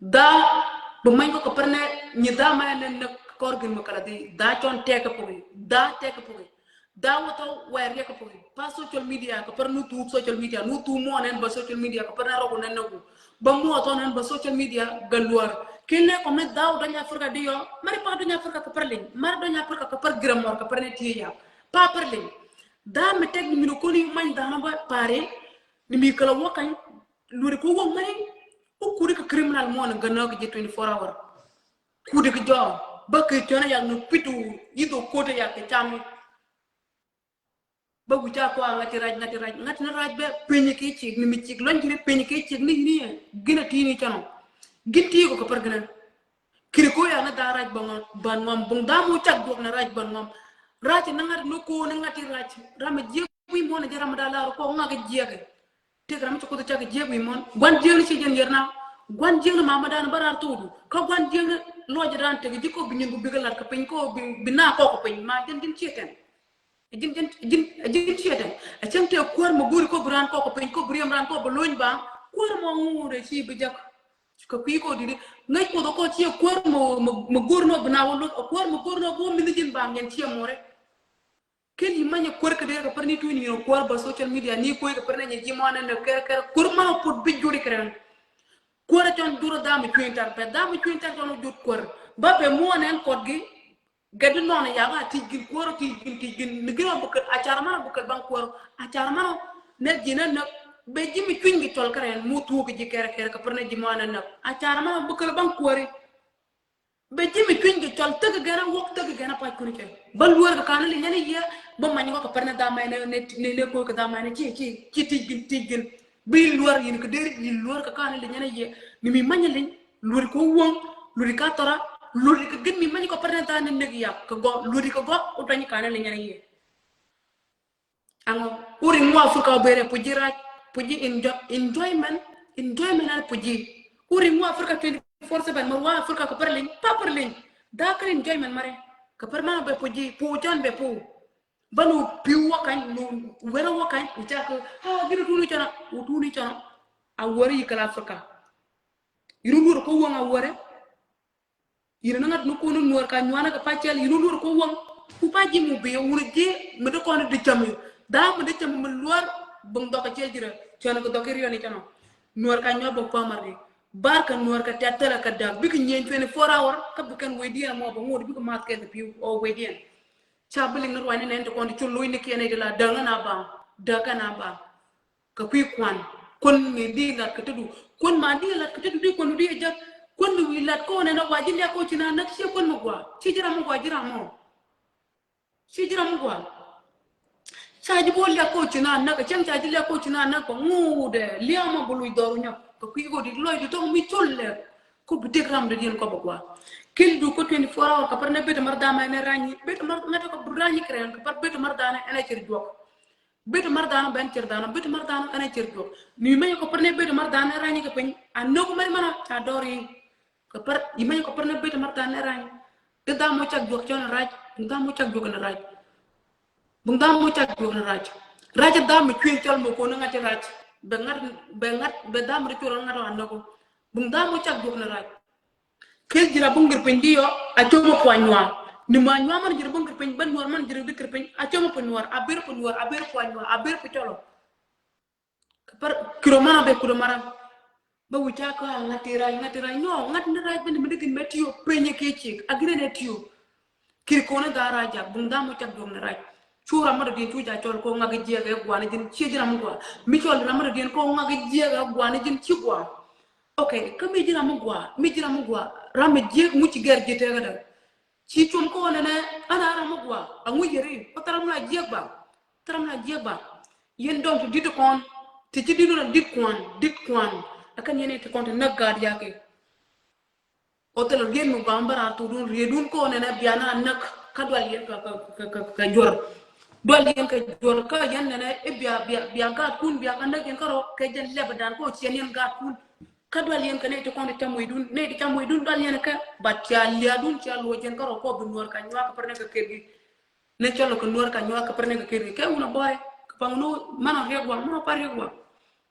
Dha bi many kɔ kɛ pär nɛ nyi dha ma ɛn nɛ kɔr gin mi kala dhi. Dha cɔn tɛk puki. Dha tɛk puki. Dha wä thɔ wai riɛk puki. Pa social media kɛ pär nu thuk social media. Nu thuk muɔn ɛn ba social media kɛ pär nɛ rɔk nɛ nɛ ku. Ba muɔ thɔ nɛ ba social media ga luar. Kin nɛ kɔm nɛ dha wä dɔny Africa di yɔ. Mari pa dɔny Africa kɛ pär liny. Mari dɔny Africa kɛ pär gramor kɛ pär nɛ tiye ya. Pa pär liny. Dha mi tɛk ni mi ni koni many dha na ba pare. Ni mi kala wä kany. Luɔri kɛ wäŋ mani. Wä kuri kɛ criminal muɔn gɛ nɔk jɛ twenty four hour. Kuri kɛ jɔ. Bä kɛ cɔn a yak ni pitu. Yitho kote yak kɛ cami. Bä wi̱c a kua ŋa̱t ti rac, ŋa̱t ti rac, ŋa̱t ni rac bɛ piny kɛ cik ni mi cik lɔny kini piny kɛ cik ni yini yɛ. Gin a ti ni cɔnɔ. Gin ti ko kɛ pär gina. Kiri ko ya na dha rac bä ŋɔm, bä ŋɔm, buŋ dha mu cak duɔk na rac bä ŋɔm. Rac na ŋa̱t ni ko ni ŋa̱t ti rac. Ram a jiɛk wi̱i̱ muɔn a jɛ ram a da lar ko ŋa̱k a jiɛk. Tëk ram a ci kuth a cak a jiɛk wi̱i̱ muɔn. Guan jiɛk ni ci jɛn yɛr na. Guan jiɛk ni mama dan bä rar thudu. Kä guan jiɛk ni lɔc dan tëk ji̱ ko bi nyin bu bikɛ lat kɛ piny ko bi, bi na kɔk kɛ piny. Ma jɛn jin ciɛ tɛn. Jin, jin, jin, jin ciɛ tɛn. A cäŋ tëk kuäär ma go̱ri ko bi ran kɔk kɛ piny ko bi riɛm ran ko bi lony ba. Kuäär mɔ ŋuur a ci bi jak. Kɛ kui̱ kɔ di̱t ŋäc kuoth kɔ ciɛ kuäär mɔ, mɔ, mɔ go̱r nɔ bi na wä luth, a kuäär mɔ go̱r nɔ bi wä mi̱th ji̱n baŋ yɛn ciɛ mɔrɛ. Kɛn yi manyɛ kuäär kɛ dee kɛ pär ni tuny ni kuäär ba social media ni kuäär kɛ pär ni nyɛ ji̱ mɔnɛ ni kɛr kɛr kuäär ma pot bi juri kɛrɛn. Kuäär a cɔn jur a dham cuny tar pɛ, dham cuny tar cɔn jur kuäär. Ba bɛ muɔnɛ ɛn kɔt gi. Gɛt di nɔn ya ba ti gin kuɔr ti gin ti gin ni gin ɔ bukɛl a car man bukɛl ban kuɔr a car man nɛ gin nɛ nɛ bɛ ji̱ mi cuny gi cɔl kɛrɛ mu tuuk ji̱ kɛrɛ kɛrɛ kɛ pär nɛ ji̱ man nɛ nɛ a car man bukɛl ban kuɔri. Bɛ ji̱ mi cuny gi cɔl thäk gɛn a wok thäk gɛn a pac kuni kɛ ba luɔr kɛ kan li nyɛn yɛ ba many kɔ kɛ pär nɛ dhamɛ nɛ nɛ nɛ ko kɛ dhamɛ nɛ ci ci ci ti gin ti gin. Bi luɔr yin kɛ deri yin luɔr kɛ kan li nyɛn yɛ ni mi many li. Luɔri kɛ wäŋ, luɔri ka thɔra, luɔri kɛ gin mi many kɔ pär ni dhan ni nek yak kɛ gɔ, luɔri kɛ gɔ, u tɔny kanɛ li nyɛn yɛ. Aŋɔ, u ri ŋu Africa bere puji rac, puji enjoy, enjoyment, enjoyment ar puji. U ri ŋu Africa twenty four seven, mar wa Africa kɛ pär liny, pa pär liny. Dha kɛ enjoyment mare, kɛ pär ma bɛ puji, pu jɔn bɛ pu. Bä nu pi̱w wä kany, nu werä wä kany, u cakɛ, ha, gini tuni cɔnɔ, u tuni cɔnɔ. A wärä yi kɛl Africa. Yini luɔr kɔ wäŋ a wärä. Yini ni ŋa̱t ni kɔn nuɔr ka nyuanä kɛ pacɛl, yini luɔr kɔ wäŋ. Ku pa ji̱ mu bi wuni ji̱ mi di kɔn di cämi. Dha mi di cämi mi luɔr bäŋ dhɔk a cɛ jirä. Cɔnɔ kɛ dhɔk i riɔni cɔnɔ. Nuɔr ka nyuɔ bä pamar di. Bar kɛ nuɔr kɛ tɛt thilɛ kɛ dak. Bikɛ nyieny twenty four hour. Kä bikɛn wecdiɛn mɔ bä ŋot bikɛ math kɛ kɛ pi̱w o wecdiɛn. Ca bi liŋ ni ruacni nɛn ti kɔn ti cu lo̱cni kiɛn i̱ ti la däŋ ɛn a baŋ, däk ɛn a baŋ. Kɛ kui̱ kuan kuän mi di lat kɛ te du, kuän ma di lat kɛ te du di kuän du di ɛ jek. Kuän mi wi̱i̱ lat kɔn ɛn a wa ji̱ liak kɔ ci na näk ciɛ kuän mi gua. Ci ji̱ ram mi gua ji̱ ram mɔ. Ci ji̱ ram mi gua. Ca ji̱ bo̱o̱ liak kɔ ci na näk, cäŋ ca ji̱ liak kɔ ci na näk kɔ ŋuudɛ lia̱a̱ mɔ bi luc dhɔru nyɔk. Kɛ kui̱ kɔ di lɔc di tɔŋ mi col lɛ. Kɔ bi dek ram dɔ̱diɛn kɔ bɛ gua. Kil du kɔ twenty four hour kɛ pär nɛ bet mär dhamɛ ɛn ɛ rany. Bet mär ŋätɛ kɔ bi rany kɛ rɛn kɛ pär bet mär dhamɛ ɛn ɛ cir juɔk. Bet mär dhanɔ ben cir dhanɔ, bet mär dhanɔ ɛn a cir juɔk. Ni meny kɔ pär ni bet mär dhanɔ ɛn rany kɛ piny. A nok meny mänɔ ca dɔri. Kɛ pär, i meny kɔ pär ni bet mär dhanɔ ɛn rany. Di dham mɔ cak juɔk cɔl ni rac, di dham mɔ cak juɔk ni rac. Buŋ dham mɔ cak juɔk ni rac. Rac dham mɔ cuel cɔl mɔ kɔn ŋa̱t ti rac. Bɛ ŋa̱t, bɛ ŋa̱t, bɛ dham mɔ di cuel ŋa̱t ɔ a nok. Buŋ dham mɔ cak juɔk ni rac. Kɛ ji̱ ra buŋ gir piny di yɔ a cɔmɔ puan nyuan. Ni ma nyuan man ji̱ ra buŋ gir piny, ba nuɔr man ji̱ ra di gir piny a cɔmɔ pu nuɔr, a ber pu nuɔr, a ber puan nyuan, a ber pu cɔlɔ. Kɛ pär kiro man a bɛ kudo mara. Ba wi̱c a kä a ŋa̱t ti rac, ŋa̱t ti rac. Nyɔ, ŋa̱t ni rac bini mi di gin mɛ tiyo, penye kɛ cik, a gin ɛn ɛ tiyo. Kiri kɔn in dha̱a̱r rac jak, buŋ dha̱a̱r mɔ cak duɔ̱k ni rac. Cu ram mɔ dɔ̱diɛn cu ca cɔl kɔ ŋak jiɛk ɛ gua̱a̱n jin, ciɛ ji̱ ram mi gua̱a̱. Mi cɔl ram mɔ dɔ̱diɛn kɔ ŋak jiɛk ɛ gua̱a̱n jin, ci gua̱a̱. Ok, kä mi ji̱ ram mi gua̱a̱, mi ji̱ ram mi gua̱a̱. Ram mi jiɛk ŋuci gɛr ji̱ tɛk ɛ däk. Ci com kɔn ɛnɛ, ɛn a ram mi gua̱a̱. Aŋuc yɛri, kä thɛr ram la jiɛk ba. Thɛr ram la jiɛk ba. Yɛn dɔŋ ti dit kɔn, ti ci dit wun a dit kuan, dit kuan. Ɛ kɛn yɛn ɛ ti kɔn ti näk gaat yakɛ. Ɔ thilɛ riet mi gɔam bä raar thokdun, rietdun kɔn nɛnɛ bia na näk kä dual yɛn kɛ, kɛ, kɛ, kɛ, kɛ juɔr. Dual yɛn kɛ juɔr kä yɛn nɛnɛ i̱ bia, bia, bia gaatkun bia kä näk yɛn kärɔ kɛ jɛn lɛpdan kɔ ciɛn yɛn gaatkun. Kä dual yɛn kɛ nɛy ti kɔn ti cam wecdun, nɛy ti cam wecdun dual yɛn kɛ, but cia liaadun cia luɔc yɛn kärɔ kɔ bi nuɔr ka nyuak kɛ pär nɛ kɛ kergi. Nɛ cɔl kɛ nuɔr ka nyuak kɛ pär nɛ kɛ kergi. Kɛ wun a bɔy, kɛ paŋ nu, man a riɛk waŋ, man a pa riɛk waŋ.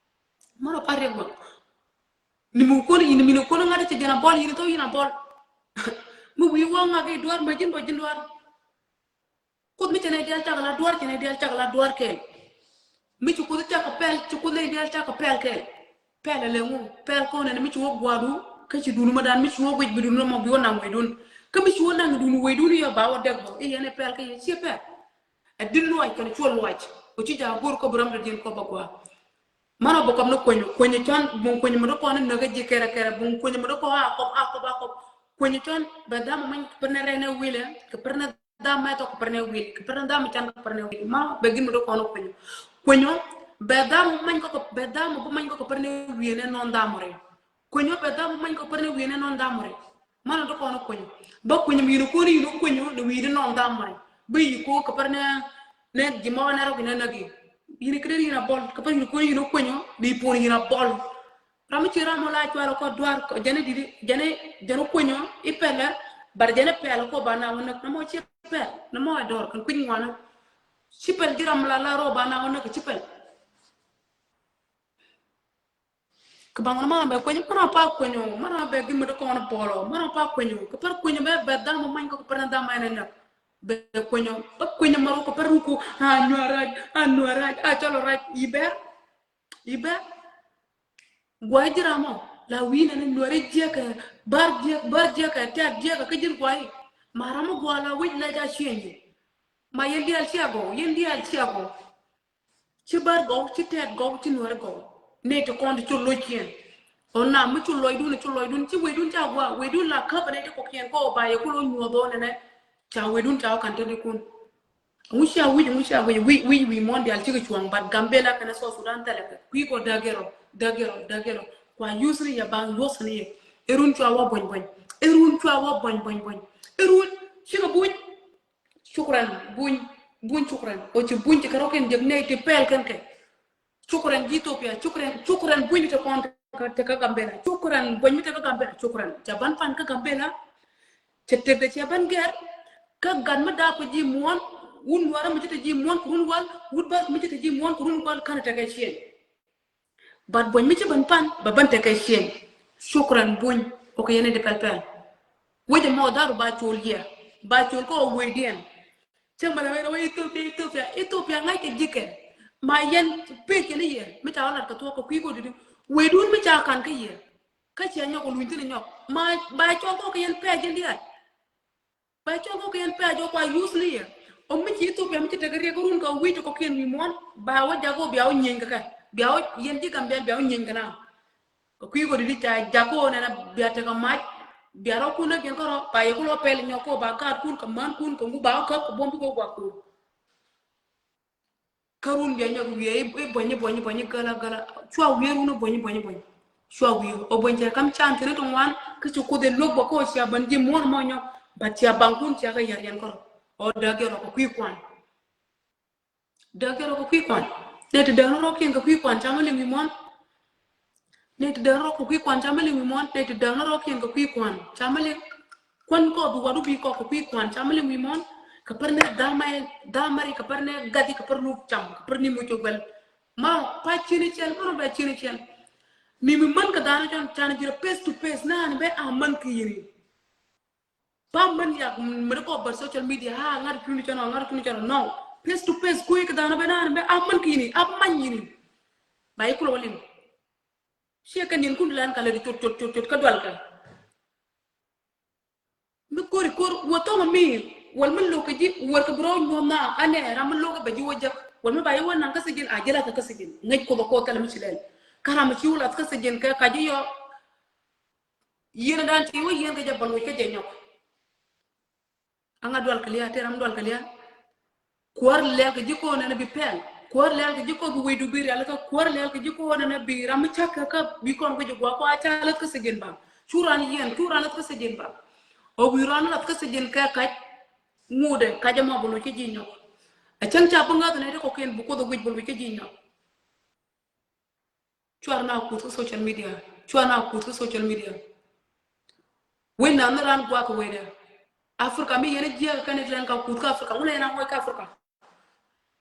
Man a pa riɛk waŋ. Ni mi kɔn, ni mi ni kɔn ŋa̱t cɛ jɛn a bɔl, yini thok yini a bɔl. Mi wi̱i̱ wä ŋa̱k i̱ duar, ma ji̱n bɔ ji̱n duar. Kuoth mi cɛ nɛ dial cak la duar, cɛ nɛ dial cak la duar kɛl. Mi ci kuoth cak kɛ pɛl, ci kuoth nɛ dial cak kɛ pɛl kɛl. Pɛl a lɛ ŋu, pɛl kɔn ɛn mi ci wä gua̱a̱du, kä ci dun ma dan, mi ci wä guic bi dun ma bi wä naŋ wecdun. Kä mi ci wä naŋ dun wecdun yɔ ba wä dɛk bɔ, i̱ yɛn ɛ pɛl kä yɛ, ciɛ pɛl. Ɛ di luac kɛn cuɔ luac, ɔ ci ja̱ go̱r kɔ bi ram dɔ̱diɛn kɔ ba gua̱a̱. Man ɔ bä kɔm ni kueny, kueny cɔn, buŋ kueny mi dɔ̱ kɔn ni näk ji̱ kɛrɛ kɛrɛ, buŋ kueny mi dɔ̱ kɔn a kɔp, a kɔp, a kɔp. Kueny cɔn, bɛ dham many kɛ pär ni rɛn ɛ wilɛ, kɛ pär ni dham mɛ tɔ kɛ pär ni wil, kɛ pär ni dham can kɛ pär ni wil. Man ɔ bɛ gin mi dɔ̱ kɔn ni kueny. Kueny ɔ, bɛ dham many kɔ, bɛ dham bä many kɔ kɛ pär ni wi̱i̱ ni nɔn dham rɛ. Kueny ɔ bɛ dham many kɔ pär ni wi̱i̱ ni nɔn dham rɛ. Man ɔ dɔ̱ kɔn ni kueny. Bä kueny mi yini kɔn ni yini kueny ɔ ni wi̱i̱ ni nɔn dham rɛ. Bä yi ko kɛ pär ni, ni ji̱ mɔ ni rɔ ki ni näk yi. Yini kɛ dee yini a bɔl, kɛ pär yini kɔn ni yini kueny ɔ, ni puɔn yini a bɔl. Ram mi ci ram mɔ la cuarɛ kɔ duar, jɛn i didi, jɛn i, jɛn i kueny ɔ, i pɛlɛ, bar jɛn i pɛl kɔ ba na wä näk, na mɔ ci pɛl, na mɔ a dɔr, kɛn kueny ŋuanä. Ci pɛl ji̱ ram la la rɔ ba na wä näk, ci pɛl. Kɛ baŋ ni man bɛ kueny, man a pa kueny ɔ, man a bɛ gin mi dɔ̱ kɔn bɔl ɔ, man a pa kueny ɔ, kɛ pär kueny ɔ bɛ, bɛ dham many kɔ, kɛ pär ni dham many näk. Bɛ kueny ɔ, bɛ kueny ɔ maro kɛ pär ruku, a nyuɛ rac, a nyuɛ rac, a cɔl rac, i bɛ. I̱ bɛ guay ji̱ ram ɔ la wi̱i̱ nɛn nuɔri jiɛkɛ, bar jiɛk, bar jiɛkɛ, tɛt jiɛkɛ kä ji̱n guay. Ma ram ɔ guay la wi̱c lɛc a ciëŋ yi. Ma yɛn diaal cia gɔw, yɛn diaal cia gɔw. Ci bar gɔw, ci tɛt gɔw, ci nuɔri gɔw. Nɛy ti kɔn ti cu loc kiɛn. Ɔ nam mi cu lɔcdun, cu lɔcdun, ci wecdun ca guay, wecdun la käp nɛy ti kɔkiɛn kɔ ba yɛ ku loc nyuɔth ɔ nɛnɛ. Ca wecdun ca wä kan te di kun. Ŋu cia wi̱c, ŋu cia wi̱c, wi̱c, wi̱c, wi̱c muɔ̱n diaal cikɛ cuɔ̱ŋ, but Gambela kɛnɛ South Sudan thɛlɛ kɛ. Kui̱ kɔ dägɛrɔ, dägɛrɔ, dägɛrɔ. Kua yuth ni yɛ ba yuth ni yɛ. Irun cua wä buɔ̱ny buɔ̱ny. Irun cua wä buɔ̱ny buɔ̱ny buɔ̱ny. Irun cikɛ buny. Shukran, buny, buny shukran. Ɔ ci buny ci kɛ rɔ kɛn jek nɛy ti pɛl kɛn kɛ. Shukran ji̱ Ethiopia, shukran, shukran buny mi te kɔn te kä Gambela. Shukran buny mi te kä Gambela, shukran. Ca ban pan kä Gambela. Cɛ tekdɛ cɛ ban gɛr. Kä gat mi daap kɛ ji̱ muɔ̱ɔ̱n, wun nuɔrä mi ci te ji̱ muɔ̱ɔ̱n kɛ run wal, wut bäth mi ci te ji̱ muɔ̱ɔ̱n kɛ run wal, kanɛ tekɛ ciëŋ. But buny mi ci ban pan, ba ban tekɛ ciëŋ. Shukran buny, ok yɛn ni di pɛl pɛl. Wecɛ mɔ dhar ba col yɛ, ba col kä wecdiɛn. Cäŋ bɛ la wee la wee Ethiopia, Ethiopia, Ethiopia ŋa̱ckɛ ji̱ kɛ. Ma yɛn pec kɛ ni yɛ mi ca wä lat kɛ thuɔ̱k kɛ kui̱ kɔ di̱t. Wecdun mi ca ka̱n kä yɛ. Kä ciɛ nyɔk kɛ luny thi̱n nyɔk. Ma ba cɔl kɔ kɛ yɛn pec yɛn diaal. Ba cɔl kɔ kɛ yɛn pec jɔ kua yuth ni yɛ. Ɔ mi ci Ethiopia mi ci tekɛ riɛk run kɛ wi̱c kɔ kiɛn wi̱i̱ muɔ̱n. Ba wä jak wä bia wä nyieny kɛ kɛ. Bia wä yɛn ji̱ Gambia bia wä nyieny kɛ na. Kɛ kui̱ kɔ di di ca jak kɔ nɛnɛ bia tekɛ mac, bia rɔ kun nä gɛn kärɔ, ba yɛ kulɔ pɛl nyɔk kɔ ba gaat kun kɛ män kun kɛ ŋu ba kɔ käp kɛ buɔm bi kɔ guak kun. Kärun bia nyɔk wiee i̱ buɔ̱ny i̱ buɔ̱ny i̱ buɔ̱ny i̱ gäla gäla. Cua wiee run i̱ buɔ̱ny i̱ buɔ̱ny i̱ buɔ̱ny. Cua wiee ɔ buɔ̱ny cɛ kam can tini tɔŋ wan kä ci kuoth i̱ luäk bä kɔ cia bän ji̱ muɔ̱ɔ̱n mɔ nyɔk. But cia baŋ kun cia kɛ yɛr yɛn kärɔ. Ɔ däk yɛ rɔ kɛ kui̱ kuan. Däk yɛ rɔ kɛ kui̱ kuan. Nɛ ti däk ni rɔ kiɛn kɛ kui̱ kuan ca mä liŋ wi̱i̱ muɔ̱ɔ̱n. Nɛ ti däk ni rɔ kɛ kui̱ kuan ca mä liŋ wi̱i̱ muɔ̱ɔ̱n. Nɛ ti däk ni rɔ kiɛn kɛ kui̱ kuan ca mä liŋ. Kuän kɔ bi wadu bi kɔ kɛ kui̱ kuan ca mä liŋ wi̱i̱ muɔ̱ɔ̱n. Kɛ pär ni dhamɛ dhamɛri kɛ pär ni gati kɛ pär luk cam kɛ pär ni muc kɛ guɛl. Ma pa cini cɛl mano bɛ cini cɛl. Mi mi män kɛ dhanɔ cɔn can jirɛ face to face nani bɛ a män kɛ yini. Ba män yak mɛn kɔ bär social media ha ŋa̱t kuni cɔn ŋa̱t kuni cɔn no. Face to face kui̱ kɛ dhanɔ bɛ nani bɛ a män kɛ yini a many yini. Ba yi kulɔ wä liŋ. Ciɛ kɛ nin kun lan ka lɛ di cot cot cot cot kä dual kɛ. Mi kori kor wä thɔŋ mi wal mi lokä ji̱ wär kɛ bi rɔ nyuɔn na anɛ ram mi lokä bɛ ji̱ wä jek wal mi ba yi wä naŋ kä sijin a jɛ lath kä sijin ŋäc kuoth kɔ thɛl mi ci lɛl. Kä ram mi ci wä lath kä sijin kɛ ka ji̱ yɔ. Yien dan ti wä yien kɛ jɛ bal wec kä jɛ nyɔk. Aŋa dual kɛ lia̱a̱ tëë ram dual kɛ lia̱a̱. Kuäär lɛl kɛ ji̱ ko̱o̱n ɛn bi pɛl. Kuäär lɛl kɛ ji̱ ko̱o̱n bi wecdu bi rialikä. Kuäär lɛl kɛ ji̱ ko̱o̱n ɛn bi ram mi cak kɛ kä bi kɔn kɛ ji̱ gua̱a̱k kɔ a ca läth kä sijin ba. Cu ran yɛn cu ran läth kä sijin ba. Ɔ wi̱i̱ ran läth kä sijin kɛ kac. Ŋuudɛ kac ɛmɔ bi loc kä ji̱ nyɔk. Ɛ cäŋ ca bi ŋäth nɛy ti kɔkiɛn bi kuoth ɛ wi̱c bi loc kä ji̱ nyɔk. Cuar na kuth kä social media. Cuar na kuth kä social media. Wec na ni ran guak wecdɛ. Africa mi yɛn jiɛk kɛn itlɛn ka kuth kä Africa. Ŋulɛ yɛn a ŋuɔc kä Africa.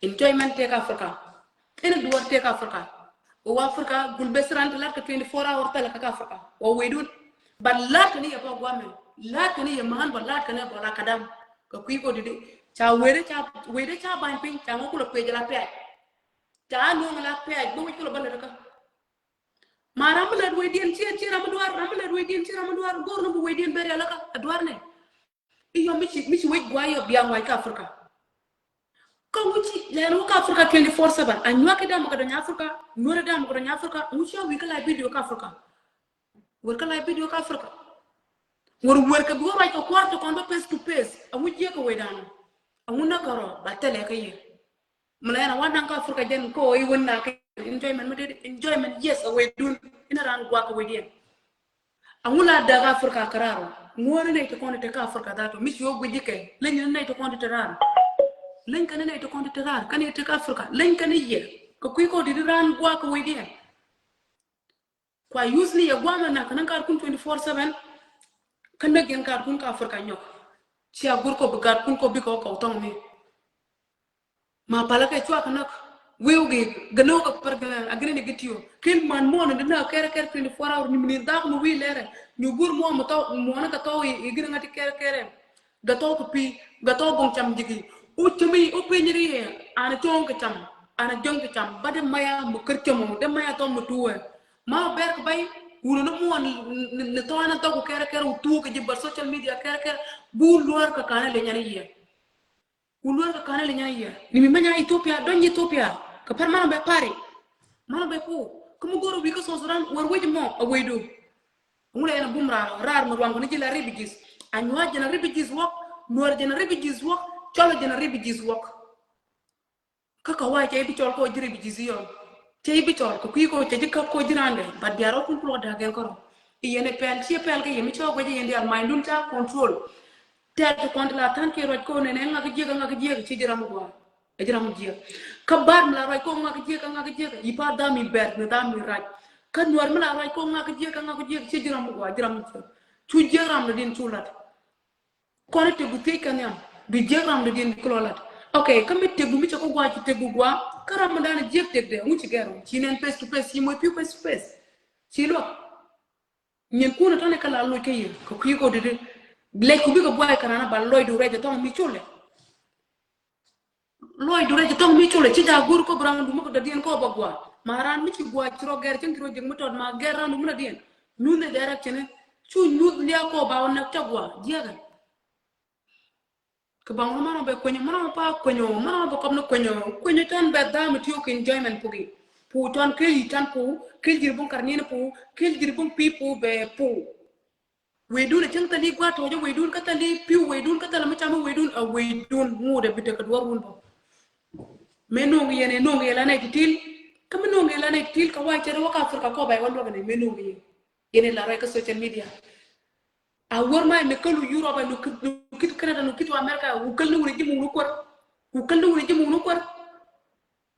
Enjoyment tek Africa. Ɛn duɔr tek Africa. Wä Africa gul bes ran ti lat kɛ twenty four hour thɛlɛ kä Africa. Wä wecdun. But lat kɛn yɛ bä guamɛ. Lat kɛn yɛ man bä lat kɛn yɛ bä la kadam. Kɛ kui̱ kɔ didi. Ca wecdɛ ca wecdɛ ca bany piny ca ŋɔ kulɛ pec la pec. Ca nuɔŋ la pɛɛc bä wi̱c kulɔ bä lät kä. Ma ram mi lät wecdiɛn ciɛ ciɛ ram mi duar ram mi lät wecdiɛn ciɛ ram mi duar go̱r ni bi wecdiɛn bɛ rial kä a duar ni. Iyɔ mi ci mi ci wec guay yɔ bia ŋuac kä Africa. Kä wi̱ci lɛn wä kä Africa twenty four seven a nyuak ki dam kä dɔny Africa nuɔr dam kä dɔny Africa wi̱ci a wi̱ kä la video kä Africa. Wër kä la video kä Africa. Wër wër kä bi wä ruac kä kuar ti kɔn bä face to face a wi̱ci yɛ kä wecdan. A wi̱ na kärɔ ba tɛlɛ kä yɛ. Mɛ la yɛn a wan naŋ kä Africa jɛn ko i̱ wän na kɛ enjoyment mi dee enjoyment yes a wecdun. Inɛ ran guak a wecdiɛn. Aŋu la däk Africa kärarɔ. Ŋuɔ̱n inɛ ti kɔn ti kä Africa that mi ci wä guic ikɛ. Leny inɛ ti kɔn ti rar. Leny kɛn inɛ ti kɔn ti rar kɛn ti kä Africa leny kɛn i̱ yɛ. Kɛ kui̱ kɔ ti di ran guak a wecdiɛn. Kua use ni yɛ guamɛ nak kä näŋ kaat kun twenty four seven. Kä näk yɛn kaat kun kä Africa nyɔk. Cia gur kɔ bi kaat kun kɔ bikɛ wä kɔw thɔŋ mi. Ma palä kɛ cua kä näk. Wiu gi gɛ näk kɛ pär gɛ a gɛ ni ni gɛ tiyo. Kel man muɔn ni di näk kɛrɛ kɛrɛ twenty four hour ni mi ni dhak mi wi̱i̱ lɛrɛ. Ni gur muɔn mi thɔw muɔn kɛ thɔw i̱ gɛ ni ŋa̱t ti kɛrɛ kɛrɛ. Gatɔ kɛ pi̱i̱ gatɔ goŋ cam ji̱ki. U cämi u pi̱ny ri yɛ an cɔŋ kɛ cam an jɔŋ kɛ cam ba dee maya mɛ kär cämɔ dee maya tɔm mɛ tuwɛ. Ma bɛr kɛ bay wulɛ ni muɔn ni tɔn an thɔk kɛ kɛrɛ kɛrɛ u tuwɛ kɛ ji̱ bär social media kɛrɛ kɛrɛ. Bu luɔr kɛ kanɛ lɛ nyani yɛ. U luɔr kɛ kanɛ lɛ nyani yɛ ni mi manya Ethiopia dɔny Ethiopia. Kɛ pɛr manɔ bɛ pari manɔ bɛ pu kä mi go̱r wi̱i̱ kä South Sudan wär wec mɔ a wecdu. Ŋulɛ yɛn a bum raar raar mi ruaŋ kɔni ji̱ la refugees. A nyuac jɛn a refugees wɔk nuɔr jɛn a refugees wɔk. Cɔl jɛn a refugees wɔk. Kä kä wa̱a̱ cɛ i̱ bi cɔl kɔ ji̱ refugees yɔn. Cɛ i̱ bi cɔl kɛ kui̱ kɔ cɛ ji̱ käp kɔ ji̱ randɛ but biar rɔ kun kulɔ da̱k gɛn kɔrɔ. I̱ yɛn ɛ pɛl ciɛ pɛl kɛ yɛn mi cɛ wä guɛc i̱ yɛn diaal mac dun ca control. Tɛt ti kɔn ti la tha̱n kiɛ ruac kɔn nɛnɛ ŋak jiɛk ŋak jiɛk ci ji̱ ram gua̱a̱. Ɛ ji̱ ram jiɛk kä ba̱a̱r mi la ruac kɔn ŋak jiɛk ŋak jiɛk i̱ pa̱a̱r dham i̱ bɛr mi dham i̱ rac. Kä nuɔr mi la ruac kɔn ŋak jiɛk ŋak jiɛk ci ji̱ ram gua̱a̱ ji̱ ram jiɛk. Cu jiɛk ram ni din cu lat. Kɔn i̱ tegu thiec kɛ nhiam bi jiɛk ram ni din kulɔ lat. Ok kä mi tegu mi cɛ kä gua̱a̱ ci tegu gua̱a̱ kä ram mi dan jiɛk teg dɛ ŋu ci gɛr rum ci nɛn face to face ci moc piu face to face. Ci luak. Nyin kun tɔni kä la loc kä yɛ kɛ kui̱ kɔ didi. Lɛc ku bikɛ buay kɛ rana ba lɔcdu rɛc tɔŋ mi culɛ. Lɔcdu rɛc tɔŋ mi culɛ ci ja gur kɔ bi randu mi kɛ dɔdiɛn kɔ ba gua. Ma ran mi ci gua ci rɔ gɛr cin ci rɔ jek mi tɔt ma gɛr randu mi dɔdiɛn. Nyuth ni dɛrɛ cini cu nyuth lia kɔ ba wä nɛk ca gua jiɛkɛ. Kɛ baŋ wä mɛn ɔ bɛ kuenyo mɛn ɔ pa kuenyo mɛn ɔ bɛ kɔp ni kuenyo kuenyo tɛn bɛ dham itiok enjoyment puki. Pu cuan kel itan pu, kel jiri bung karnin pu, kel jiri bung pi pu bɛ pu. Wedun a cäŋ thali guat tɔjɛ wedun kä thali piu wedun kä thali mi cami wedun a wedun ŋut a bi tek a duɔr wun bɔ. Mɛ nuŋ yɛn ɛ nuŋ yɛ la nɛ titil. Kä mi nuŋ yɛ la nɛ titil ka wa cɛ rɛ wä ka Africa kɔ ba yɛ wä luɔk nɛ mɛ nuŋ yɛ. Yɛn ɛ la rɛ kä social media. A wär ma ɛn kälu Europe, ɛn kälu Canada, ɛn kälu America, wä käl ni wun ɛ ji̱ muk ni kuär. Wä käl ni wun ɛ ji̱ muk ni kuär.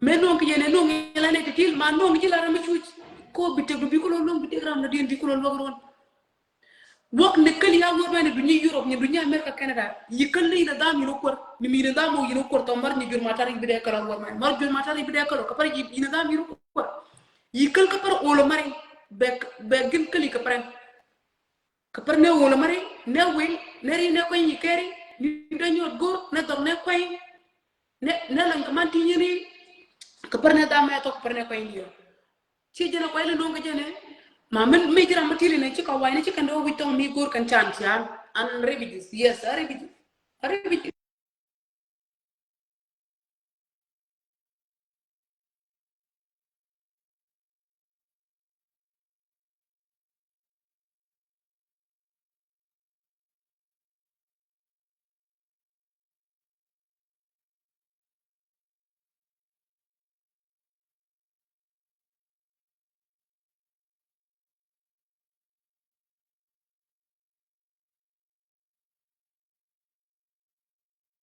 Mɛ nuɔ̱ŋ kɛ yɛn ɛ nuɔ̱ŋ yɛ la nɛ titil ma nuɔ̱ŋ ji̱ la ram mi cuc. Ko bi tek du bi kulɔ luɔ̱ŋ bi tek ram na diɛn bi kulɔ luɔ̱ŋ ruɔn. Wäk ni käl ya wär ma ɛn dunya Europe, ni dunya America, Canada. Yi käl ni yinɛ dham yinɛ kuär. Ni mi yinɛ dham wä yinɛ kuär tɔ mar ni jur matar yi bi dee käl a wär ma ɛn. Mar jur matar yi bi dee käl ɔ kä par yinɛ dham yinɛ kuär. Yi käl kä par olo mari. Bɛ, bɛ gin käl yi kä par ɛn. Kä pär nɛ wol mari, nɛ wil, nɛ ri, nɛ kuany ni kɛri, ni dɛ nyot gor, nɛ dhɔk, nɛ kuany, nɛ, nɛ lɔny kɛ man ti nyini. Kä pär nɛ dham mɛ thok, kä pär nɛ kuany ni. Ci jɛn a kuany li nuɔŋ kɛ jɛn ɛ. Ma min mi jiram ma tiri nɛ ci ka wai nɛ ci kɛn dɛ wic thɔŋ mi gor kɛn can cian. An refugees, yes, a refugees. A refugees.